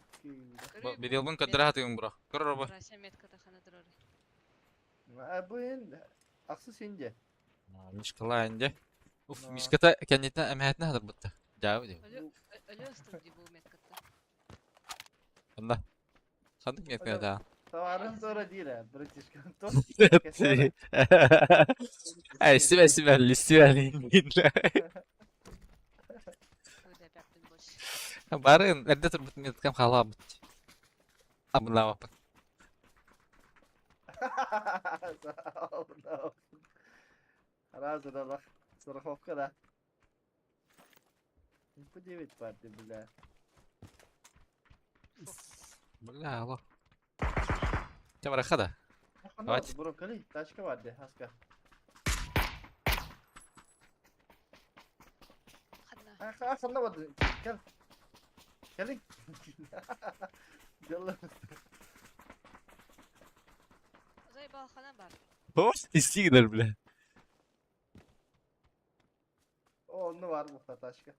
A: Берилбын кадра тыгын бура. Көр роба.
B: Рася метката хана турар.
D: А бу эн ахсы синде.
A: Мишкала инде. Уф, мишката кәннетен әмәһәтне хадыр бутта. Жабы деп.
B: Өлө ыстым ди бу метката.
A: Анда. Хандык метка да.
D: Товарым зора дира, братишка.
A: Ай, сибә сибә, листибә. Бары эрдэ турбут меткам халабыт. Абылаабаппын.
D: Раза да страховка да. По 9 партий, бля.
A: Бля, алло. Тем рахада. Давайте.
D: Брокколи, тачка варди, аска. Аха, ханна варди. Кел. Кели. Дела.
B: Заебал хана бар.
A: О, истигнер, бля.
D: О, ну var bu тачка.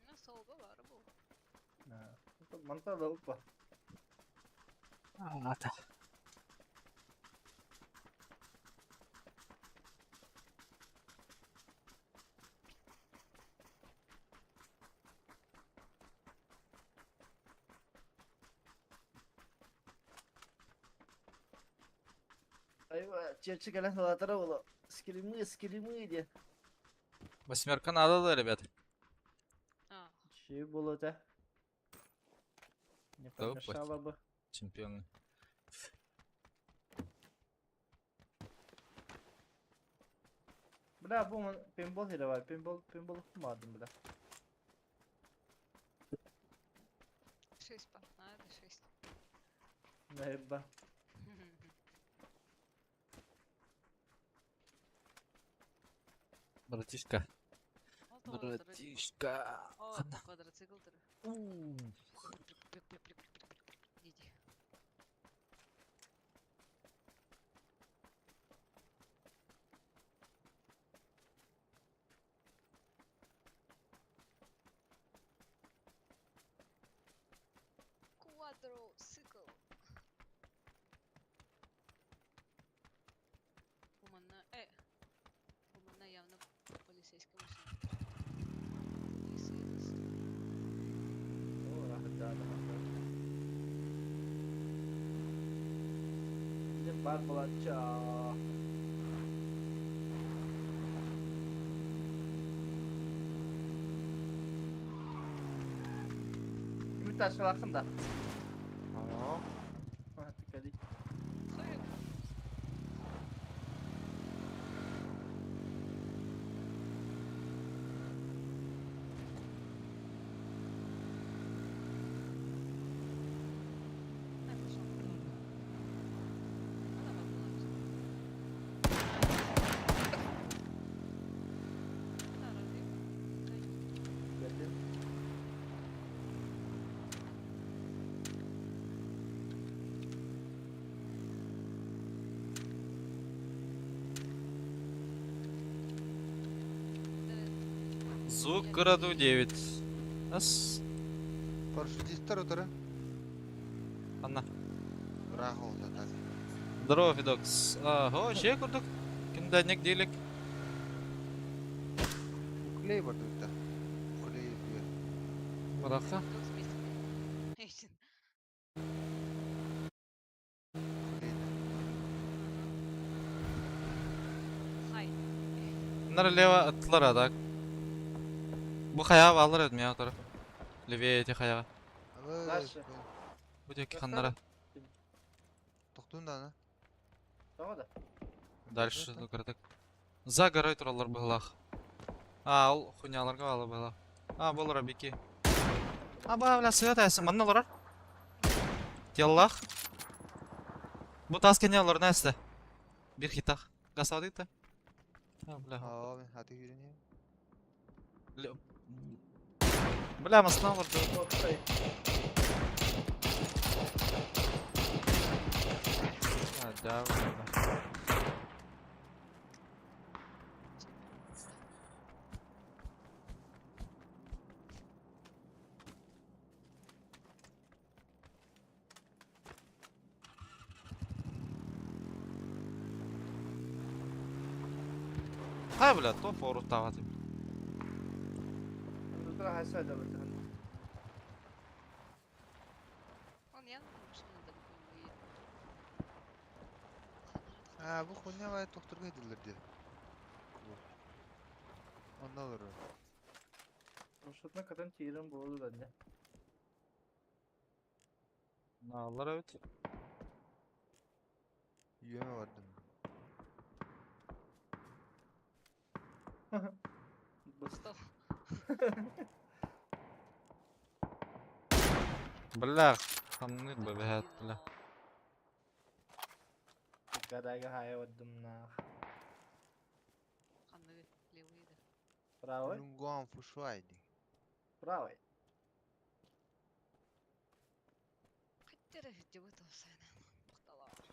B: Ну, солба бар бу.
D: Манта да упа.
A: Ата.
D: Айва, чечи кэлэн халатара буолла. Скримы, скримы диэн.
A: Восьмерка надо, да, ребят?
B: А,
D: Чей буолла Не
A: Да,
D: помешало бы.
A: Чемпионы.
D: Бля, бу ман пейнтбол хире бар. Пейнтбол, пейнтбол укмадым, бля.
B: 6 пар. Надо 6.
D: Наеба.
A: Братишка. Братишка.
B: О, квадроцикл турар. Диди. Квадроцикл. Бу манна, бу манна явно полицейская машина. Полицейский.
D: О, рахат да, Bizim бар булача. Ümit taşkalakın da.
E: Aa.
D: Тикали.
A: Звук городу 9. Ас.
C: Парашютисттар утары.
A: Анна.
C: Ыраах ол да так.
A: Здорово, Федокс. Ого, дьиэ курдук. Ким да ник диилик.
C: Уклей бар да. Уклей диye.
A: Барахха.
C: Уклей.
A: Bunlar лево аттылар адак. Бу хайа баалар эдим я утары. Левее эти хаяга.
D: Дальше.
A: Бу диэки ханнара.
C: Тохтун да ана.
D: Тоҕо да?
A: Дальше кыратык. За горой тураллар быһылаах. А, ол хуйняларга баалы быһылаах. А, болора бики. А, ба, бля, сыа тайсын. Манна олорор. Теллах. Бу тас кене олор нәрсе. Бир хитах. Гасады да. А, бля.
C: Аа, мен хаты үйренем.
A: Бля, масына олорду.
D: Охтой.
A: А, да, бля. Хай, бля, то фору таваты.
D: Утра хайса да бытыгын.
C: Аа, бу хуйня бай тохторга эдилер диye. Бу. Онда olur.
D: Маршрутна катан тиерин болду да не.
A: Аллар evet.
C: Үйеме бардым.
D: Быстал.
A: Бля, хамныт бы бэт, бля.
D: Гадага хая бардым на. Правый?
C: Лунгуан фушуайди.
D: Правый.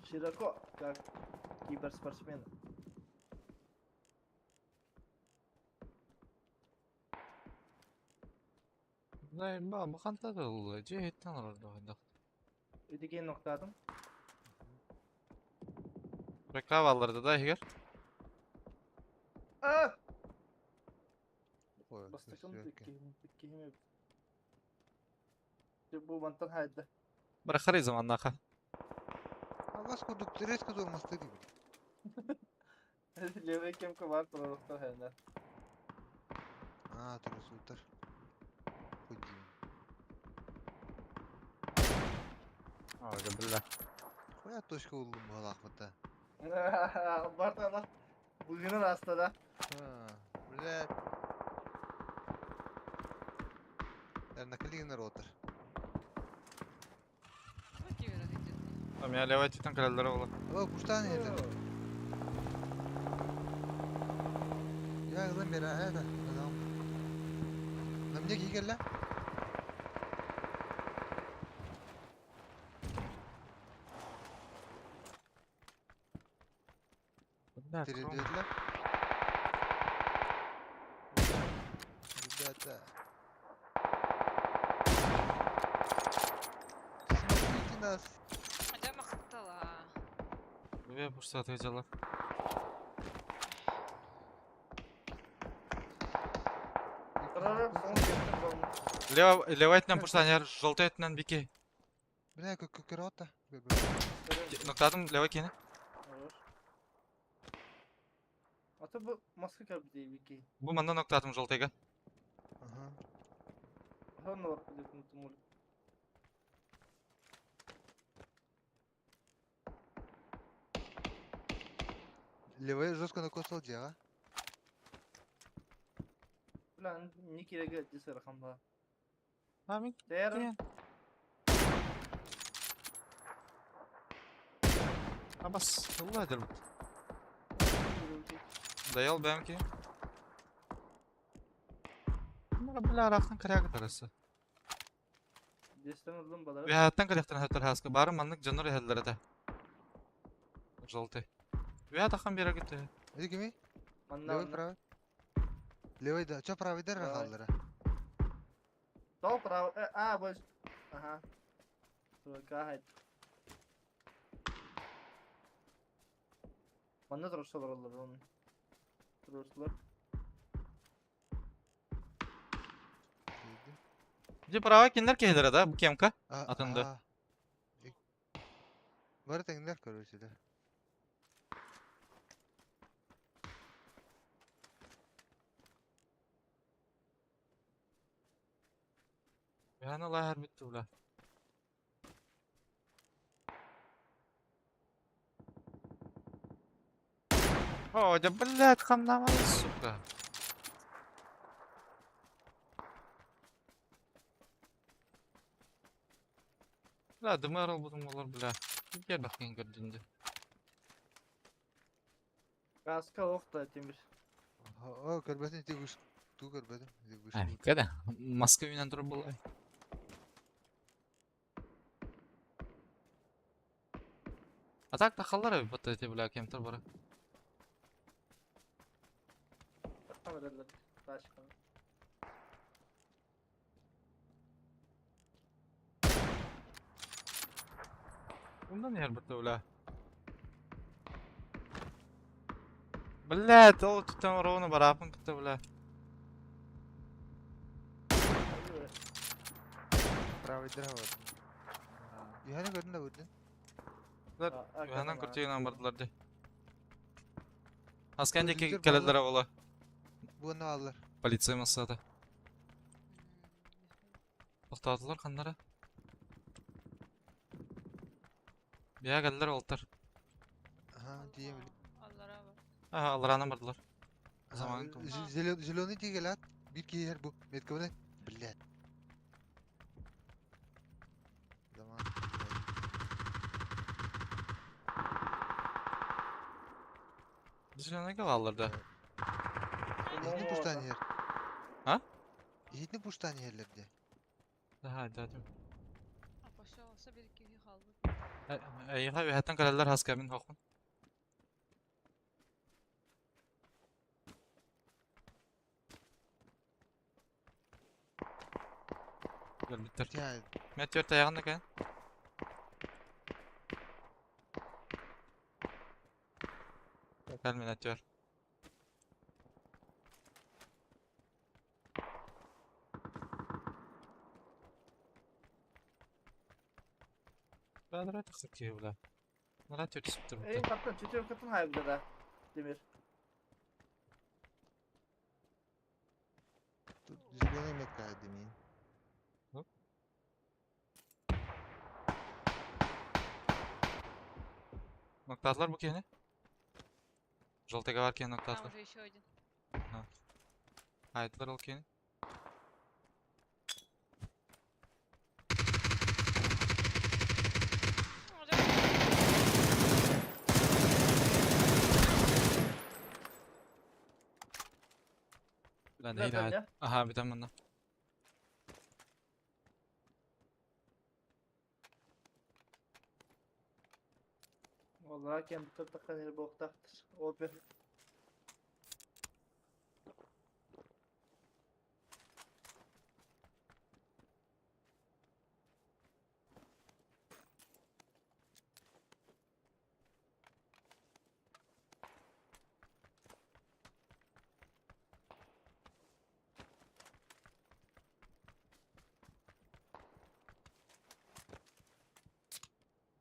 D: Широко, как киберспортсмен.
A: Да, ба, бу ханта да ол, же хеттен олорду хайдах.
D: Үдеген ноктадым.
A: Река алларды да егер.
D: А!
C: Ой,
D: Бастакым
C: көстүбэккэ.
D: тиккиһим Бу мантан хайда.
A: Бара харый заманнаха.
C: А вас курдук резко зормасты gibi.
D: Левый кемка бар туралыктар хайда.
C: Аа, турасуутар. Худи.
A: Ага, бля.
C: Хуя точка уллум балахмата.
D: Бартана. Бүгүнүн астада.
C: Аа, бля. Эрнаклигнер отыр.
A: Там я левый титан калалары ола.
C: Ала куштан еді. Я ылым бера это. Адам. На мне кигелле.
A: Бля, кром.
C: Тирилдилер. Ребята. Смотрите нас.
A: Бля, пушта ответила.
D: Турарып соң кеттим болду.
A: Лево, левый титан пушта, не желтый титан бики.
C: Бля, как как
A: Ноктадым левый кені.
D: Хорош. Ата бу маска кабы бики.
A: Бу манна ноктадым желтыйга.
C: Ага.
D: Хон бар деп унутум.
C: Левый жестко накосал дела.
D: Бля, не керек десе рахамда.
A: А, мен
D: Тер.
A: Кен. А бас, Allah edil. Dayal бәмки. Bunlar бля арахтан каряга тарасы.
D: Дестен ылым балар.
A: Вяттан каряктан хаттар хаска бары маннык жаныр хәлләре дә. Желтый. Вят ахан бера гитте.
C: Иди кими?
D: Манна.
C: Левый, правый. Левый да, чё правыйдар
D: Правый.
C: хааллара?
D: Сол правый. А, больше. Ага. Тройка хайт. Манна турсалар олар оны. Турсалар.
C: Киирдим.
A: Где права кинилэр киһилэрэ да, бу кемка?
C: А,
A: Атында.
C: а. Бары тэҥнэр короче да.
A: Яна лаһар бүттү бля. О, да блядь, хамнамай, сука. Бля, дымар албытым олар, бля. Гер бакын көрдүндү.
D: Каска ох да Тимир.
C: О, көрбөтүм ити гуш. Ту көрбөтүм. Ити гуш.
A: Ай, када? Маска менен туруп булай. А так тахаллар эбит эти, бля, кемтер бара.
D: Камералар. Ташка.
A: Ундан яр бітті, бля. Блядь, ол түттен ровно барапын кытты, бля.
C: Правыйдар вот. Юханы көрдүн да көрдүн.
A: Юханан күртегенен бардылар де. Аскан деки
C: Өзүлөр
A: келелер ола.
C: Буны аллар.
A: Полиция масада. Тоқтадылар қандары. Бия келдер олтар.
C: Ага, дием.
B: Аллара бар.
A: Ага, аларанан бардылар. Заман кым.
C: Зеленый тигелат. Бир киһер бу. Метка белән. Блядь. Заман.
A: Зеленый калалар да.
C: Иһитни пуштан иһэр.
A: А?
C: Иһитни пуштан иһэллэр дии.
A: Да, да, да.
B: А пошел, bir kişi kaldı.
A: Эйха үһәттен калалар хаска мин хохун. Гөлбүттер.
C: Тя,
A: Мен төрт аяғында кән. Кәл мен әтер. Бәлі тақсыр кей бұла. Нара төрт түсіп тұр
D: Ey
A: бұта.
D: kaptan, çeçen kaptan hayır da. Demir.
C: тут зеленый метка демин.
A: Ноктадылар бұл кені? Желтыға бар кен
B: Там
A: ноктадылар.
B: уже еще один.
A: Айдылар ол кені. Бля, нейді
D: Nereden
A: айт.
D: ya?
A: Аха, бүтән мында.
D: Vallahi kendi tuttuk her boktaktır. O bir.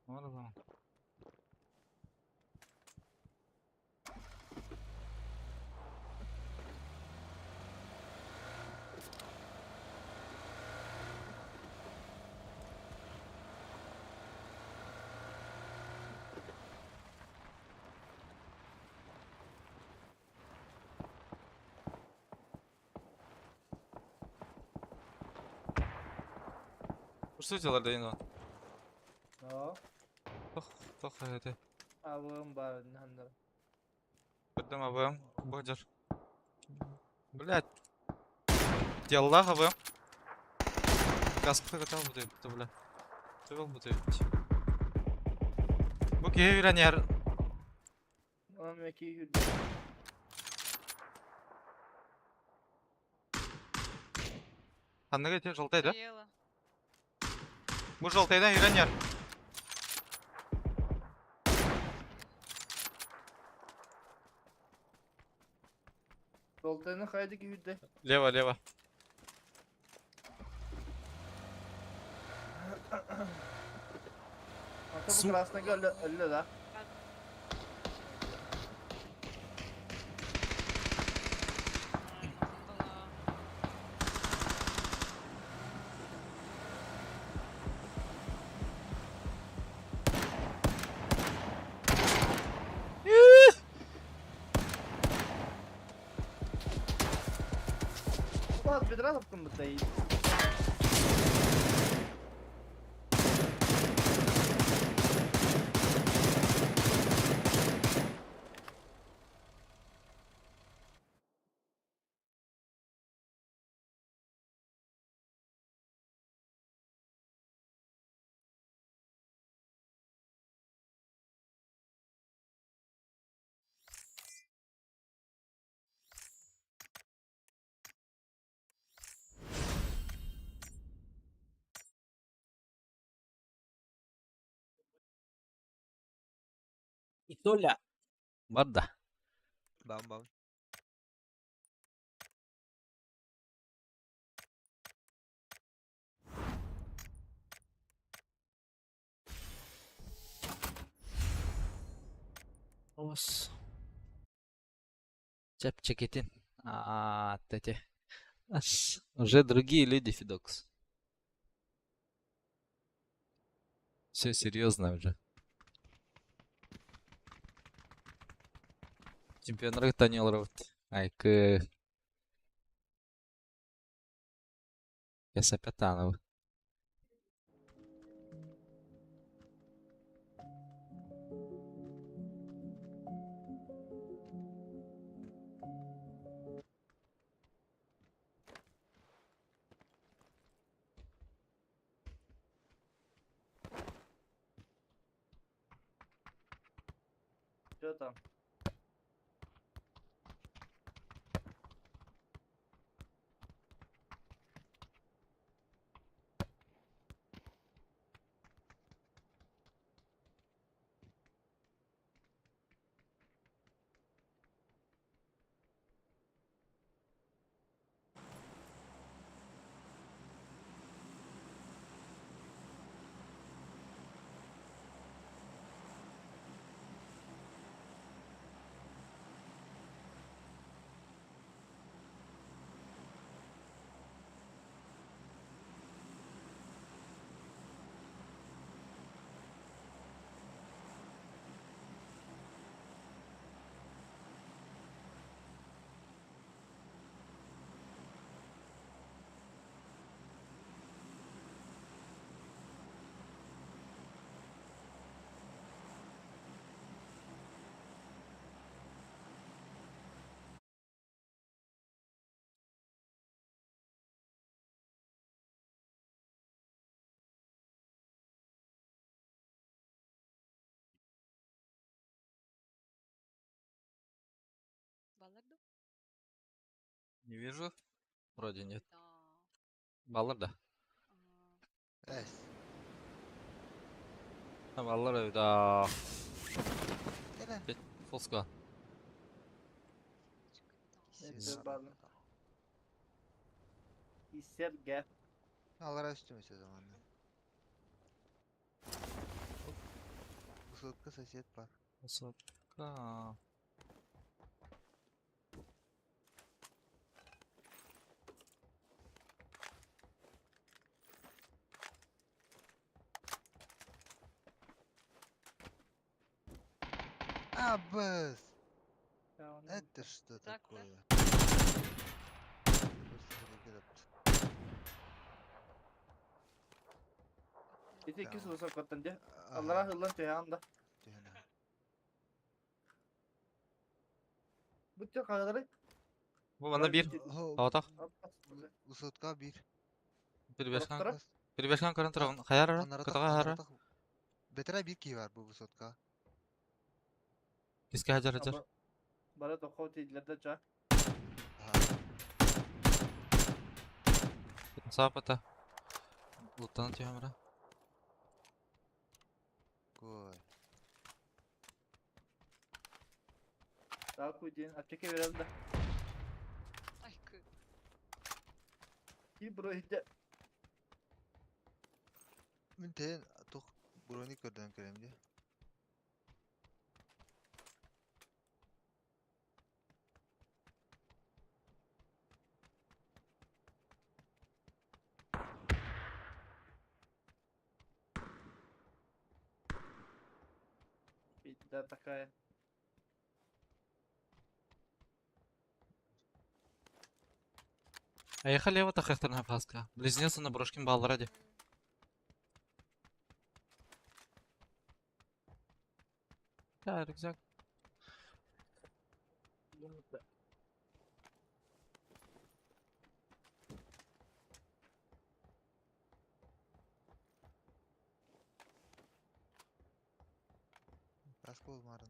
A: Var o zaman. Ursa да енді.
D: No.
A: Тох, тох, это.
D: Abım var hanlar.
A: Көрдім абым. Божыр. Блядь. Деллах абым. Каскы катал бу деп, бля. Төбел бу деп. Бу кие үйренер.
D: Onun meki yürüdü.
A: Ханныга ити желтый да?
B: Приела.
A: Бу желтыйдан ирен яр.
D: Желтыйны хайды күйді.
A: Лево, лево.
D: Ата bu красныйга өлө өллө да. Баас бедра таптым бытай.
A: Итоля. Барда.
C: Бам-бам.
A: Ос. Чэпчэкитин. А, эти. Уже другие люди, Фидокс. Все серьезно уже. Чемпионнар Танил Айкы. Кэсэпэтанов.
D: Что там?
B: Балларду?
A: Не вижу. Вроде нет.
B: Да.
A: Баллар да.
C: Эс.
A: Баллар да.
C: Кэлэн.
A: Full squad.
D: Это баны. Иссерге.
C: Аллара үстүмүсэ заманна. Высотка сосед бар.
A: Высотка.
C: Абас! Это что
B: Так, да?
C: такое?
D: Ити икки
C: Tamam.
D: высокоттан де. Аллара хыллан төһән да. Бүттө кагылары.
A: Бу манна бир. Аҕатах.
C: Высотка бир.
A: Бир бешхан.
D: Тора.
A: Бир бешхан көрөн турагын. Хайар Кытага хара.
C: Бетера бир ки бар бу высотка.
A: Киске хажар хажар.
D: Бара тохоо тийлерде ча.
A: Саапата. Луттана түһэм эрэ.
C: Кой.
D: Таку диэн аптека берем да.
B: Ай, кы.
D: Ки бро иһдэ.
C: Мин тэйэн тух броник көрдөөн кэлем дии.
D: Беда такая.
A: Эйиэхэ лево тахыахтарына фаска. Близнец на брошкин бааллара дии. Да, рюкзак.
C: Каска болмарын.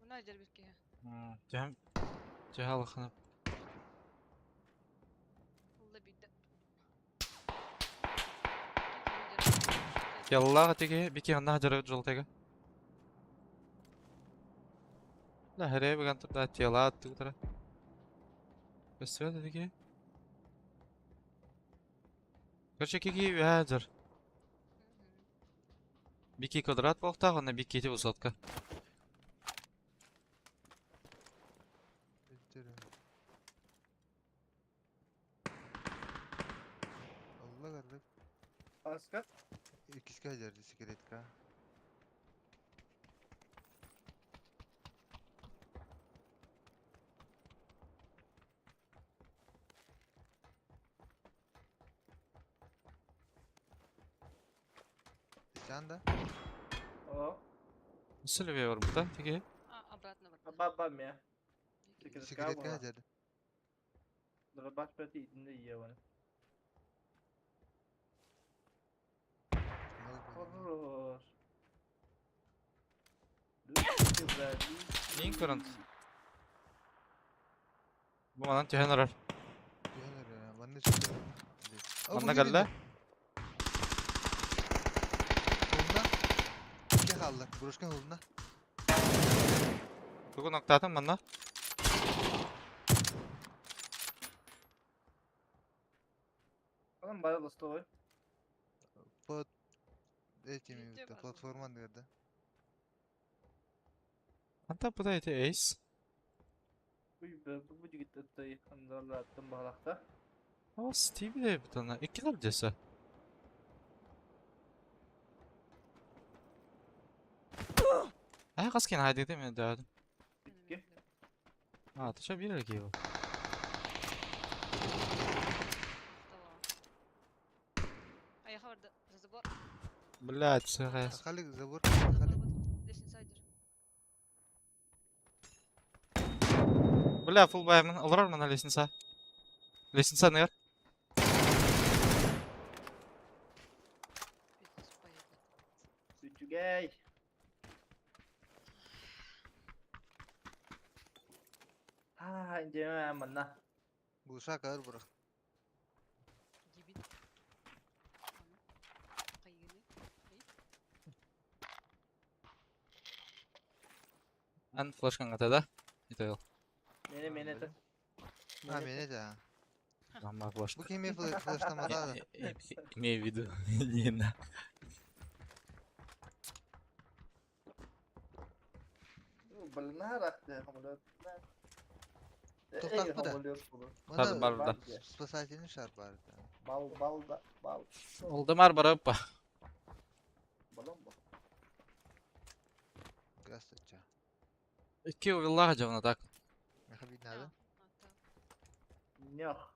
B: Мына жер бир киһи.
A: Түһэм түһэ алаханап.
B: Ылла биирдэ.
A: Яллаах этиги бики анна жарыгыт жолтега. Да хәрэ биган турда тела аттыгытара. Өссө этиги. Короче, кики үһэ жар. Бики квадрат буолтаах, онно бики ити высотка.
C: Алла карлык.
D: Аска.
C: Иккискэ дьэрди секретка. Сен да?
D: О.
A: Сүлүбэ бар бута, тиги.
B: А, обратно бар.
D: Баба ме. Секретка
C: Секретка
D: була.
C: дьэрди.
D: Дробаш пяти итинде ие оны. Хорош.
A: Нин көрөн. Бу манан түһэн арар.
C: Түһэн эрэ. Манна сүтэ.
A: Манна кэллэ.
C: Холуна. Икки хаалла. Брошка холуна.
A: Тугун октаатын манна.
D: Алан бара лостовой.
C: Под этими
B: Везде
C: вот,
B: база.
C: платформа да.
A: Anta bu da ити эйс.
D: Уй бе бу жигит өттөй андалаттан балакта.
A: О, Стиви де бутана. Икки десе. Аа, қаскен хайдыгды мен дәдім.
D: Икки.
A: А, тыша бир эле бу.
B: Аяха барды. За забор.
A: Блядь, сыгас.
C: Халик забор.
B: Забор
C: Халик.
B: вот. Лестница идет.
A: Бля, фул баймын. Олорор мана лестница. Лестница нер.
B: Пиздец, поехали.
D: Сүчүгэй. А, индеме манна.
C: Глушак ар бұрақ.
B: Дебил. Аны. Кайгыны.
A: Ан флешкан ата да. Это ел.
D: Мене мене те.
C: А, мене де.
A: Мама флешка.
C: Бу кеме флештамада да.
A: Имею в виду. Не на.
D: Блин, рахты хамлет.
C: Тоқтақ бұда.
A: Бар, бар, да.
C: Спасательный шар бар. да.
D: Бал бал да бал.
A: Олдымар барып па.
D: Балам бал.
C: Газ тача.
A: Икки виллага жабына так.
C: Меха видно да?
D: Нях.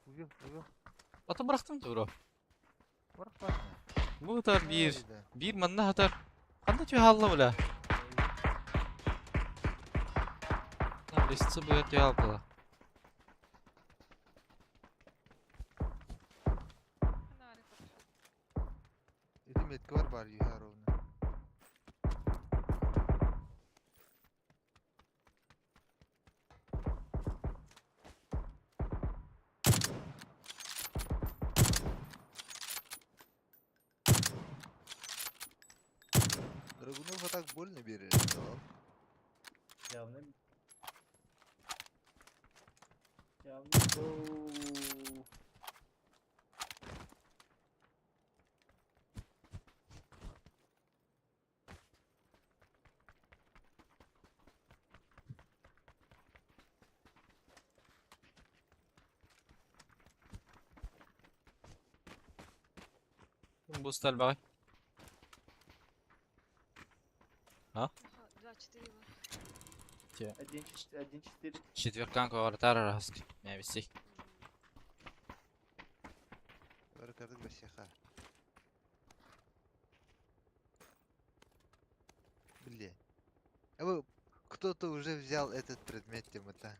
E: Убил, убил.
A: Аты бырахтым тура.
E: Барах бар.
A: Бу та бир. Бир манна хатар. Кандай түйе алла бля. Там лестница будет түйе алып бала.
C: Метка бар бар юха ровно. Драгунов а так больно берет, да?
D: Явно. Явно был.
A: Буст элбэҕий?
B: Аха, 2-4 бар.
D: 1-4. 1-4.
A: Четверканка вратарь раски. Не виси.
C: Вратарь басиха. Блин. А вы кто-то уже взял этот предмет, Тимота.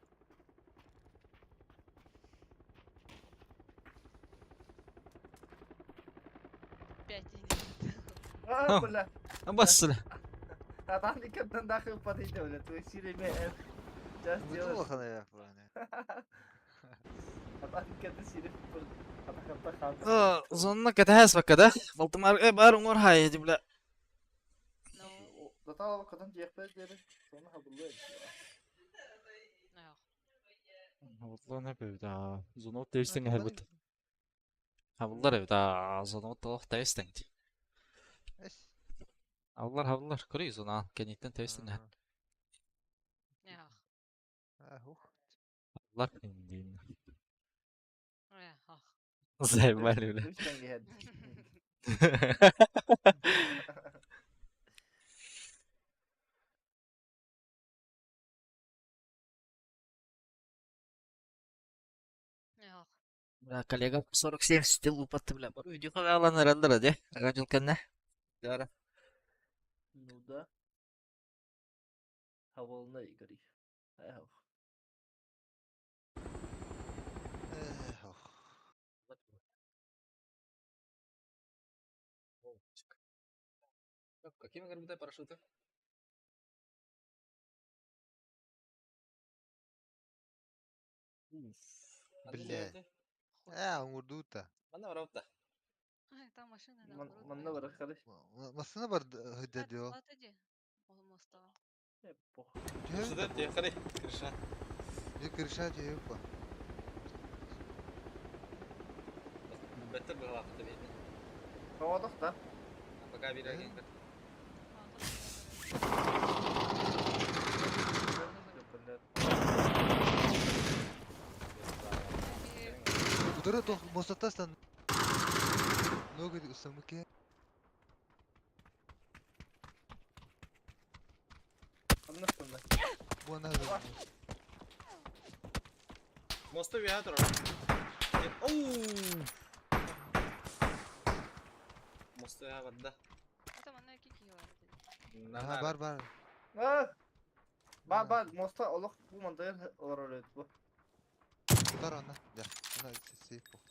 B: 5 единиц.
D: А, бля.
A: Бассыла.
D: А там никогда нахуй подойдет, бля. Твой силами Сейчас
C: Ну,
D: делаешь.
C: плохо, наверное.
D: А там никогда силами А
A: Зонна кэтэһэс бакка да. Балтымар бар уҥар хайы бля.
B: No.
D: Зато кадан диэхпэ диэри соны хабыллы.
B: No.
A: Хабыллар эбит Зонот тэйстен хабыт. Хабыллар эбит зонот толох тэйстен.
C: Эс.
A: Хабыллар хабыллар көрүй зона кенеттен тэйстен.
C: Ага.
B: No.
C: А, ух.
A: Хабыллар индин.
B: No.
A: Заебали, бля.
D: Үч тәңге һәд.
B: No.
A: Бля, коллега 47 стил упатты, бля. Бар үйде қалалан аралдыр, де. Ага жылканна. Дара.
D: Ну да. Хабылны Игорь. Эх.
C: Эх, ох.
A: Какими горбутай парашюты?
C: Бля. Э, уңурдута.
A: Мана барабыта.
B: Ай, там машина наоборот.
D: Манна бар харış.
C: Масына бар хөдө.
B: Ата Ол моста.
D: Э, пох.
A: Сюда техали, крыша.
C: Же крыша же па.
A: Беттер была видно.
D: Хавадах та.
A: Пока биреген.
C: Удары тох мостаттан. Много самыке.
D: Аннастында.
C: Буана.
A: Мосты виатор. Оу! Мосты виатор,
B: Это манна кики бар.
C: Ага, бар бар.
D: А! Ба ба моста олох бу мандайр олар öyle бу.
C: Тар ана. Да. Ана сейф пох.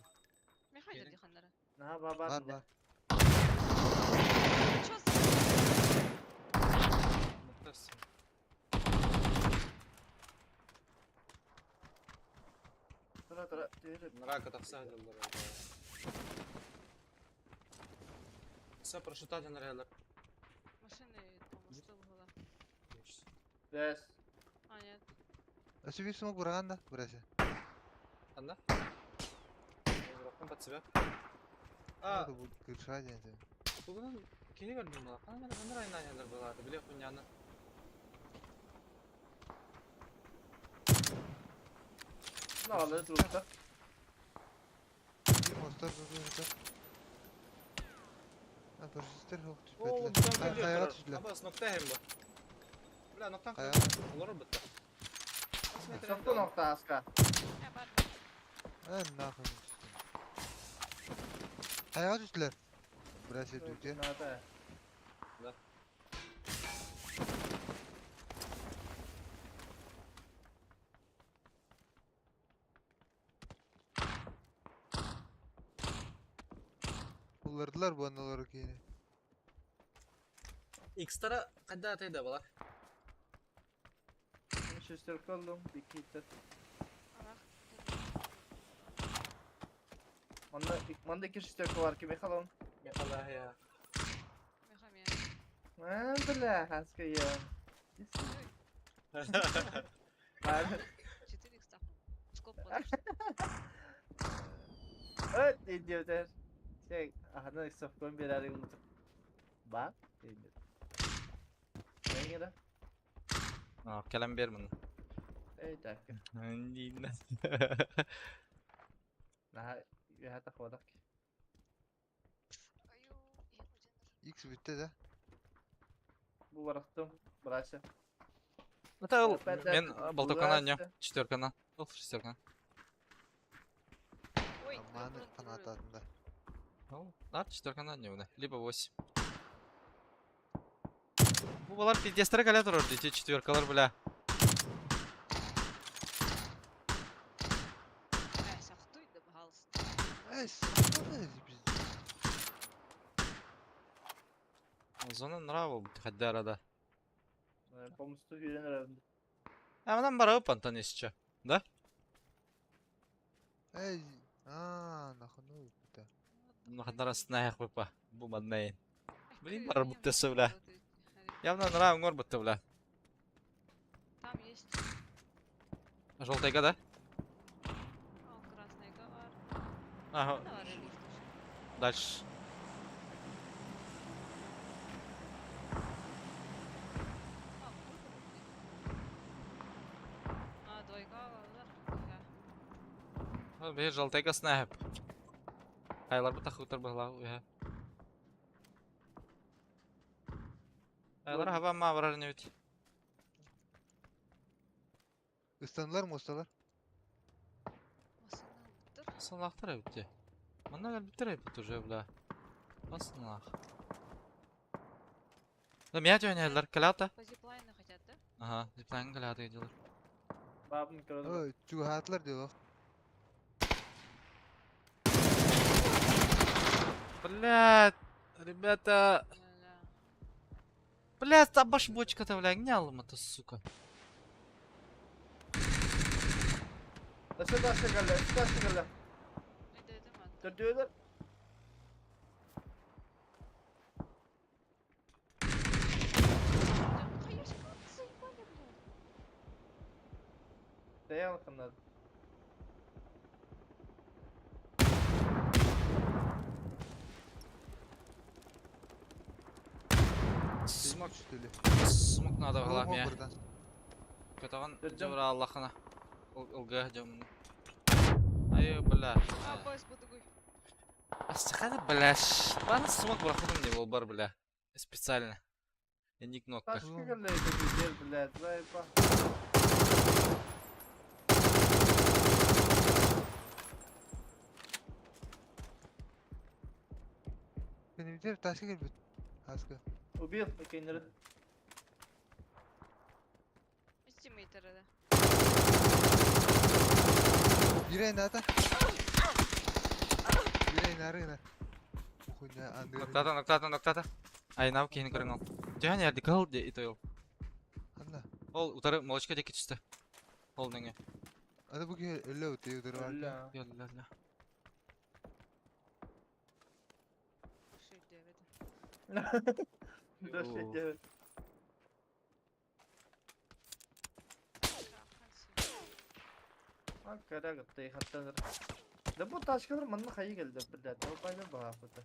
B: Михаил диханнара.
D: Наха ба ба.
C: Бар бар.
B: Чё за
D: Тура тура. Түйрі.
A: Мрака тахсадылар. Все прошутать на релер.
B: машины по мосту была?
D: Бес.
B: А, нет.
C: Өсү бир смок бураган да, бурасы.
A: Анда? Под себя. А,
C: А, бу крыша ден.
A: тугунан кини көрдүм була. Кана мен райнанялар булады. Биле хуняны.
D: Ne alır durumda.
C: Bir мостар бар. А, парашюттер хок
A: О,
C: түспәтилер. Каяга түштүлөр.
A: Абас нокта hem бу. Бля, ноктан
C: Каяга.
A: Олар битте.
D: Сокку нокта аска.
B: Э, бар.
C: Э, нахуй. Каяга түштүлөр. Бурасы дүтө.
D: Надо.
A: Да.
C: Буллардылар бу аналар кийин.
A: Икстара қайда атайды балар?
D: Шестерка алдым, икки
B: Арах.
D: Манда, манда икки шестерка бар, ким халон.
A: Мехала я.
B: Мехамия.
D: А, бля, хаска я. Ладно.
B: 4 икса. Скоп подошел.
D: Öt, идиотер. Şey, aha, иксовкон берәри унутуп. Ба, идиот. Эңere.
A: А, кэлэн биэр мын.
D: Эй, так. Наха, яха ходак.
B: Аю,
C: X bitti de.
D: Бу барахтым, брася.
A: Это ол
D: Опять
A: мен
D: это
A: болтокана не,
D: бугасы.
A: четверкана. Ол шестеркана.
B: Ой,
C: Аманы фанататында.
A: Ол, да, четверкана не уна. Либо 8. Бу балар пиздестері кәле тұрыр дейді, четверкалар, бля.
B: Сахтуй да пожалуйста.
C: Эй, сатана biz.
A: Зона нравы хадда арада.
D: Помусту үйренер әбді.
A: Аманан барып антон есче.
C: Эй, а, нахуй bitti.
A: Хаддар астына аяқ бапа. Бу маднайын. Блин, бар буттасы, бля. Явно нравы ngор бутты, бля.
B: Там есть.
A: Желтайга, да?
B: О, красный бар.
A: Ага,
B: Давай, лифт.
A: дальше.
B: А, двойка бар.
A: Бер желтайга снайп. Айлар бу тахутар бахла уя. Айлар хаба ма барар не бит.
C: Istandılar mı ustalar?
A: Салахтар битте. Мана биттер бит уже, бля. Баснах. Да меня тёнялар калята.
B: По зиплайну хотят, да?
A: Ага, зиплайн калята делар.
D: Бабын көрді.
C: Ой, чугатlar diyor.
A: Блядь, ребята,
B: Бля.
A: блядь, там баш бочка-то, бля, не алым это, сука.
D: Ташы ташы кәлі, ташы кәлі.
B: Это это мат.
D: Төртеулер.
B: Конечно, заебали, блядь.
D: Даян қымнады.
A: Смок,
C: Üstülü.
A: смок надо было мне.
C: Buradan.
A: Катаган
D: Держим.
A: жабра Аллахына. Олга жамны. Ай, бля.
B: А, бойс, буду
A: Астахады, бля. Бана смок брахудым не был бар, бля. Специально. Я не кнопка.
D: Ташы кәлі, жер, блядь, зайпа.
C: Benim bir taşka gel bit. Haska.
D: Убил, окей,
B: Эстимейтер, да.
C: Bire indi ata. Bire iner iner. Хуйня андыр.
A: Ноктата, ноктата, ноктата. Ай, нау кейін көрің ол. Түйен ярды кал де ито ол.
C: Anla.
A: Ол утары молочка деки түсті. Ол неңе.
C: Ana bu ki öyle ötüyor var.
D: Өлі.
A: Ялла.
B: 69.
D: Дұрыс девять. А, коряга, ты хаттаныр. Да бу ташкалар манна хайы келді, блядь. Ол пайда баға бұты.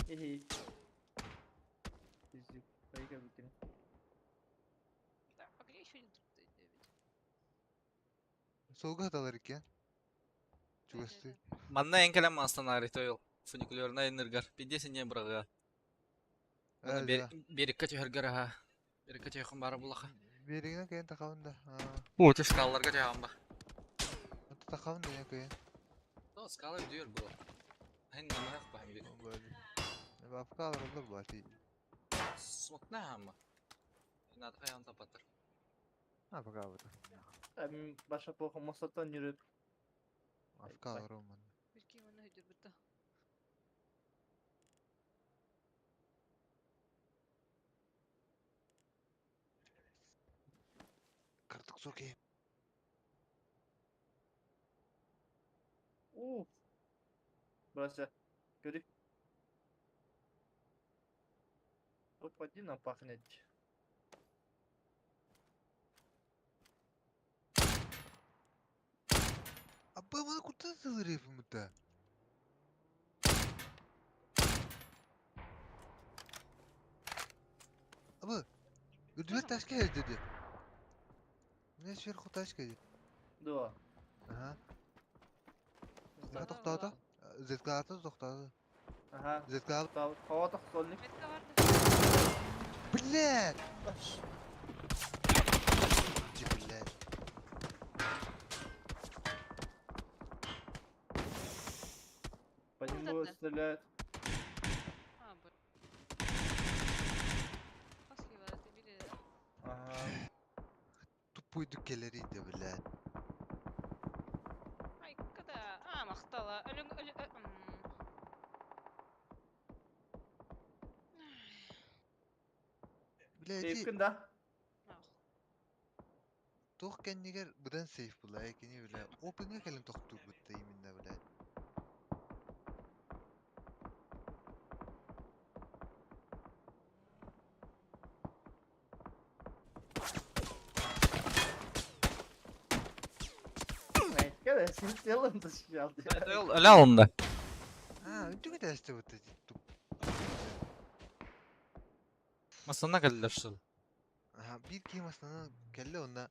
D: Ихи. Пиздюк, хайы келді.
B: Так, а где еще один труп 9?
C: Солга hatalar iken. Чугасты.
A: Манна энкелем астана ритойл. Фуникулерна энергар. Пидесе не брага. Берекке түйергер аха. Берекке түйхын бары булаха.
C: Беригine кайын takavın da.
A: О, ты скалларга түйхан ба.
C: Ата takavın da ya kayın.
A: То скалы дүйер бро. Хин намаяқ ба хим.
C: Бапка алар olur bu ati.
A: Смокна хама. Надо хаян тапатыр.
C: А, пока вот.
D: Мин баша плохо мостаттан yürüp.
C: Афка алар манна.
B: Бирки оны өйдөрбүт.
C: Картык соки.
D: Уф. Брася. Көрү. Топ-1 пахнет.
C: Абы маны куда зылырып да? Абы, үрдүбэр ташка кел dedi. У меня сверху тачка идет.
D: Дуо.
C: Ага.
D: Ага.
C: Тоқтады. Зеткалаты тоқтады.
D: Ага.
C: Зеткал.
D: Хава тохтолник.
B: Метка барды.
C: Блядь! Иди, блядь.
D: По нему
B: это?
D: стреляют.
B: А, б. Паслива, ты били.
D: Ага.
C: Тупой дүкелерiydi, блядь.
B: Ай, когда? А, махтала. Өлүң өлү.
C: Блядь, ити
D: Сейфкин да.
B: Ах.
C: туох кэннигэр быдан сейф була, экини, бля. Опенге кэлин тохтуур бутта именно, блядь.
D: Кede син защищал.
A: Öyle alındı.
C: А, үтүгө тэсте бутта туп.
A: Масана келдилер шул.
C: Аха, бир киим астынан кэлле онна.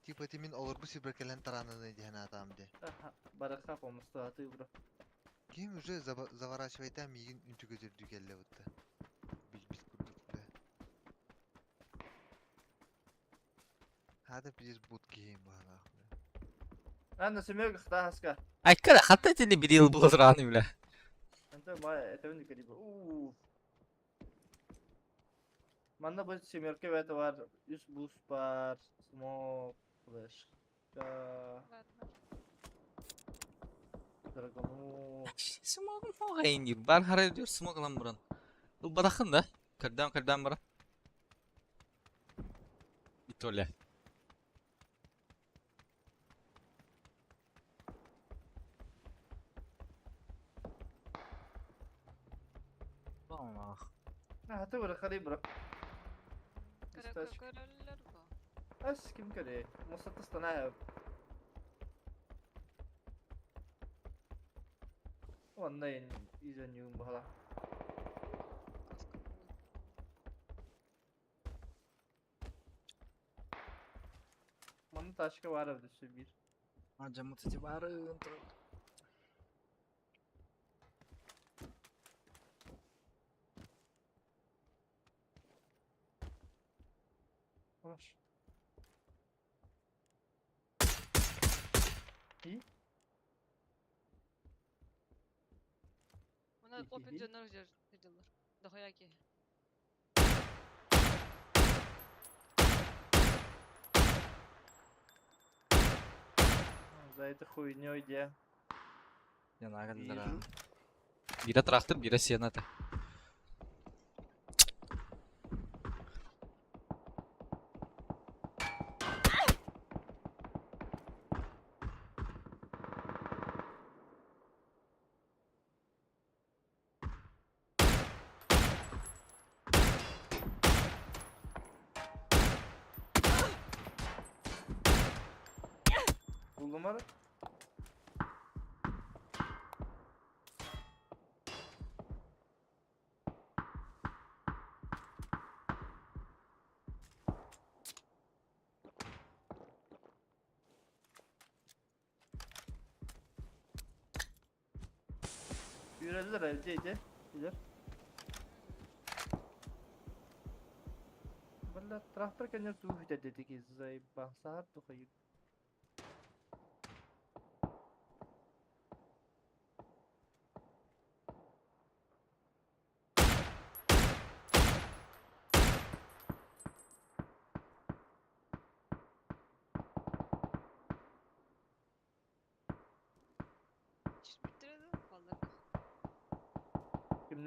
C: Типа ти мин олорбу сибер кэлен тарананы диэн атам де.
D: Бараха помосту аты бро.
C: Ким уже заворачивает мигин үтүгө жүрдү кэлле бутта. Билбит курдук бля. Хада пиздец бут киим баалаах бля.
D: Анна семерка хтаска.
A: Айкара хатта тили бир yıl булар бля.
D: Анта ма это не калибр. Уф. Манна бу семерка бәте бар, үс бус бар, смок, флешка,
B: Ладно.
D: драгону.
A: Смогым хоғайын бар харай diyor смог lan buran. Bu bırakın da. Kırdan kırdan bırak. Bit öyle. Allah.
D: Ha, ты бра калибр.
B: Кара
D: Источник.
B: көрөллөр бу.
D: Ас ким көре? Мосатта станая. Онна изен бала.
B: Каска.
D: Манна ташка бар өбүсү бир.
A: Acamı itibarı.
D: Hoş.
B: Мына опен жонор жер дилер. Дохуя ки.
D: За этой хуйней где?
A: Яна келдилер.
D: Вижу.
A: Бире трактор, бире сената.
D: Buldum var. Yürüdüler evde Bilir. Бля, трактор, конечно, тух дедики заебал. Саар тухайы.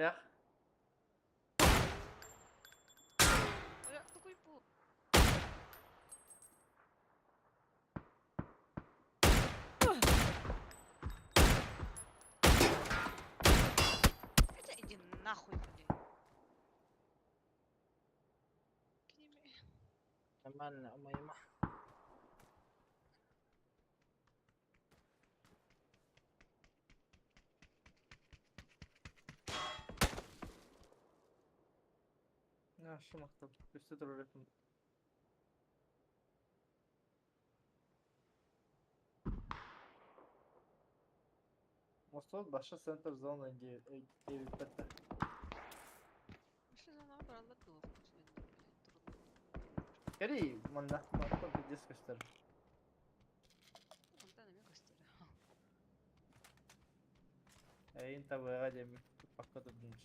D: Кимнээх?
B: Бля, такой пол. Хотя иди нахуй, блядь. Кинеми.
A: Нормально, умайма.
D: Наша махтал. Өстө турар этим. Мостол баша центр зона диэбиппэттэр.
B: Вообще зона брала дух.
D: Кэрий манна мантан пиздец көстөр.
B: Онтон эмиэ көстөр.
D: Эйин табыаҕа диэммин туппакка турдум.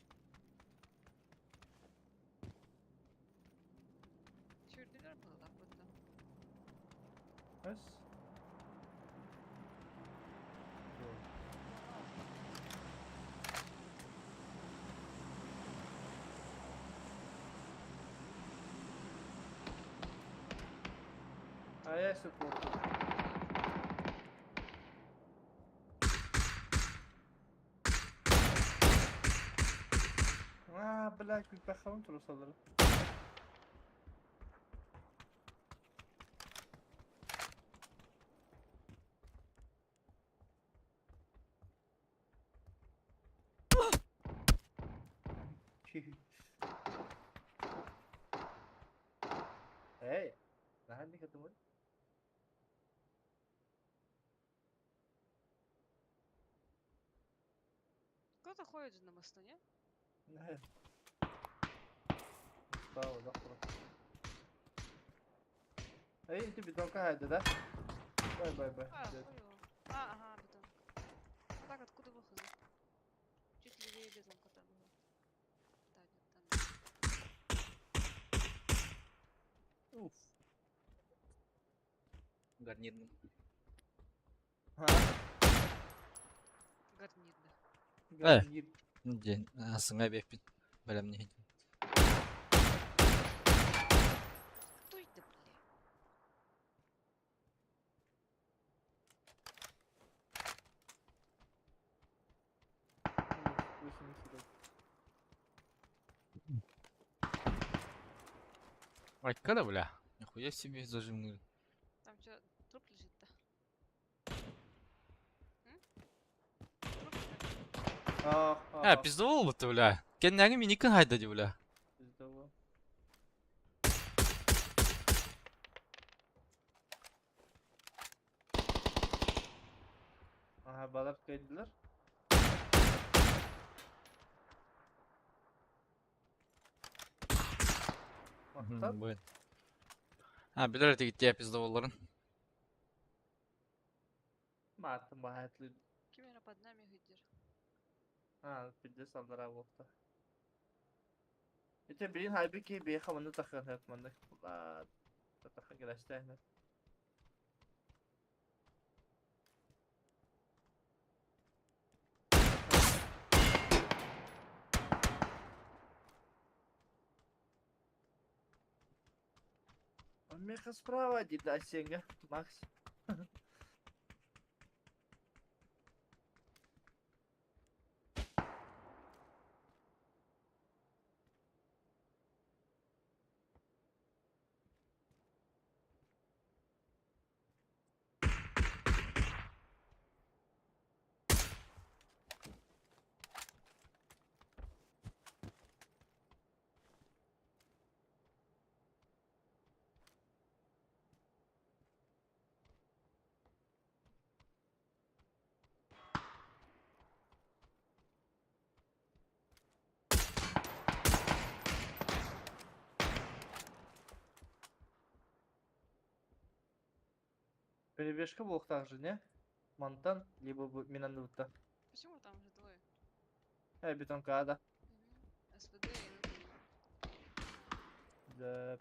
B: Сүүрдүлэр быһыылаах бытта.
D: Өс. Айа support. Аа, блядь, күлбэххабын турусалары. Эй, наһаа кытымын.
B: Кто-то ходит же на мосту, не?
D: Справа, да, Эй, ты бетонка хайда, да? Бай, бай, бай.
B: А, хуёво. А, ага, бетонка. А так откуда выход? Чуть левее бетонка там была. Да, нет, там.
D: Уф.
A: Гарнирный.
D: А,
B: Гарнирно.
D: гарнир.
A: День. Сыңай беппин. Бэлэм не.
B: Кто это, бля?
D: 80.
A: Ай, когда, бля? Нихуя себе зажимные.
B: Там что, труп лежит-то? М? Труп лежит?
D: А,
A: А, пиздовал бы ты, бля. Кенняги миникин хайда, ди, бля.
D: Пиздовал. Ага, балар кайдылар. Махтал.
A: Бу. А, билер эти гитте пиздовалларын.
D: Мартын баһатлы.
B: Кимера под нами гидер.
D: А, пиздец аллара болта. Ите билин хайби ки беха маны тахын хэп маны. Ла тахын келәстә. Меха справа, дида Асенга, Макс. Перебежка был также, не? Мантан, либо Минанута.
B: Почему там уже двое?
D: Бетонка, да.
B: Мгм. СВД и НТ.
D: Да.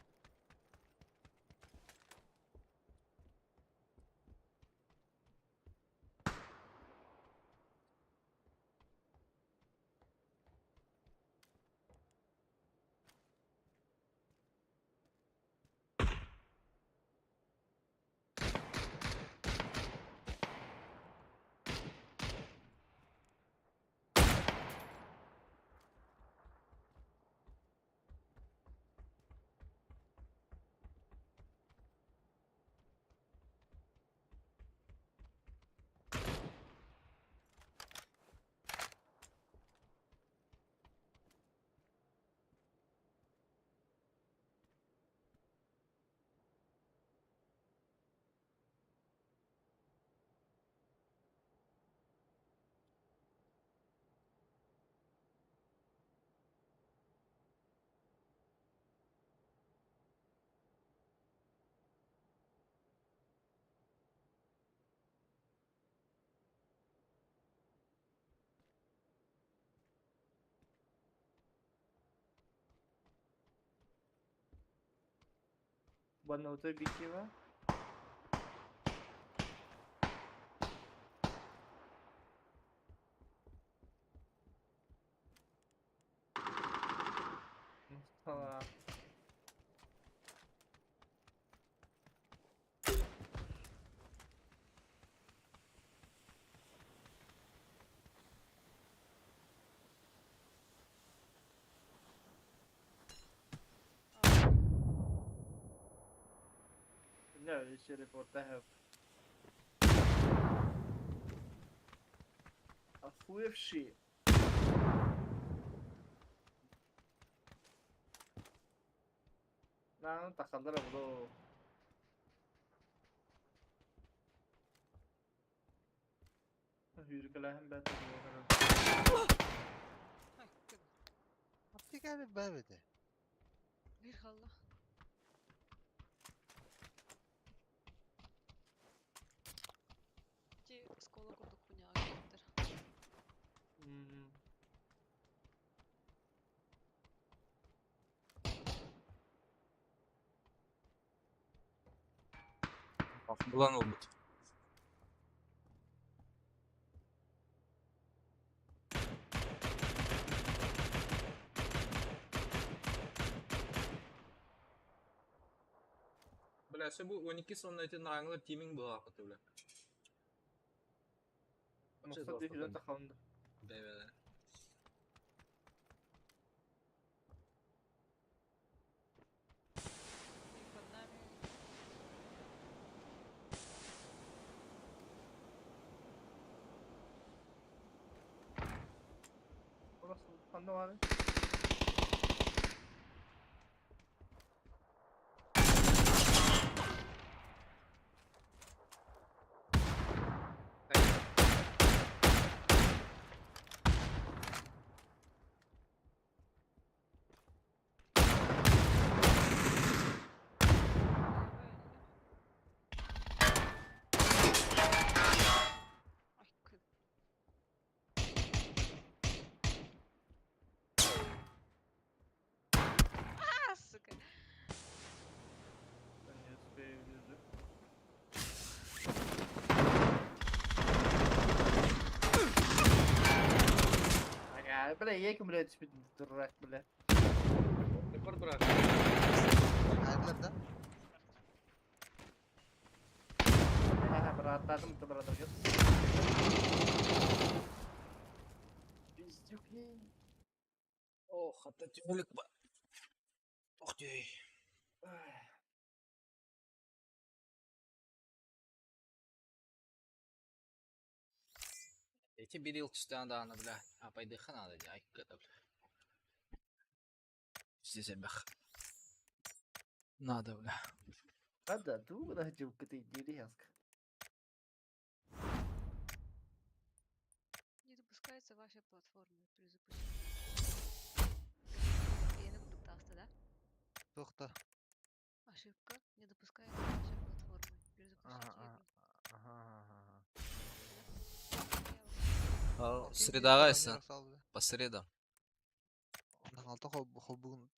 D: Банута Бикива. Mustafa. No, еще репортаж. Охуевшие. На, тахаллара було. Hürgülehin ben.
C: Аптека бар этэ.
B: Bir Allah. Ти школа курдук хуйня кеттер.
A: Булан olбут. Бля, все бу 12 сонна эти нараңлар тиминг була акыты, бля.
D: Мақсат дефилен тахалынды.
A: Бе-бе.
B: Под нами.
D: Orası ханна бар.
B: Ай, кы. А, сука.
D: Ben не успею yüzü. Ага, бля, екім бля түспейді дурак, бля.
A: Репорт брат.
C: Хайдылар да?
D: Ага, браттадым, братар. Пиздюки.
A: Ох, это тюлик ба. Ох ты. Эти берил чистан да, бля. А пойди надо, ай, это, бля. Здесь бях. Надо, бля.
D: Хада, дура, девка ты, дерезка.
B: Не допускается ваша платформа при запуске. Я кудук да?
C: Тохта.
B: Ошибка. Не допускается ваша платформа. Перезапустите
C: Ага,
B: игру.
C: ага, ага.
B: Да?
A: Среда гайса. По средам.
C: Алта холбугун.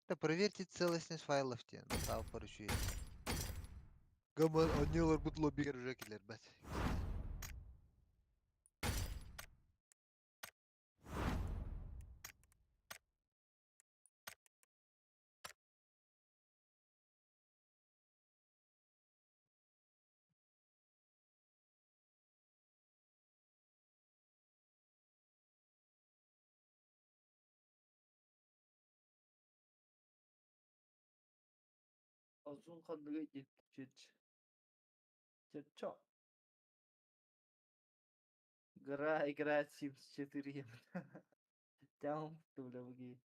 C: Да проверьте целостность файлов тен. Тау поручу. Гамма аннелар бут лоббигер уже келер бат.
D: Озун ханныга чет. Чет. Гра играет Sims 4. Тям, бля, буги.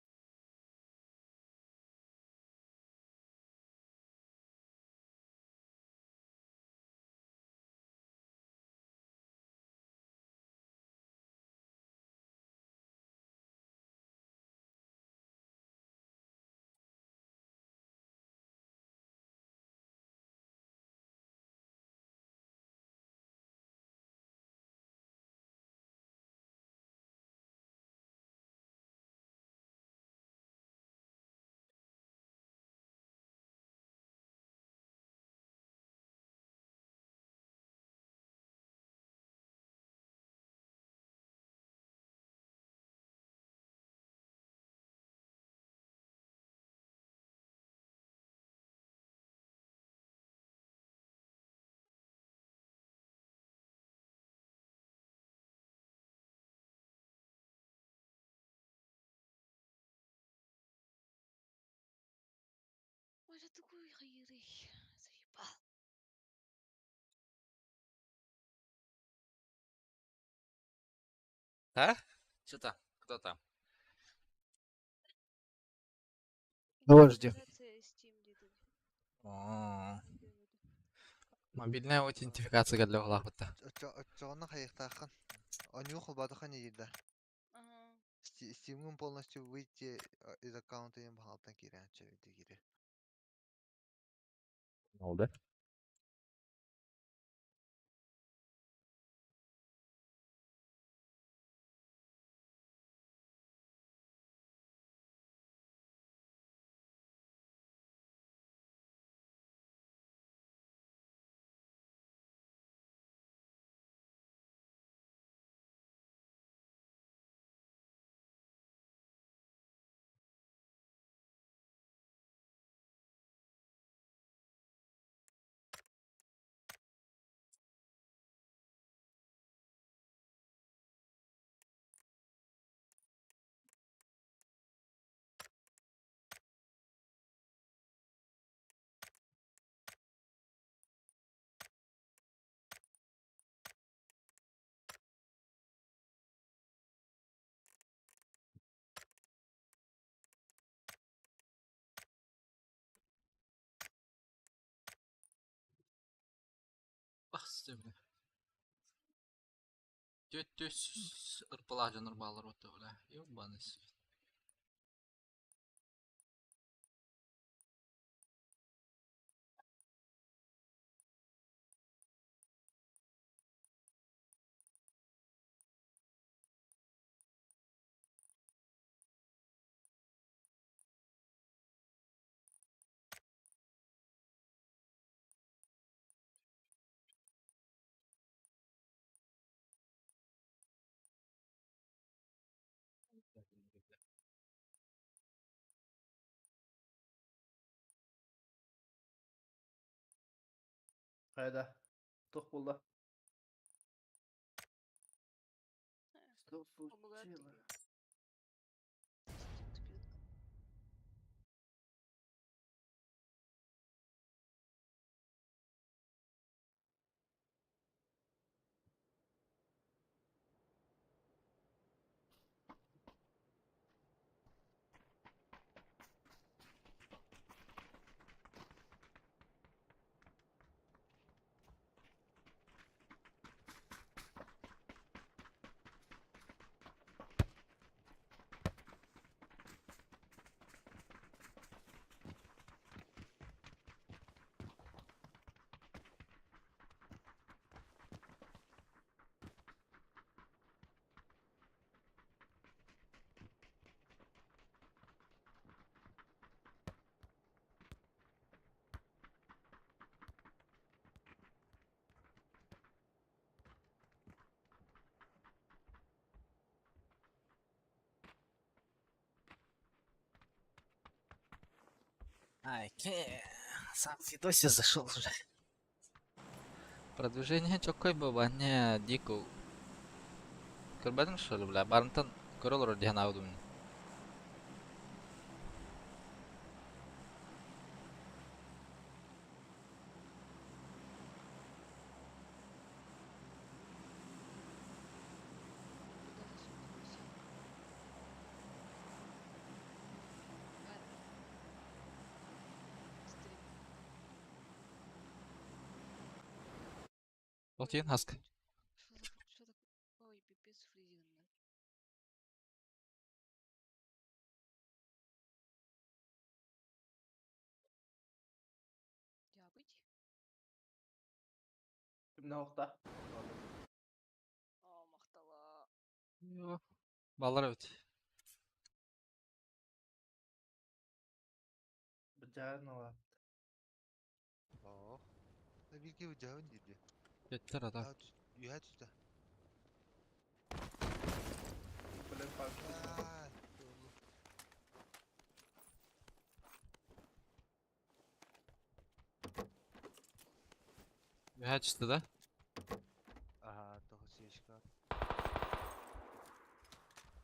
B: Ой, это такой хайырый. Заебал.
A: А? Что там? Кто там?
B: Подожди.
A: О, Мобильная аутентификация для лахута.
C: Оччоҕуна хайыахтааххын. Онньуу холбоотоххо не диир да. Стимҥин полностью выйти из аккаунта диэн баһаалтан киирэн ити киирэр.
A: Oldu. Bastı bile. Төт төс ырпылаа дьонор баалар отто бля. Ёбаный свет.
D: Хайда. Туох буолла? Что случилось?
A: Ай, сам Федосия зашел уже. Продвижение чокой баба, не, дико. Көрбөтүм что ли, бля, барынтан көрө олорор диэн аудум. Ол тиен хаск.
B: Что такое? Ой, пипец, фризинг. Дябыть?
D: Кимнэ охта?
B: О, махтала.
A: Баллар эбит.
D: Быдьаан ала.
C: Оо. Биир киһи быдьаабын диир дии.
A: Кеттер ата.
C: Үһэ түстэ.
D: Блин, пак.
C: Аа, туолу.
A: Үһэ түстэ да?
C: Аха, тоҕо свечка.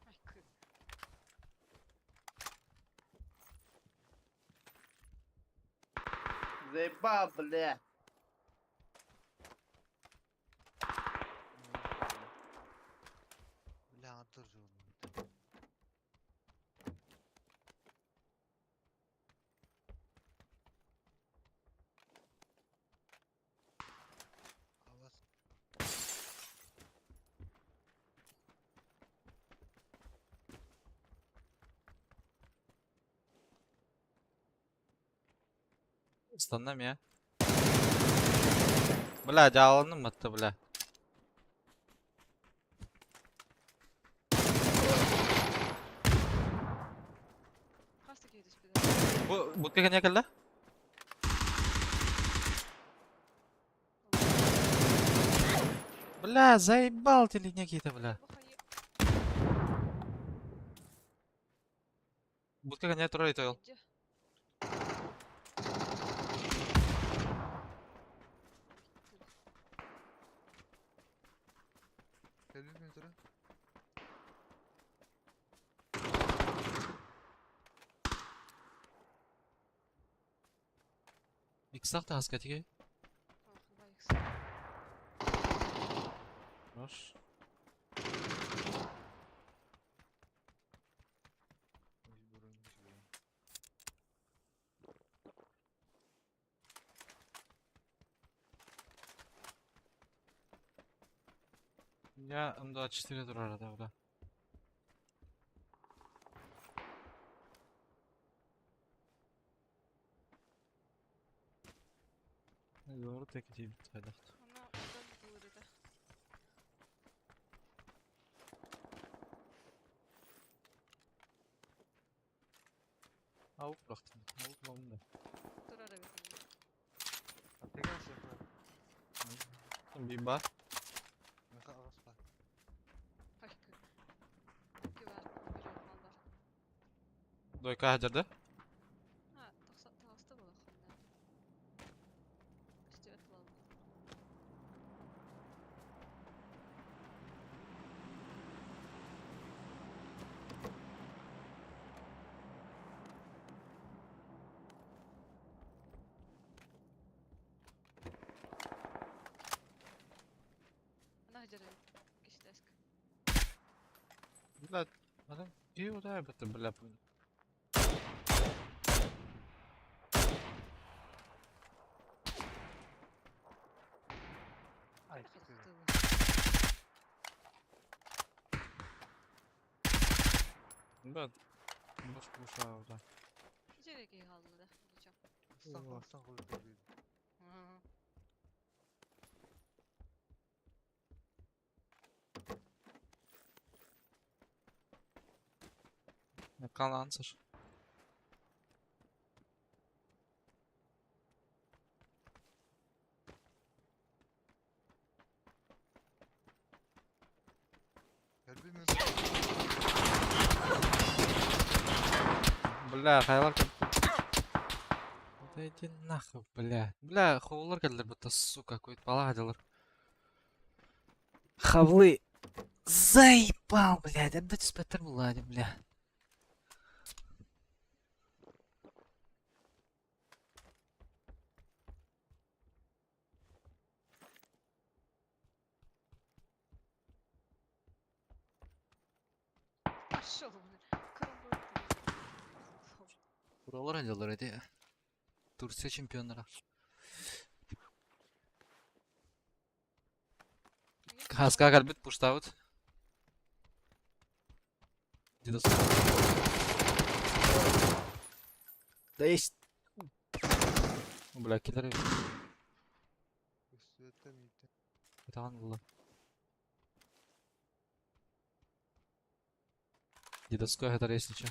B: Ай, кы.
D: Заебал, бля!
C: Бля, антыр жолу. Авас.
A: Ыстанным я. Бля, дьааланым атты, бля.
B: Хас да киһи түспүтэ.
A: Бу бутка кэннэ кэллэ? Бля, заебал ты Никита, бля.
B: Бу хайы
A: Бутка кэннэ турар итойл.
B: дьэ.
C: Кэлбит мен тура.
A: Иксах таһаска тиги. Хорош. Я М24 турар да, бля. Doğru tek değil bir tane.
B: Она одан булыр иде.
A: Avuk bıraktım. Avuk aldım da.
B: Турар эбит.
C: Аптека сыппа.
A: Bir bar.
C: Меха ағас бар.
B: Хайкы. Ки бар, бир малдар.
A: Дойка хадырды.
B: А, тахса тахста була ханна. Үстүөт була. Ана жары киштеск.
A: Бля, adam iyi o da elbette бля.
C: Ай,
A: Бля, boş boş orada.
B: Жere ки халды да. Булчам.
C: Ыстан ыстан қойып
A: Kan answer.
C: Кэлбит мен
A: Бля, хайвар Да иди нахуй, бля. Бля, ховлар келдер будто, сука, какой поладилар. Хавлы. Заебал, блядь, отдать спектр Влади, бля.
B: Пошел, блин. Кромбой.
A: Buralar oynuyorlar hadi ya. Tursiya çempionları. Хаска калбит пуштаут. Дидос. Да есть. Бля, киллер.
C: Үстүөттен үйттен.
A: Tamam булла. Дедовской это если чё.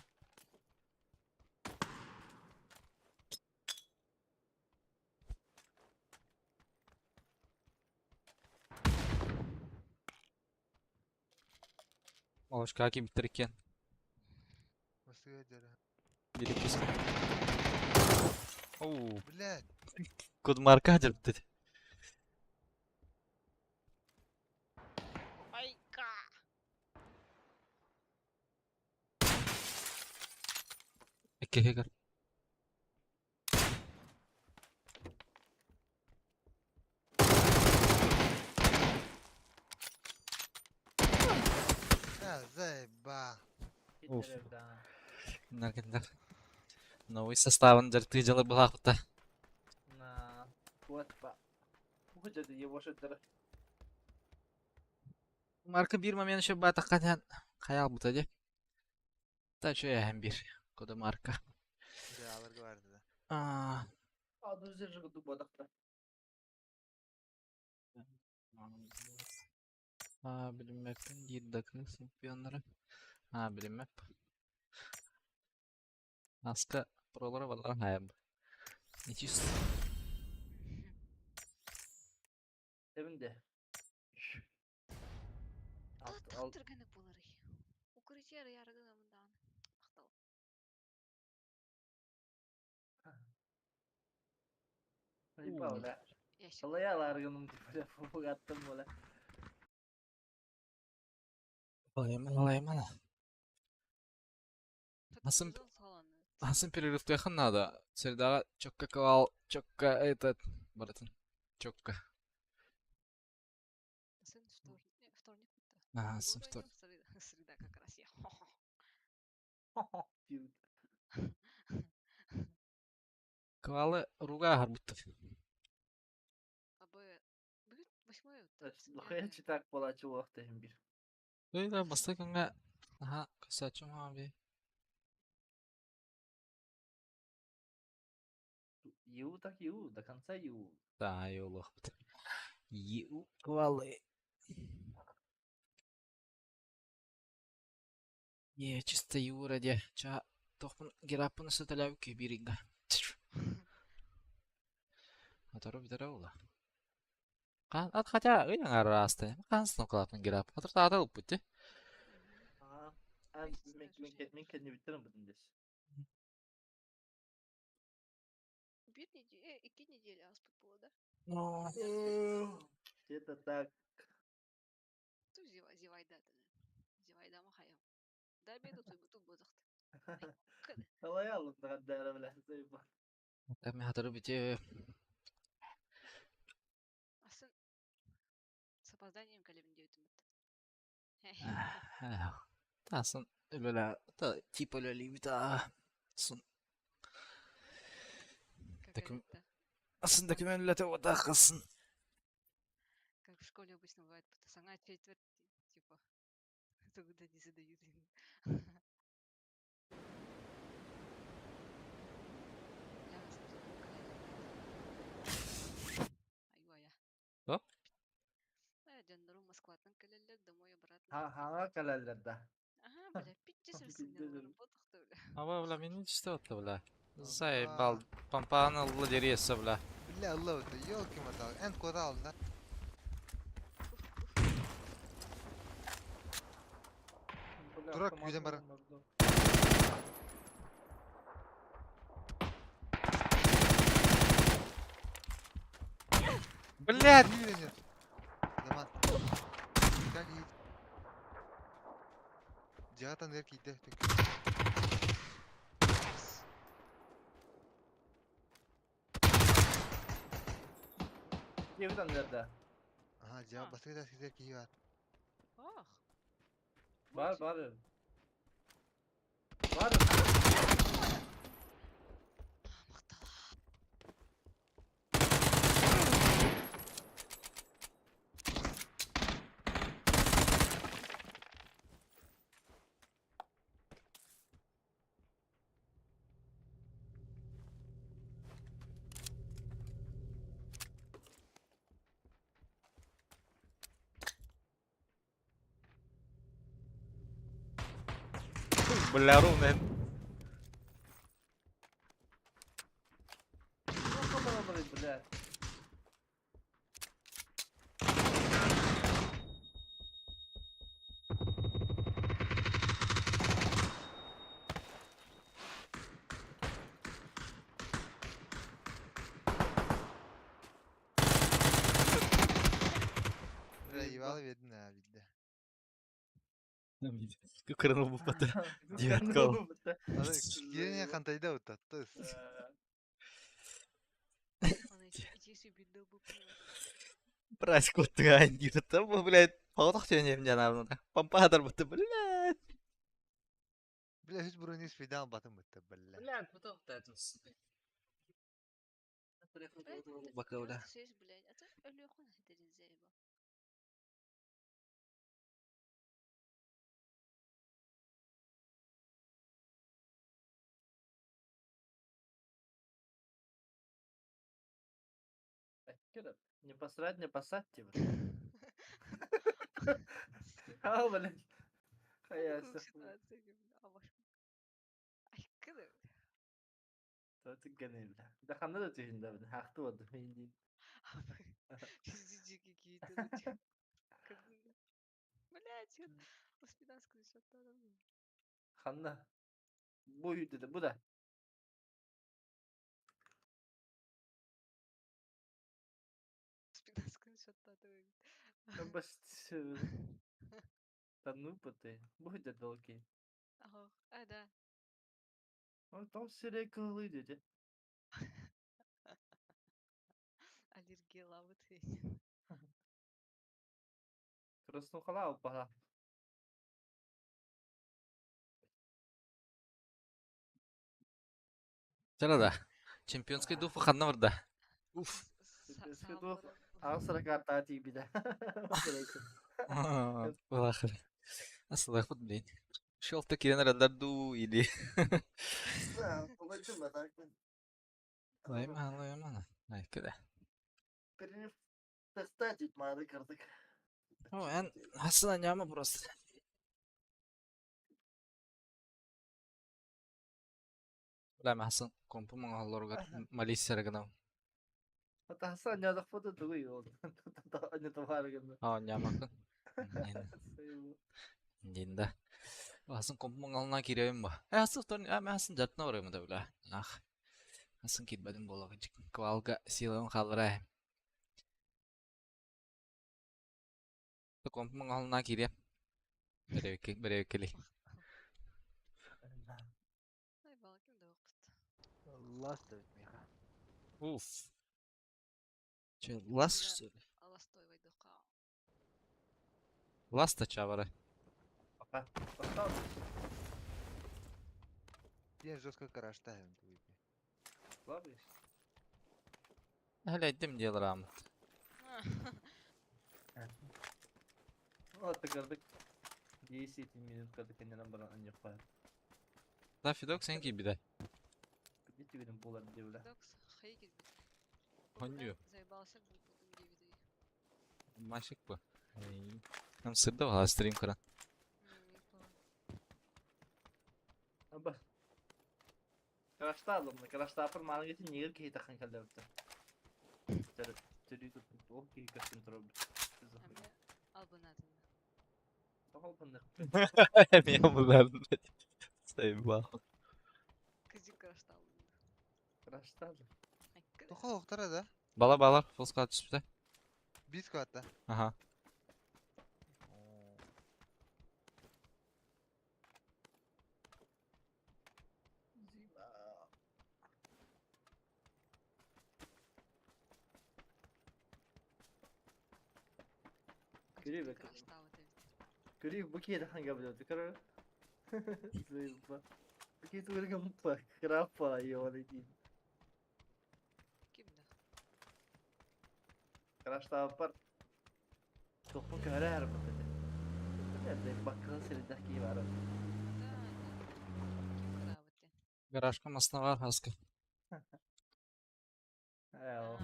A: Малышка каким трикен.
C: Масыга жара.
A: Переписка. Оу,
C: Блядь.
A: код марка дерптет.
B: Айка.
A: Эккехегер. Уф.
D: Кинилэр да.
A: Кинилэр кинилэр. Новый составын дьарыктыы дьалар былаахпыта.
D: На вот па. Бу дьэ его шыттара.
A: Марка биир момент еще баатахха диэн хайаалбыта дии. Та үчүгэй эһэм биир. Кода Марка.
C: Дьааларга барды да.
A: Аа.
D: Аду зержи кудук бодахта.
A: Аа, билиммэппин диир да кыыс чемпионнара. Аа, билиммэп. Аска пролара балара хайам. Нечист.
D: Тебинде.
B: Туох
D: Ал
B: түргэнник буоларый? Укрытие арыйаары гынабын даҕаны. Махтал.
D: Бля.
B: Ящик.
D: Алая аларгыным бля, фугаттым бля.
A: Алайман, алайман.
B: Потом
A: Асын,
B: сезон саҕаланна.
A: асын перерывтыахын надо. Средаҕа чокка кывал, чокка этот, барытын. Чокка.
B: Сын вторник, вторник будто.
A: Аа, сын
B: Суббота
A: вторник.
B: идём, среда, среда как раз я.
D: Диэбит.
A: Кывалы руга харбыттар.
B: Абы бүгүн восьмое будто.
D: Лохая читак буолааччы уохта иһин бир.
A: Өй баста күҥҥэ наһаа көсөөччүм хаамый.
D: Ю так ю, до конца ю.
A: Да, йолуохпут. Ю кывалы. Е, чисто Юра де. Ча, тохпун гераппын сыталябы кебиринга. Атору битере була. Кан ат хотя ыйан араасты. Кан снокалапын герап. Атыр таата ылпыт ти.
D: Аа, ан мен мен мен кэннибиттэн бутун дес.
B: Биир неделя, икки неделя ааспыт буолла да?
A: Ну,
D: Где-то так.
B: Ту зевайда Зевайдама хайам. Да обеда тут буолуохта.
D: Алая алым да бля, заебал.
A: эми хатыры бите.
B: Асын с опозданием кэлэбин диэбитим
A: Тасын үлеле та тип үлелейбит аа. Сын
B: Как
A: Докум-
B: это?
A: Асын документ үлете ода кылсын.
B: Как в школе обычно бывает, саҥа четверть, типа, тогда не задают. Бля, Айва я.
A: Что?
B: Э, дьоннорум Москваттан кэлэллэр, домой обратно.
D: Ха хаҥа кэлэллэр да.
B: Ага, бля, пичче
D: Пиздец.
B: сырсыннар, ботахта, бля.
A: Аба бля мени чисто отта бля. Заебал. Пампаны ылла дересе бля.
C: Бля, Allah ötü. Ёлки мотал. Эн кода алда.
E: Бля,
C: Дурак,
E: автомат
C: күйден бара.
E: olmadı.
A: Блядь!
C: Үйренер. Заман. Как и... Жаатан эр кийде.
D: Диэбит аннар да.
C: Аха, жаа басты да сизер кийи бар.
B: Ах.
D: Бар бар. Бар.
B: Махтал.
A: Бля, ровно.
D: Бля.
C: Бля, ебалы бердин ha билде.
A: Кырыныл бу бата. Девятка ол.
C: Аны кирене кантайда утатты.
B: Аны ичи билде бу.
A: Праздник оттыга диир. Бу, блядь, паутах төнем жанабын. Пампадар бутты, блядь.
C: Бля, үс брони спидал батым бытта, бля.
A: Бля, потом татус. Бакауля.
B: Блядь, а то өлүөхүн хитэрин зайба.
D: Не посрать, не посадь типа. А, блин. Хаясы. Гэнэ бля. Да ханна да түһүн да бля. Хахты болды мен дейін.
B: Блять, успедасканы шаттадым.
D: Ханна. Бу үйді бу да.
B: Успедасканы шаттадым.
D: Бас Да ну ты. Бу үйді долки.
B: Ага, а да.
D: Там сирей кылы dedi.
B: Аллергиялабыт.
D: Краснухала упала.
A: Чара да. Чемпионский дуф ханна барда. Уф.
D: Чемпионский дух. Ағысыра карта тиби да.
A: Балахыр. Асылах вот, блин. Шелта кирен аралар ду или. Лайма, лайма. Ай, кede.
D: Перестать мады кырдык.
A: О, эн хасына няма просто. Бля, мен хасан компу маңаллоргар малиссер гына.
D: Ата Хасан ядах фото тугуй ол. Аны табарыгын.
A: А, нямакын. Динда. Хасан компу маңалына киребим ба. Э, хасан тон, а мен хасан жартына барайм да бля. Ах. Хасан китбедим болага. Квалга силам халра. Компу маңалына кирем. Берекели, берекели.
B: Ай, балакым да оқыт.
C: Ласт миха.
A: Уф. Че, лас что ли?
B: Аластой вайдука.
A: Ласта чавара.
D: Пока. Пока.
C: Ден жестко караштаем туйби.
D: Слабый.
A: Хәләйдем деларам.
D: Вот кырдык. 10 минут кырдык кенен баран аньяк бар.
A: Да, Фидок сен кийбиде.
D: Бити бирин болар деп бля.
B: Докс, хай кирбит.
A: Хонью.
B: Заебался был потом DVD.
A: Машик бу. Нам сырда бала стрим кыран.
D: Аба. Карашта алымны. Карашта апыр маны кетин негер кей тахан калдабыты. Төрү тут ол кей кастын туруп.
B: Албанатын.
D: Тоғал бындык.
A: Мен булардым. Заебал.
B: Кызык карашта алынды.
D: Карашта.
C: Тоха оқтара да.
A: Бала бала фосқа түспү.
C: Бис кватта.
A: Аха.
D: Көрей бе. Көрей бу кей тахан калдабыты. Көрө. Заеба. Бу кей тугырган па крапа ёбаный дин.
B: Ким да?
D: Карашта апыр. Тохпун көрөр бу. Баккын сирдах кей бар.
B: Да, да. Ким карабыты?
A: Гаражка масна бар хаска.
D: Э,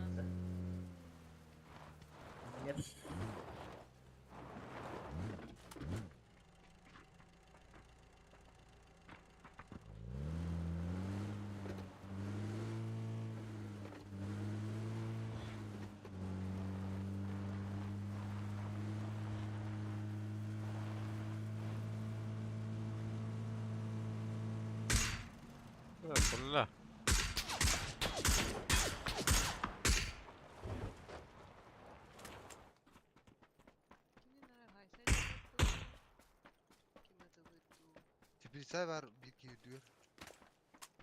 D: Нет.
A: Бля.
B: Кимин ара хайса Ким это выду?
C: Теплица бар bir ki diyor.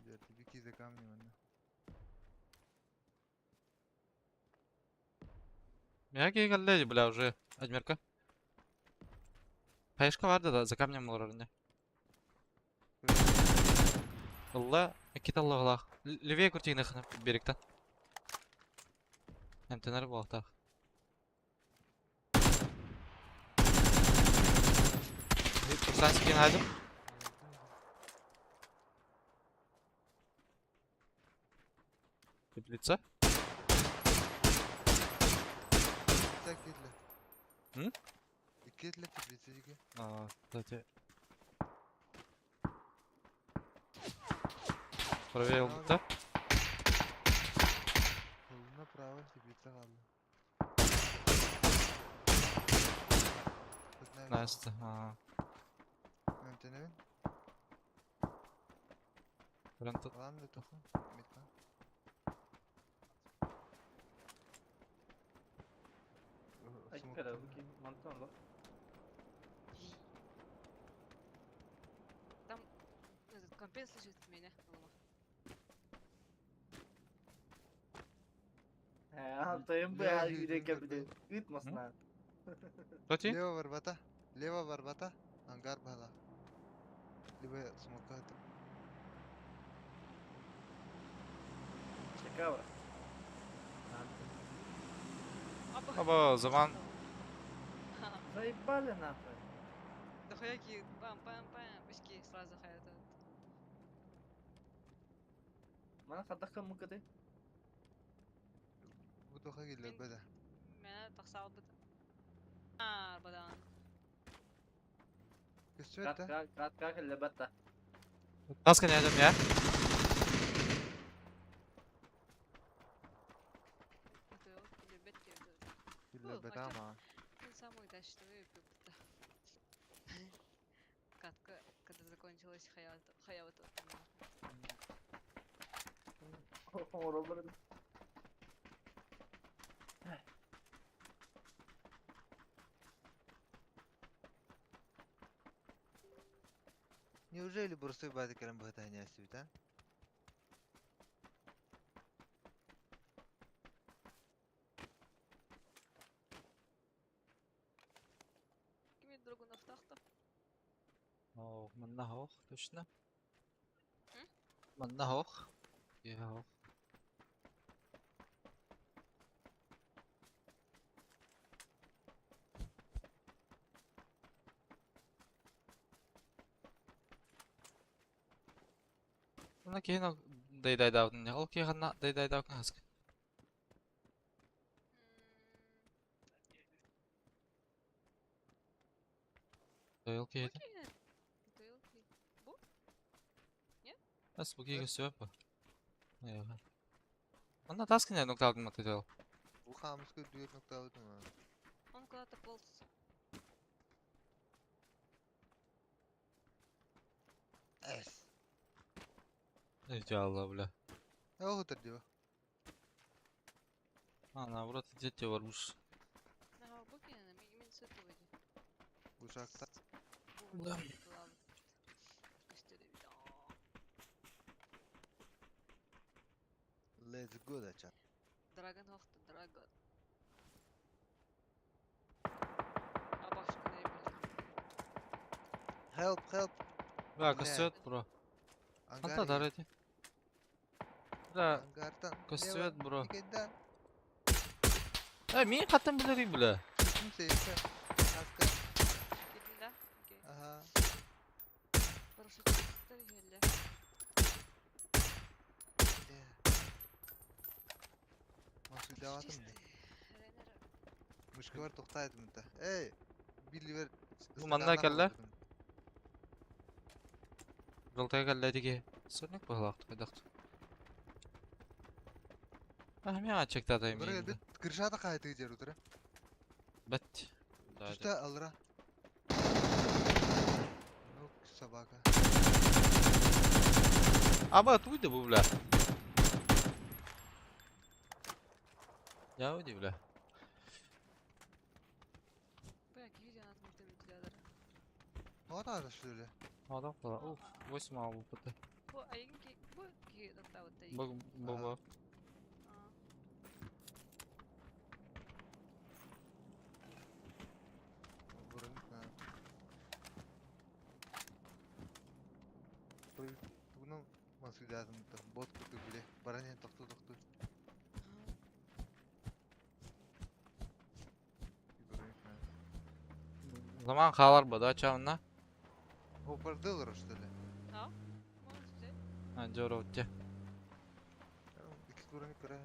C: Bir ki de камни манна.
A: Мяги галле, бля, уже. Адмирка. Хаешка бар да, за камнем олар не. Ылла, иккитэ аллаҕалаах. Левее крутигнахына берегтан. Эмтэнэр буолуохтаах. Курсантский найдем. Теплица?
C: Теплица киирдэ.
A: М?
C: Иккиэтилэр теплица диги.
A: А, кстати. Правее ылбыта.
C: Направо теплица хаалла.
A: Настя. А.
C: Мемтенебин.
A: Прям тут.
C: Ладно, туху. Метка.
D: Айкара, бу ким? Мантан ба.
B: Там этот компенс лежит у меня.
D: Антойым бу үйрен кэбиле. Ыытмасына.
A: Кто
C: Лево барбата. Лево барбата. Ангар бала. Либо смока.
D: Чекава.
A: Аба, заман.
D: Заебали нахуй.
B: Да хаяки, пам-пам-пам, пешки сразу хаят.
D: Мана хадахка мукаты.
C: Бу тоха киллер беда.
B: Мена тахсаалбыт. Аа, бадан.
C: Көстүбэт да?
D: Катка, катка кэллэ батта.
A: Таска не я.
C: Киллер беда ма.
B: Самый дачный будто. Катка, когда закончилась хаята, хаята.
D: Оҥороллор эбит.
C: Неужели бурсуй бады кэлэн быһытаһын ээсибит, а?
B: Кими другу нафтахта?
A: О, манна хох, точно.
B: М?
A: Манна хох. Я хох. Она кейна дай дай дай ол кейханна дай дай дай хаска. Ол кейхи. Бас бу кейге сөп бу. Манна таскын нокталдым материал.
C: Бу хаамыска дүөр ноктаабытым а.
B: Он куда-то полз.
C: Эс.
A: Идеально, бля.
C: Оҕутар диба.
A: А, наоборот, дети варбуш.
B: Ага, букина, именно с этого.
C: Ушакта.
A: Да.
C: Let's go дача.
B: Драгон охта, драгон. А башка не
C: Help, help.
A: Бля,
C: Бля.
A: костюет, бро.
C: Ангар.
A: Анта дарайте. Бля,
C: Ангартан.
A: костюет, бро.
C: Никогда.
A: Э, мин хаттан билери, бля.
C: Ким сейфе. Аска.
B: Кидин да? Окей.
C: Ага.
B: Парашютисттер келді.
C: Масуйдаватым.
B: Ренер.
C: Мышка бар тоқтайтым да. Эй, Билли бер.
A: Бу манна кэллэ. Жолтайга кэллэ диги. Сөрнүк быһылаахтык хайдахт. А, мен ачыктатай
C: Бир
A: мен.
C: бит крышата кайтыгы жер утура.
A: Бет.
C: Түстэ алра. Ну, собака.
A: Аба, туйда бу, бля. Я уйди, бля.
B: Бля, киһи жанатын вентилятор.
C: Тоҕо что ли?
A: Адам кала. Уф, 8 ал бу.
B: Бу айын ки бу киһи токтаабытта.
A: Бу бу бу.
C: Бурун на. Тугунан Мансуйдаатын бот курдук биле. Баран иһэн тохтуу тохтуу.
A: Заман хаалар бу да чаунна.
C: Хопардылар что ли?
B: Да? Может,
A: А, дьоро утте.
C: Икки кураны көрө.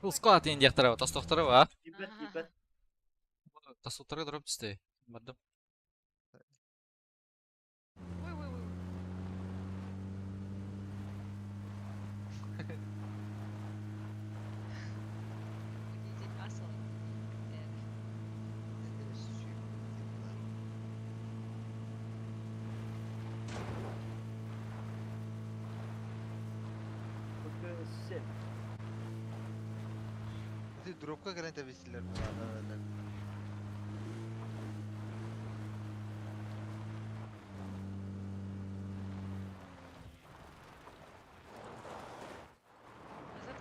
A: Бұл склад ең дияқтары, тастоқтары ба?
D: Ибет, ибет.
A: Тастоқтары дроп түсті. Бардым.
B: Ой, ой, ой. Водитель асыл.
D: Б7.
C: Ты дропка кэлэн тэбистилэр.
B: Назад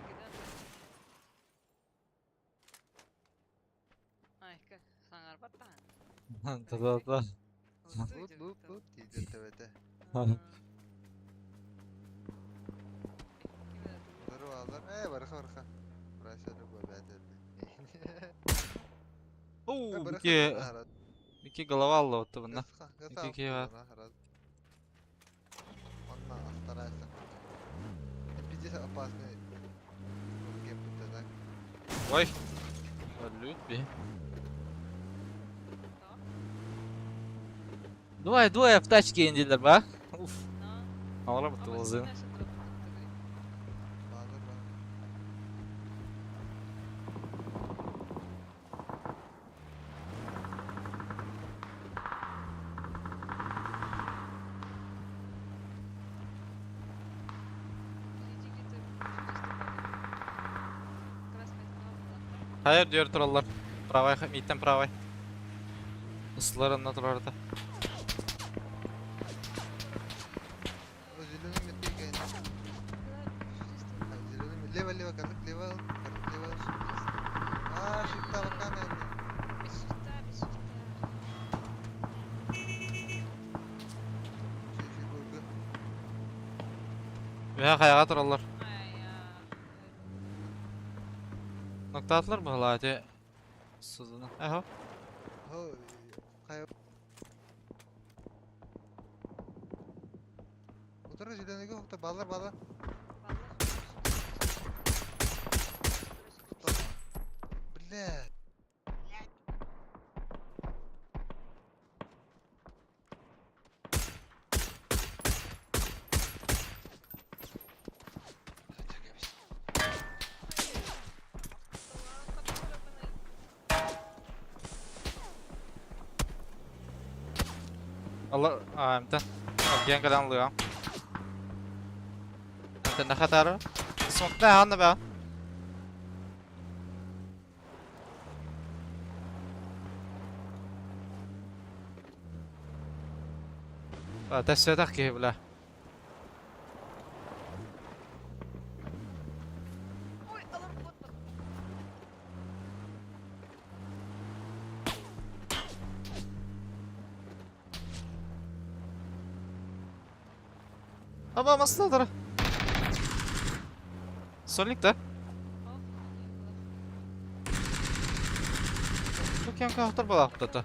B: кида. Айка, саңар баттан.
A: Та-та-та.
C: Лут лут лут диде төбөтө. Здорово, алар. Э, барха барха. Брасер бу бәтер.
A: Оу, бики, бики голова алла отты бұнда. Ики кива.
C: Онна старайся. Пиздец опасный. Кем так.
A: Ой. Лют би. Двое, двое в тачке индилер ба. Уф. Алара бутты лозын.
C: Базар бар.
A: Hayır diyor trollar. Правай, миттен правай. Исыларында турарда.
C: О, зеленый метка екен. Зеленый лево лево карлык лево карлык лево. А, шифта бакана.
B: Без шифта, без шифта.
A: Вә хаяга тураллар.
B: Ай,
A: Nokta atılır mı hadi? Sızını. Eho.
C: Хо, кая. Утыр зеленый хокта балар балар. Бля.
A: Allah амтан. Ген кадан лыга. Амтан нахатары. Смокта анна ба. Тәссәтәк ки бля.
B: Ой, алар бот бар.
A: Аба масла Сольник да? Бу кем кахтар бала аптата.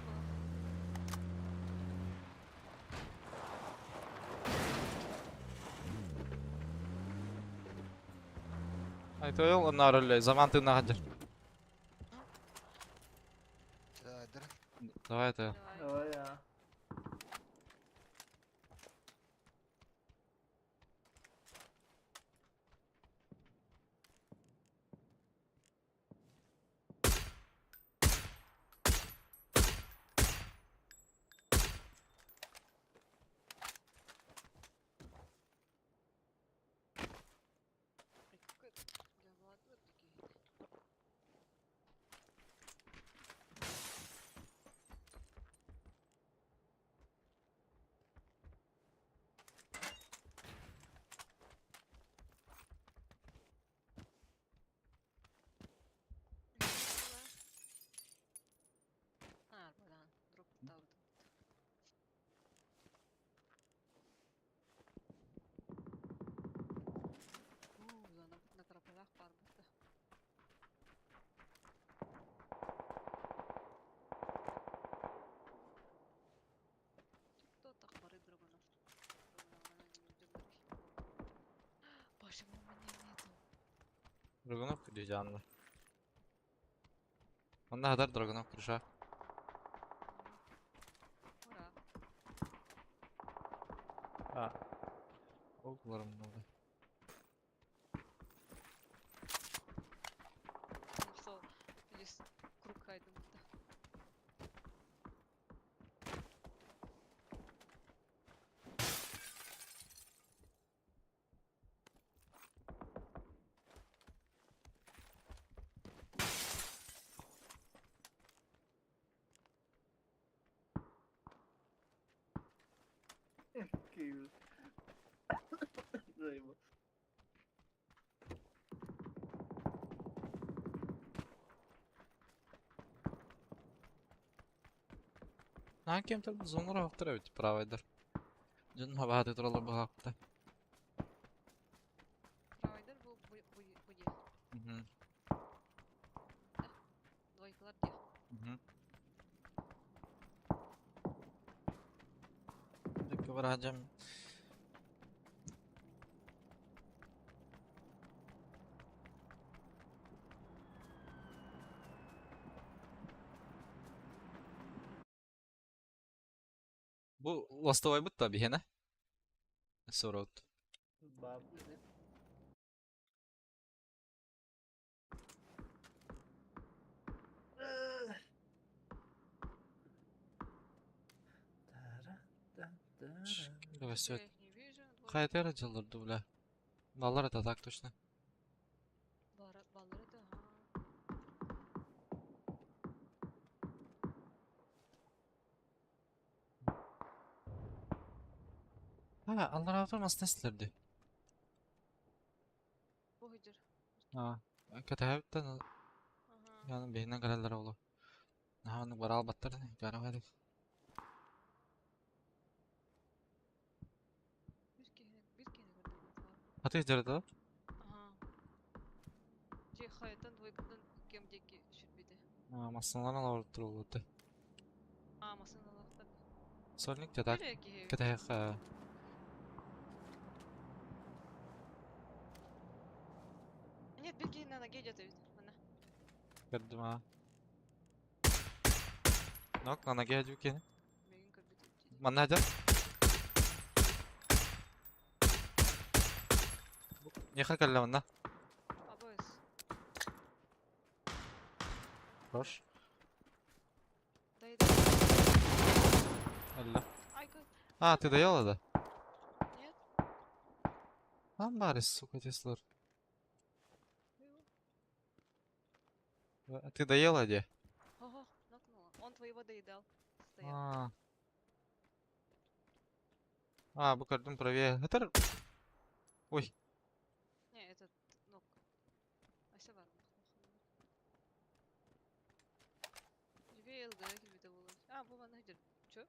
A: Айта ол оннар заман тына хаджар. Давай это.
D: Давай я.
A: Драгунов дижанна. Онна хадар Драгунов крыша.
B: Ура.
A: А. Ол буларым много.
B: Сол, здесь круг хайдым.
D: Киев. Заебал.
A: Наан кемтер зонлар хактар эбит правайдар. Дьон хабааты туралар баһаакта.
B: Правайдар бу бу бу бу дии.
A: Мгм.
B: Двойкалар дии.
A: Мгм. Дикки бараджам. Бу ластовайбыт да биһиэнэ. Сорот.
D: Баб.
A: Давай
B: Я
A: все.
B: их не вижу. Двойка.
A: Хайдара дьыллар бля. Баллар это так точно.
B: Баллар это, ага.
A: Ha, аллар автор нестилерди.
B: Бу хыдьыр.
A: А, катаһабыттан
B: Ага.
A: яны бэһинэн кэлэллэр олу. Наһааны бараал баттар гаравадык.
B: Bir киһини bir киһини көрдүм баар.
A: Аты жарда.
B: Ага. Же хайтан двойкадан кем диэки сүрбүтэ.
A: Масыналар алар турулуты.
B: А, масыналаахтар.
A: Сольник так
B: Бир киһи.
A: катаһ
B: Нет, бир киһи на ноге идет ведь. Мана.
A: көрдүм а. Нок, на ноге жукен.
B: Мегин көрбүт.
A: Манна жар. Неха кэллэ манна.
B: Абыс.
A: Хорош.
B: Дай дай.
A: Алла.
B: Ай, как.
A: А, ты доела, да?
B: Нет.
A: Там бары, сука, теслар. Ты доела, где?
B: Ого, нокнула. Он твоего доедал. Стоял.
A: А. А, бу көрдүм правее. Это... Ой,
B: Не, этот нок. Ася бар. Жибей ылгы килбите болот. А, бу мана хыдьыр. Чё?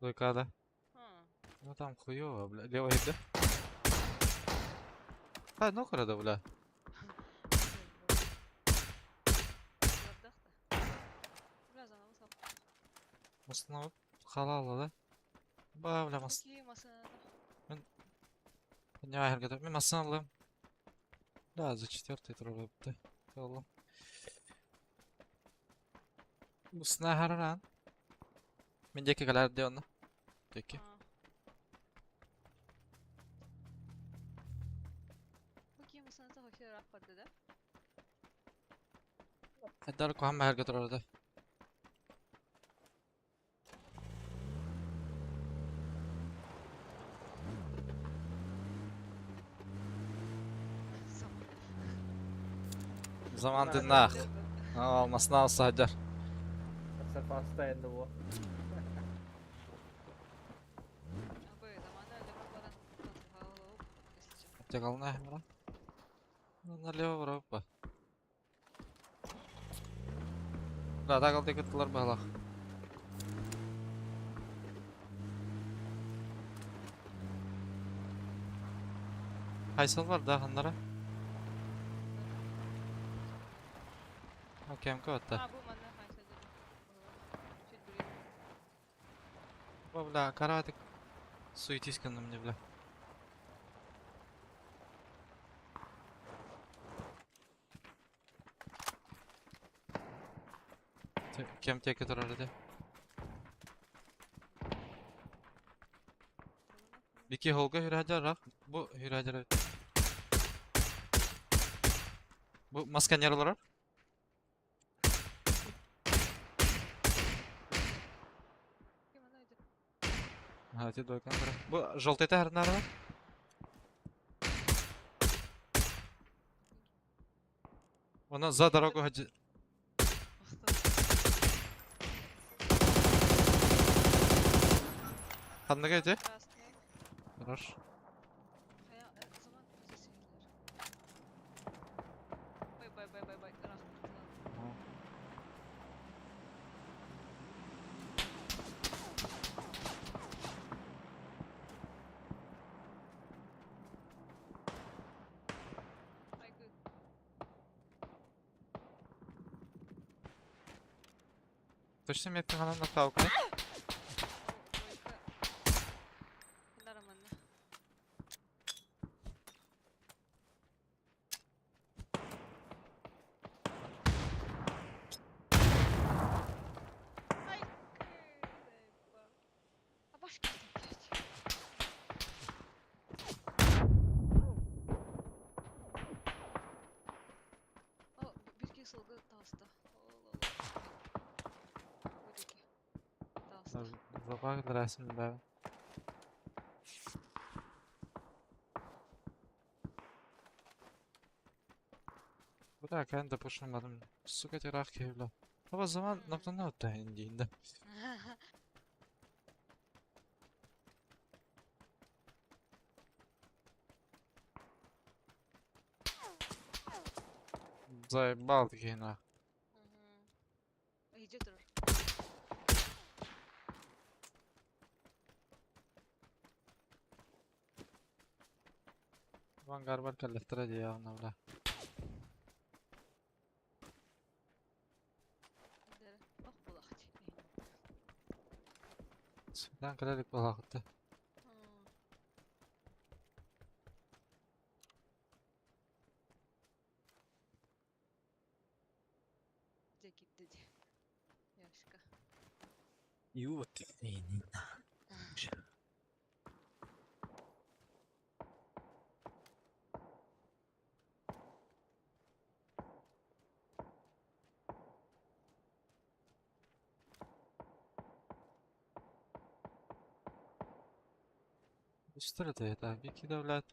A: двойка, да.
B: А.
A: Ну там хуёво, бля. Левая где? А, ну да, бля. Основ халала, да? Ба, бля, мас. Не айыргада. Мен масын алым. Да, за четвертый туралапты. Аллам. Бусна хараран. Мен деки калар де онна. Деки. Хайдар кухам хайрга турарда. Заман дыннах. Алмасна алса хаджар.
D: Сапастайын бу.
A: Тягална хэмра. Налево вроба. Да, так алды кыттылар балах. Хайсал бар да ханнара. Окей, МК
B: А, бу манна хайса
A: Ба, бля, каратик. Суетись ко мне, бля. Кем те который эти. Бики холга hüracar Bu hüracar. Bu maskan yaralar. Ha, ти дойкан бара. Бу желтый тахарнары. Она за дорогу ходи. Ханныга эти? Хорош. Точно метка на наталка. Запах рәсем да. Bu da kendi пошумадым. Сука, тирах кевла. O zaman nokta da indiğinde. Заебал такие нах. Vanguard кэллэхтэрэ диэҕин бля. Судан кэлэлик буолаахытта. Юот. Что это это? Вики давлят.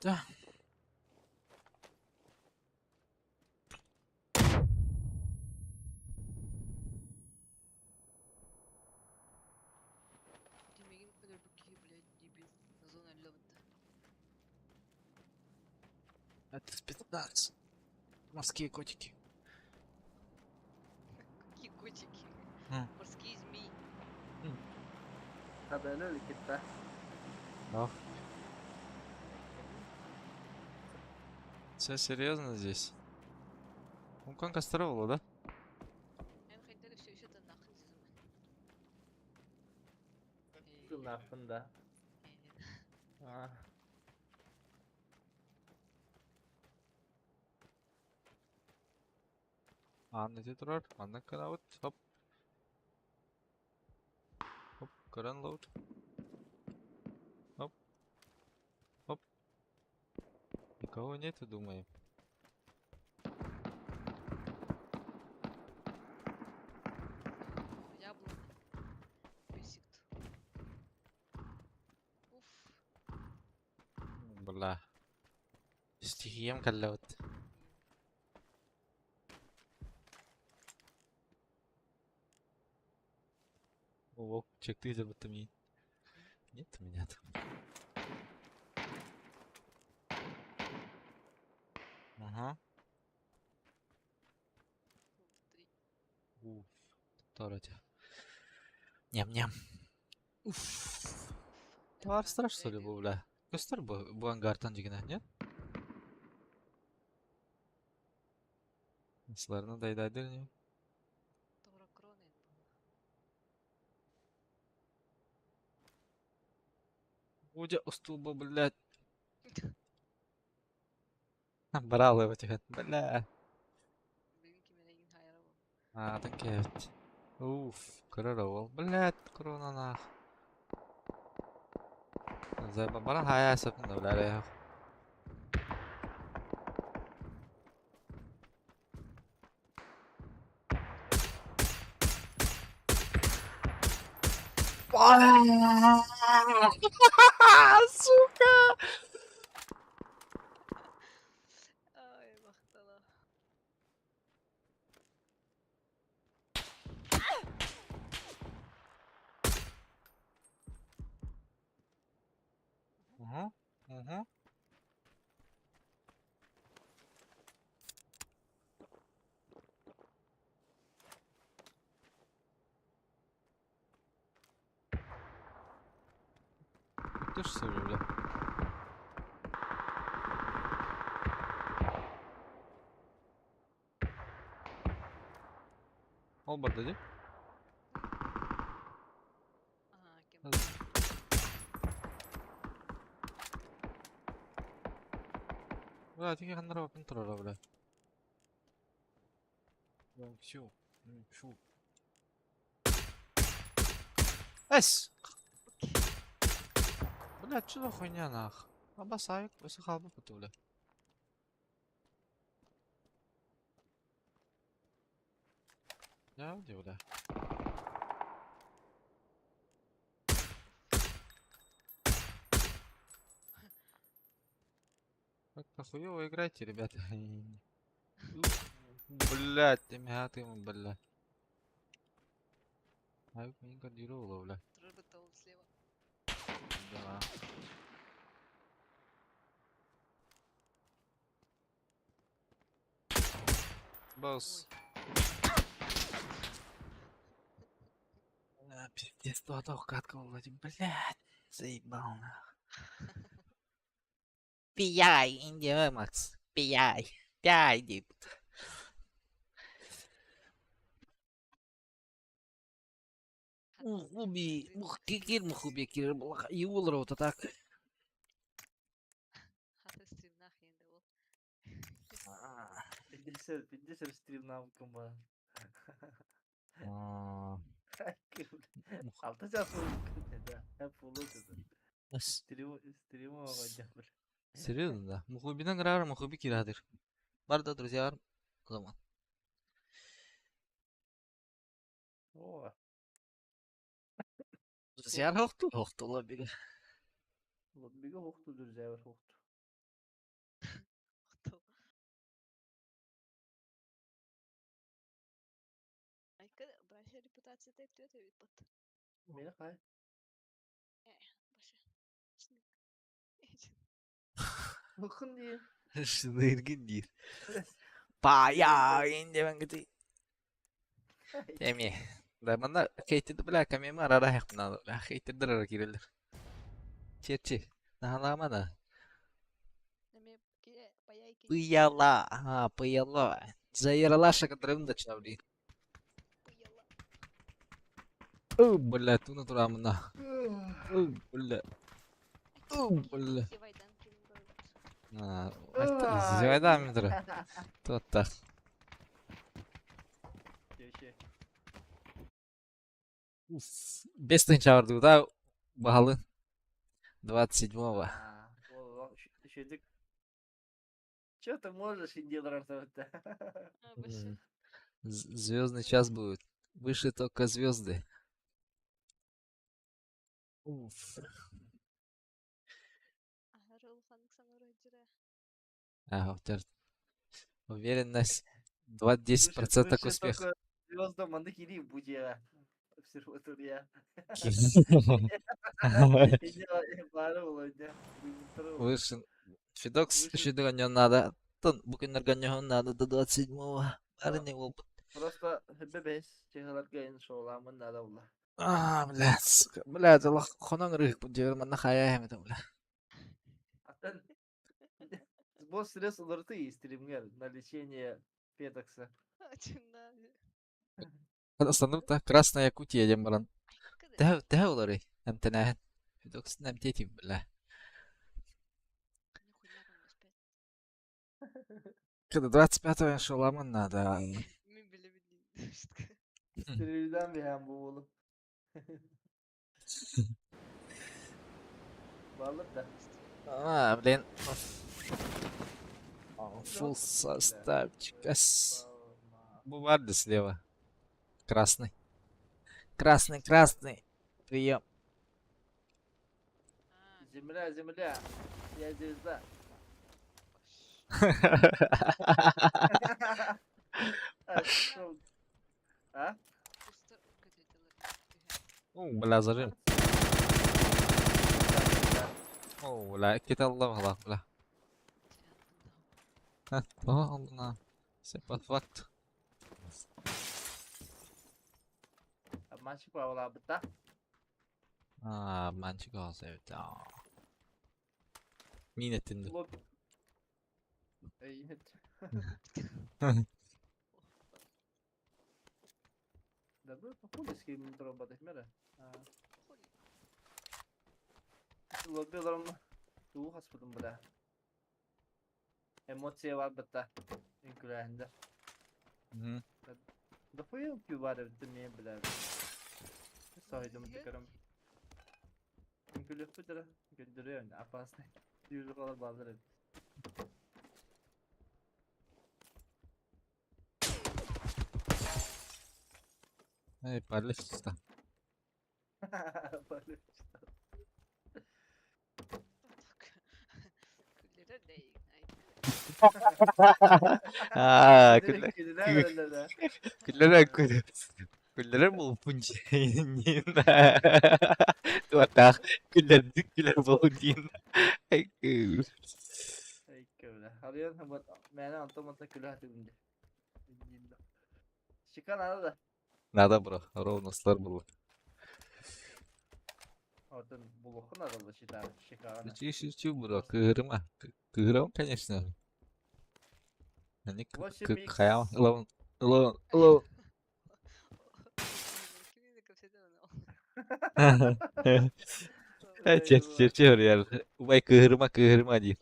A: Да. Это спецназ. Морские котики.
B: Какие котики? Морские змеи.
D: Хаданы китта.
A: Да. Все серьезно здесь? Он костровал, да?
D: Да.
A: Аан турар, маннык гынабыт, хоп. Хоп, көрөн ылабыт. Хоп. Хоп. Никого нету, думаем.
B: Яблоко. Бесит. Уф.
A: Бля. Стихиям кэллэбит. О, чекты будто мне. Нет у меня там. Ага. Уф, Тороти. Ням-ням. Уф. Товар страш, что ли, был, бля? Көстөр бу, бу ангартан дигенә, нет? Сыларны дайдайдыр не?
B: Тоҕо крона
A: Будя устулба, блядь. Брал его тебе, бля.
B: Билигин ким эрэ игин хаайара буолла.
A: А, так кэбит. Уф, көрөр ол. Блядь, корона нах. Бара хая сөпүн да бля. Сука!
B: Ай, махтала.
A: Угу, угу. Ты ж что ли, бля? Ол барда дии?
B: Ага, кем.
A: Бля, тики ханнара бапын турара, бля. Всю, всю. Эс! Бля, что за хуйня нах? Абасайк, высыхал бы бля. Я где, бля? Как-то хуёво играете, ребята. Блять, ты меня ты, бля. Ай, не кодировала, бля.
B: Турар ол слева.
A: Да. Босс. А, пиздец, то катка вроде, блядь, заебал нах. Пияй, Индия Макс, пияй, пяй, дип. Мухуби, мухкикир, мухуби, кир, юлр, вот так.
B: Хата стримнах енді ол.
D: Пиндесер стримнам кымба. Алта час да. Стрим стрим
A: Серьезно, да. Мухубинен грар, мухуби кирадыр. Бар да, друзья, o zaman.
D: О,
A: Друзья, хохту, хохту, лобига.
D: лоббига хохту, друзья, хохту.
B: Хохту. Айка, баша репутация теп түөт эбит бат.
D: Мені хай.
B: Баша.
D: Мухын дии.
A: Шыныргин диир. Пая, инде гыты. Эми. Да манна хейтиди бля камема арара хехпна. Хейтидер ара кирелер. Черчи. Нахалама да.
B: Эми кире паяй ки.
A: Пыяла. А, пыяла. Заяралаша которым дачна блин.
B: Пыяла.
A: О, бля, туна турамына. О, бля. О, бля.
B: Зивайдан ким көрбүт.
A: А, зивайда мидра. Тотта.
D: Кеше.
A: Бес тысяч да, баалы. 27-го.
D: А, Шедик. Чё ты можешь индилар это?
B: Баша.
A: Звездный час будет. Выше только звезды. Уф.
B: Ахары улаханнык санары жыра.
A: А, вот Уверенность 2-10% к успеху.
D: Звезда манды кири будья. Обсерватория.
A: Выше. Фидокс еще надо. Тон букинарганьон надо до 27-го. Парни опыт.
D: Просто бэбэс чыһыларга ин шоуламын надо була.
A: А, блядь, сука. Блядь, олох хонон ырыһыкпын дьиэбэр манна хайа эһэм бля.
D: Аттан сбор средств уларытыы стримгер на лечение Петокса.
A: Останным та Красная Якутия диэн баран. Тэһэ тэһэ уларый эмтэнээһин. Федоксын эмтиэтим бля. Когда 25-го шоуламын надо.
B: Мин билэбин
D: Стримден биһэн бу буолу. Баллар да.
A: А, блин. Фул составчик. С. Буварды слева. Красный. Красный, красный. Прием.
D: Земля, земля. Я звезда. А?
A: О, бля, зажим. О, бля, кита Allah бля. Allah. Сепат факт.
D: Обманщик баалаабыта.
A: А, обманщик evet. Мин этинди.
D: Лоб. Эй, Да бу хули скрим дробатых мере. Лобби туу хаспытым бля. Эмоция бар бытта. Үҥкүлээһинде. Да хуя үҥкүү бар эбит мен бля. Сойдум текерем. Үҥкүлүөхпүт эрэ. Көрдөрүөн опасный. Дүүрү калар баалар эбит.
A: Эй, палишься. А, күллэр күллэр күллэр булпун Туатах күллэрдик күлэр болдин.
D: Харыйан мээнэ онтон манта күлэ хатыгын Шикан надо да.
A: Надо, бро, ровно слар было.
D: Отон булуохха надо было считаю. Шикарно.
A: Чи бро, кыырыма. Кыырам, конечно. Они хаял, лон, лон, лон. Чер, чер, чер, яр. Убай кыырыма, кыырыма диир.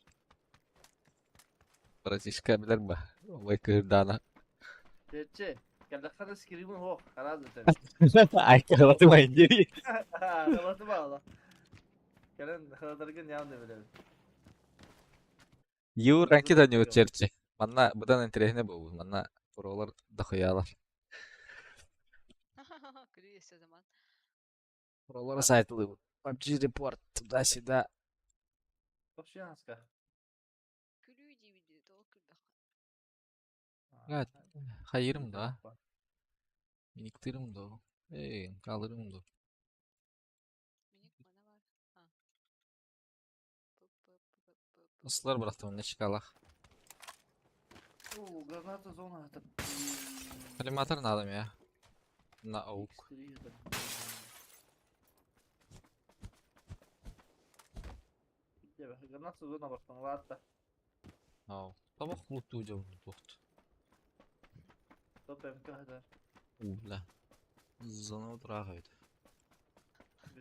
A: Братишка билэр ба. Убай кыырдаана.
D: Чече, кэллэххэ скримин хоох, хараас этэ.
A: Ай, калаты дири.
D: Халаты баала. Кэлэн халадаргын явно билэбин.
A: Ю ранки да не черчи. Манна быдан интересне бу. Манна пролар дохуялар. Пролар сайтлы. PUBG report туда-сюда.
D: Вообще аска.
A: Блядь, хайырым да. Миниктырым да. Эй, калырым да. Ыслар бырахтым, не чекалах.
D: О, граната зона это.
A: Коллиматор надо мне. На аук.
D: Граната зона бартан ладно.
A: Ау. Табах луту дем тухт.
D: Топ МК это.
A: У, бля. Зона трахает.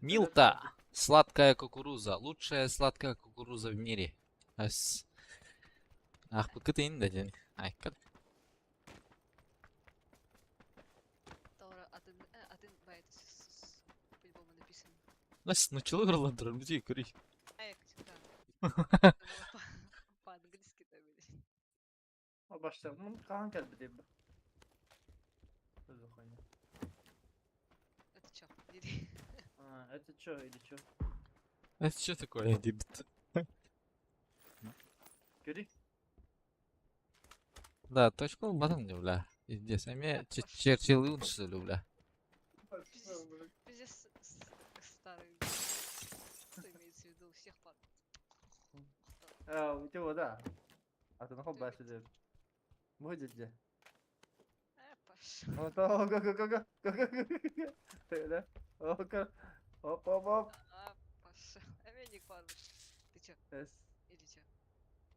A: Милта. Сладкая кукуруза. Лучшая сладкая кукуруза в мире. Ас. Ах, кытын да ден. Ай, кат. Нас начало горландер, где кури.
D: Баштагым хаан кэлбит
B: Это чё?
D: А, это чё или чё?
A: Это что такое, дебит?
D: Көрүй.
A: Да, точку батым не бля. Пиздец, а мне черчил что ли, бля.
B: Пиздец старый. Что имеется в виду всех под...
D: А, у тебя да. А ты нахуй баши Будет же.
B: Э, Паш.
D: Го го го го го го го го. Öyle. Hop hop hop hop.
B: А, пошел. Эменик барбыш. Ты чё?
D: Эс.
B: Или чё?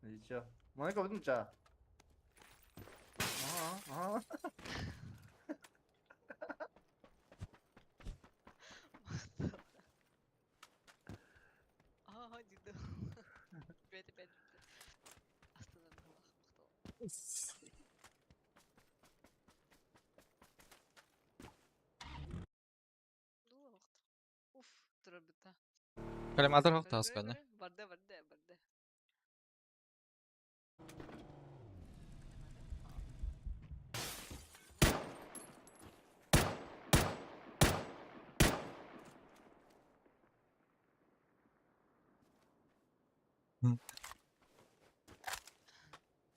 D: Ничего. Моника будем ча. Ага, ага.
B: Ага, диду. Опять, опять. Остановила. Ну, Уф, турбита.
A: Калиматор хохтаасканы.
B: Барда, барда, барда.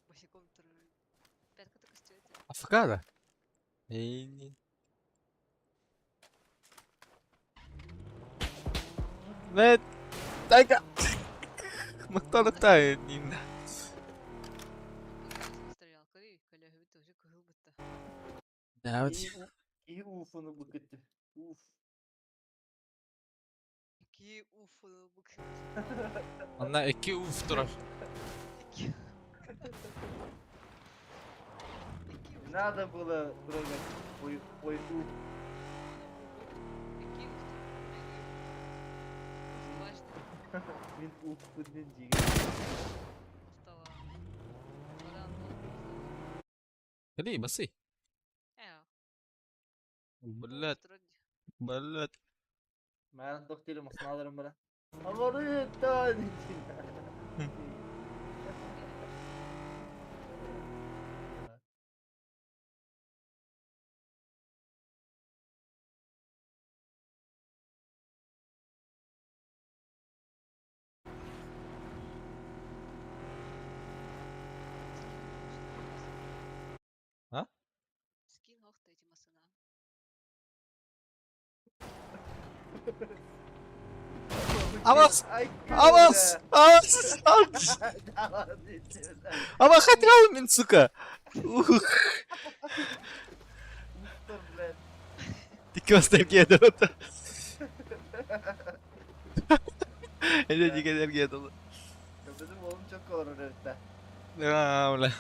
B: Босиком Пятка только стоит.
A: Афгада. Эй. Нет. Тайка. Мактаныкта нин.
B: Стрелял,
A: Да, вот.
D: И уф onu bıkıttı. Уф.
B: Ики уф onu bıkıttı.
A: Анна iki уф турар.
B: Ики.
D: Надо было трогать ой, ой, уф.
B: Ики уф.
D: Мин уф күннен деген.
A: Кали басы. Блядь, блядь.
D: Маған тоқтелі масыналарым бара. Амары та
A: А?
B: Скин охта эти масына.
A: Авас! Авас! Авас! Авас! Ама хотел мин, сука! Ух, ты энергия дала. Это не энергия дала.
D: Bizim oğlum çok olur herifte.
A: А, бля.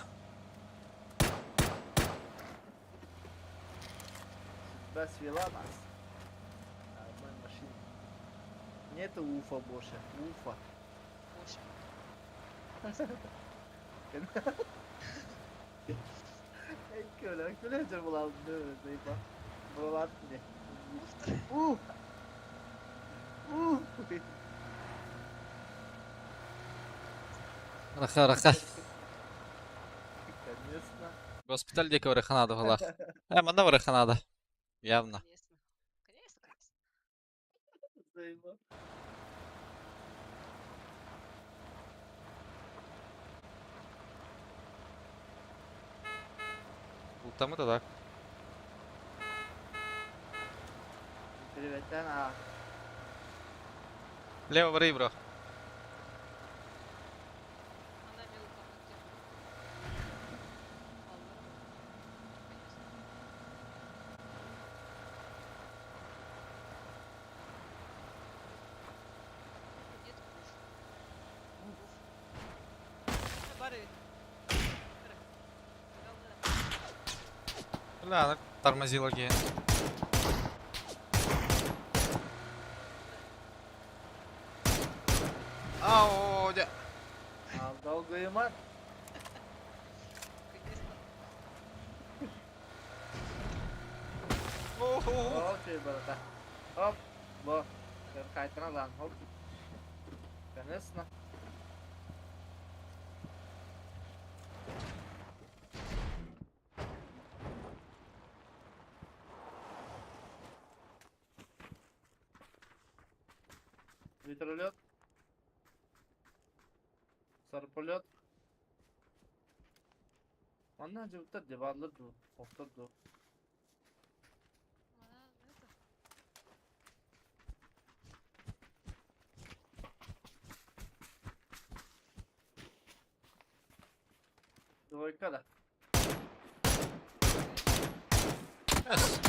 D: Бес вела нас. Одной машине. Нету Уфа больше. Уфа.
B: Больше.
D: Köle, köle bulalım değil mi? Buralar ne? Uf! Uf!
A: Раха, раха.
D: Конечно.
A: Госпиталь диэки барыханаада балах. Э, манна барыханаада. Явно.
B: Конечно. Конечно, конечно.
D: Заебал.
A: Ултамы да так.
D: Приветтен а.
A: Лево бары, бро.
B: Она мелко Нет, уф. Уф. Бары.
A: Бля, она тормозила ге. Ау, дя.
D: А долго юмар.
B: Конечно.
D: Окей, барата. Хоп. Бо. Кайтана lan. Хоп. Конечно. Вертолет. Сарполет. Онна жыбыттар дебарлар ду, оқтар ду.
B: Она это.
D: Двойка да.
A: Эс.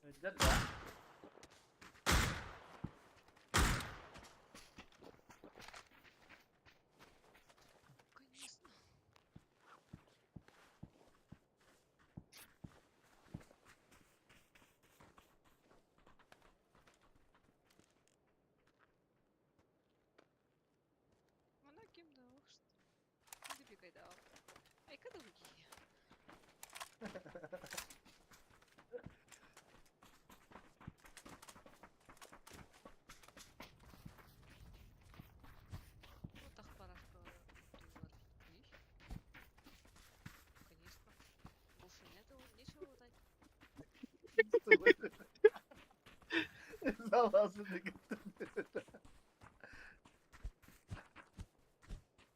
D: Öldüler да.
B: Конечно. Мана ким да охшт. Дебигай да. Ай, когда уги? Ну, так парашка доллар. Конечно. Больше нету, нечего лутать.
D: Залазını götürdü.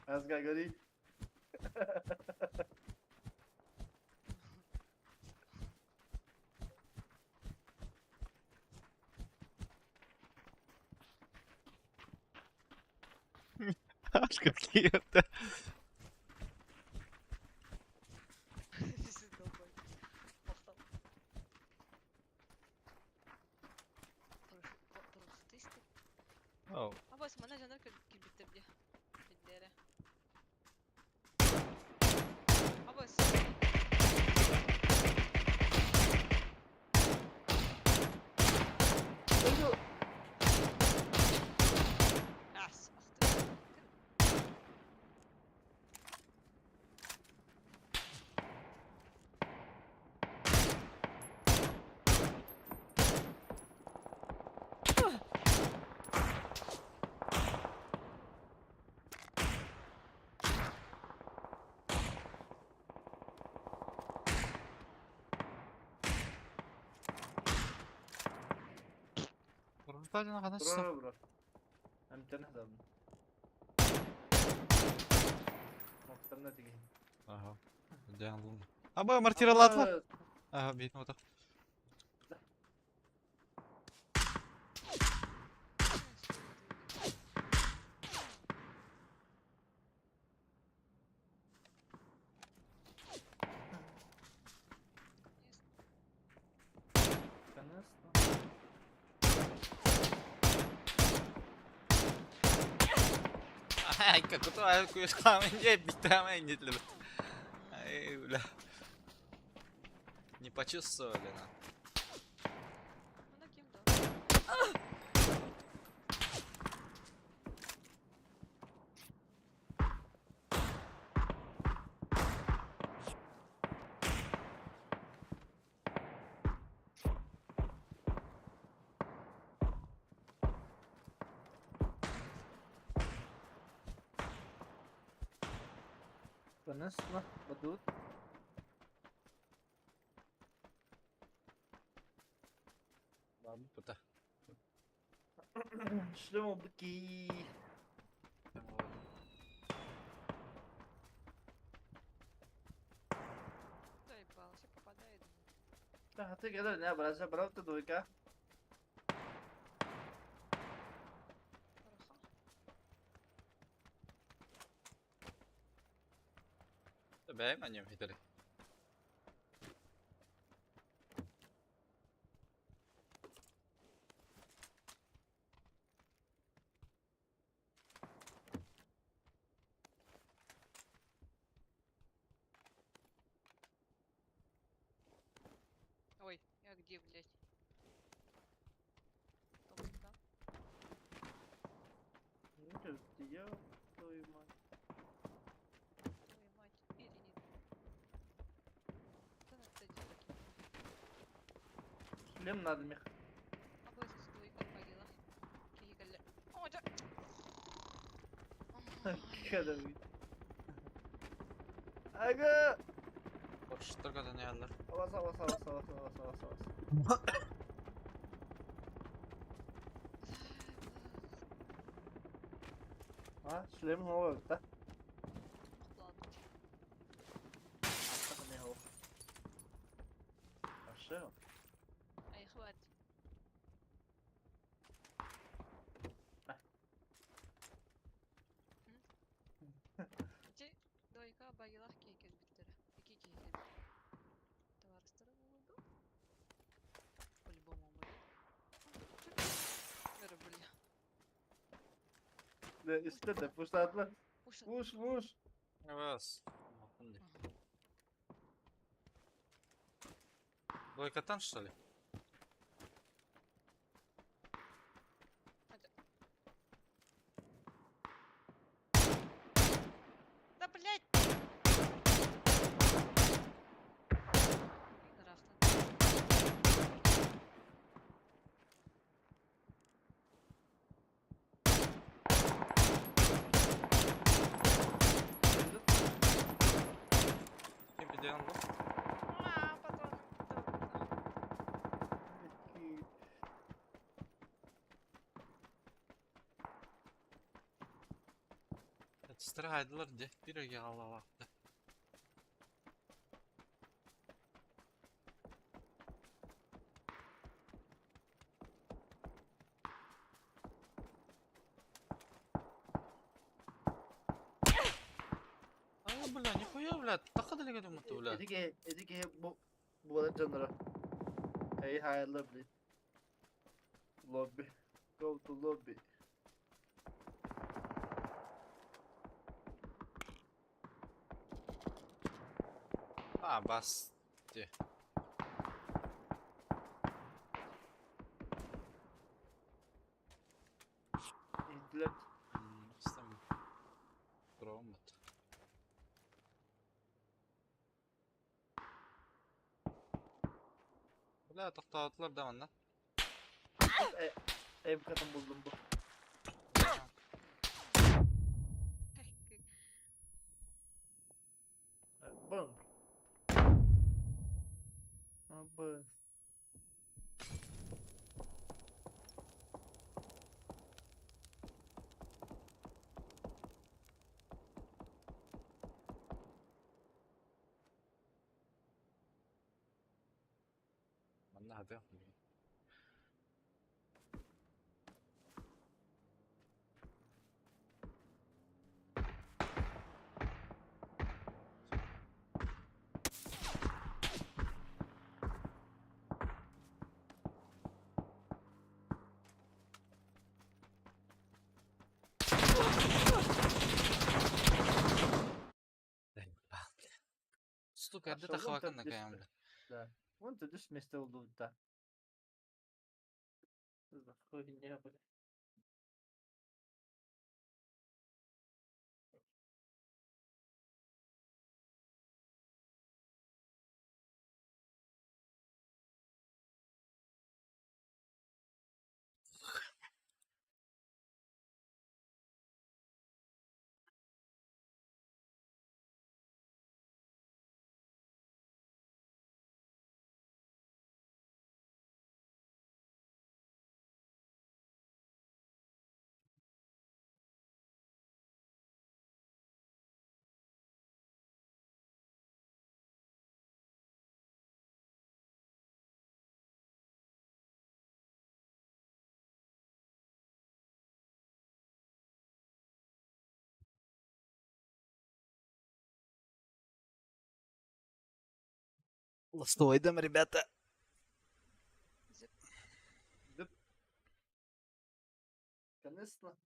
D: Az gagari.
A: Ашка киевте.
B: This is долбой. Махтал. Парашютисты.
A: Оу.
B: Абас, мана жанар кирбиттер дии. Билдере. Абас.
D: Öldü.
B: Ас, ах ты.
A: Парашюталина хана
D: Bro
A: сыста.
D: bro bro. Hem tane adam. Noktalarına тиги.
A: Ага. Дян лун. Аба мортиралатлар. Ага, бит вот.
D: Конечно.
A: Ай, как это куешкам, не битам, не для. Ай, бля. Не почувствовали, на.
B: Мана ким да?
D: Конечно. Badut.
A: Ладно, пута.
D: Шлем быки.
B: Заебал, все попадает.
D: Да, ты когда не обращай, брат, ты двойка.
B: Хорошо.
A: Бэм, они видели.
B: Ой, я где, блядь? Там, да?
D: Ну, ты, ёб твою мать.
B: Твою мать. Или нет? Да надо делать.
D: Шлем надо, мех.
B: Абас, двойка погила. Кигале. О, да.
D: Когда вы? Ага.
A: Что когда не аллар.
D: Авас, авас, авас, авас, авас, авас, авас. А, шлем новый, да?
B: Ладно.
D: Так, не его. Хорошо.
B: Ай, хватит. Багилах киһи кэлбиттэрэ. Икки киһи кэлбит. Табаарыстара буолуо дуо? По-любому были. Бары были.
D: Да, үстэ да пуштаатылар.
B: Пуш
D: Пуш, пуш.
A: Раз. Двойка там, что ли?
B: Да блять! Ыраахтан.
A: Ким піде он был?
B: А, патроны.
A: Страйдлар де bir алалақты. А, бля, нихуя, бля, тақа делеге думатты, бля.
D: Эдиге, эдиге бу буолар дьонноро. Hey, hi, lovely. Lobby. Go to lobby.
A: А, бас. Де.
D: Иһиттилэр.
A: Истем. Громот. Бля, тоқтатылар да манна.
D: Эм катын буллум бу. Бум. Б.
A: Манна хабе. Сука,
D: Хорошо,
A: это
D: вон
A: хавакан
D: там
A: на
D: десять.
A: каям, бля.
D: Да. Вон ты дышишь вместо лута. Что за хуйня, бля.
A: Ластойдам, ребята.
B: Зип.
D: Зып. Конечно.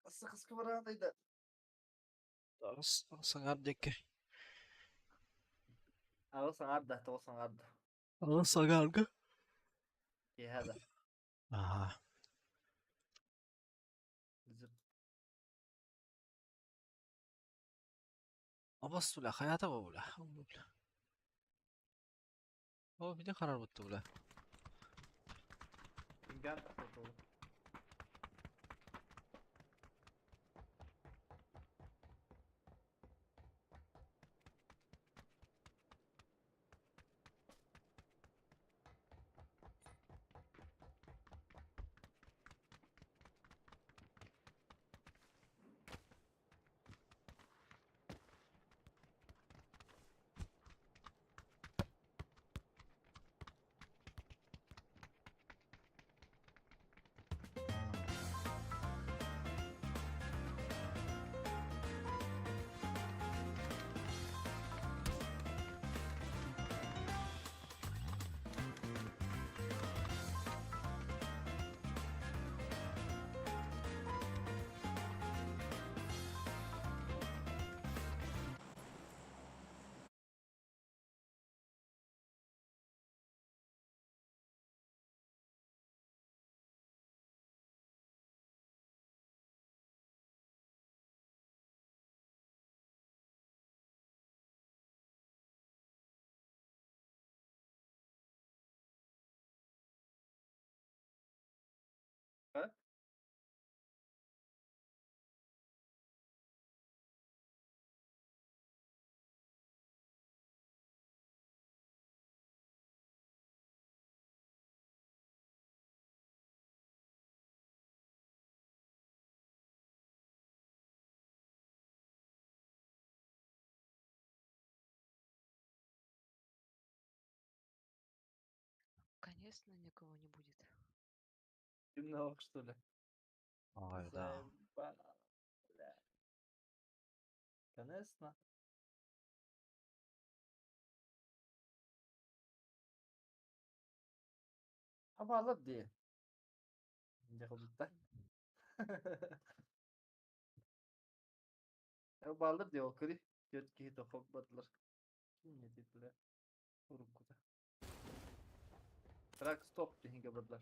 D: Асықыс кыбырандайда.
A: Саңар деке.
D: Ағы саңарда, тоғы саңарда.
A: Саңарга.
D: Кеһәдә.
A: Ага.
D: Зып.
A: Абас бля, хаята бу бля. Бля. О, биде харар бутты бля.
D: Инган тақтатылы.
B: Конечно, никого не будет.
D: Темного, что ли?
A: Ой, да.
D: Заебало, бля. Конечно. Хабалар дии. Дьэ кылбыттар. Бааллар дии ол кыри. Түөрт киһи тоххолбатылар. Ким эти бля? Уруккута. Трак стоп диһингэ бардылар.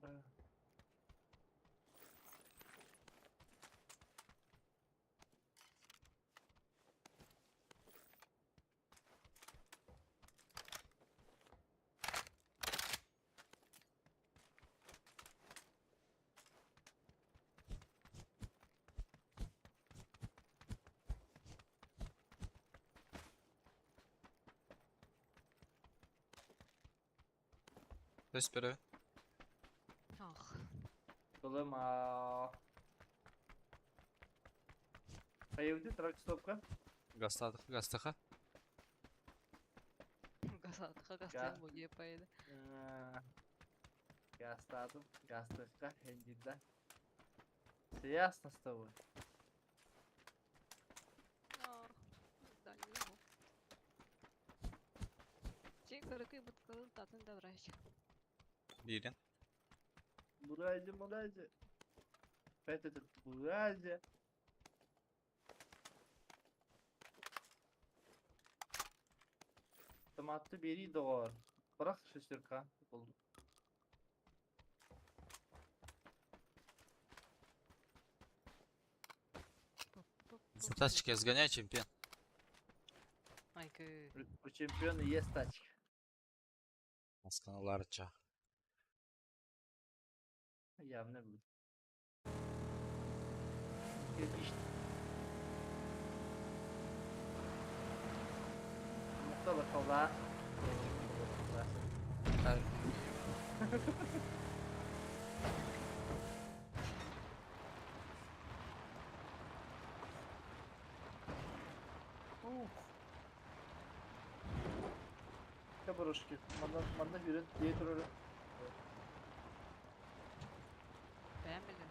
D: Да.
A: Түс бөрө.
B: Ах,
D: Тылыма. Хайыбыты трак стопка.
A: Гастадық, гастаха.
B: Гасатка гастан буге поеду.
D: Гастадым, гастыкка, хендидда. Все ясно с тобой.
B: А, да, не могу. Че, кырыкый буткалын татын да врач.
A: Биирин.
D: Мурази, мурази. Опять этот мурази. Автоматты бери доҕоор. Бырах шестерка булду.
A: За тачки сгоняй, чемпион.
B: Айкы.
D: У чемпиона есть тачка.
A: Масканаларча.
D: Явно будет. Кирпич. Мухтала халла. Ух. Кабарушки. Манна манна хүрен дие турары.
B: Бәмілі.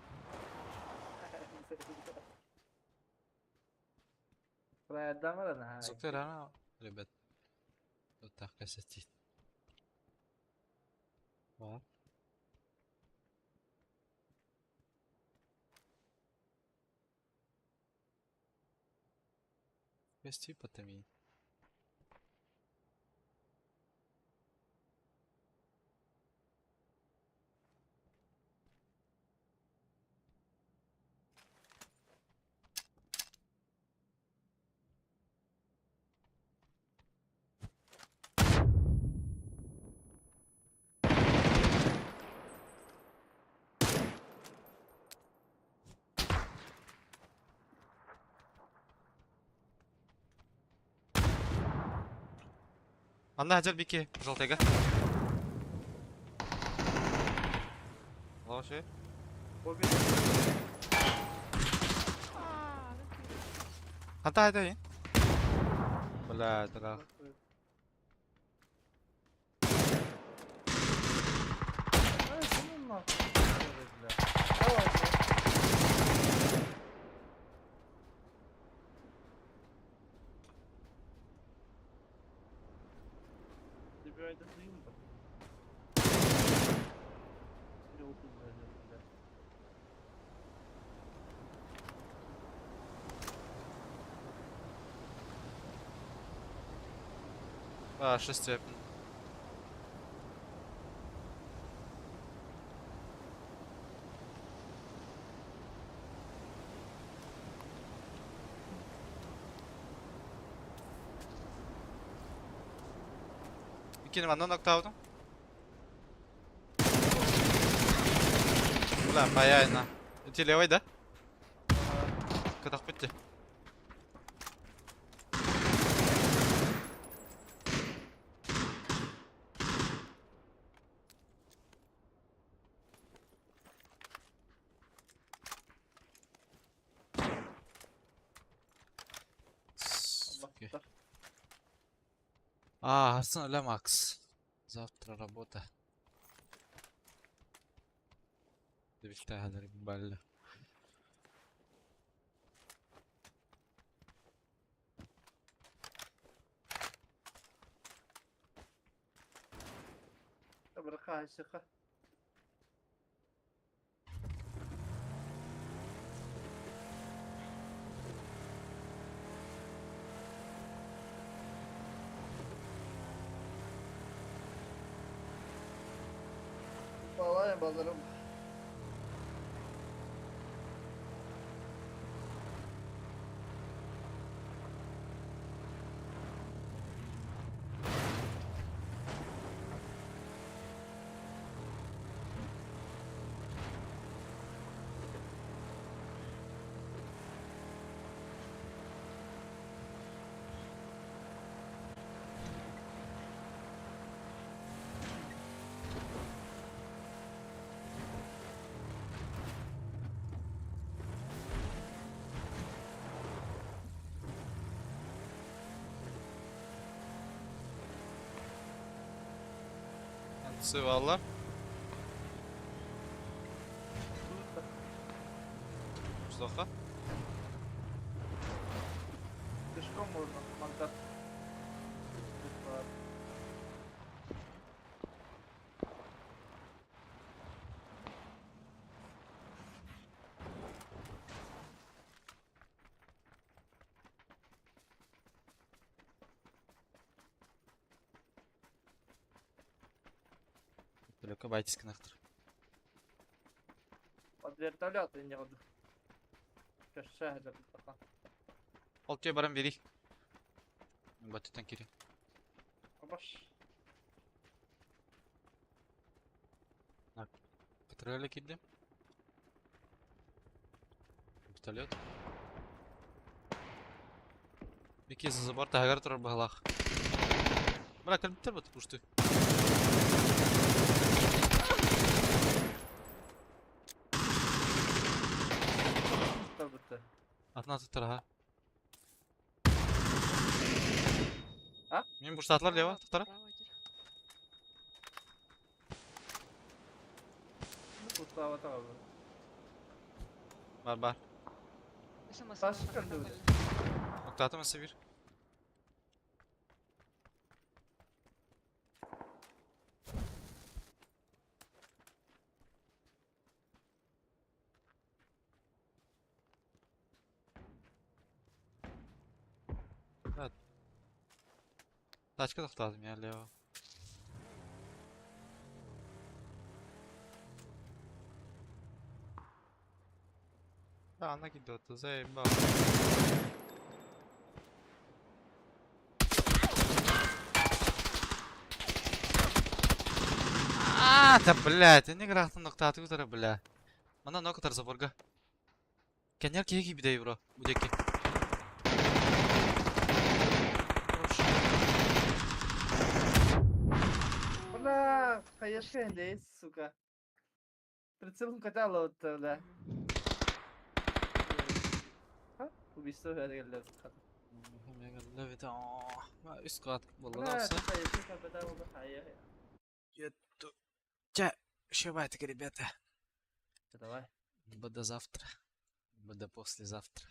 D: Проядамара на.
A: Зуктер ана, ребят. Вот так касатит. Бар. Кости потоми. Анда хажар бики, желтыйга. Лоши. Ханта хайда ин. Бля, дыра.
D: Ай, ну нахуй. Бля.
A: А, шестепен. Иккини манна ноктаабытым. Бля, паяйна. Ити левый, да? Кытахпыт дии. Суки. А, Арсен Ля Макс. Завтра работа. Дебилтээһэлэр балла.
D: Бырахаайсыха. Балай баларым.
A: Сываллар. Мустафа.
D: Пешком можно, мантар.
A: Далеко байтискин ахтыр.
D: Под вертолет не буду. Köşe
A: Ол түйе баран берейік. Баттан кире.
D: Баш.
A: Патруля киирдим. Вертолет. Бики за забор таһыгар турар быһалаах. Бля, кэлбиттэр бат кушты.
D: Табыты.
A: Атына туттар аха.
D: А?
A: Мен буштаатылар лево, туттара. Бар бар.
D: Тас кырды.
A: Октаатым өссө бир. Тачка тохтоотум я лево. Да, она кидет, заебал. А, да блядь, они грахтан ноктаты утара, бля. Мана нокатар заборга. Кенер киһи киирбитэ бро, бу диэки.
D: Бля, конечно, лезь, сука. Прицелом катала вот, бля. Убийство geldi.
A: Үс кат
D: Бля,
A: буолла да Чэ, шибайтык, ребята.
D: Давай.
A: Либо до завтра, либо до послезавтра.